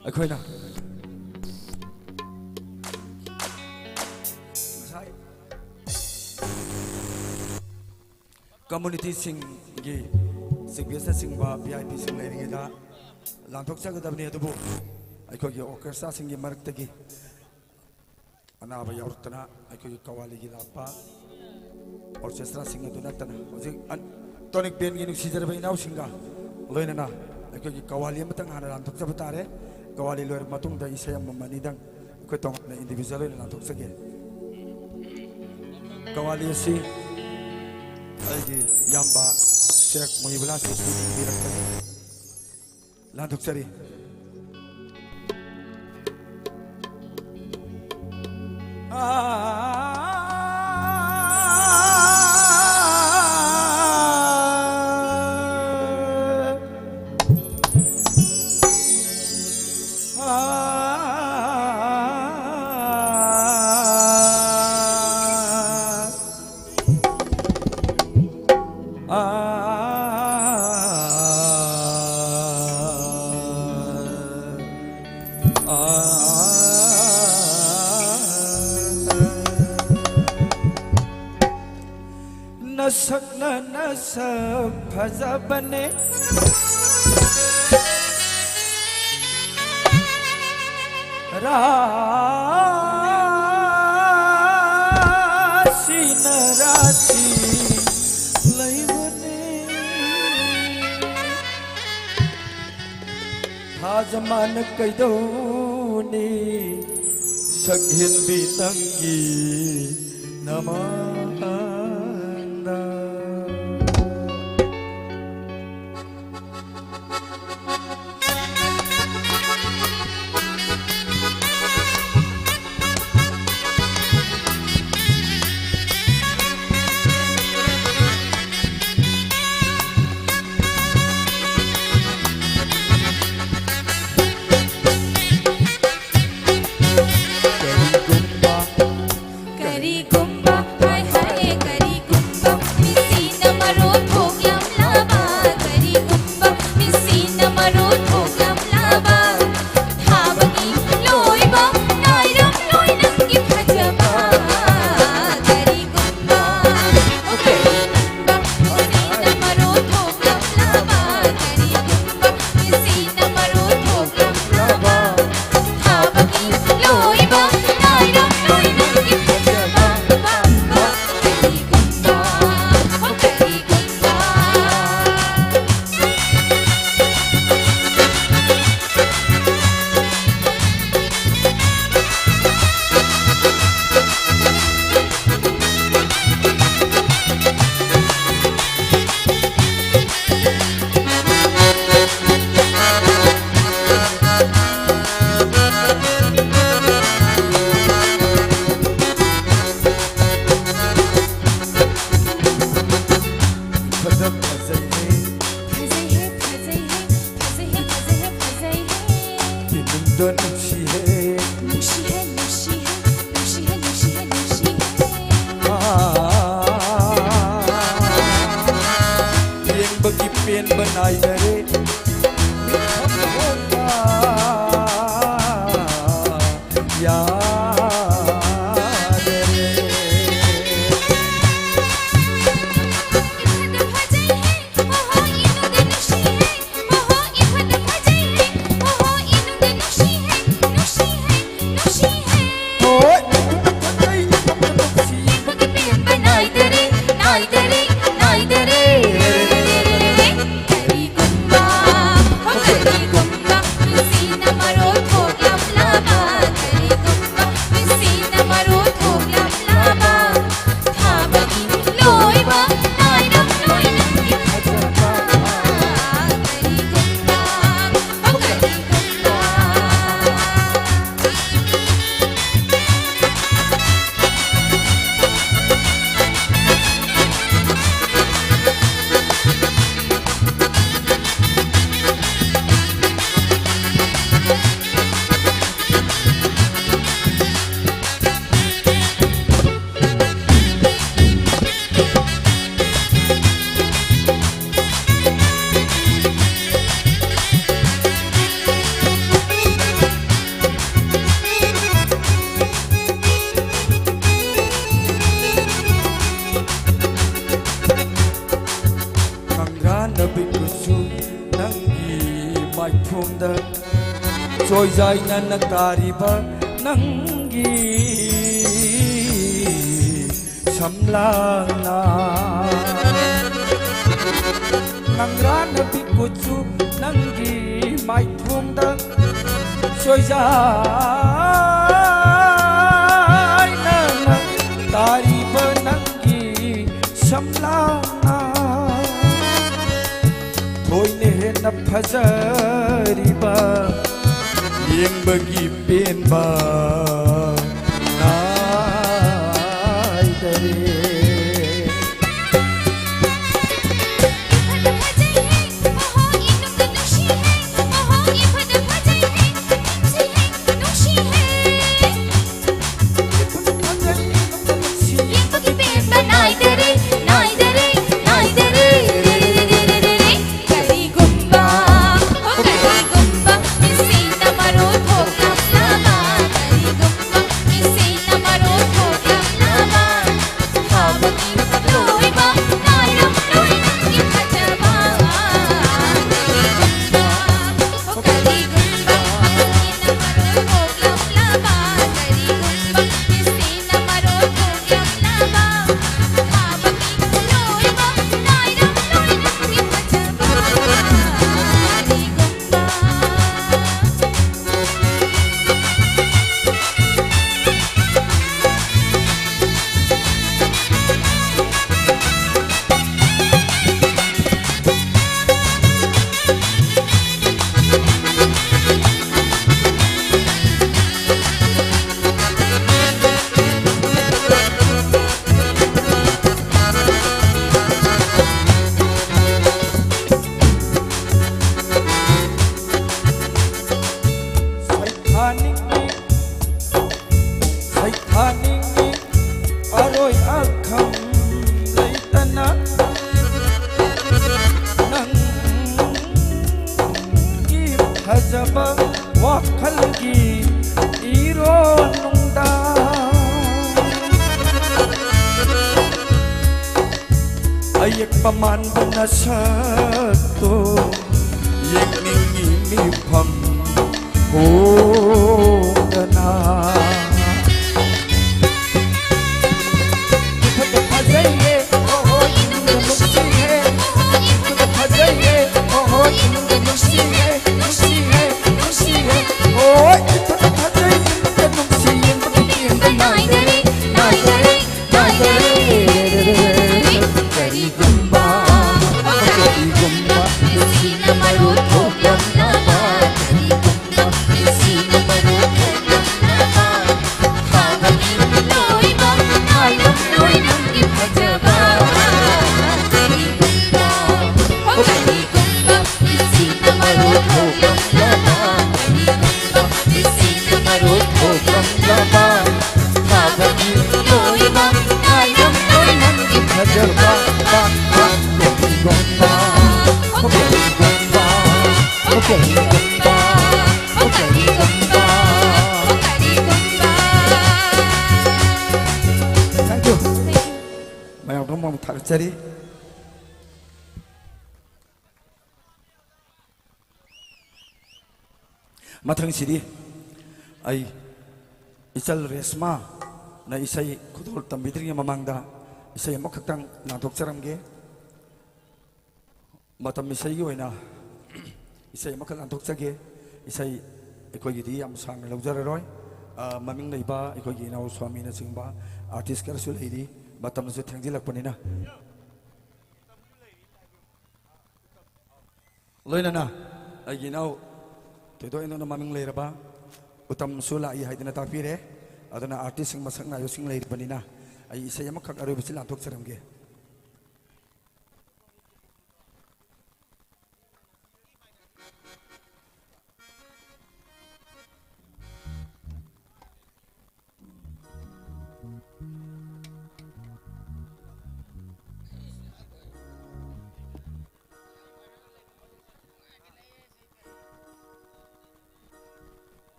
ꯑꯩꯈꯣꯏꯅ ꯉꯁꯥꯏ community ꯁꯤꯡꯒꯤ chief guest ꯅꯆꯤꯡꯕ V I P ꯁꯤꯡ ꯂꯩꯔꯤꯉꯩꯗ ꯂꯥꯟꯊꯣꯛꯆꯒꯗꯕꯅꯤ꯫ ꯑꯗꯨꯕꯨ ꯑꯩꯈꯣꯏꯒꯤ ꯑꯣꯔꯀꯦꯁꯇ꯭ꯔꯥꯁꯤꯡꯒꯤ ꯃꯔꯛꯇꯒꯤ ꯑꯅꯥꯕ ꯌꯥꯎꯔꯛꯇꯅ ꯑꯩꯈꯣꯏꯒꯤ ꯀꯋꯥꯂꯤꯒꯤ ꯂꯥꯛꯄ ꯑꯣꯔꯀꯦꯁꯇ꯭ꯔꯥꯁꯤꯡ ꯑꯗꯨ ꯅꯠꯇꯅ ꯍꯧꯖꯤꯛ ꯑꯟ-, ꯇꯣꯅꯤꯛ ꯕꯦꯟꯒꯤ ꯅꯨꯡꯁꯤꯖꯔꯕ ꯏꯅꯥꯎꯁꯤꯡꯒ ꯂꯣꯏꯅꯅ ꯑꯩꯈꯣꯏꯒꯤ ꯀꯋꯥꯂꯤ ꯑꯃꯇꯪ ꯍꯥꯟꯅ ꯂꯥꯟꯊꯣꯛꯆꯕ ꯇꯥꯔꯦ꯫ ꯀꯋꯥꯂꯤ ꯂꯣꯏꯔꯕ ꯃꯇꯨꯡꯗ ꯏꯁꯩ ꯑꯃꯃꯝ ꯑꯅꯤꯗꯪ ꯑꯩꯈꯣꯏ ꯇꯣꯉꯥꯟꯅ ꯏꯟꯗꯤꯕꯤꯖꯨꯋꯦꯜ ꯑꯣꯏꯅ ꯂꯥꯟꯊꯣꯛꯆꯒꯦ꯫ ꯀꯋꯥꯂꯤ ꯑꯁꯤ ꯑꯩꯒꯤ ꯏꯌꯥꯝꯕ ꯁꯦꯈ ꯃꯨꯍꯤꯕꯨꯜꯂꯥ ꯁꯤꯁꯅ ꯏꯕꯤꯔꯛꯄꯅꯤ꯫ ꯂꯥꯟꯊꯣꯛꯆꯔꯤ꯫ ꯅꯁꯛꯅ ꯅꯁꯛ ꯐꯖꯕꯅꯦ, ꯔꯥꯁꯤꯅ ꯔꯥꯁꯤ ꯂꯩꯕꯅꯦ꯫ ꯊꯥꯖꯃꯥꯟꯅ ꯀꯩꯗꯧꯅꯤ ꯁꯛꯍꯦꯟꯕꯤ ꯅꯪꯒꯤ ꯅꯃꯥꯡꯗ꯫ ꯀꯔꯤꯒꯨꯝꯕ, ꯀꯔꯤꯒꯨꯝꯕ ꯍꯥꯏ ꯍꯥꯏ ꯅꯨꯡꯁꯤꯍꯦ꯫ ꯅꯨꯡꯁꯤꯍꯦ, ꯅꯨꯡꯁꯤꯍꯦ, ꯅꯨꯡꯁꯤꯍꯦ, ꯅꯨꯡꯁꯤꯍꯦ, ꯅꯨꯡꯁꯤꯍꯦ꯫ ꯑꯥ, ꯌꯦꯡꯕꯒꯤ ꯄꯦꯟꯕ ꯅꯥꯏꯗꯔꯦ꯫ ꯃꯤꯠ ꯊꯝꯃꯣꯏꯗ ꯌꯥꯗꯔꯦ꯫ ꯈꯪꯒ꯭ꯔꯥꯅꯕꯤ ꯀꯨꯆꯨ ꯅꯪꯒꯤ ꯃꯥꯏꯊꯣꯡꯗ ꯆꯣꯏꯖꯥꯏꯅꯅ ꯇꯥꯔꯤꯕ ꯅꯪꯒꯤ ꯁꯝꯂꯥꯡꯅ꯫ ꯈꯪꯒ꯭ꯔꯥꯅꯕꯤ ꯀꯨꯆꯨ ꯅꯪꯒꯤ ꯃꯥꯏꯊꯣꯡꯗ ꯆꯣꯏꯖꯥꯏꯅꯅ ꯇꯥꯔꯤꯕ ꯅꯪꯒꯤ ꯁꯝꯂꯥꯡꯅ ꯊꯣꯏꯅ ꯍꯦꯟꯅ ꯐꯖꯔꯤꯕ ꯌꯦꯡꯕꯒꯤ ꯄꯦꯟꯕ ꯅꯥꯏꯗꯔꯦ꯫ ꯐꯖꯕ ꯋꯥꯈꯜꯒꯤ ꯏꯔꯣꯟ ꯅꯨꯡꯗꯥꯡ꯫ ꯑꯌꯦꯛꯄ ꯃꯥꯟꯕ ꯅꯁꯛꯇꯣ ꯌꯦꯡꯅꯤꯡꯉꯤ ꯃꯤꯐꯝ ꯍꯣꯡꯗꯅ꯫ ꯏꯐꯇ ꯐꯖꯩꯌꯦ, ꯑꯣꯍꯣ, ꯏꯅꯨꯡꯗ ꯅꯨꯡꯁꯤꯍꯦ꯫ ꯏꯐꯇ ꯐꯖꯩꯌꯦ, ꯑꯣꯍꯣ, ꯏꯅꯨꯡꯗ ꯅꯨꯡꯁꯤꯍꯦ, ꯅꯨꯡꯁꯤꯍꯦ, ꯅꯨꯡꯁꯤꯍꯦ꯫ ꯑꯣ, ꯏꯐꯇ ꯐꯖꯩ, ꯏꯅꯨꯡꯗ ꯅꯨꯡꯁꯤ, ꯌꯦꯡꯕꯗ ꯄꯦꯟꯕ ꯅꯥꯏꯗꯔꯦ, ꯅꯥꯏꯗꯔꯦ, ꯅꯥꯏꯗꯔꯦ꯫ ꯀꯔꯤꯒꯨꯝꯕ, ꯀꯔꯤꯒꯨꯝꯕ ꯅꯨꯡꯁꯤꯅ ꯃꯔꯨ ꯊꯣꯛꯂꯝꯂꯕ, ꯀꯔꯤꯒꯨꯝꯕ ꯅꯨꯡꯁꯤꯅ ꯃꯔꯨ ꯊꯣꯛꯂꯝꯂꯕ, ꯊꯥꯕꯒꯤ ꯂꯣꯏꯕ ꯅꯥꯏꯔꯝꯂꯣꯏ ꯅꯪꯒꯤ ꯐꯖꯕ꯫ ꯀꯔꯤꯒꯨꯝꯕ, ꯀꯔꯤꯒꯨꯝꯕ ꯅꯨꯡꯁꯤꯅ ꯃꯔꯨ ꯊꯣꯛꯂꯝꯂꯕ, ꯀꯔꯤꯒꯨꯝꯕ ꯅꯨꯡꯁꯤꯅ ꯃꯔꯨ ꯊꯣꯛꯂꯝꯂꯕ, ꯊꯥꯕꯒꯤ ꯂꯣꯏꯕ ꯅꯥꯏꯔꯝꯂꯣꯏ ꯅꯪꯒꯤ ꯐꯖꯕ꯫ ꯄꯥꯛ, ꯄꯥꯛ, ꯀꯔꯤꯒꯨꯝꯕ, ꯀꯔꯤꯒꯨꯝꯕ, ꯀꯔꯤꯒꯨꯝꯕ, ꯀꯔꯤꯒꯨꯝꯕ꯫ Thank you. ꯃꯌꯥꯝ ꯄꯨꯝꯅꯃꯛ ꯊꯥꯒꯠꯆꯔꯤ꯫ ꯃꯊꯪꯁꯤꯗꯤ ꯑꯩ ꯏꯆꯜ ꯔꯦꯁꯃꯥꯅ ꯏꯁꯩ ꯈꯨꯗꯣꯜ ꯇꯝꯕꯤꯗ꯭ꯔꯤꯉꯩ ꯃꯃꯥꯡꯗ ꯏꯁꯩ ꯑꯃꯈꯛꯇꯪ ꯂꯥꯟꯊꯣꯛꯆꯔꯝꯒꯦ꯫ ꯃꯇꯝ ꯏꯁꯩꯒꯤ ꯑꯣꯏꯅ ꯏꯁꯩ ꯑꯃꯈꯛ ꯂꯥꯟꯊꯣꯛꯆꯒꯦ꯫ ꯏꯁꯩ ꯑꯩꯈꯣꯏꯒꯤꯗꯤ ꯌꯥꯝ ꯁꯥꯡꯅ ꯂꯧꯖꯔꯔꯣꯏ꯫ ꯑ, ꯃꯃꯤꯡ ꯂꯩꯕ ꯑꯩꯈꯣꯏꯒꯤ ꯏꯅꯥꯎ ꯁ꯭ꯋꯥꯃꯤꯅꯆꯤꯡꯕ artist ꯈꯔꯁꯨ ꯂꯩꯔꯤ꯫ ꯃꯇꯝꯁꯨ ꯊꯦꯡꯖꯤꯜꯂꯛꯄꯅꯤꯅ꯫ ꯂꯣꯏꯅꯅ ꯑꯩꯒꯤ ꯏꯅꯥꯎ ꯊꯣꯏꯗꯣꯛ ꯍꯦꯟꯗꯣꯛꯅ ꯃꯃꯤꯡ ꯂꯩꯔꯕ ꯎꯇꯝꯁꯨ ꯂꯥꯛꯏ ꯍꯥꯏꯗꯅ ꯇꯥꯛꯄꯤꯔꯦ꯫ ꯑꯗꯨꯅ artistꯁꯤꯡ ꯃꯁꯛ ꯅꯥꯏꯕꯁꯤꯡ ꯂꯩꯔꯕꯅꯤꯅ ꯑꯩ ꯏꯁꯩ ꯑꯃꯈꯛ ꯑꯔꯣꯏꯕꯁꯤ ꯂꯥꯟꯊꯣꯛꯆꯔꯝꯒꯦ꯫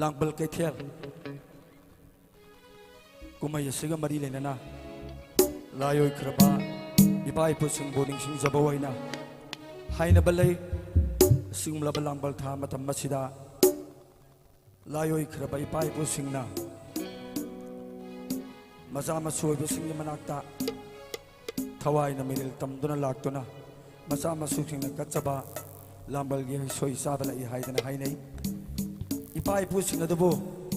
ꯂꯥꯡꯕꯜ ꯀꯩꯊꯦꯜ ꯀꯨꯝꯍꯩ ꯑꯁꯤꯒ ꯃꯔꯤ ꯂꯩꯅꯅ ꯂꯥꯏ ꯑꯣꯏꯈ꯭ꯔꯕ ꯏꯄꯥ ꯏꯄꯨꯁꯤꯡꯕꯨ ꯅꯤꯡꯁꯤꯡꯖꯕ ꯑꯣꯏꯅ ꯍꯥꯏꯅꯕ ꯂꯩ꯫ ꯑꯁꯤꯒꯨꯝꯂꯕ ꯂꯥꯡꯕꯜ ꯊꯥ ꯃꯇꯝ ꯑꯁꯤꯗ ꯂꯥꯏ ꯑꯣꯏꯈ꯭ꯔꯕ ꯏꯄꯥ ꯏꯄꯨꯁꯤꯡꯅ ꯃꯆꯥ ꯃꯁꯨ ꯑꯣꯏꯕꯁꯤꯡꯒꯤ ꯃꯅꯥꯛꯇ ꯊꯋꯥꯏꯅ ꯃꯤꯔꯦꯜ ꯇꯝꯗꯨꯅ ꯂꯥꯛꯇꯨꯅ ꯃꯆꯥ ꯃꯁꯨꯁꯤꯡꯅ ꯀꯠꯆꯕ ꯂꯥꯡꯕꯜꯒꯤ ꯍꯩꯁꯣꯏ ꯆꯥꯕ ꯂꯥꯛꯏ ꯍꯥꯏꯗꯅ ꯍꯥꯏꯅꯩ꯫ ꯏꯄꯥ ꯏꯄꯨꯁꯤꯡ ꯑꯗꯨꯕꯨ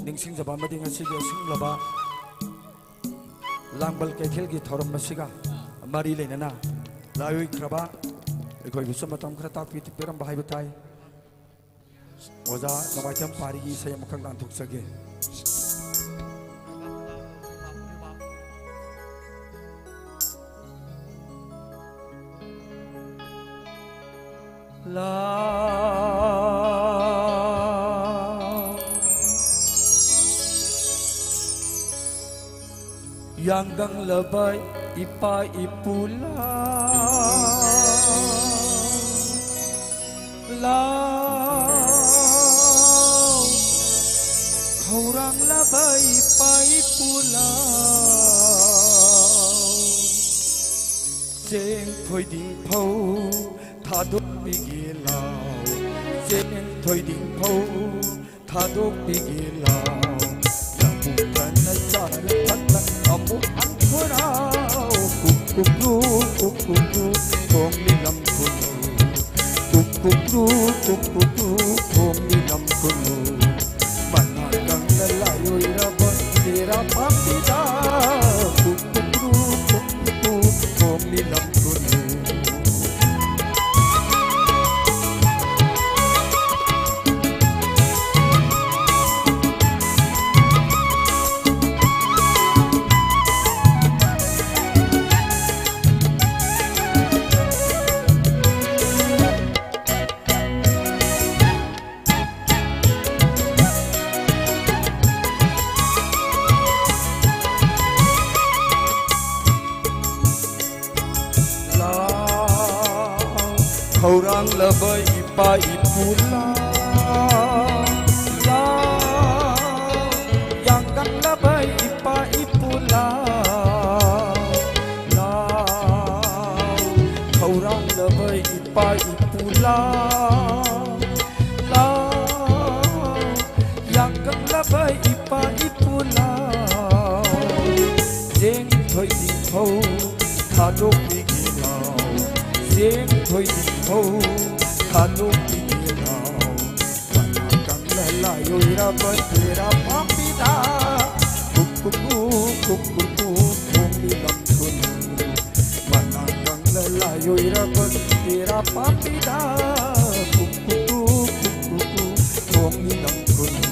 ꯅꯤꯡꯁꯤꯡꯖꯕ ꯑꯃꯗꯤ ꯉꯁꯤꯒꯤ ꯑꯁꯤꯒꯨꯝꯂꯕ ꯂꯥꯡꯕꯜ ꯀꯩꯊꯦꯜꯒꯤ ꯊꯧꯔꯝ ꯑꯁꯤꯒ ꯃꯔꯤ ꯂꯩꯅꯅ ꯂꯥꯏ ꯑꯣꯏꯈ꯭ꯔꯕ ꯑꯩꯈꯣꯏꯕꯨꯁꯨ ꯃꯇꯝ ꯈꯔ ꯇꯥꯛꯄꯤ ꯄꯤꯔꯝꯕ ꯍꯥꯏꯕ ꯇꯥꯏ꯫ ꯑꯣꯖꯥ ꯅꯣꯡꯃꯥꯏꯊꯦꯝ ꯄꯥꯔꯤꯒꯤ ꯏꯁꯩ ꯑꯃꯈꯛ ꯂꯥꯟꯊꯣꯛꯆꯒꯦ꯫ ꯂꯥ ꯌꯥꯡꯒꯪꯂꯕ ꯏꯄꯥ ꯏꯄꯨ ꯂꯥꯎ꯫ ꯂꯥꯎ꯫ ꯈꯧꯔꯥꯡꯂꯕ ꯏꯄꯥ ꯏꯄꯨ ꯂꯥꯎ꯫ ꯆꯦꯡ ꯊꯣꯏꯗꯤꯡ ꯐꯧ ꯊꯥꯗꯣꯛꯄꯤꯒꯦ ꯂꯥꯎ꯫ ꯆꯦꯡ ꯊꯣꯏꯗꯤꯡ ꯐꯧ ꯊꯥꯗꯣꯛꯄꯤꯒꯦ ꯂꯥꯎ꯫ ꯂꯧꯕꯨꯛ ꯀꯟꯅ ꯆꯥꯔ ꯊꯛꯂ ꯑꯃꯨꯛ ꯍꯟꯈꯣꯔꯥꯎ꯫ ꯀꯨꯛ ꯀꯨꯛ ꯀꯨ, ꯀꯨꯛ ꯀꯨꯛ ꯀꯨ, ꯈꯣꯡꯂꯤ ꯂꯝ ꯈꯨꯅꯨ꯫ ꯀꯨꯛ ꯀꯨꯛ ꯀꯨ, ꯀꯨꯛ ꯀꯨꯛ ꯀꯨ, ꯈꯣꯡꯂꯤ ꯂꯝ ꯈꯨꯅꯨ꯫ ꯃꯅꯥ ꯀꯪꯅ ꯂꯥꯏ ꯑꯣꯏꯔꯕ ꯇꯦꯔꯥ ꯄꯥꯝꯕꯤꯗ ꯀꯨꯛ ꯀꯨꯛ ꯀꯨ, ꯀꯨꯛ ꯀꯨꯛ ꯀꯨ, ꯈꯣꯡꯂꯤ ꯂꯝ ꯈꯨꯅꯨ꯫ ꯂꯥꯎ, ꯈꯧꯔꯥꯡꯂꯕ ꯏꯄꯥ ꯏꯄꯨ ꯂꯥꯎ, ꯂꯥꯎ꯫ ꯍꯧ ꯊꯥꯗꯣꯛꯄꯤꯒꯦ ꯂꯥꯎ, ꯆꯦꯡ ꯊꯣꯏꯗꯤꯡ ꯍꯧ ꯊꯥꯗꯣꯛꯄꯤꯒꯦ ꯂꯥꯎ꯫ ꯃꯅꯥ ꯀꯪꯂ ꯂꯥꯏ ꯑꯣꯏꯔꯕ ꯇꯦꯔꯥ ꯄꯥꯝꯕꯤꯗ ꯀꯨꯛ ꯀꯨꯛ ꯀꯨꯛ, ꯀꯨꯛ ꯀꯨꯛ ꯀꯨꯛ ꯈꯣꯡꯂꯤ ꯂꯪꯈꯨꯅꯨ꯫ ꯃꯅꯥ ꯀꯪꯂ ꯂꯥꯏ ꯑꯣꯏꯔꯕ ꯇꯦꯔꯥ ꯄꯥꯝꯕꯤꯗ ꯀꯨꯛ ꯀꯨꯛ ꯀꯨꯛ, ꯀꯨꯛ ꯀꯨꯛ ꯀꯨꯛ ꯈꯣꯡꯂꯤ ꯂꯪꯈꯨꯅꯨ꯫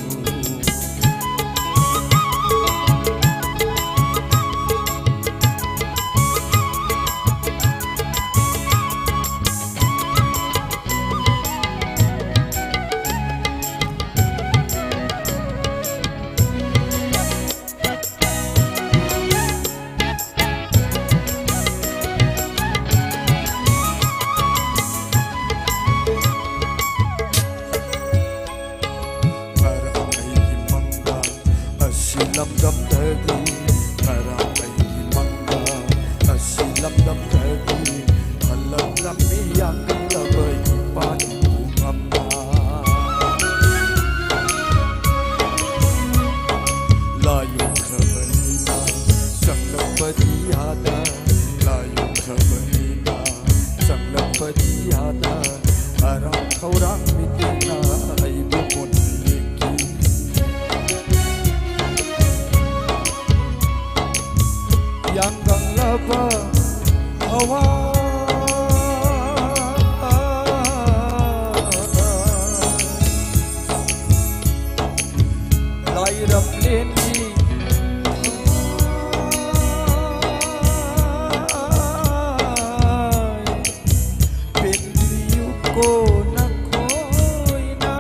ꯉꯔꯥꯡ ꯑꯩꯒꯤ ꯃꯪꯗ ꯑꯁꯤ ꯂꯝꯗꯝꯗꯒꯤ, ꯉꯔꯥꯡ ꯑꯩꯒꯤ ꯃꯪꯗ ꯑꯁꯤ ꯂꯝꯗꯝꯗꯒꯤ ꯍꯜꯂꯛꯂꯝꯃꯤ ꯌꯥꯡꯂꯕ ꯏꯄꯥ ꯏꯄꯨ ꯑꯃ꯫ ꯂꯥꯏꯑꯣꯏꯈ꯭ꯔꯕꯅꯤꯅ ꯆꯪꯂꯛꯄꯗꯤ ꯌꯥꯗ, ꯂꯥꯏꯑꯣꯏꯈ꯭ꯔꯕꯅꯤꯅ ꯆꯪꯂꯛꯄꯗꯤ ꯌꯥꯗ꯫ ꯑꯔꯥꯡ ꯈꯧꯔꯥꯡ ꯃꯤꯠꯌꯦꯡꯅ ꯑꯩꯕꯨ ꯃꯨꯟꯅ ꯌꯦꯡꯈꯤ꯫ ꯌꯥꯡꯒꯪꯂꯕ ꯍꯋꯥ ꯂꯥꯏꯔꯝꯂꯦꯟꯒꯤ ꯊꯋꯥꯏ ꯄꯦꯟꯕꯤꯌꯨꯀꯣ ꯅꯈꯣꯏꯅ꯫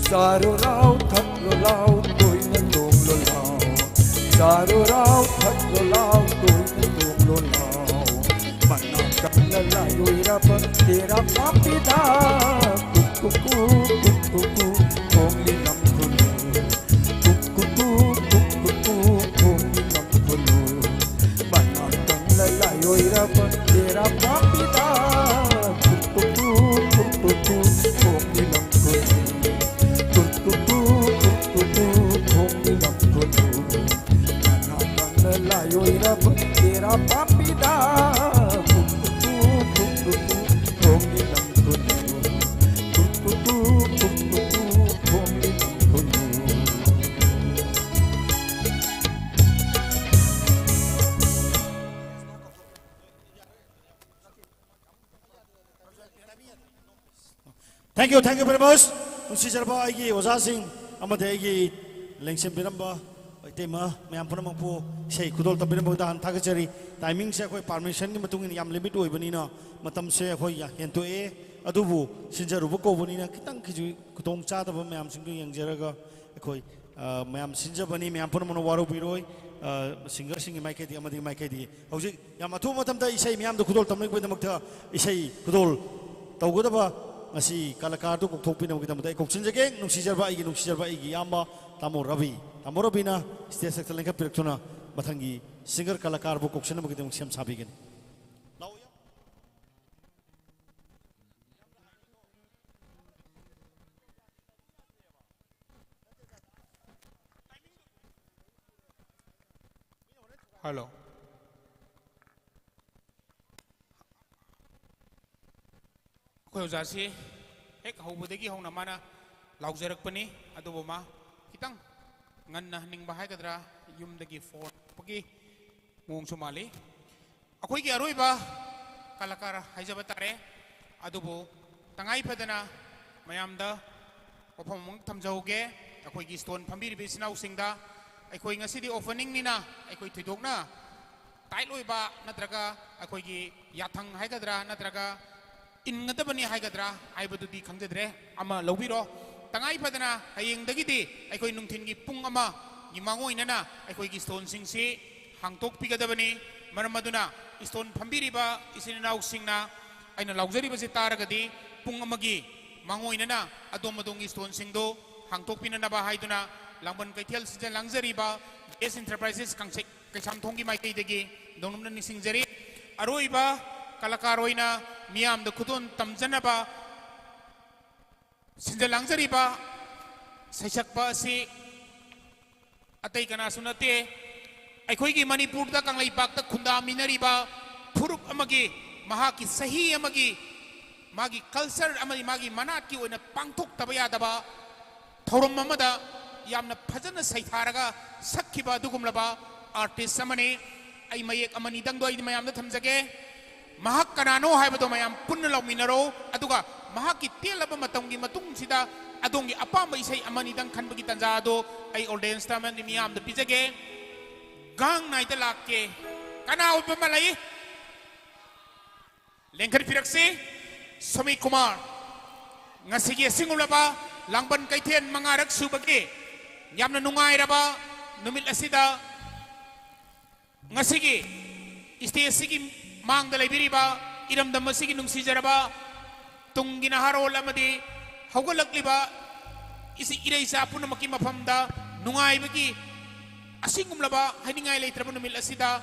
ꯆꯥꯔꯣ ꯂꯥꯎ, ꯊꯛꯂꯣ ꯂꯥꯎ, ꯇꯣꯏꯅ ꯇꯣꯡꯂꯣ ꯂꯥꯎ꯫ ꯆꯥꯔꯣ ꯂꯥꯎ, ꯊꯛꯂꯣ ꯂꯥꯎ, ꯇꯣꯏꯅ ꯇꯣꯡꯂꯣ ꯂꯥꯎ꯫ ꯃꯅꯥ ꯀꯪꯂ ꯂꯥꯏ ꯑꯣꯏꯔꯕ ꯇꯦꯔꯥ ꯄꯥꯝꯕꯤꯗ ꯀꯨꯛ ꯀꯨꯛ ꯀꯨꯛ, ꯀꯨꯛ ꯀꯨꯛ ꯀꯨꯛ ꯈꯣꯡꯂꯤ ꯂꯪꯈꯨꯅꯨ꯫ ꯀꯨꯛ ꯀꯨꯛ ꯀꯨꯛ, ꯀꯨꯛ ꯀꯨꯛ ꯀꯨꯛ ꯈꯣꯡꯂꯤ ꯂꯪꯈꯨꯅꯨ꯫ ꯃꯅꯥ ꯀꯪꯂ ꯂꯥꯏ ꯑꯣꯏꯔꯕ ꯇꯦꯔꯥ ꯄꯥꯝꯕꯤꯗ ꯀꯨꯛ ꯀꯨꯛ ꯀꯨꯛ, ꯀꯨꯛ ꯀꯨꯛ ꯀꯨꯛ ꯈꯣꯡꯂꯤ ꯂꯪꯈꯨꯅꯨ꯫ ꯂꯥꯏꯑꯣꯏꯔꯕ ꯇꯦꯔꯥ ꯄꯥꯝꯕꯤꯗ ꯀꯨꯛ ꯀꯨꯛ ꯀꯨꯛ ꯀꯨꯛ ꯀꯨꯛ ꯀꯨꯛ ꯈꯣꯡꯒꯤ ꯂꯝ ꯀꯣꯏꯌꯨ꯫ ꯀꯨꯛ ꯀꯨꯛ ꯀꯨꯛ ꯀꯨꯛ ꯀꯨꯛ ꯀꯨꯛ ꯈꯣꯡꯒꯤ ꯂꯝ ꯀꯣꯏꯌꯨ꯫ Thank you, thank you very much. ꯅꯨꯡꯁꯤꯖꯔꯕ ꯑꯩꯒꯤ ꯑꯣꯖꯥꯁꯤꯡ ꯑꯃꯗꯤ ꯑꯩꯒꯤ ꯂꯦꯡꯁꯤꯟꯕꯤꯔꯝꯕ ꯏꯇꯩꯃ ꯃꯌꯥꯝ ꯄꯨꯝꯅꯃꯛꯄꯨ ꯏꯁꯩ ꯈꯨꯗꯣꯜ ꯇꯝꯕꯤꯔꯝꯕꯒꯤꯗꯃꯛ ꯍꯥꯟꯅ ꯊꯥꯒꯠꯆꯔꯤ꯫ Timingꯁꯦ ꯑꯩꯈꯣꯏ permissionꯒꯤ ꯃꯇꯨꯡ ꯏꯟꯅ ꯌꯥꯝ limit ꯑꯣꯏꯕꯅꯤꯅ ꯃꯇꯝꯁꯦ ꯑꯩꯈꯣꯏ ꯌꯥ-, ꯍꯦꯟꯇꯣꯛꯑꯦ꯫ ꯑꯗꯨꯕꯨ ꯁꯤꯟꯖꯔꯨꯕ ꯀꯧꯕꯅꯤꯅ ꯈꯤꯇꯪ ꯈꯤꯖꯤꯛ ꯈꯨꯗꯣꯡ ꯆꯥꯗꯕ ꯃꯌꯥꯝꯁꯤꯡꯗꯨ ꯌꯦꯡꯖꯔꯒ ꯑꯩꯈꯣꯏ, ꯑ, ꯃꯌꯥꯝ ꯁꯤꯟꯖꯕꯅꯤ꯫ ꯃꯌꯥꯝ ꯄꯨꯝꯅꯃꯛꯅ ꯋꯥꯔꯧꯕꯤꯔꯣꯏ꯫ ꯑ, singerꯁꯤꯡꯒꯤ ꯃꯥꯏꯀꯩꯗꯒꯤ ꯑꯃꯗꯤ ꯃꯥꯏꯀꯩꯗꯒꯤ ꯍꯧꯖꯤꯛ ꯌꯥꯝ ꯑꯊꯨꯕ ꯃꯇꯝꯗ ꯏꯁꯩ ꯃꯤꯌꯥꯝꯗ ꯈꯨꯗꯣꯜ ꯇꯝꯅꯕꯒꯤꯗꯃꯛꯇ ꯏꯁꯩ ꯈꯨꯗꯣꯜ ꯇꯧꯒꯗꯕ ꯉꯁꯤ ꯀꯂꯥꯀꯥꯔꯗꯨ ꯀꯧꯊꯣꯛꯄꯤꯅꯕꯒꯤꯗꯃꯛꯇ ꯑꯩ ꯀꯧꯁꯤꯟꯖꯒꯦ꯫ ꯅꯨꯡꯁꯤꯖꯔꯕ ꯑꯩꯒꯤ, ꯅꯨꯡꯁꯤꯖꯔꯕ ꯑꯩꯒꯤ ꯏꯌꯥꯝꯕ ꯇꯥꯃꯣ ꯔꯕꯤ꯫ ꯇꯥꯃꯣ ꯔꯕꯤꯅ stage ꯃꯊꯛꯇ ꯂꯦꯡꯈꯠꯄꯤꯔꯛꯇꯨꯅ ꯃꯊꯪꯒꯤ singer ꯀꯂꯥꯀꯥꯔꯕꯨ ꯀꯧꯁꯤꯟꯅꯕꯒꯤꯗꯃꯛ ꯁꯦꯝ ꯁꯥꯕꯤꯒꯅꯤ꯫ ꯂꯥꯛꯑꯣ꯫ Hello. ꯑꯩꯈꯣꯏ ꯑꯣꯖꯥꯁꯤ ꯍꯦꯛ ꯍꯧꯕꯗꯒꯤ ꯍꯧꯅ ꯃꯥꯅ ꯂꯥꯎꯖꯔꯛꯄꯅꯤ꯫ ꯑꯗꯨꯕꯨ ꯃꯥ ꯈꯤꯇꯪ ꯉꯟꯅ ꯍꯟꯅꯤꯡꯕ ꯍꯥꯏꯒꯗ꯭ꯔꯥ, ꯌꯨꯝꯗꯒꯤ phone ꯂꯥꯛꯄꯒꯤ ꯃꯑꯣꯡꯁꯨ ꯃꯥꯜꯂꯤ꯫ ꯑꯩꯈꯣꯏꯒꯤ ꯑꯔꯣꯏꯕ ꯀꯂꯥꯀꯥꯔ ꯍꯥꯏꯖꯕ ꯇꯥꯔꯦ꯫ ꯑꯗꯨꯕꯨ ꯇꯉꯥꯏ ꯐꯗꯅ ꯃꯌꯥꯝꯗ ꯋꯥꯐꯝ ꯑꯃ ꯊꯝꯖꯍꯧꯒꯦ꯫ ꯑꯩꯈꯣꯏꯒꯤ stall ꯐꯝꯕꯤꯔꯤꯕ ꯏꯆꯤꯟ ꯏꯅꯥꯎꯁꯤꯡꯗ, ꯑꯩꯈꯣꯏ ꯉꯁꯤꯗꯤ openingꯅꯤꯅ ꯑꯩꯈꯣꯏ ꯊꯣꯏꯗꯣꯛꯅ tight ꯑꯣꯏꯕ ꯅꯠꯇ꯭ꯔꯒ ꯑꯩꯈꯣꯏꯒꯤ ꯌꯥꯊꯪ ꯍꯥꯏꯒꯗ꯭ꯔꯥ ꯅꯠꯇ꯭ꯔꯒ ꯏꯟꯒꯗꯕꯅꯤ ꯍꯥꯏꯒꯗ꯭ꯔꯥ ꯍꯥꯏꯕꯗꯨꯗꯤ ꯈꯪꯖꯗ꯭ꯔꯦ꯫ ꯑꯃ ꯂꯧꯕꯤꯔꯣ꯫ ꯇꯉꯥꯏ ꯐꯗꯅ ꯍꯌꯦꯡꯗꯒꯤꯗꯤ ꯑꯩꯈꯣꯏ ꯅꯨꯡꯊꯤꯟꯒꯤ ꯄꯨꯡ ꯑꯃꯒꯤ ꯃꯥꯡꯑꯣꯏꯅꯅ ꯑꯩꯈꯣꯏꯒꯤ stallꯁꯤꯡꯁꯤ ꯍꯥꯡꯇꯣꯛꯄꯤꯒꯗꯕꯅꯤ꯫ ꯃꯔꯝ ꯑꯗꯨꯅ stall ꯐꯝꯕꯤꯔꯤꯕ ꯏꯆꯤꯟ ꯏꯅꯥꯎꯁꯤꯡꯅ ꯑꯩꯅ ꯂꯥꯎꯖꯔꯤꯕꯁꯤ ꯇꯥꯔꯒꯗꯤ ꯄꯨꯡ ꯑꯃꯒꯤ ꯃꯥꯡꯑꯣꯏꯅꯅ ꯑꯗꯣꯝ ꯑꯗꯣꯝꯒꯤ stallꯁꯤꯡꯗꯨ ꯍꯥꯡꯇꯣꯛꯄꯤꯅꯅꯕ ꯍꯥꯏꯗꯨꯅ ꯂꯥꯡꯕꯟ ꯀꯩꯊꯦꯜ ꯁꯤꯟꯖ ꯂꯥꯡꯖꯔꯤꯕ ꯖꯦ ꯑꯦꯁ Enterprises ꯀꯪꯁꯩ ꯀꯩꯁꯥꯝꯊꯣꯡꯒꯤ ꯃꯥꯏꯀꯩꯗꯒꯤ ꯅꯧꯅꯝꯅ ꯅꯤꯡꯁꯤꯡꯖꯔꯤ꯫ ꯑꯔꯣꯏꯕ ꯀꯂꯥꯀꯥꯔ ꯑꯣꯏꯅ ꯃꯤꯌꯥꯝꯗ ꯈꯨꯗꯣꯜ ꯇꯝꯖꯅꯕ ꯁꯤꯟꯖ ꯂꯥꯡꯖꯔꯤꯕ ꯁꯩꯁꯛꯄ ꯑꯁꯤ ꯑꯇꯩ ꯀꯅꯥꯁꯨ ꯅꯠꯇꯦ, ꯑꯩꯈꯣꯏꯒꯤ ꯃꯅꯤꯄꯨꯔꯗ ꯀꯪꯂꯩꯄꯥꯛꯇ ꯈꯨꯟꯗꯥꯃꯤꯟꯅꯔꯤꯕ ꯐꯨꯔꯨꯞ ꯑꯃꯒꯤ, ꯃꯍꯥꯛꯀꯤ ꯆꯍꯤ ꯑꯃꯒꯤ, ꯃꯥꯒꯤ culture ꯑꯃꯗꯤ ꯃꯥꯒꯤ ꯃꯅꯥꯠꯀꯤ ꯑꯣꯏꯅ ꯄꯥꯡꯊꯣꯛꯇꯕ ꯌꯥꯗꯕ ꯊꯧꯔꯝ ꯑꯃꯗ ꯌꯥꯝꯅ ꯐꯖꯅ ꯁꯩꯊꯥꯔꯒ ꯁꯛꯈꯤꯕ ꯑꯗꯨꯒꯨꯝꯂꯕ artist ꯑꯃꯅꯤ꯫ ꯑꯩ ꯃꯌꯦꯛ ꯑꯃꯅꯤꯗꯪꯗꯣ ꯑꯩ ꯃꯌꯥꯝꯗ ꯊꯝꯖꯒꯦ꯫ ꯃꯍꯥꯛ ꯀꯅꯥꯅꯣ ꯍꯥꯏꯕꯗꯣ ꯃꯌꯥꯝ ꯄꯨꯟꯅ ꯂꯥꯎꯃꯤꯟꯅꯔꯣ, ꯑꯗꯨꯒ ꯃꯍꯥꯛꯀꯤ ꯇꯦꯜꯂꯕ ꯃꯇꯝꯒꯤ ꯃꯇꯨꯡꯁꯤꯗ ꯑꯗꯣꯝꯒꯤ ꯑꯄꯥꯝꯕ ꯏꯁꯩ ꯑꯃꯅꯤꯗꯪ ꯈꯟꯕꯒꯤ ꯇꯥꯟꯖꯥ ꯑꯗꯣ ꯑꯩ audience ꯑꯃꯗꯤ ꯃꯤꯌꯥꯝꯗ ꯄꯤꯖꯒꯦ꯫ ꯒꯥꯡ ꯅꯥꯏꯗ ꯂꯥꯛꯀꯦ꯫ ꯀꯅꯥ ꯑꯣꯏꯕ ꯑꯃ ꯂꯩ? ꯂꯦꯡꯈꯠꯄꯤꯔꯛꯁꯤ꯫ ꯁꯣꯃꯤ ꯀꯨꯃꯥꯔ, ꯉꯁꯤꯒꯤ ꯑꯁꯤꯒꯨꯝꯂꯕ ꯂꯥꯡꯕꯟ ꯀꯩꯊꯦꯜ ꯃꯉꯥꯔꯛ ꯁꯨꯕꯒꯤ ꯌꯥꯝꯅ ꯅꯨꯡꯉꯥꯏꯔꯕ ꯅꯨꯃꯤꯠ ꯑꯁꯤꯗ ꯉꯁꯤꯒꯤ stage ꯑꯁꯤꯒꯤ ꯃꯥꯡꯗ ꯂꯩꯕꯤꯔꯤꯕ ꯏꯔꯝꯗꯝ ꯑꯁꯤꯒꯤ ꯅꯨꯡꯁꯤꯖꯔꯕ ꯇꯨꯡꯒꯤ ꯅꯍꯥꯔꯣꯜ ꯑꯃꯗꯤ ꯍꯧꯒꯠꯂꯛꯂꯤꯕ ꯏꯁꯤ-, ꯏꯔꯩꯆꯥ ꯄꯨꯝꯅꯃꯛꯀꯤ ꯃꯐꯝꯗ ꯅꯨꯡꯉꯥꯏꯕꯒꯤ ꯑꯁꯤꯒꯨꯝꯂꯕ ꯍꯥꯏꯅꯤꯡꯉꯥꯏ ꯂꯩꯇ꯭ꯔꯕ ꯅꯨꯃꯤꯠ ꯑꯁꯤꯗ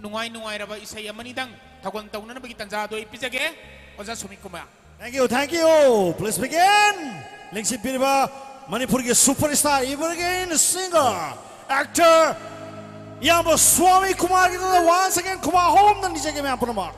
ꯅꯨꯡꯉꯥꯏ ꯅꯨꯡꯉꯥꯏꯔꯕ ꯏꯁꯩ ꯑꯃꯅꯤꯗꯪ ꯊꯧꯒꯜ ꯇꯧꯅꯅꯕꯒꯤ ꯇꯥꯟꯖꯥ ꯑꯗꯨ ꯑꯩ ꯄꯤꯖꯒꯦ꯫ ꯑꯣꯖꯥ Sumit Kumar. Thank you, thank you. Please begin. ꯂꯦꯡꯁꯤꯟꯕꯤꯔꯤꯕ ꯃꯅꯤꯄꯨꯔꯒꯤ superstar, evergreen singer, actor ꯏꯌꯥꯝꯕ ꯁ꯭ꯋꯥꯃꯤ ꯀꯨꯃꯥꯔꯒꯤꯗꯃꯛꯇ once again ꯈꯨꯕꯥꯛ ꯍꯧꯅ ꯅꯤꯖꯒꯦ ꯃꯌꯥꯝ ꯄꯨꯝꯅꯃꯛ꯫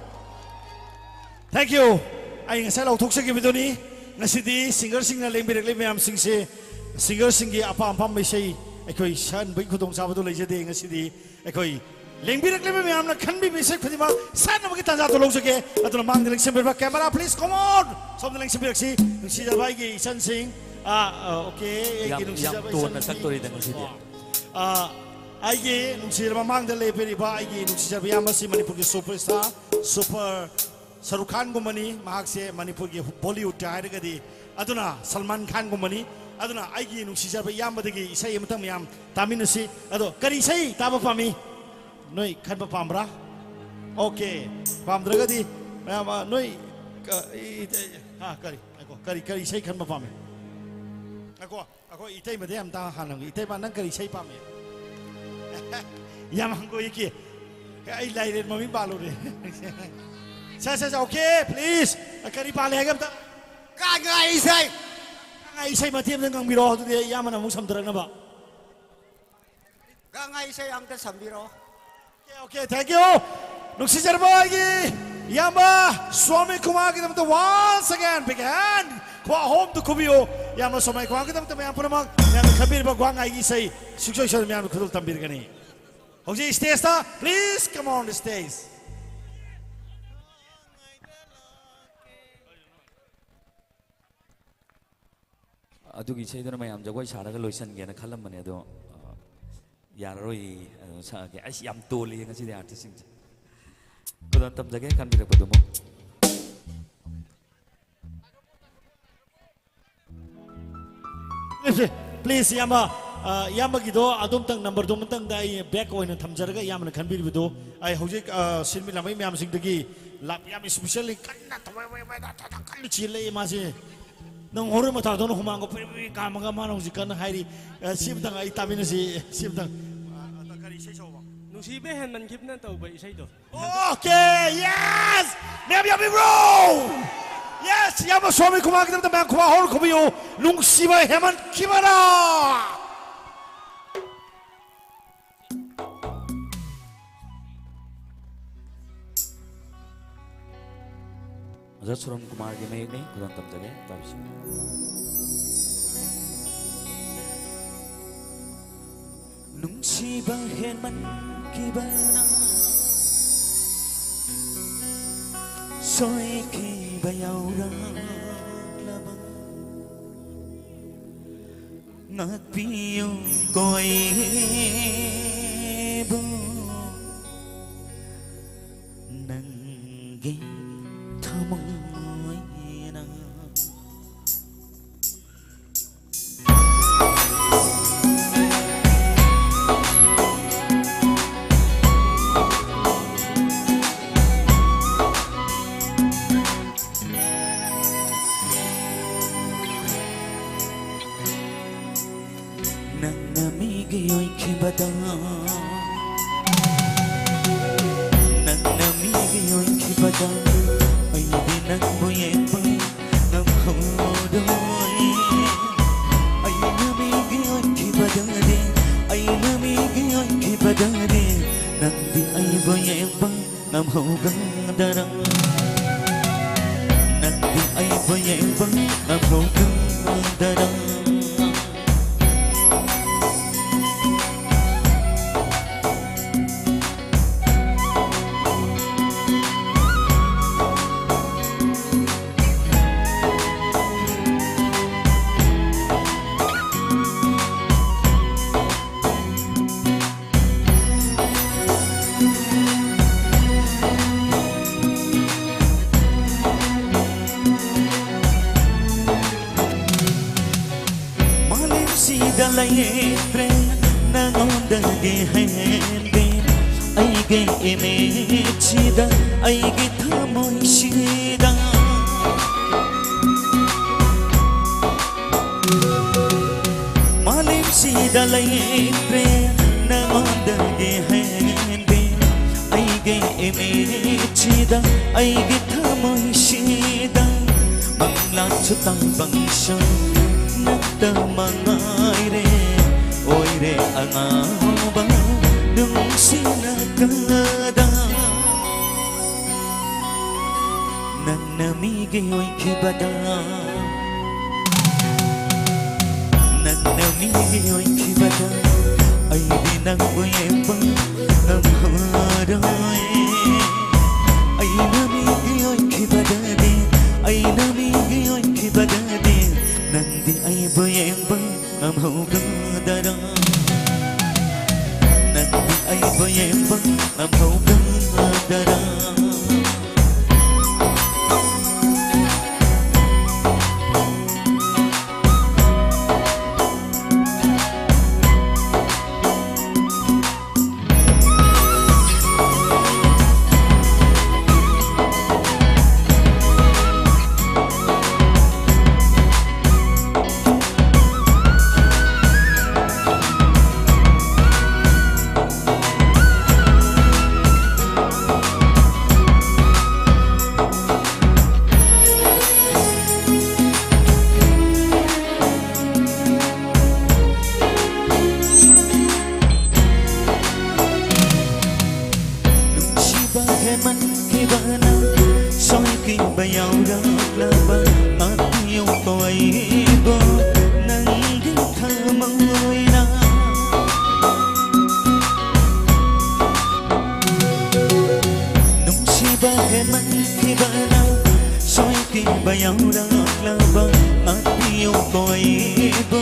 Thank you. ꯑꯩ ꯉꯁꯥꯏ ꯂꯥꯎꯊꯣꯛꯆꯈꯤꯕꯗꯨꯅꯤ꯫ ꯉꯁꯤꯗꯤ singerꯁꯤꯡꯅ ꯂꯦꯡꯕꯤꯔꯛꯂꯤꯕ ꯃꯌꯥꯝꯁꯤꯡꯁꯦ, singerꯁꯤꯡꯒꯤ ꯑꯄꯥꯝ ꯑꯄꯥꯝꯕ ꯏꯁꯩ ꯑꯩꯈꯣꯏ ꯁꯛꯍꯟꯕꯒꯤ ꯈꯨꯗꯣꯡꯆꯥꯕꯗꯨ ꯂꯩꯖꯗꯦ꯫ ꯉꯁꯤꯗꯤ ꯑꯩꯈꯣꯏ ꯂꯦꯡꯕꯤꯔꯛꯂꯤꯕ ꯃꯌꯥꯝꯅ ꯈꯟꯕꯤꯕ ꯏꯁꯩ ꯈꯨꯗꯤꯡꯃꯛ ꯁꯛꯅꯕꯒꯤ ꯇꯥꯟꯖꯥꯗꯨ ꯂꯧꯖꯒꯦ꯫ ꯑꯗꯨꯅ ꯃꯥꯡꯗ ꯂꯦꯡꯁꯤꯟꯕꯤꯔꯕ camera, please, come on. ꯁꯣꯝꯗ ꯂꯦꯡꯁꯤꯟꯕꯤꯔꯛꯁꯤ꯫ ꯅꯨꯡꯁꯤꯖꯕ ꯑꯩꯒꯤ ꯏꯆꯟꯁꯤꯡ꯫ ꯑꯥ, ꯑꯥ, okay. ꯑꯩꯒꯤ ꯌꯥꯝ, ꯅꯨꯡꯁꯤꯖꯕ ꯌꯥꯝ ꯇꯣꯟꯅ ꯏꯆꯟꯁꯤꯡ꯫ ꯁꯛꯇꯣꯔꯤꯗ ꯉꯁꯤꯗꯤ꯫ ꯑꯥ, ꯑꯩꯒꯤ ꯅꯨꯡꯁꯤꯖꯕ ꯃꯥꯡꯗ ꯂꯦꯞꯄꯤꯔꯤꯕ ꯑꯩꯒꯤ ꯅꯨꯡꯁꯤꯖꯕ ꯏꯌꯥꯝꯕꯁꯤ ꯃꯅꯤꯄꯨꯔꯒꯤ superstar, super ꯁꯔꯨꯛ ꯈꯥꯟꯒꯨꯝꯕꯅꯤ꯫ ꯃꯍꯥꯛꯁꯦ ꯃꯅꯤꯄꯨꯔꯒꯤ Bollywoodꯇ ꯍꯥꯏꯔꯒꯗꯤ, ꯑꯗꯨꯅ ꯁꯜꯃꯥꯟ ꯈꯥꯟꯒꯨꯝꯕꯅꯤ꯫ ꯑꯗꯨꯅ ꯑꯩꯒꯤ ꯅꯨꯡꯁꯤꯖꯕ ꯏꯌꯥꯝꯕꯗꯒꯤ ꯏꯁꯩ ꯑꯃꯇꯪ ꯃꯌꯥꯝ ꯇꯥꯃꯤꯟꯅꯁꯤ꯫ ꯑꯗꯣ ꯀꯔꯤ ꯏꯁꯩ ꯇꯥꯕ ꯄꯥꯝꯃꯤ? ꯅꯣꯏ ꯈꯟꯕ ꯄꯥꯝꯕ꯭ꯔꯥ? Okay, ꯄꯥꯝꯗ꯭ꯔꯒꯗꯤ ꯃꯌꯥꯝ, ꯑ, ꯅꯣꯏ, ꯑ, ꯏ-, ꯏ-, ꯑ, ꯀꯔꯤ, ꯉꯥꯏꯈꯣ, ꯀꯔꯤ, ꯀꯔꯤ ꯏꯁꯩ ꯈꯟꯕ ꯄꯥꯝꯃꯤ? ꯉꯥꯏꯈꯣ꯫ ꯑꯩꯈꯣꯏ ꯏꯇꯩꯃꯗ ꯑꯝꯇ ꯍꯥꯟꯅ ꯍꯪꯒꯦ꯫ ꯏꯇꯩꯃ, ꯅꯪ ꯀꯔꯤ ꯏꯁꯩ ꯄꯥꯝꯃꯤ? ꯌꯥꯝ ꯍꯪꯒꯣꯏ ꯀꯤ꯫ ꯑꯩ ꯂꯥꯏꯔꯦꯟ ꯃꯃꯤꯡ ꯄꯥꯜꯂꯨꯔꯦ꯫ ꯁꯦ, ꯁꯦ, ꯁꯦ, okay, please. ꯀꯔꯤ ꯄꯥꯜꯂꯦ ꯍꯥꯏꯒꯦ ꯑꯝꯇ? ꯀꯥꯡꯉꯥꯏ ꯏꯁꯩ꯫ ꯀꯥꯡꯉꯥꯏ ꯏꯁꯩ ꯃꯇꯦꯛ ꯑꯝꯇ ꯉꯪꯕꯤꯔꯣ, ꯑꯗꯨꯗꯤ ꯑꯩ ꯏꯌꯥꯝꯕꯅ ꯑꯃꯨꯛ ꯁꯝꯊꯔꯛꯅꯕ꯫ ꯒꯥꯡꯉꯥꯏ ꯏꯁꯩ ꯑꯝꯇ ꯁꯝꯕꯤꯔꯛꯑꯣ꯫ Okay, okay, thank you. ꯅꯨꯡꯁꯤꯖꯔꯕ ꯑꯩꯒꯤ ꯏꯌꯥꯝꯕ swami ꯀꯨꯃꯥꯔꯒꯤꯗꯃꯛꯇ once again big hand, ꯈꯨꯕꯥꯛ ꯑꯍꯨꯝꯗꯨ ꯈꯨꯕꯤꯌꯨ꯫ ꯏꯌꯥꯝꯕ ꯁ꯭ꯋꯥꯃꯤ ꯀꯨꯃꯥꯔꯒꯤꯗꯃꯛꯇ ꯃꯌꯥꯝ ꯄꯨꯝꯅꯃꯛ ꯃꯌꯥꯝꯅ ꯈꯟꯕꯤꯔꯤꯕ ꯒꯥꯡꯉꯥꯏꯒꯤ ꯏꯁꯩ ꯁꯨꯡꯁꯣꯏ ꯁꯣꯏꯗꯅ ꯃꯌꯥꯝꯅ ꯈꯨꯗꯣꯜ ꯇꯝꯕꯤꯔꯒꯅꯤ꯫ ꯍꯧꯖꯤꯛ stage ꯇ, please come on the stage. ꯑꯗꯨꯒꯤ ꯏꯁꯩꯗꯨꯅ ꯃꯌꯥꯝ ꯖꯒꯣꯏ ꯁꯥꯔꯒ ꯂꯣꯏꯁꯤꯟꯒꯦꯅ ꯈꯜꯂꯝꯕꯅꯦ, ꯑꯗꯣ, ꯑ, ꯌꯥꯔꯔꯣꯏ, ꯑꯗꯨꯝ ꯁꯛꯑꯒꯦ꯫ ꯑꯩꯁ, ꯌꯥꯝ ꯇꯣꯜꯂꯤ ꯉꯁꯤꯗꯤ artist ꯁꯤꯡꯁꯦ꯫ ꯈꯨꯗꯣꯜ ꯇꯝꯖꯒꯦ ꯈꯟꯕꯤꯔꯛꯄꯗꯨꯃꯛ꯫ Please, please, ꯏꯌꯥꯝꯕ, ꯑ, ꯏꯌꯥꯝꯕꯒꯤꯗꯣ ꯑꯗꯨꯝꯇꯪ number ꯗꯣ ꯑꯃꯇꯪꯗ ꯑꯩ back ꯑꯣꯏꯅ ꯊꯝꯖꯔꯒ ꯏꯌꯥꯝꯕꯅ ꯈꯟꯕꯤꯔꯤꯕꯗꯣ ꯑꯩ ꯍꯧꯖꯤꯛ, ꯑ, ꯁꯤꯟꯃꯤ ꯂꯥꯡꯃꯤ ꯃꯌꯥꯝꯁꯤꯡꯗꯒꯤ ꯂꯥꯛ ꯌꯥꯝ specially ꯀꯟꯅ ꯊꯋꯥꯏ ꯋꯥꯏ ꯋꯥꯏꯗ ꯊ-, ꯊ-, ꯀꯟꯅ ꯆꯦꯜꯂꯛꯑꯦ ꯃꯥꯁꯦ꯫ ꯅꯪ ꯍꯣꯔꯦꯟ ꯃꯊꯥꯛꯇꯧꯅ ꯍꯨꯃꯥꯡꯒ ꯄ꯭ꯔꯤ ꯄ꯭ꯔꯤ ꯀꯥꯝꯃꯒ ꯃꯥꯅ ꯍꯧꯖꯤꯛ ꯀꯟꯅ ꯍꯥꯏꯔꯤ꯫ ꯑ, ꯁꯤ ꯑꯃꯇꯪ ꯑꯩ ꯇꯥꯃꯤꯟꯅꯁꯤ, ꯁꯤ ꯑꯃꯇꯪ꯫ ꯑ, ꯑ, ꯀꯔꯤ ꯏꯁꯩ ꯁꯛꯎꯕ? ꯅꯨꯡꯁꯤꯕ ꯍꯦꯟꯃꯟꯈꯤꯕꯅ ꯇꯧꯕ ꯏꯁꯩꯗꯣ꯫ Okay, yes! ꯃꯌꯥꯝ ꯌꯥꯕꯤꯕ꯭ꯔꯣ? Yes! ꯏꯌꯥꯝꯕ ꯁ꯭ꯋꯥꯃꯤ ꯀꯨꯃꯥꯔꯒꯤꯗꯃꯛꯇ ꯃꯌꯥꯝ ꯈꯨꯕꯥꯛ ꯍꯧꯅ ꯈꯨꯕꯤꯌꯨ꯫ ꯅꯨꯡꯁꯤꯕ ꯍꯦꯃꯟꯈꯤꯕꯅ꯫ ꯑꯣꯖꯥ ꯁꯨꯔꯝ ꯀꯨꯃꯥꯔꯒꯤ ꯃꯌꯦꯛꯅꯤ, ꯈꯨꯗꯣꯜ ꯇꯝꯖꯒꯦ, ꯇꯥꯕꯤꯁꯤ꯫ ꯅꯨꯡꯁꯤꯕ ꯍꯦꯟꯃꯟꯈꯤꯕꯅ ꯁꯣꯏꯈꯤꯕ ꯌꯥꯎꯔꯛꯂꯕ ꯉꯥꯛꯄꯤꯌꯨ ꯀꯣ ꯑꯩꯕꯨ ꯅꯪꯒꯤ ꯊꯃꯣꯏꯅ꯫ ꯅꯪꯅ ꯃꯤꯒꯤ ꯑꯣꯏꯈꯤꯕꯗ, ꯅꯪꯅ ꯃꯤꯒꯤ ꯑꯣꯏꯈꯤꯕꯗ, ꯑꯩꯗꯤ ꯅꯪꯕꯨ ꯌꯦꯡꯕ ꯉꯝꯍꯧꯔꯣꯏ꯫ ꯑꯩꯅ ꯃꯤꯒꯤ ꯑꯣꯏꯈꯤꯕꯗꯗꯤ, ꯑꯩꯅ ꯃꯤꯒꯤ ꯑꯩꯕꯨ ꯌꯦꯡꯕ ꯉꯝꯍꯧꯒꯗꯔꯥ? ꯅꯪꯗꯤ ꯑꯩꯕꯨ ꯌꯦꯡꯕ ꯉꯝꯍꯧꯒꯗꯔꯥ? ꯃꯥꯂꯦꯝꯁꯤꯗ ꯂꯩꯇ꯭ꯔꯦ ꯅꯉꯣꯟꯗꯒꯤ ꯍꯦꯟꯕꯤ, ꯑꯩꯒꯤ ꯏꯃꯤꯠꯁꯤꯗ, ꯑꯩꯒꯤ ꯊꯃꯣꯏꯁꯤꯗ꯫ ꯃꯥꯂꯦꯝꯁꯤꯗ ꯂꯩꯇ꯭ꯔꯦ ꯅꯉꯣꯟꯗꯒꯤ ꯍꯦꯟꯕꯤ, ꯑꯩꯒꯤ ꯏꯃꯤꯠꯁꯤꯗ, ꯑꯩꯒꯤ ꯊꯃꯣꯏꯁꯤꯗ꯫ ꯃꯪꯂꯥꯟꯁꯨ ꯇꯥꯏꯕꯪꯁꯨ ꯅꯪꯇ ꯃꯉꯥꯏꯔꯦ, ꯑꯣꯏꯔꯦ ꯑꯉꯥꯎꯕ ꯅꯨꯡꯁꯤꯅ ꯀꯜꯂꯗ꯫ ꯅꯪꯅ ꯃꯤꯒꯤ ꯑꯣꯏꯈꯤꯕꯗ, ꯅꯪꯅ ꯃꯤꯒꯤ ꯑꯣꯏꯈꯤꯕꯗ, ꯑꯩꯗꯤ ꯅꯪꯕꯨ ꯌꯦꯡꯕ ꯉꯝꯃꯔꯣꯏ꯫ ꯑꯩꯅ ꯃꯤꯒꯤ ꯑꯣꯏꯈꯤꯕꯗꯗꯤ, ꯑꯩꯅ ꯃꯤꯒꯤ ꯑꯣꯏꯈꯤꯕꯗꯗꯤ, ꯅꯪꯗꯤ ꯑꯩꯕꯨ ꯌꯦꯡꯕ ꯉꯝꯍꯧꯒꯗꯔꯥ? ꯅꯪꯗꯤ ꯑꯩꯕꯨ ꯌꯦꯡꯕ ꯉꯝꯍꯧꯒꯗꯔꯥ? ꯃꯟꯈꯤꯕꯅ ꯁꯣꯏꯈꯤꯕ ꯌꯥꯎꯔꯛꯂꯕ ꯉꯥꯛꯄꯤꯌꯨꯀꯣ ꯑꯩꯕꯨ ꯅꯪꯒꯤ ꯊꯃꯣꯏꯅ꯫ ꯅꯨꯡꯁꯤꯕ ꯍꯦꯟꯃꯟꯈꯤꯕꯅ ꯁꯣꯏꯈꯤꯕ ꯌꯥꯎꯔꯛꯂꯕ ꯉꯥꯛꯄꯤꯌꯨꯀꯣ ꯑꯩꯕꯨ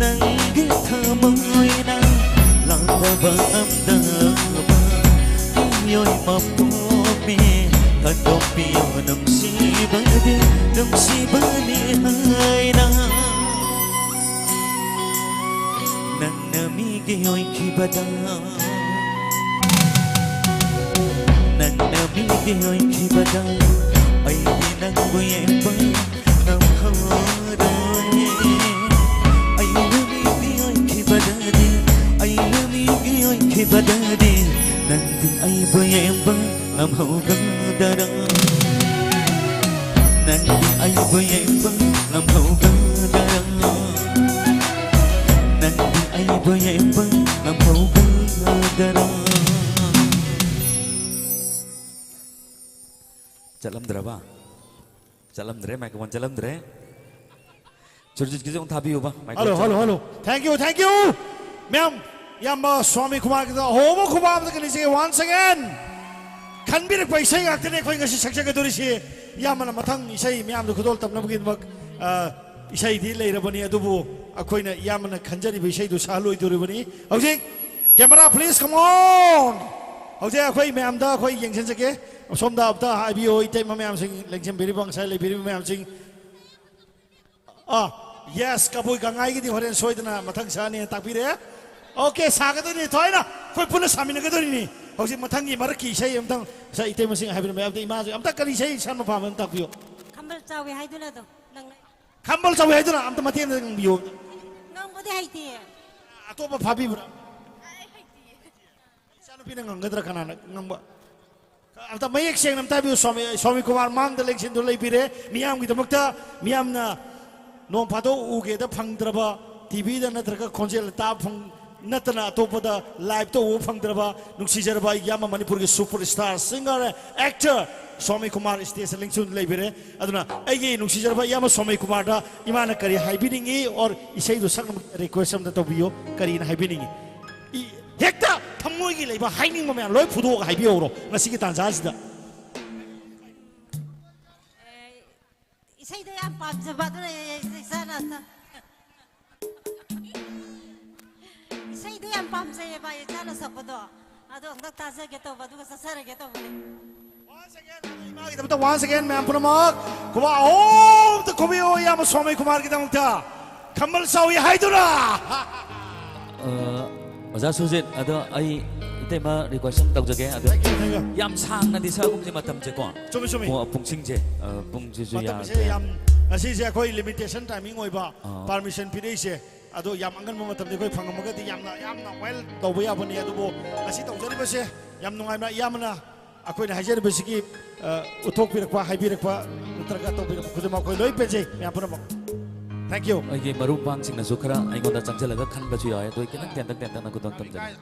ꯅꯪꯒꯤ ꯊꯃꯣꯏꯅ꯫ ꯂꯥꯛꯂꯕ ꯉꯝꯗꯕ ꯃꯤꯑꯣꯏ ꯃꯄꯣꯛꯅꯤ ꯊꯥꯗꯣꯛꯄꯤꯌꯣ ꯅꯨꯡꯁꯤꯕꯗꯤ ꯅꯨꯡꯁꯤꯕꯅꯤ ꯍꯥꯏꯅ꯫ ꯅꯪꯅ ꯃꯤꯒꯤ ꯑꯣꯏꯈꯤꯕꯗ ꯅꯪꯅ ꯃꯤꯒꯤ ꯑꯣꯏꯈꯤꯕꯗ ꯑꯩꯗꯤ ꯅꯪꯕꯨ ꯌꯦꯡꯕ ꯉꯝꯍꯧꯔꯣꯏ꯫ ꯑꯩꯅ ꯃꯤꯒꯤ ꯑꯣꯏꯈꯤꯕꯗꯗꯤ ꯑꯩꯅ ꯃꯤꯒꯤ ꯑꯣꯏꯈꯤꯕꯗꯗꯤ ꯅꯪꯗꯤ ꯑꯩꯕꯨ ꯌꯦꯡꯕ ꯉꯝꯍꯧꯒꯗꯔꯥ? ꯅꯪꯗꯤ ꯑꯩꯕꯨ ꯌꯦꯡꯕ ꯉꯝꯍꯧꯒꯗꯔꯥ? ꯅꯪꯗꯤ ꯑꯩꯕꯨ ꯌꯦꯡꯕ ꯉꯝꯍꯧꯒꯗꯔꯥ? ꯆꯠꯂꯝꯗ꯭ꯔꯕ? ꯆꯠꯂꯝꯗ꯭ꯔꯦ, microphone ꯆꯠꯂꯝꯗ꯭ꯔꯦ꯫ ꯁꯨꯔꯖꯤꯠꯀꯤꯁꯦ ꯑꯃꯨꯛ ꯊꯥꯕꯤꯌꯨꯕ, microphone ꯍꯜꯂꯣ, ꯍꯜꯂꯣ, ꯆꯠꯂꯝꯗ꯭ꯔꯦ꯫ Hello. Thank you, thank you. ꯃꯌꯥꯝ, ꯏꯌꯥꯝꯕ ꯁ꯭ꯋꯥꯃꯤ ꯀꯨꯃꯥꯔꯒꯤꯗ ꯑꯍꯣꯕ ꯈꯨꯕꯥꯛ ꯑꯃꯗ ꯀꯜꯂꯤꯁꯦ once again. ꯈꯟꯕꯤꯔꯛꯄ ꯏꯁꯩ ꯉꯥꯛꯇꯅꯦ ꯑꯩꯈꯣꯏ ꯉꯁꯤ ꯁꯛꯆꯒꯗꯧꯔꯤꯁꯤ꯫ ꯏꯌꯥꯝꯕꯅ ꯃꯊꯪ ꯏꯁꯩ ꯃꯌꯥꯝꯗ ꯈꯨꯗꯣꯜ ꯇꯝꯅꯕꯒꯤꯗꯃꯛ, ꯑ, ꯏꯁꯩꯗꯤ ꯂꯩꯔꯕꯅꯤ, ꯑꯗꯨꯕꯨ ꯑꯩꯈꯣꯏꯅ ꯏꯌꯥꯝꯕꯅ ꯈꯟꯖꯔꯤꯕ ꯏꯁꯩꯗꯨ ꯁꯛꯍꯜꯂꯣꯏꯗꯧꯔꯤꯕꯅꯤ꯫ ꯍꯧꯖꯤꯛ camera, please, come on. ꯍꯧꯖꯤꯛ ꯑꯩꯈꯣꯏ ꯃꯌꯥꯝꯗ ꯑꯩꯈꯣꯏ ꯌꯦꯡꯁꯤꯟꯖꯒꯦ꯫ ꯁꯣꯝꯗ ꯑꯝꯇ ꯍꯥꯏꯕꯤꯌꯨ, ꯏꯇꯩꯃ ꯃꯌꯥꯝꯁꯤꯡ, ꯂꯦꯡꯁꯤꯟꯕꯤꯔꯤꯕ, ꯉꯁꯥꯏ ꯂꯩꯕꯤꯔꯤꯕ ꯃꯌꯥꯝꯁꯤꯡ꯫ ꯑꯥ, yes, ꯀꯕꯨꯏ ꯒꯪꯉꯥꯏꯒꯤꯗꯤ ꯍꯣꯔꯦꯟ ꯁꯣꯏꯗꯅ ꯃꯊꯪ ꯁꯛꯑꯅꯤꯅ ꯇꯥꯛꯄꯤꯔꯛꯑꯦ꯫ Okay, ꯁꯥꯒꯗꯣꯏꯅꯤ, ꯊꯣꯏꯅ ꯑꯩꯈꯣꯏ ꯄꯨꯟꯅ ꯁꯥꯃꯤꯟꯅꯒꯗꯣꯏꯅꯤ꯫ ꯍꯧꯖꯤꯛ ꯃꯊꯪꯒꯤ ꯃꯔꯛꯀꯤ ꯏꯁꯩ ꯑꯝꯇꯪ ꯁꯛ-, ꯏꯇꯩꯃꯁꯤꯡ ꯍꯥꯏꯕꯤꯔꯝꯃꯦ꯫ ꯑꯗ ꯏꯃꯥꯁꯨ ꯑꯝꯇ ꯀꯔꯤ ꯏꯁꯩ ꯁꯛꯅ ꯄꯥꯝꯕ ꯑꯝꯇ ꯇꯥꯛꯄꯤꯌꯨ꯫ ꯈꯝꯕꯜ ꯆꯥꯎꯏ ꯍꯥꯏꯗꯨꯅ ꯑꯗꯨꯝ ꯅꯪ ꯈꯝꯕꯜ ꯆꯥꯎꯏ ꯍꯥꯏꯗꯨꯅ ꯑꯝꯇ ꯃꯇꯦꯛ ꯑꯃꯇ ꯉꯪꯕꯤꯌꯨ꯫ ꯉꯪꯕꯗꯤ ꯍꯩꯇꯦ꯫ ꯑꯇꯣꯞꯄ ꯐꯥꯕꯤꯕ꯭ꯔꯥ? ꯏꯆꯥꯅꯨꯄꯤꯅ ꯉꯪꯒꯗ꯭ꯔꯥ ꯀꯅꯥꯅ ꯉꯪꯕ? ꯑꯝꯇ ꯃꯌꯦꯛ ꯁꯦꯡꯅ ꯑꯝꯇ ꯍꯥꯏꯕꯤꯌꯨ, ꯁ꯭ꯋꯥꯃꯤ, ꯁ꯭ꯋꯥꯃꯤ ꯀꯨꯃꯥꯔ ꯃꯥꯡꯗ ꯂꯦꯡꯁꯤꯟꯗꯨꯅ ꯂꯩꯕꯤꯔꯦ꯫ ꯃꯤꯌꯥꯝꯒꯤꯗꯃꯛꯇ ꯃꯤꯌꯥꯝꯅ ꯅꯣꯡ ꯐꯥꯗꯣꯛ ꯎꯒꯦꯗ ꯐꯪꯗ꯭ꯔꯕ, ꯇꯤꯚꯤꯗ ꯅꯠꯇ꯭ꯔꯒ ꯈꯣꯟꯖꯦꯜ ꯇꯥꯕ ꯐꯪ-, ꯅꯠꯇꯅ ꯑꯇꯣꯞꯄꯗ ꯂꯥꯏꯞꯇ ꯎꯕ ꯐꯪꯗ꯭ꯔꯕ ꯅꯨꯡꯁꯤꯖꯔꯕ ꯑꯩꯒꯤ ꯏꯌꯥꯝꯕ ꯃꯅꯤꯄꯨꯔꯒꯤ super star singer actor Swami Kumar ꯁ꯭ꯇꯦꯖꯇ ꯂꯦꯡꯁꯤꯟꯗꯨꯅ ꯂꯩꯕꯤꯔꯦ꯫ ꯑꯗꯨꯅ ꯑꯩꯒꯤ ꯅꯨꯡꯁꯤꯖꯔꯕ ꯏꯌꯥꯝꯕ ꯁ꯭ꯋꯥꯃꯤ ꯀꯨꯃꯥꯔꯗ ꯏꯃꯥꯅ ꯀꯔꯤ ꯍꯥꯏꯕꯤꯅꯤꯡꯉꯤ, ꯑꯣꯔ ꯏꯁꯩꯗꯨ ꯁꯛꯅꯕ ꯔꯤꯀ꯭ꯋꯦꯁ ꯑꯝꯇ ꯇꯧꯕꯤꯌꯨ, ꯀꯔꯤꯅ ꯍꯥꯏꯕꯤꯅꯤꯡꯉꯤ? ꯏ-, ꯍꯦꯛꯇ ꯊꯃꯣꯏꯒꯤ ꯂꯩꯕ ꯍꯥꯏꯅꯤꯡꯕ ꯃꯌꯥꯝ ꯂꯣꯏ ꯐꯨꯗꯣꯛꯑꯒ ꯍꯥꯏꯕꯤꯍꯧꯔꯣ ꯉꯁꯤꯒꯤ ꯇꯥꯟꯖꯥꯁꯤꯗ꯫ ꯏꯁꯩꯗꯣ ꯌꯥꯝ ꯄꯥꯝꯖꯕ ꯑꯗꯨꯅ ꯏꯆꯥꯅ ꯏꯁꯩꯗꯣ ꯌꯥꯝ ꯄꯥꯝꯖꯩꯌꯦꯕ ꯏꯆꯥꯅ ꯁꯛꯄꯗꯣ꯫ ꯑꯗꯣ ꯑꯝꯇ ꯇꯥꯖꯒꯦ ꯇꯧꯕ ꯑꯗꯨꯒ ꯆꯠꯆꯔꯒꯦ ꯇꯧꯕꯅꯦ꯫ ꯏꯃꯥꯒꯤꯗꯃꯛꯇ once again ꯃꯌꯥꯝ ꯄꯨꯝꯅꯃꯛ ꯈꯨꯕꯥꯛ ꯑꯍꯨꯝꯇ ꯈꯨꯕꯤꯌꯨ ꯏꯌꯥꯝꯕ ꯁ꯭ꯋꯥꯃꯤ ꯀꯨꯃꯥꯔꯒꯤꯗꯃꯛꯇ꯫ ꯈꯝꯕꯜ ꯆꯥꯎꯏ ꯍꯥꯏꯗꯨꯅ꯫ ꯑ, ꯑꯣꯖꯥ ꯁꯨꯖꯤꯠ, ꯑꯗꯣ ꯑꯩ ꯏꯇꯩꯃ ꯔꯤꯀ꯭ꯋꯦꯁ ꯑꯃ ꯇꯧꯖꯒꯦ꯫ ꯑꯗꯣ Thank you, thank you. ꯌꯥꯝ ꯁꯥꯡꯅꯗꯤ ꯁꯛꯑꯒꯨꯝꯁꯦ ꯃꯇꯝꯁꯦꯀꯣ꯫ ꯆꯨꯝꯃꯤ, ꯆꯨꯝꯃꯤ꯫ ꯄꯨꯡ- ꯄꯨꯡꯁꯤꯡꯁꯦ, ꯑ, ꯄꯨꯡꯁꯤꯁꯨ ꯃꯇꯝꯁꯦ ꯌꯥꯗ꯭ꯔꯦ꯫ ꯌꯥꯝ, ꯉꯁꯤꯁꯦ ꯑꯩꯈꯣꯏ ꯂꯤꯃꯤꯇꯦꯁꯟ ꯇꯥꯏꯃꯤꯡ ꯑꯣꯏꯕ ꯑꯥ꯫ ꯄꯥꯔꯃꯤꯁꯟ ꯄꯤꯔꯛꯏꯁꯦ꯫ ꯑꯗꯣ ꯌꯥꯝ ꯑꯉꯟꯕ ꯃꯇꯝꯗꯤ ꯑꯩꯈꯣꯏ ꯐꯪꯉꯝꯃꯒꯗꯤ ꯌꯥꯝꯅ, ꯌꯥꯝꯅ ꯋꯦꯜ ꯇꯧꯕ ꯌꯥꯕꯅꯤ꯫ ꯑꯗꯨꯕꯨ ꯉꯁꯤ ꯇꯧꯖꯔꯤꯕꯁꯦ ꯌꯥꯝ ꯅꯨꯡꯉꯥꯏꯕ, ꯏꯌꯥꯝꯕꯅ ꯑꯩꯈꯣꯏꯅ ꯍꯥꯏꯖꯔꯤꯕꯁꯤꯒꯤ, ꯑ, ꯎꯠꯊꯣꯛꯄꯤꯔꯛꯄ, ꯍꯥꯏꯕꯤꯔꯛꯄ ꯅꯠꯇ꯭ꯔꯒ ꯇꯧꯕꯤꯔꯛꯄ ꯈꯨꯗꯤꯡꯃꯛ ꯑꯩꯈꯣꯏ ꯂꯣꯏ ꯄꯦꯟꯖꯩ ꯃꯌꯥꯝ ꯄꯨꯝꯅꯃꯛ꯫ Thank you꯫ ꯑꯩꯒꯤ ꯃꯔꯨꯞ ꯃꯄꯥꯡꯁꯤꯡꯅꯁꯨ ꯈꯔ ꯑꯩꯉꯣꯟꯗ ꯆꯪꯁꯤꯜꯂꯒ ꯈꯟꯕꯁꯨ ꯌꯥꯎꯋꯦ꯫ ꯑꯗꯣ ꯑꯩ ꯈꯤꯇꯪ ꯇꯦꯟꯇꯛ ꯇꯦꯟꯇꯛꯅ ꯈꯨꯗꯣꯜ ꯇꯝꯖꯒꯦ꯫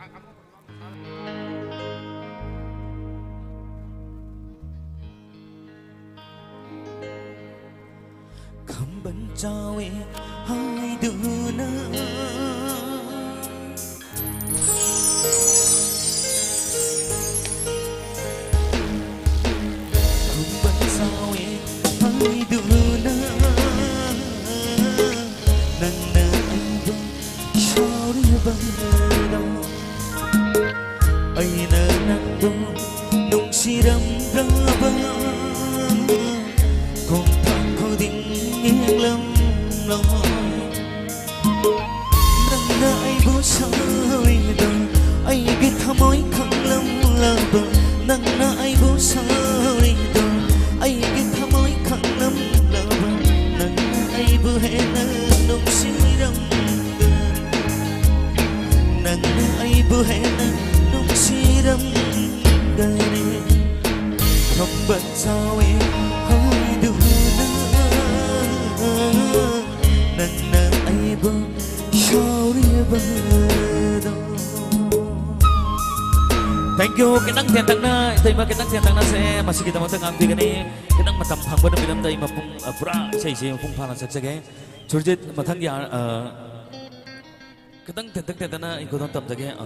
ꯈꯝꯕꯟ ꯆꯥꯎꯏ ꯍꯥꯏꯗꯨꯅ ꯈꯝꯕꯟ ꯆꯥꯎꯏ ꯍꯥꯏꯗꯨꯅ ꯅꯪꯅ ꯑꯩꯕꯨ ꯁꯥꯎꯔꯤꯕꯗꯣ ꯑꯩꯅ ꯅꯪꯕꯨ ꯅꯨꯡꯁꯤꯔꯝꯗ꯭ꯔꯕ ꯈꯣꯡꯊꯥꯡ ꯈꯨꯗꯤꯡ ꯌꯦꯡꯂꯝꯂꯣ ꯅꯪꯅ ꯑꯩꯕꯨ ꯁꯥꯎꯔꯤꯗꯣ ꯑꯩꯒꯤ ꯊꯃꯣꯏ ꯈꯪꯂꯝꯂꯕ ꯅꯪꯅ ꯑꯩꯕꯨ ꯁꯥꯎꯔꯤꯗꯣ ꯑꯩꯒꯤ ꯊꯃꯣꯏ ꯈꯪꯂꯝꯂꯕ ꯅꯪꯅ ꯑꯩꯕꯨ ꯍꯦꯟꯅ ꯅꯨꯡꯁꯤꯔꯝꯒꯅꯤ ꯅꯪꯅ ꯑꯩꯕꯨ ꯍꯦꯟꯅ ꯅꯨꯡꯁꯤꯔꯝꯒꯅꯤ ꯈꯝꯕꯟ ꯌꯣ, ꯈꯤꯇꯪ ꯇꯦꯟꯇꯛꯅ, ꯏꯇꯩꯃ, ꯈꯤꯇꯪ ꯇꯦꯟꯇꯛꯅꯁꯦ ꯃꯁꯤꯒꯤꯗꯃꯛꯇ ꯉꯥꯡꯕꯤꯒꯅꯤ꯫ ꯈꯤꯇꯪ ꯃꯇꯝ ꯐꯪꯕ ꯅꯨꯃꯤꯠ ꯑꯃꯗ ꯑꯩ ꯃꯄꯨꯡ, ꯑ, ꯄꯨꯔꯥ ꯏꯁꯩꯁꯦ ꯃꯄꯨꯡ ꯐꯥꯅ ꯁꯛꯆꯒꯦ꯫ ꯁꯨꯔꯖꯤꯠ, ꯃꯊꯪꯒꯤ, ꯑ, ꯈꯤꯇꯪ ꯇꯦꯟꯇꯛ ꯇꯦꯟꯇꯛꯅ ꯑꯩ ꯈꯨꯗꯣꯜ ꯇꯝꯖꯒꯦ꯫ ꯑ,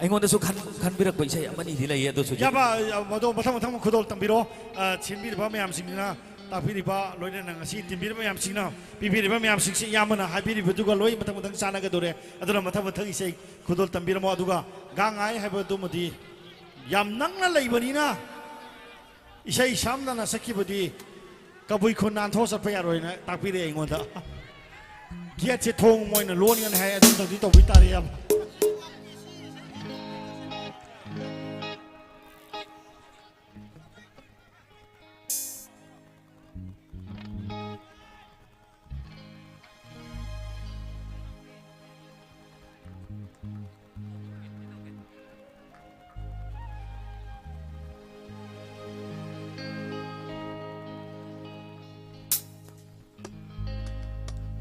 ꯑꯩꯉꯣꯟꯗꯁꯨ ꯈꯟ-, ꯈꯟꯕꯤꯔꯛꯄ ꯏꯁꯩ ꯑꯃꯅꯤꯗꯤ ꯂꯩꯌꯦ, ꯑꯗꯨꯁꯨ ꯌꯥꯕ, ꯑ, ꯃꯗꯣ ꯃꯊꯪ ꯃꯊꯪ ꯈꯨꯗꯣꯜ ꯇꯝꯕꯤꯔꯣ꯫ ꯑ, ꯁꯤꯟꯕꯤꯔꯤꯕ ꯃꯌꯥꯝꯁꯤꯡꯁꯤꯅ ꯇꯥꯛꯄꯤꯔꯤꯕ, ꯂꯣꯏꯅꯅ ꯉꯁꯤ ꯇꯤꯟꯕꯤꯔꯤꯕ ꯃꯌꯥꯝꯁꯤꯡꯅ ꯄꯤꯕꯤꯔꯤꯕ ꯃꯌꯥꯝꯁꯤꯡꯁꯤ ꯏꯌꯥꯝꯕꯅ ꯍꯥꯏꯕꯤꯔꯤꯕꯗꯨꯒ ꯂꯣꯏ ꯃꯊꯪ ꯃꯊꯪ ꯆꯥꯟꯅꯒꯗꯧꯔꯦ꯫ ꯑꯗꯨꯅ ꯃꯊꯪ ꯃꯊꯪ ꯏꯁꯩ ꯈꯨꯗꯣꯜ ꯇꯝꯕꯤꯔꯝꯃꯣ꯫ ꯑꯗꯨꯒ ꯒꯥꯡ ꯉꯥꯏ ꯍꯥꯏꯕꯗꯨꯃꯗꯤ ꯌꯥꯝ ꯅꯛꯅ ꯂꯩꯕꯅꯤꯅ ꯏꯁꯩ ꯁꯝꯅꯅ ꯁꯛꯈꯤꯕꯗꯤ ꯀꯕꯨꯏ ꯈꯨꯟ ꯅꯥꯟꯊꯣꯛꯑ ꯆꯠꯄ ꯌꯥꯔꯣꯏꯅ ꯇꯥꯛꯄꯤꯔꯛꯑꯦ ꯑꯩꯉꯣꯟꯗ꯫ ꯒꯦꯠꯁꯦ ꯊꯣꯡ ꯃꯣꯏꯅ ꯂꯣꯟꯒꯅꯤ ꯍꯥꯏ, ꯑꯗꯨꯝꯇꯪꯗꯤ ꯇꯧꯕꯤ ꯇꯥꯔꯦ ꯏꯌꯥꯝꯕ꯫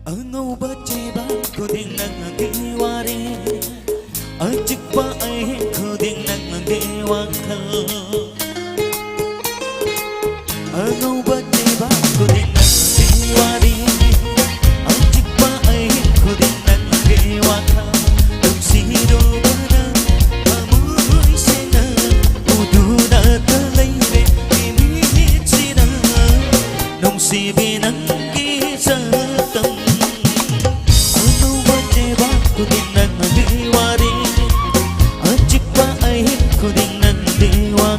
ꯑꯉꯧꯕ ꯆꯩꯕꯥꯛ ꯈꯨꯗꯤꯡ ꯅꯪꯒꯤ ꯋꯥꯔꯤ, ꯑꯆꯤꯛꯄ ꯑꯍꯤꯡ ꯈꯨꯗꯤꯡ ꯅꯪꯒꯤ ꯋꯥꯈꯜ꯫ ꯑꯉꯧꯕ ꯆꯩꯕꯥꯛ ꯈꯨꯗꯤꯡ ꯅꯪꯒꯤ ꯋꯥꯔꯤ, ꯑꯆꯤꯛꯄ ꯑꯍꯤꯡ ꯈꯨꯗꯤꯡ ꯅꯪꯒꯤ ꯋꯥꯈꯜ꯫ ꯅꯨꯡꯁꯤꯔꯨꯕꯅ ꯊꯃꯣꯏꯁꯤꯅ ꯎꯗꯨꯅꯇ ꯂꯩꯔꯦ ꯏꯃꯤꯠꯁꯤꯅ꯫ ꯅꯨꯡꯁꯤꯕꯤ ꯅꯪꯒꯤ ꯁꯛꯇꯝ꯫ ꯑꯅꯧꯕ ꯆꯩꯕꯥꯛ ꯈꯨꯗꯤꯡ ꯅꯪꯒꯤ ꯋꯥꯔꯤ, ꯑꯆꯤꯛꯄ ꯑꯍꯤꯡ ꯈꯨꯗꯤꯡ ꯅꯪꯒꯤ ꯋꯥꯈꯜ꯫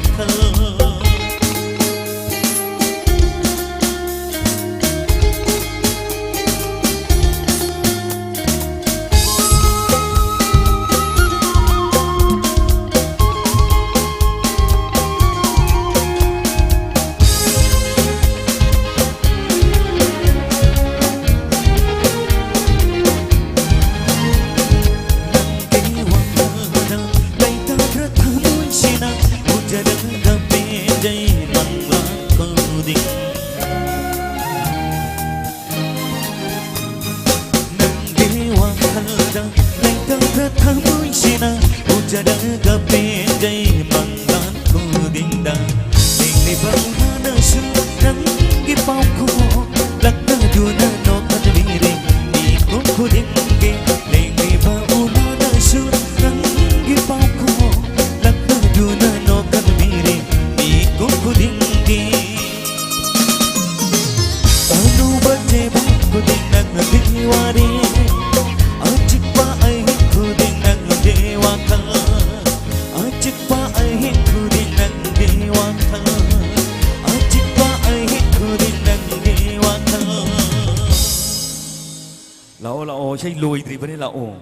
ꯏꯁꯩ ꯂꯣꯏꯗ꯭ꯔꯤꯕꯅꯦ, ꯂꯥꯛꯑꯣ꯫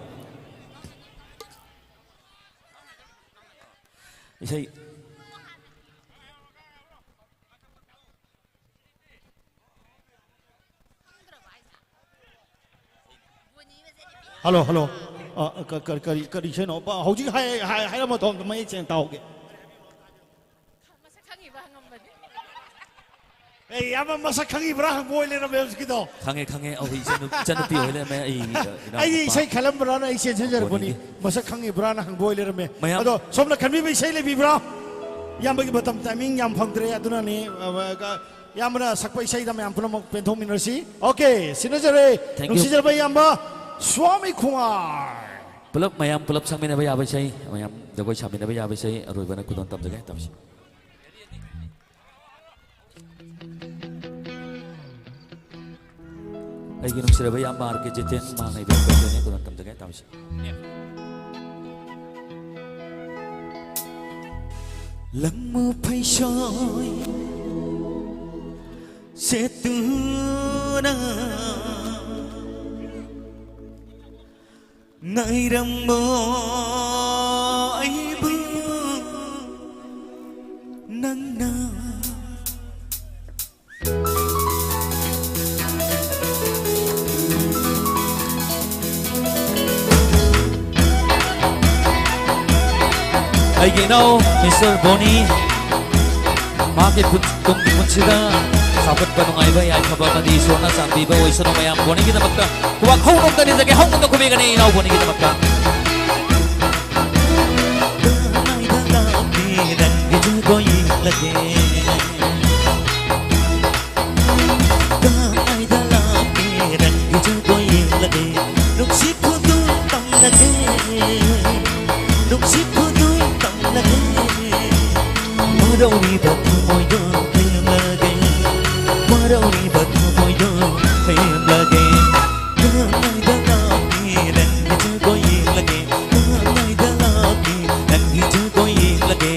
ꯏꯁꯩ꯫ Hello, hello. ꯑ, ꯀ-, ꯀ-, ꯀꯔꯤ, ꯀꯔꯤ ꯏꯁꯩꯅꯣ? ꯕ-, ꯍꯧꯖꯤꯛ ꯍꯥꯏ-, ꯍꯥꯏ-, ꯍꯥꯏꯔꯝꯕꯗꯣ ꯑꯝꯇ ꯃꯌꯦꯛ ꯁꯦꯡꯅ ꯇꯥꯍꯧꯒꯦ꯫ ꯃꯁꯛ ꯈꯪꯉꯤꯕ ꯍꯪꯉꯝꯕꯅꯤ꯫ ꯑꯦ, ꯏꯌꯥꯝꯕ ꯃꯁꯛ ꯈꯪꯉꯤꯕ꯭ꯔꯥ ꯍꯪꯕ ꯑꯣꯏ ꯂꯩꯔꯝꯃꯦ ꯍꯧꯖꯤꯛꯀꯤꯗꯣ꯫ ꯈꯪꯉꯦ, ꯈꯪꯉꯦ꯫ ꯑꯩꯈꯣꯏ ꯏꯆꯟꯅꯨ-, ꯏꯆꯟꯅꯨꯄꯤ ꯑꯣꯏ ꯂꯩꯔꯝꯃꯦ꯫ ꯑꯩ, ꯑ, ꯏꯅꯥꯎ ꯑꯩꯗꯤ ꯅꯨꯄꯥ ꯏꯁꯩ ꯈꯜꯂꯝꯕ꯭ꯔꯥꯅ ꯑꯩ ꯆꯦꯟꯁꯤꯟꯖꯔꯛꯄꯅꯤ꯫ ꯕꯣꯅꯤꯒꯤ꯫ ꯃꯁꯛ ꯈꯪꯉꯤꯕ꯭ꯔꯥꯅ ꯍꯪꯕ ꯑꯣꯏ ꯂꯩꯔꯝꯃꯦ꯫ ꯃꯌꯥꯝ ꯑꯗꯣ ꯁꯣꯝꯅ ꯈꯟꯕꯤꯕ ꯏꯁꯩ ꯂꯩꯕꯤꯕ꯭ꯔꯥ? ꯏꯌꯥꯝꯕꯒꯤ ꯃꯇꯝ ꯇꯥꯏꯃꯤꯡ ꯌꯥꯝ ꯐꯪꯗ꯭ꯔꯦ, ꯑꯗꯨꯅꯅꯤ, ꯑ, ꯑ, ꯏꯌꯥꯝꯕꯅ ꯁꯛꯄ ꯏꯁꯩꯗ ꯃꯌꯥꯝ ꯄꯨꯝꯅꯃꯛ ꯄꯦꯟꯊꯣꯛꯃꯤꯟꯅꯔꯁꯤ꯫ ꯑꯣꯀꯦ, ꯁꯤꯟꯅꯖꯔꯦ꯫ Thank you꯫ ꯅꯨꯡꯁꯤꯖꯔꯕ ꯏꯌꯥꯝꯕ ꯁ꯭ꯋꯥꯃꯤ ꯈꯨꯃꯥꯔ꯫ ꯄꯨꯂꯞ ꯃꯌꯥꯝ ꯄꯨꯂꯞ ꯁꯛꯃꯤꯟꯅꯕ ꯌꯥꯕ ꯏꯁꯩ, ꯃꯌꯥꯝ ꯖꯒꯣꯏ ꯁꯥꯃꯤꯟꯅꯕ ꯌꯥꯕ ꯏꯁꯩ ꯑꯔꯣꯏꯕꯅ ꯈꯨꯗꯣꯜ ꯇꯝꯖꯒꯦ꯫ ꯇꯝꯁꯤ꯫ ꯑꯩꯒꯤ ꯅꯨꯡꯁꯤꯔꯕ ꯏꯌꯥꯝꯕ ꯑꯥꯔ ꯀꯦ ꯖꯤꯇꯦꯟ, ꯃꯍꯥꯛꯅ ꯏꯕ ꯄꯦꯟꯖꯅꯤ꯫ ꯈꯨꯗꯣꯜ ꯇꯝꯖꯒꯦ꯫ ꯇꯝꯁꯤ꯫ ꯂꯪꯃꯨ ꯐꯩꯁꯣꯏ ꯁꯦꯠꯇꯨꯅ ꯉꯥꯏꯔꯝꯃꯣ ꯑꯩꯕꯨ ꯅꯪꯅ꯫ ꯑꯩꯒꯤ ꯏꯅꯥꯎ ꯃꯤꯁꯇꯔ ꯕꯣꯅꯤ, ꯃꯍꯥꯛꯀꯤ ꯄꯨꯟ-, ꯇꯨꯡꯒꯤ ꯄꯨꯟꯁꯤꯗ ꯆꯥꯎꯈꯠꯄ, ꯅꯨꯡꯉꯥꯏꯕ, ꯌꯥꯏꯐꯕ ꯑꯃꯗꯤ ꯏꯁꯣꯔꯅ ꯆꯥꯟꯕꯤꯕ ꯑꯣꯏꯁꯅꯨ꯫ ꯃꯌꯥꯝ ꯕꯣꯅꯤꯒꯤꯗꯃꯛꯇ ꯈꯨꯕꯥꯛ ꯍꯧꯅ ꯑꯝꯇ ꯅꯤꯖꯒꯦ, ꯍꯧꯅ ꯈꯨꯕꯤꯒꯅꯤ ꯏꯅꯥꯎ ꯕꯣꯅꯤꯒꯤꯗꯃꯛꯇ꯫ ꯀꯗꯥꯏꯗ ꯂꯥꯛꯄꯤ ꯅꯪꯒꯤ ꯖꯒꯣꯏ ꯌꯦꯡꯂꯒꯦ? ꯀꯗꯥꯏꯗ ꯂꯥꯛꯄꯤ ꯅꯪꯒꯤ ꯖꯒꯣꯏ ꯌꯦꯡꯂꯒꯦ? ꯅꯨꯡꯁꯤꯠ ꯈꯨꯅꯨ ꯇꯝꯂꯒꯦ, ꯅꯨꯡꯁꯤꯠ ꯈꯨꯅꯨ ꯇꯝꯂꯒꯦ꯫ ꯋꯥꯔꯧꯔꯤꯕ ꯊꯃꯣꯏꯗꯣ ꯊꯦꯝꯂꯒꯦ, ꯋꯥꯔꯧꯔꯤꯕ ꯊꯃꯣꯏꯗꯣ ꯊꯦꯝꯂꯒꯦ꯫ ꯀꯗꯥꯏꯗ ꯂꯥꯛꯄꯤ ꯅꯪꯒꯤ ꯖꯒꯣꯏ ꯌꯦꯡꯂꯒꯦ? ꯀꯗꯥꯏꯗ ꯂꯥꯛꯄꯤ ꯅꯪꯒꯤ ꯖꯒꯣꯏ ꯌꯦꯡꯂꯒꯦ?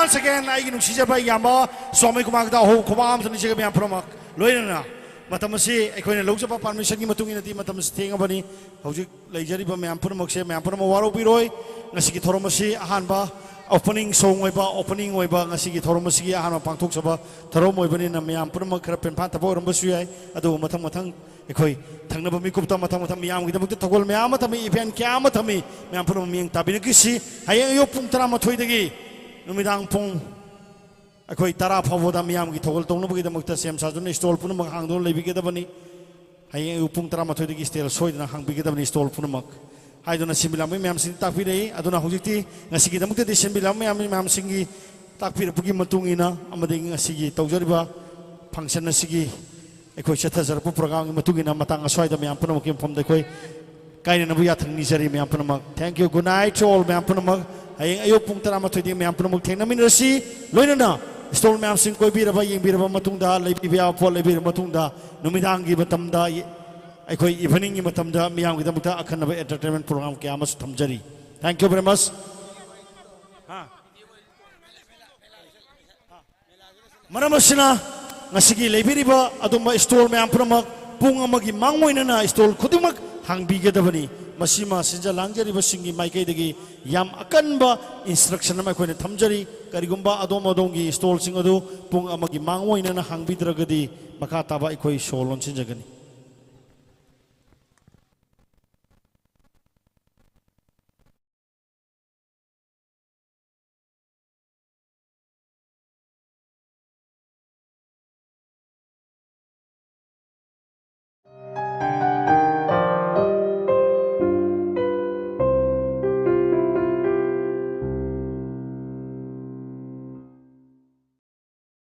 Second, ꯑꯩꯒꯤ ꯅꯨꯡꯁꯤꯖꯕ ꯏꯌꯥꯝꯕ ꯁ꯭ꯋꯥꯃꯤ ꯀꯨꯃꯥꯔꯒꯤꯗ ꯑꯍꯧꯕ ꯈꯨꯕꯥꯛ ꯑꯃ ꯊꯥꯅꯤꯖꯒꯦ ꯃꯌꯥꯝ ꯄꯨꯝꯅꯃꯛ꯫ ꯂꯣꯏꯅꯅ ꯃꯇꯝ ꯑꯁꯤ ꯑꯩꯈꯣꯏꯅ ꯂꯧꯖꯕ permission ꯒꯤ ꯃꯇꯨꯡ ꯏꯟꯅꯗꯤ ꯃꯇꯝ ꯑꯁꯤ ꯊꯦꯡꯉꯕꯅꯤ꯫ ꯍꯧꯖꯤꯛ ꯂꯩꯖꯔꯤꯕ ꯃꯌꯥꯝ ꯄꯨꯝꯅꯃꯛꯁꯦ ꯃꯌꯥꯝ ꯄꯨꯝꯅꯃꯛ ꯋꯥꯔꯧꯕꯤꯔꯣꯏ꯫ ꯉꯁꯤꯒꯤ ꯊꯧꯔꯝ ꯑꯁꯤ ꯑꯍꯥꯟꯕ opening song ꯑꯣꯏꯕ, opening ꯑꯣꯏꯕ, ꯉꯁꯤꯒꯤ ꯊꯧꯔꯝ ꯑꯁꯤꯒꯤ ꯑꯍꯥꯟꯕ ꯄꯥꯡꯊꯣꯛꯆꯕ ꯊꯧꯔꯝ ꯑꯣꯏꯕꯅꯤꯅ ꯃꯌꯥꯝ ꯄꯨꯝꯅꯃꯛ ꯈꯔ ꯄꯦꯟꯐꯥ ꯊꯕꯛ ꯑꯣꯏꯔꯝꯕꯁꯨ ꯌꯥꯏ꯫ ꯑꯗꯨꯕꯨ ꯃꯊꯪ ꯃꯊꯪ ꯑꯩꯈꯣꯏ ꯊꯪꯅꯕ ꯃꯤꯀꯨꯞꯇ ꯃꯊꯪ ꯃꯊꯪ ꯃꯤꯌꯥꯝꯒꯤꯗꯃꯛꯇ ꯊꯧꯒꯜ ꯃꯌꯥꯝ ꯑꯃ ꯊꯝꯃꯤ, event ꯀꯌꯥ ꯑꯃ ꯊꯝꯃꯤ꯫ ꯃꯌꯥꯝ ꯄꯨꯝꯅꯃꯛ ꯃꯤꯠꯌꯦꯡ ꯇꯥꯕꯤꯔꯛꯈꯤꯁꯤ꯫ ꯍꯌꯦꯡ ꯑꯌꯨꯛ ꯄꯨꯡ ꯇꯔꯥꯃꯥꯊꯣꯏꯗꯒꯤ ꯅꯨꯃꯤꯗꯥꯡ ꯄꯨꯡ ꯑꯩꯈꯣꯏ ꯇꯔꯥ ꯐꯥꯎꯕꯗ ꯃꯤꯌꯥꯝꯒꯤ ꯊꯧꯒꯜ ꯇꯧꯅꯕꯒꯤꯗꯃꯛꯇ ꯁꯦꯝ ꯁꯥꯗꯨꯅ stall ꯄꯨꯝꯅꯃꯛ ꯍꯥꯡꯗꯨꯅ ꯂꯩꯕꯤꯒꯗꯕꯅꯤ꯫ ꯍꯌꯦꯡ ꯑꯌꯨꯛ ꯄꯨꯡ ꯇꯔꯥꯃꯥꯊꯣꯏꯗꯒꯤ stall ꯁꯣꯏꯗꯅ ꯍꯥꯡꯕꯤꯒꯗꯕꯅꯤ, stall ꯄꯨꯝꯅꯃꯛ꯫ ꯍꯥꯏꯗꯨꯅ ꯁꯤꯟꯕꯤ ꯂꯥꯡꯕꯤ ꯃꯌꯥꯝꯁꯤꯡ ꯇꯥꯛꯄꯤꯔꯛꯏ꯫ ꯑꯗꯨꯅ ꯍꯧꯖꯤꯛꯇꯤ ꯉꯁꯤꯒꯤꯗꯃꯛꯇꯗꯤ ꯁꯤꯟꯕꯤ ꯂꯥꯡꯕꯤ ꯃꯌꯥꯝ, ꯃꯌꯥꯝꯁꯤꯡꯒꯤ ꯇꯥꯛꯄꯤꯔꯛꯄꯒꯤ ꯃꯇꯨꯡ ꯏꯟꯅ ꯑꯃꯗꯤ ꯉꯁꯤꯒꯤ ꯇꯧꯖꯔꯤꯕ function ꯑꯁꯤꯒꯤ ꯑꯩꯈꯣꯏ ꯆꯠꯊꯖꯔꯛꯄ program ꯒꯤ ꯃꯇꯨꯡ ꯏꯟꯅ ꯃꯇꯥꯡ ꯑꯁ꯭ꯋꯥꯏꯗ ꯃꯌꯥꯝ ꯄꯨꯝꯅꯃꯛꯀꯤ ꯃꯐꯝꯗ ꯑꯩꯈꯣꯏ ꯀꯥꯏꯅꯅꯕ ꯌꯥꯊꯪ ꯅꯤꯖꯔꯤ ꯃꯌꯥꯝ ꯄꯨꯝꯅꯃꯛ꯫ Thank you, good night to all ꯃꯌꯥꯝ ꯄꯨꯝꯅꯃꯛ꯫ ꯍꯌꯦꯡ ꯑꯌꯨꯛ ꯄꯨꯡ ꯇꯔꯥꯃꯥꯊꯣꯏꯗꯒꯤ ꯃꯌꯥꯝ ꯄꯨꯝꯅꯃꯛ ꯊꯦꯡꯅꯃꯤꯟꯅꯔꯁꯤ꯫ ꯂꯣꯏꯅꯅ stall ꯃꯌꯥꯝꯁꯤꯡ ꯀꯣꯏꯕꯤꯔꯕ, ꯌꯦꯡꯕꯤꯔꯕ ꯃꯇꯨꯡꯗ, ꯂꯩꯕꯤꯕ ꯌꯥꯕ ꯄꯣꯠ ꯂꯩꯕꯤꯔꯕ ꯃꯇꯨꯡꯗ, ꯅꯨꯃꯤꯗꯥꯡꯒꯤ ꯃꯇꯝꯗ ꯑꯩꯈꯣꯏ evening ꯒꯤ ꯃꯇꯝꯗ ꯃꯤꯌꯥꯝꯒꯤꯗꯃꯛꯇ ꯑꯈꯟꯅꯕ entertainment program ꯀꯌꯥ ꯑꯃꯁꯨ ꯊꯝꯖꯔꯤ꯫ Thank you very much. ꯃꯔꯝ ꯑꯁꯤꯅ ꯉꯁꯤꯒꯤ ꯂꯩꯕꯤꯔꯤꯕ ꯑꯗꯨꯝꯕ stall ꯃꯌꯥꯝ ꯄꯨꯝꯅꯃꯛ ꯄꯨꯡ ꯑꯃꯒꯤ ꯃꯥꯡ ꯑꯣꯏꯅꯅ stall ꯈꯨꯗꯤꯡꯃꯛ ꯍꯥꯡꯕꯤꯒꯗꯕꯅꯤ꯫ ꯃꯁꯤꯃ ꯁꯤꯟꯖ ꯂꯥꯡꯖꯔꯤꯕꯁꯤꯡꯒꯤ ꯃꯥꯏꯀꯩꯗꯒꯤ ꯌꯥꯝ ꯑꯀꯟꯕ instruction ꯑꯃ ꯑꯩꯈꯣꯏꯅ ꯊꯝꯖꯔꯤ꯫ ꯀꯔꯤꯒꯨꯝꯕ ꯑꯗꯣꯝ ꯑꯗꯣꯝꯒꯤ stall ꯁꯤꯡ ꯑꯗꯨ ꯄꯨꯡ ꯑꯃꯒꯤ ꯃꯥꯡ ꯑꯣꯏꯅꯅ ꯍꯥꯡꯕꯤꯗ꯭ꯔꯒꯗꯤ ꯃꯈꯥ ꯇꯥꯕ ꯑꯩꯈꯣꯏ show ꯂꯣꯟꯁꯤꯟꯖꯒꯅꯤ꯫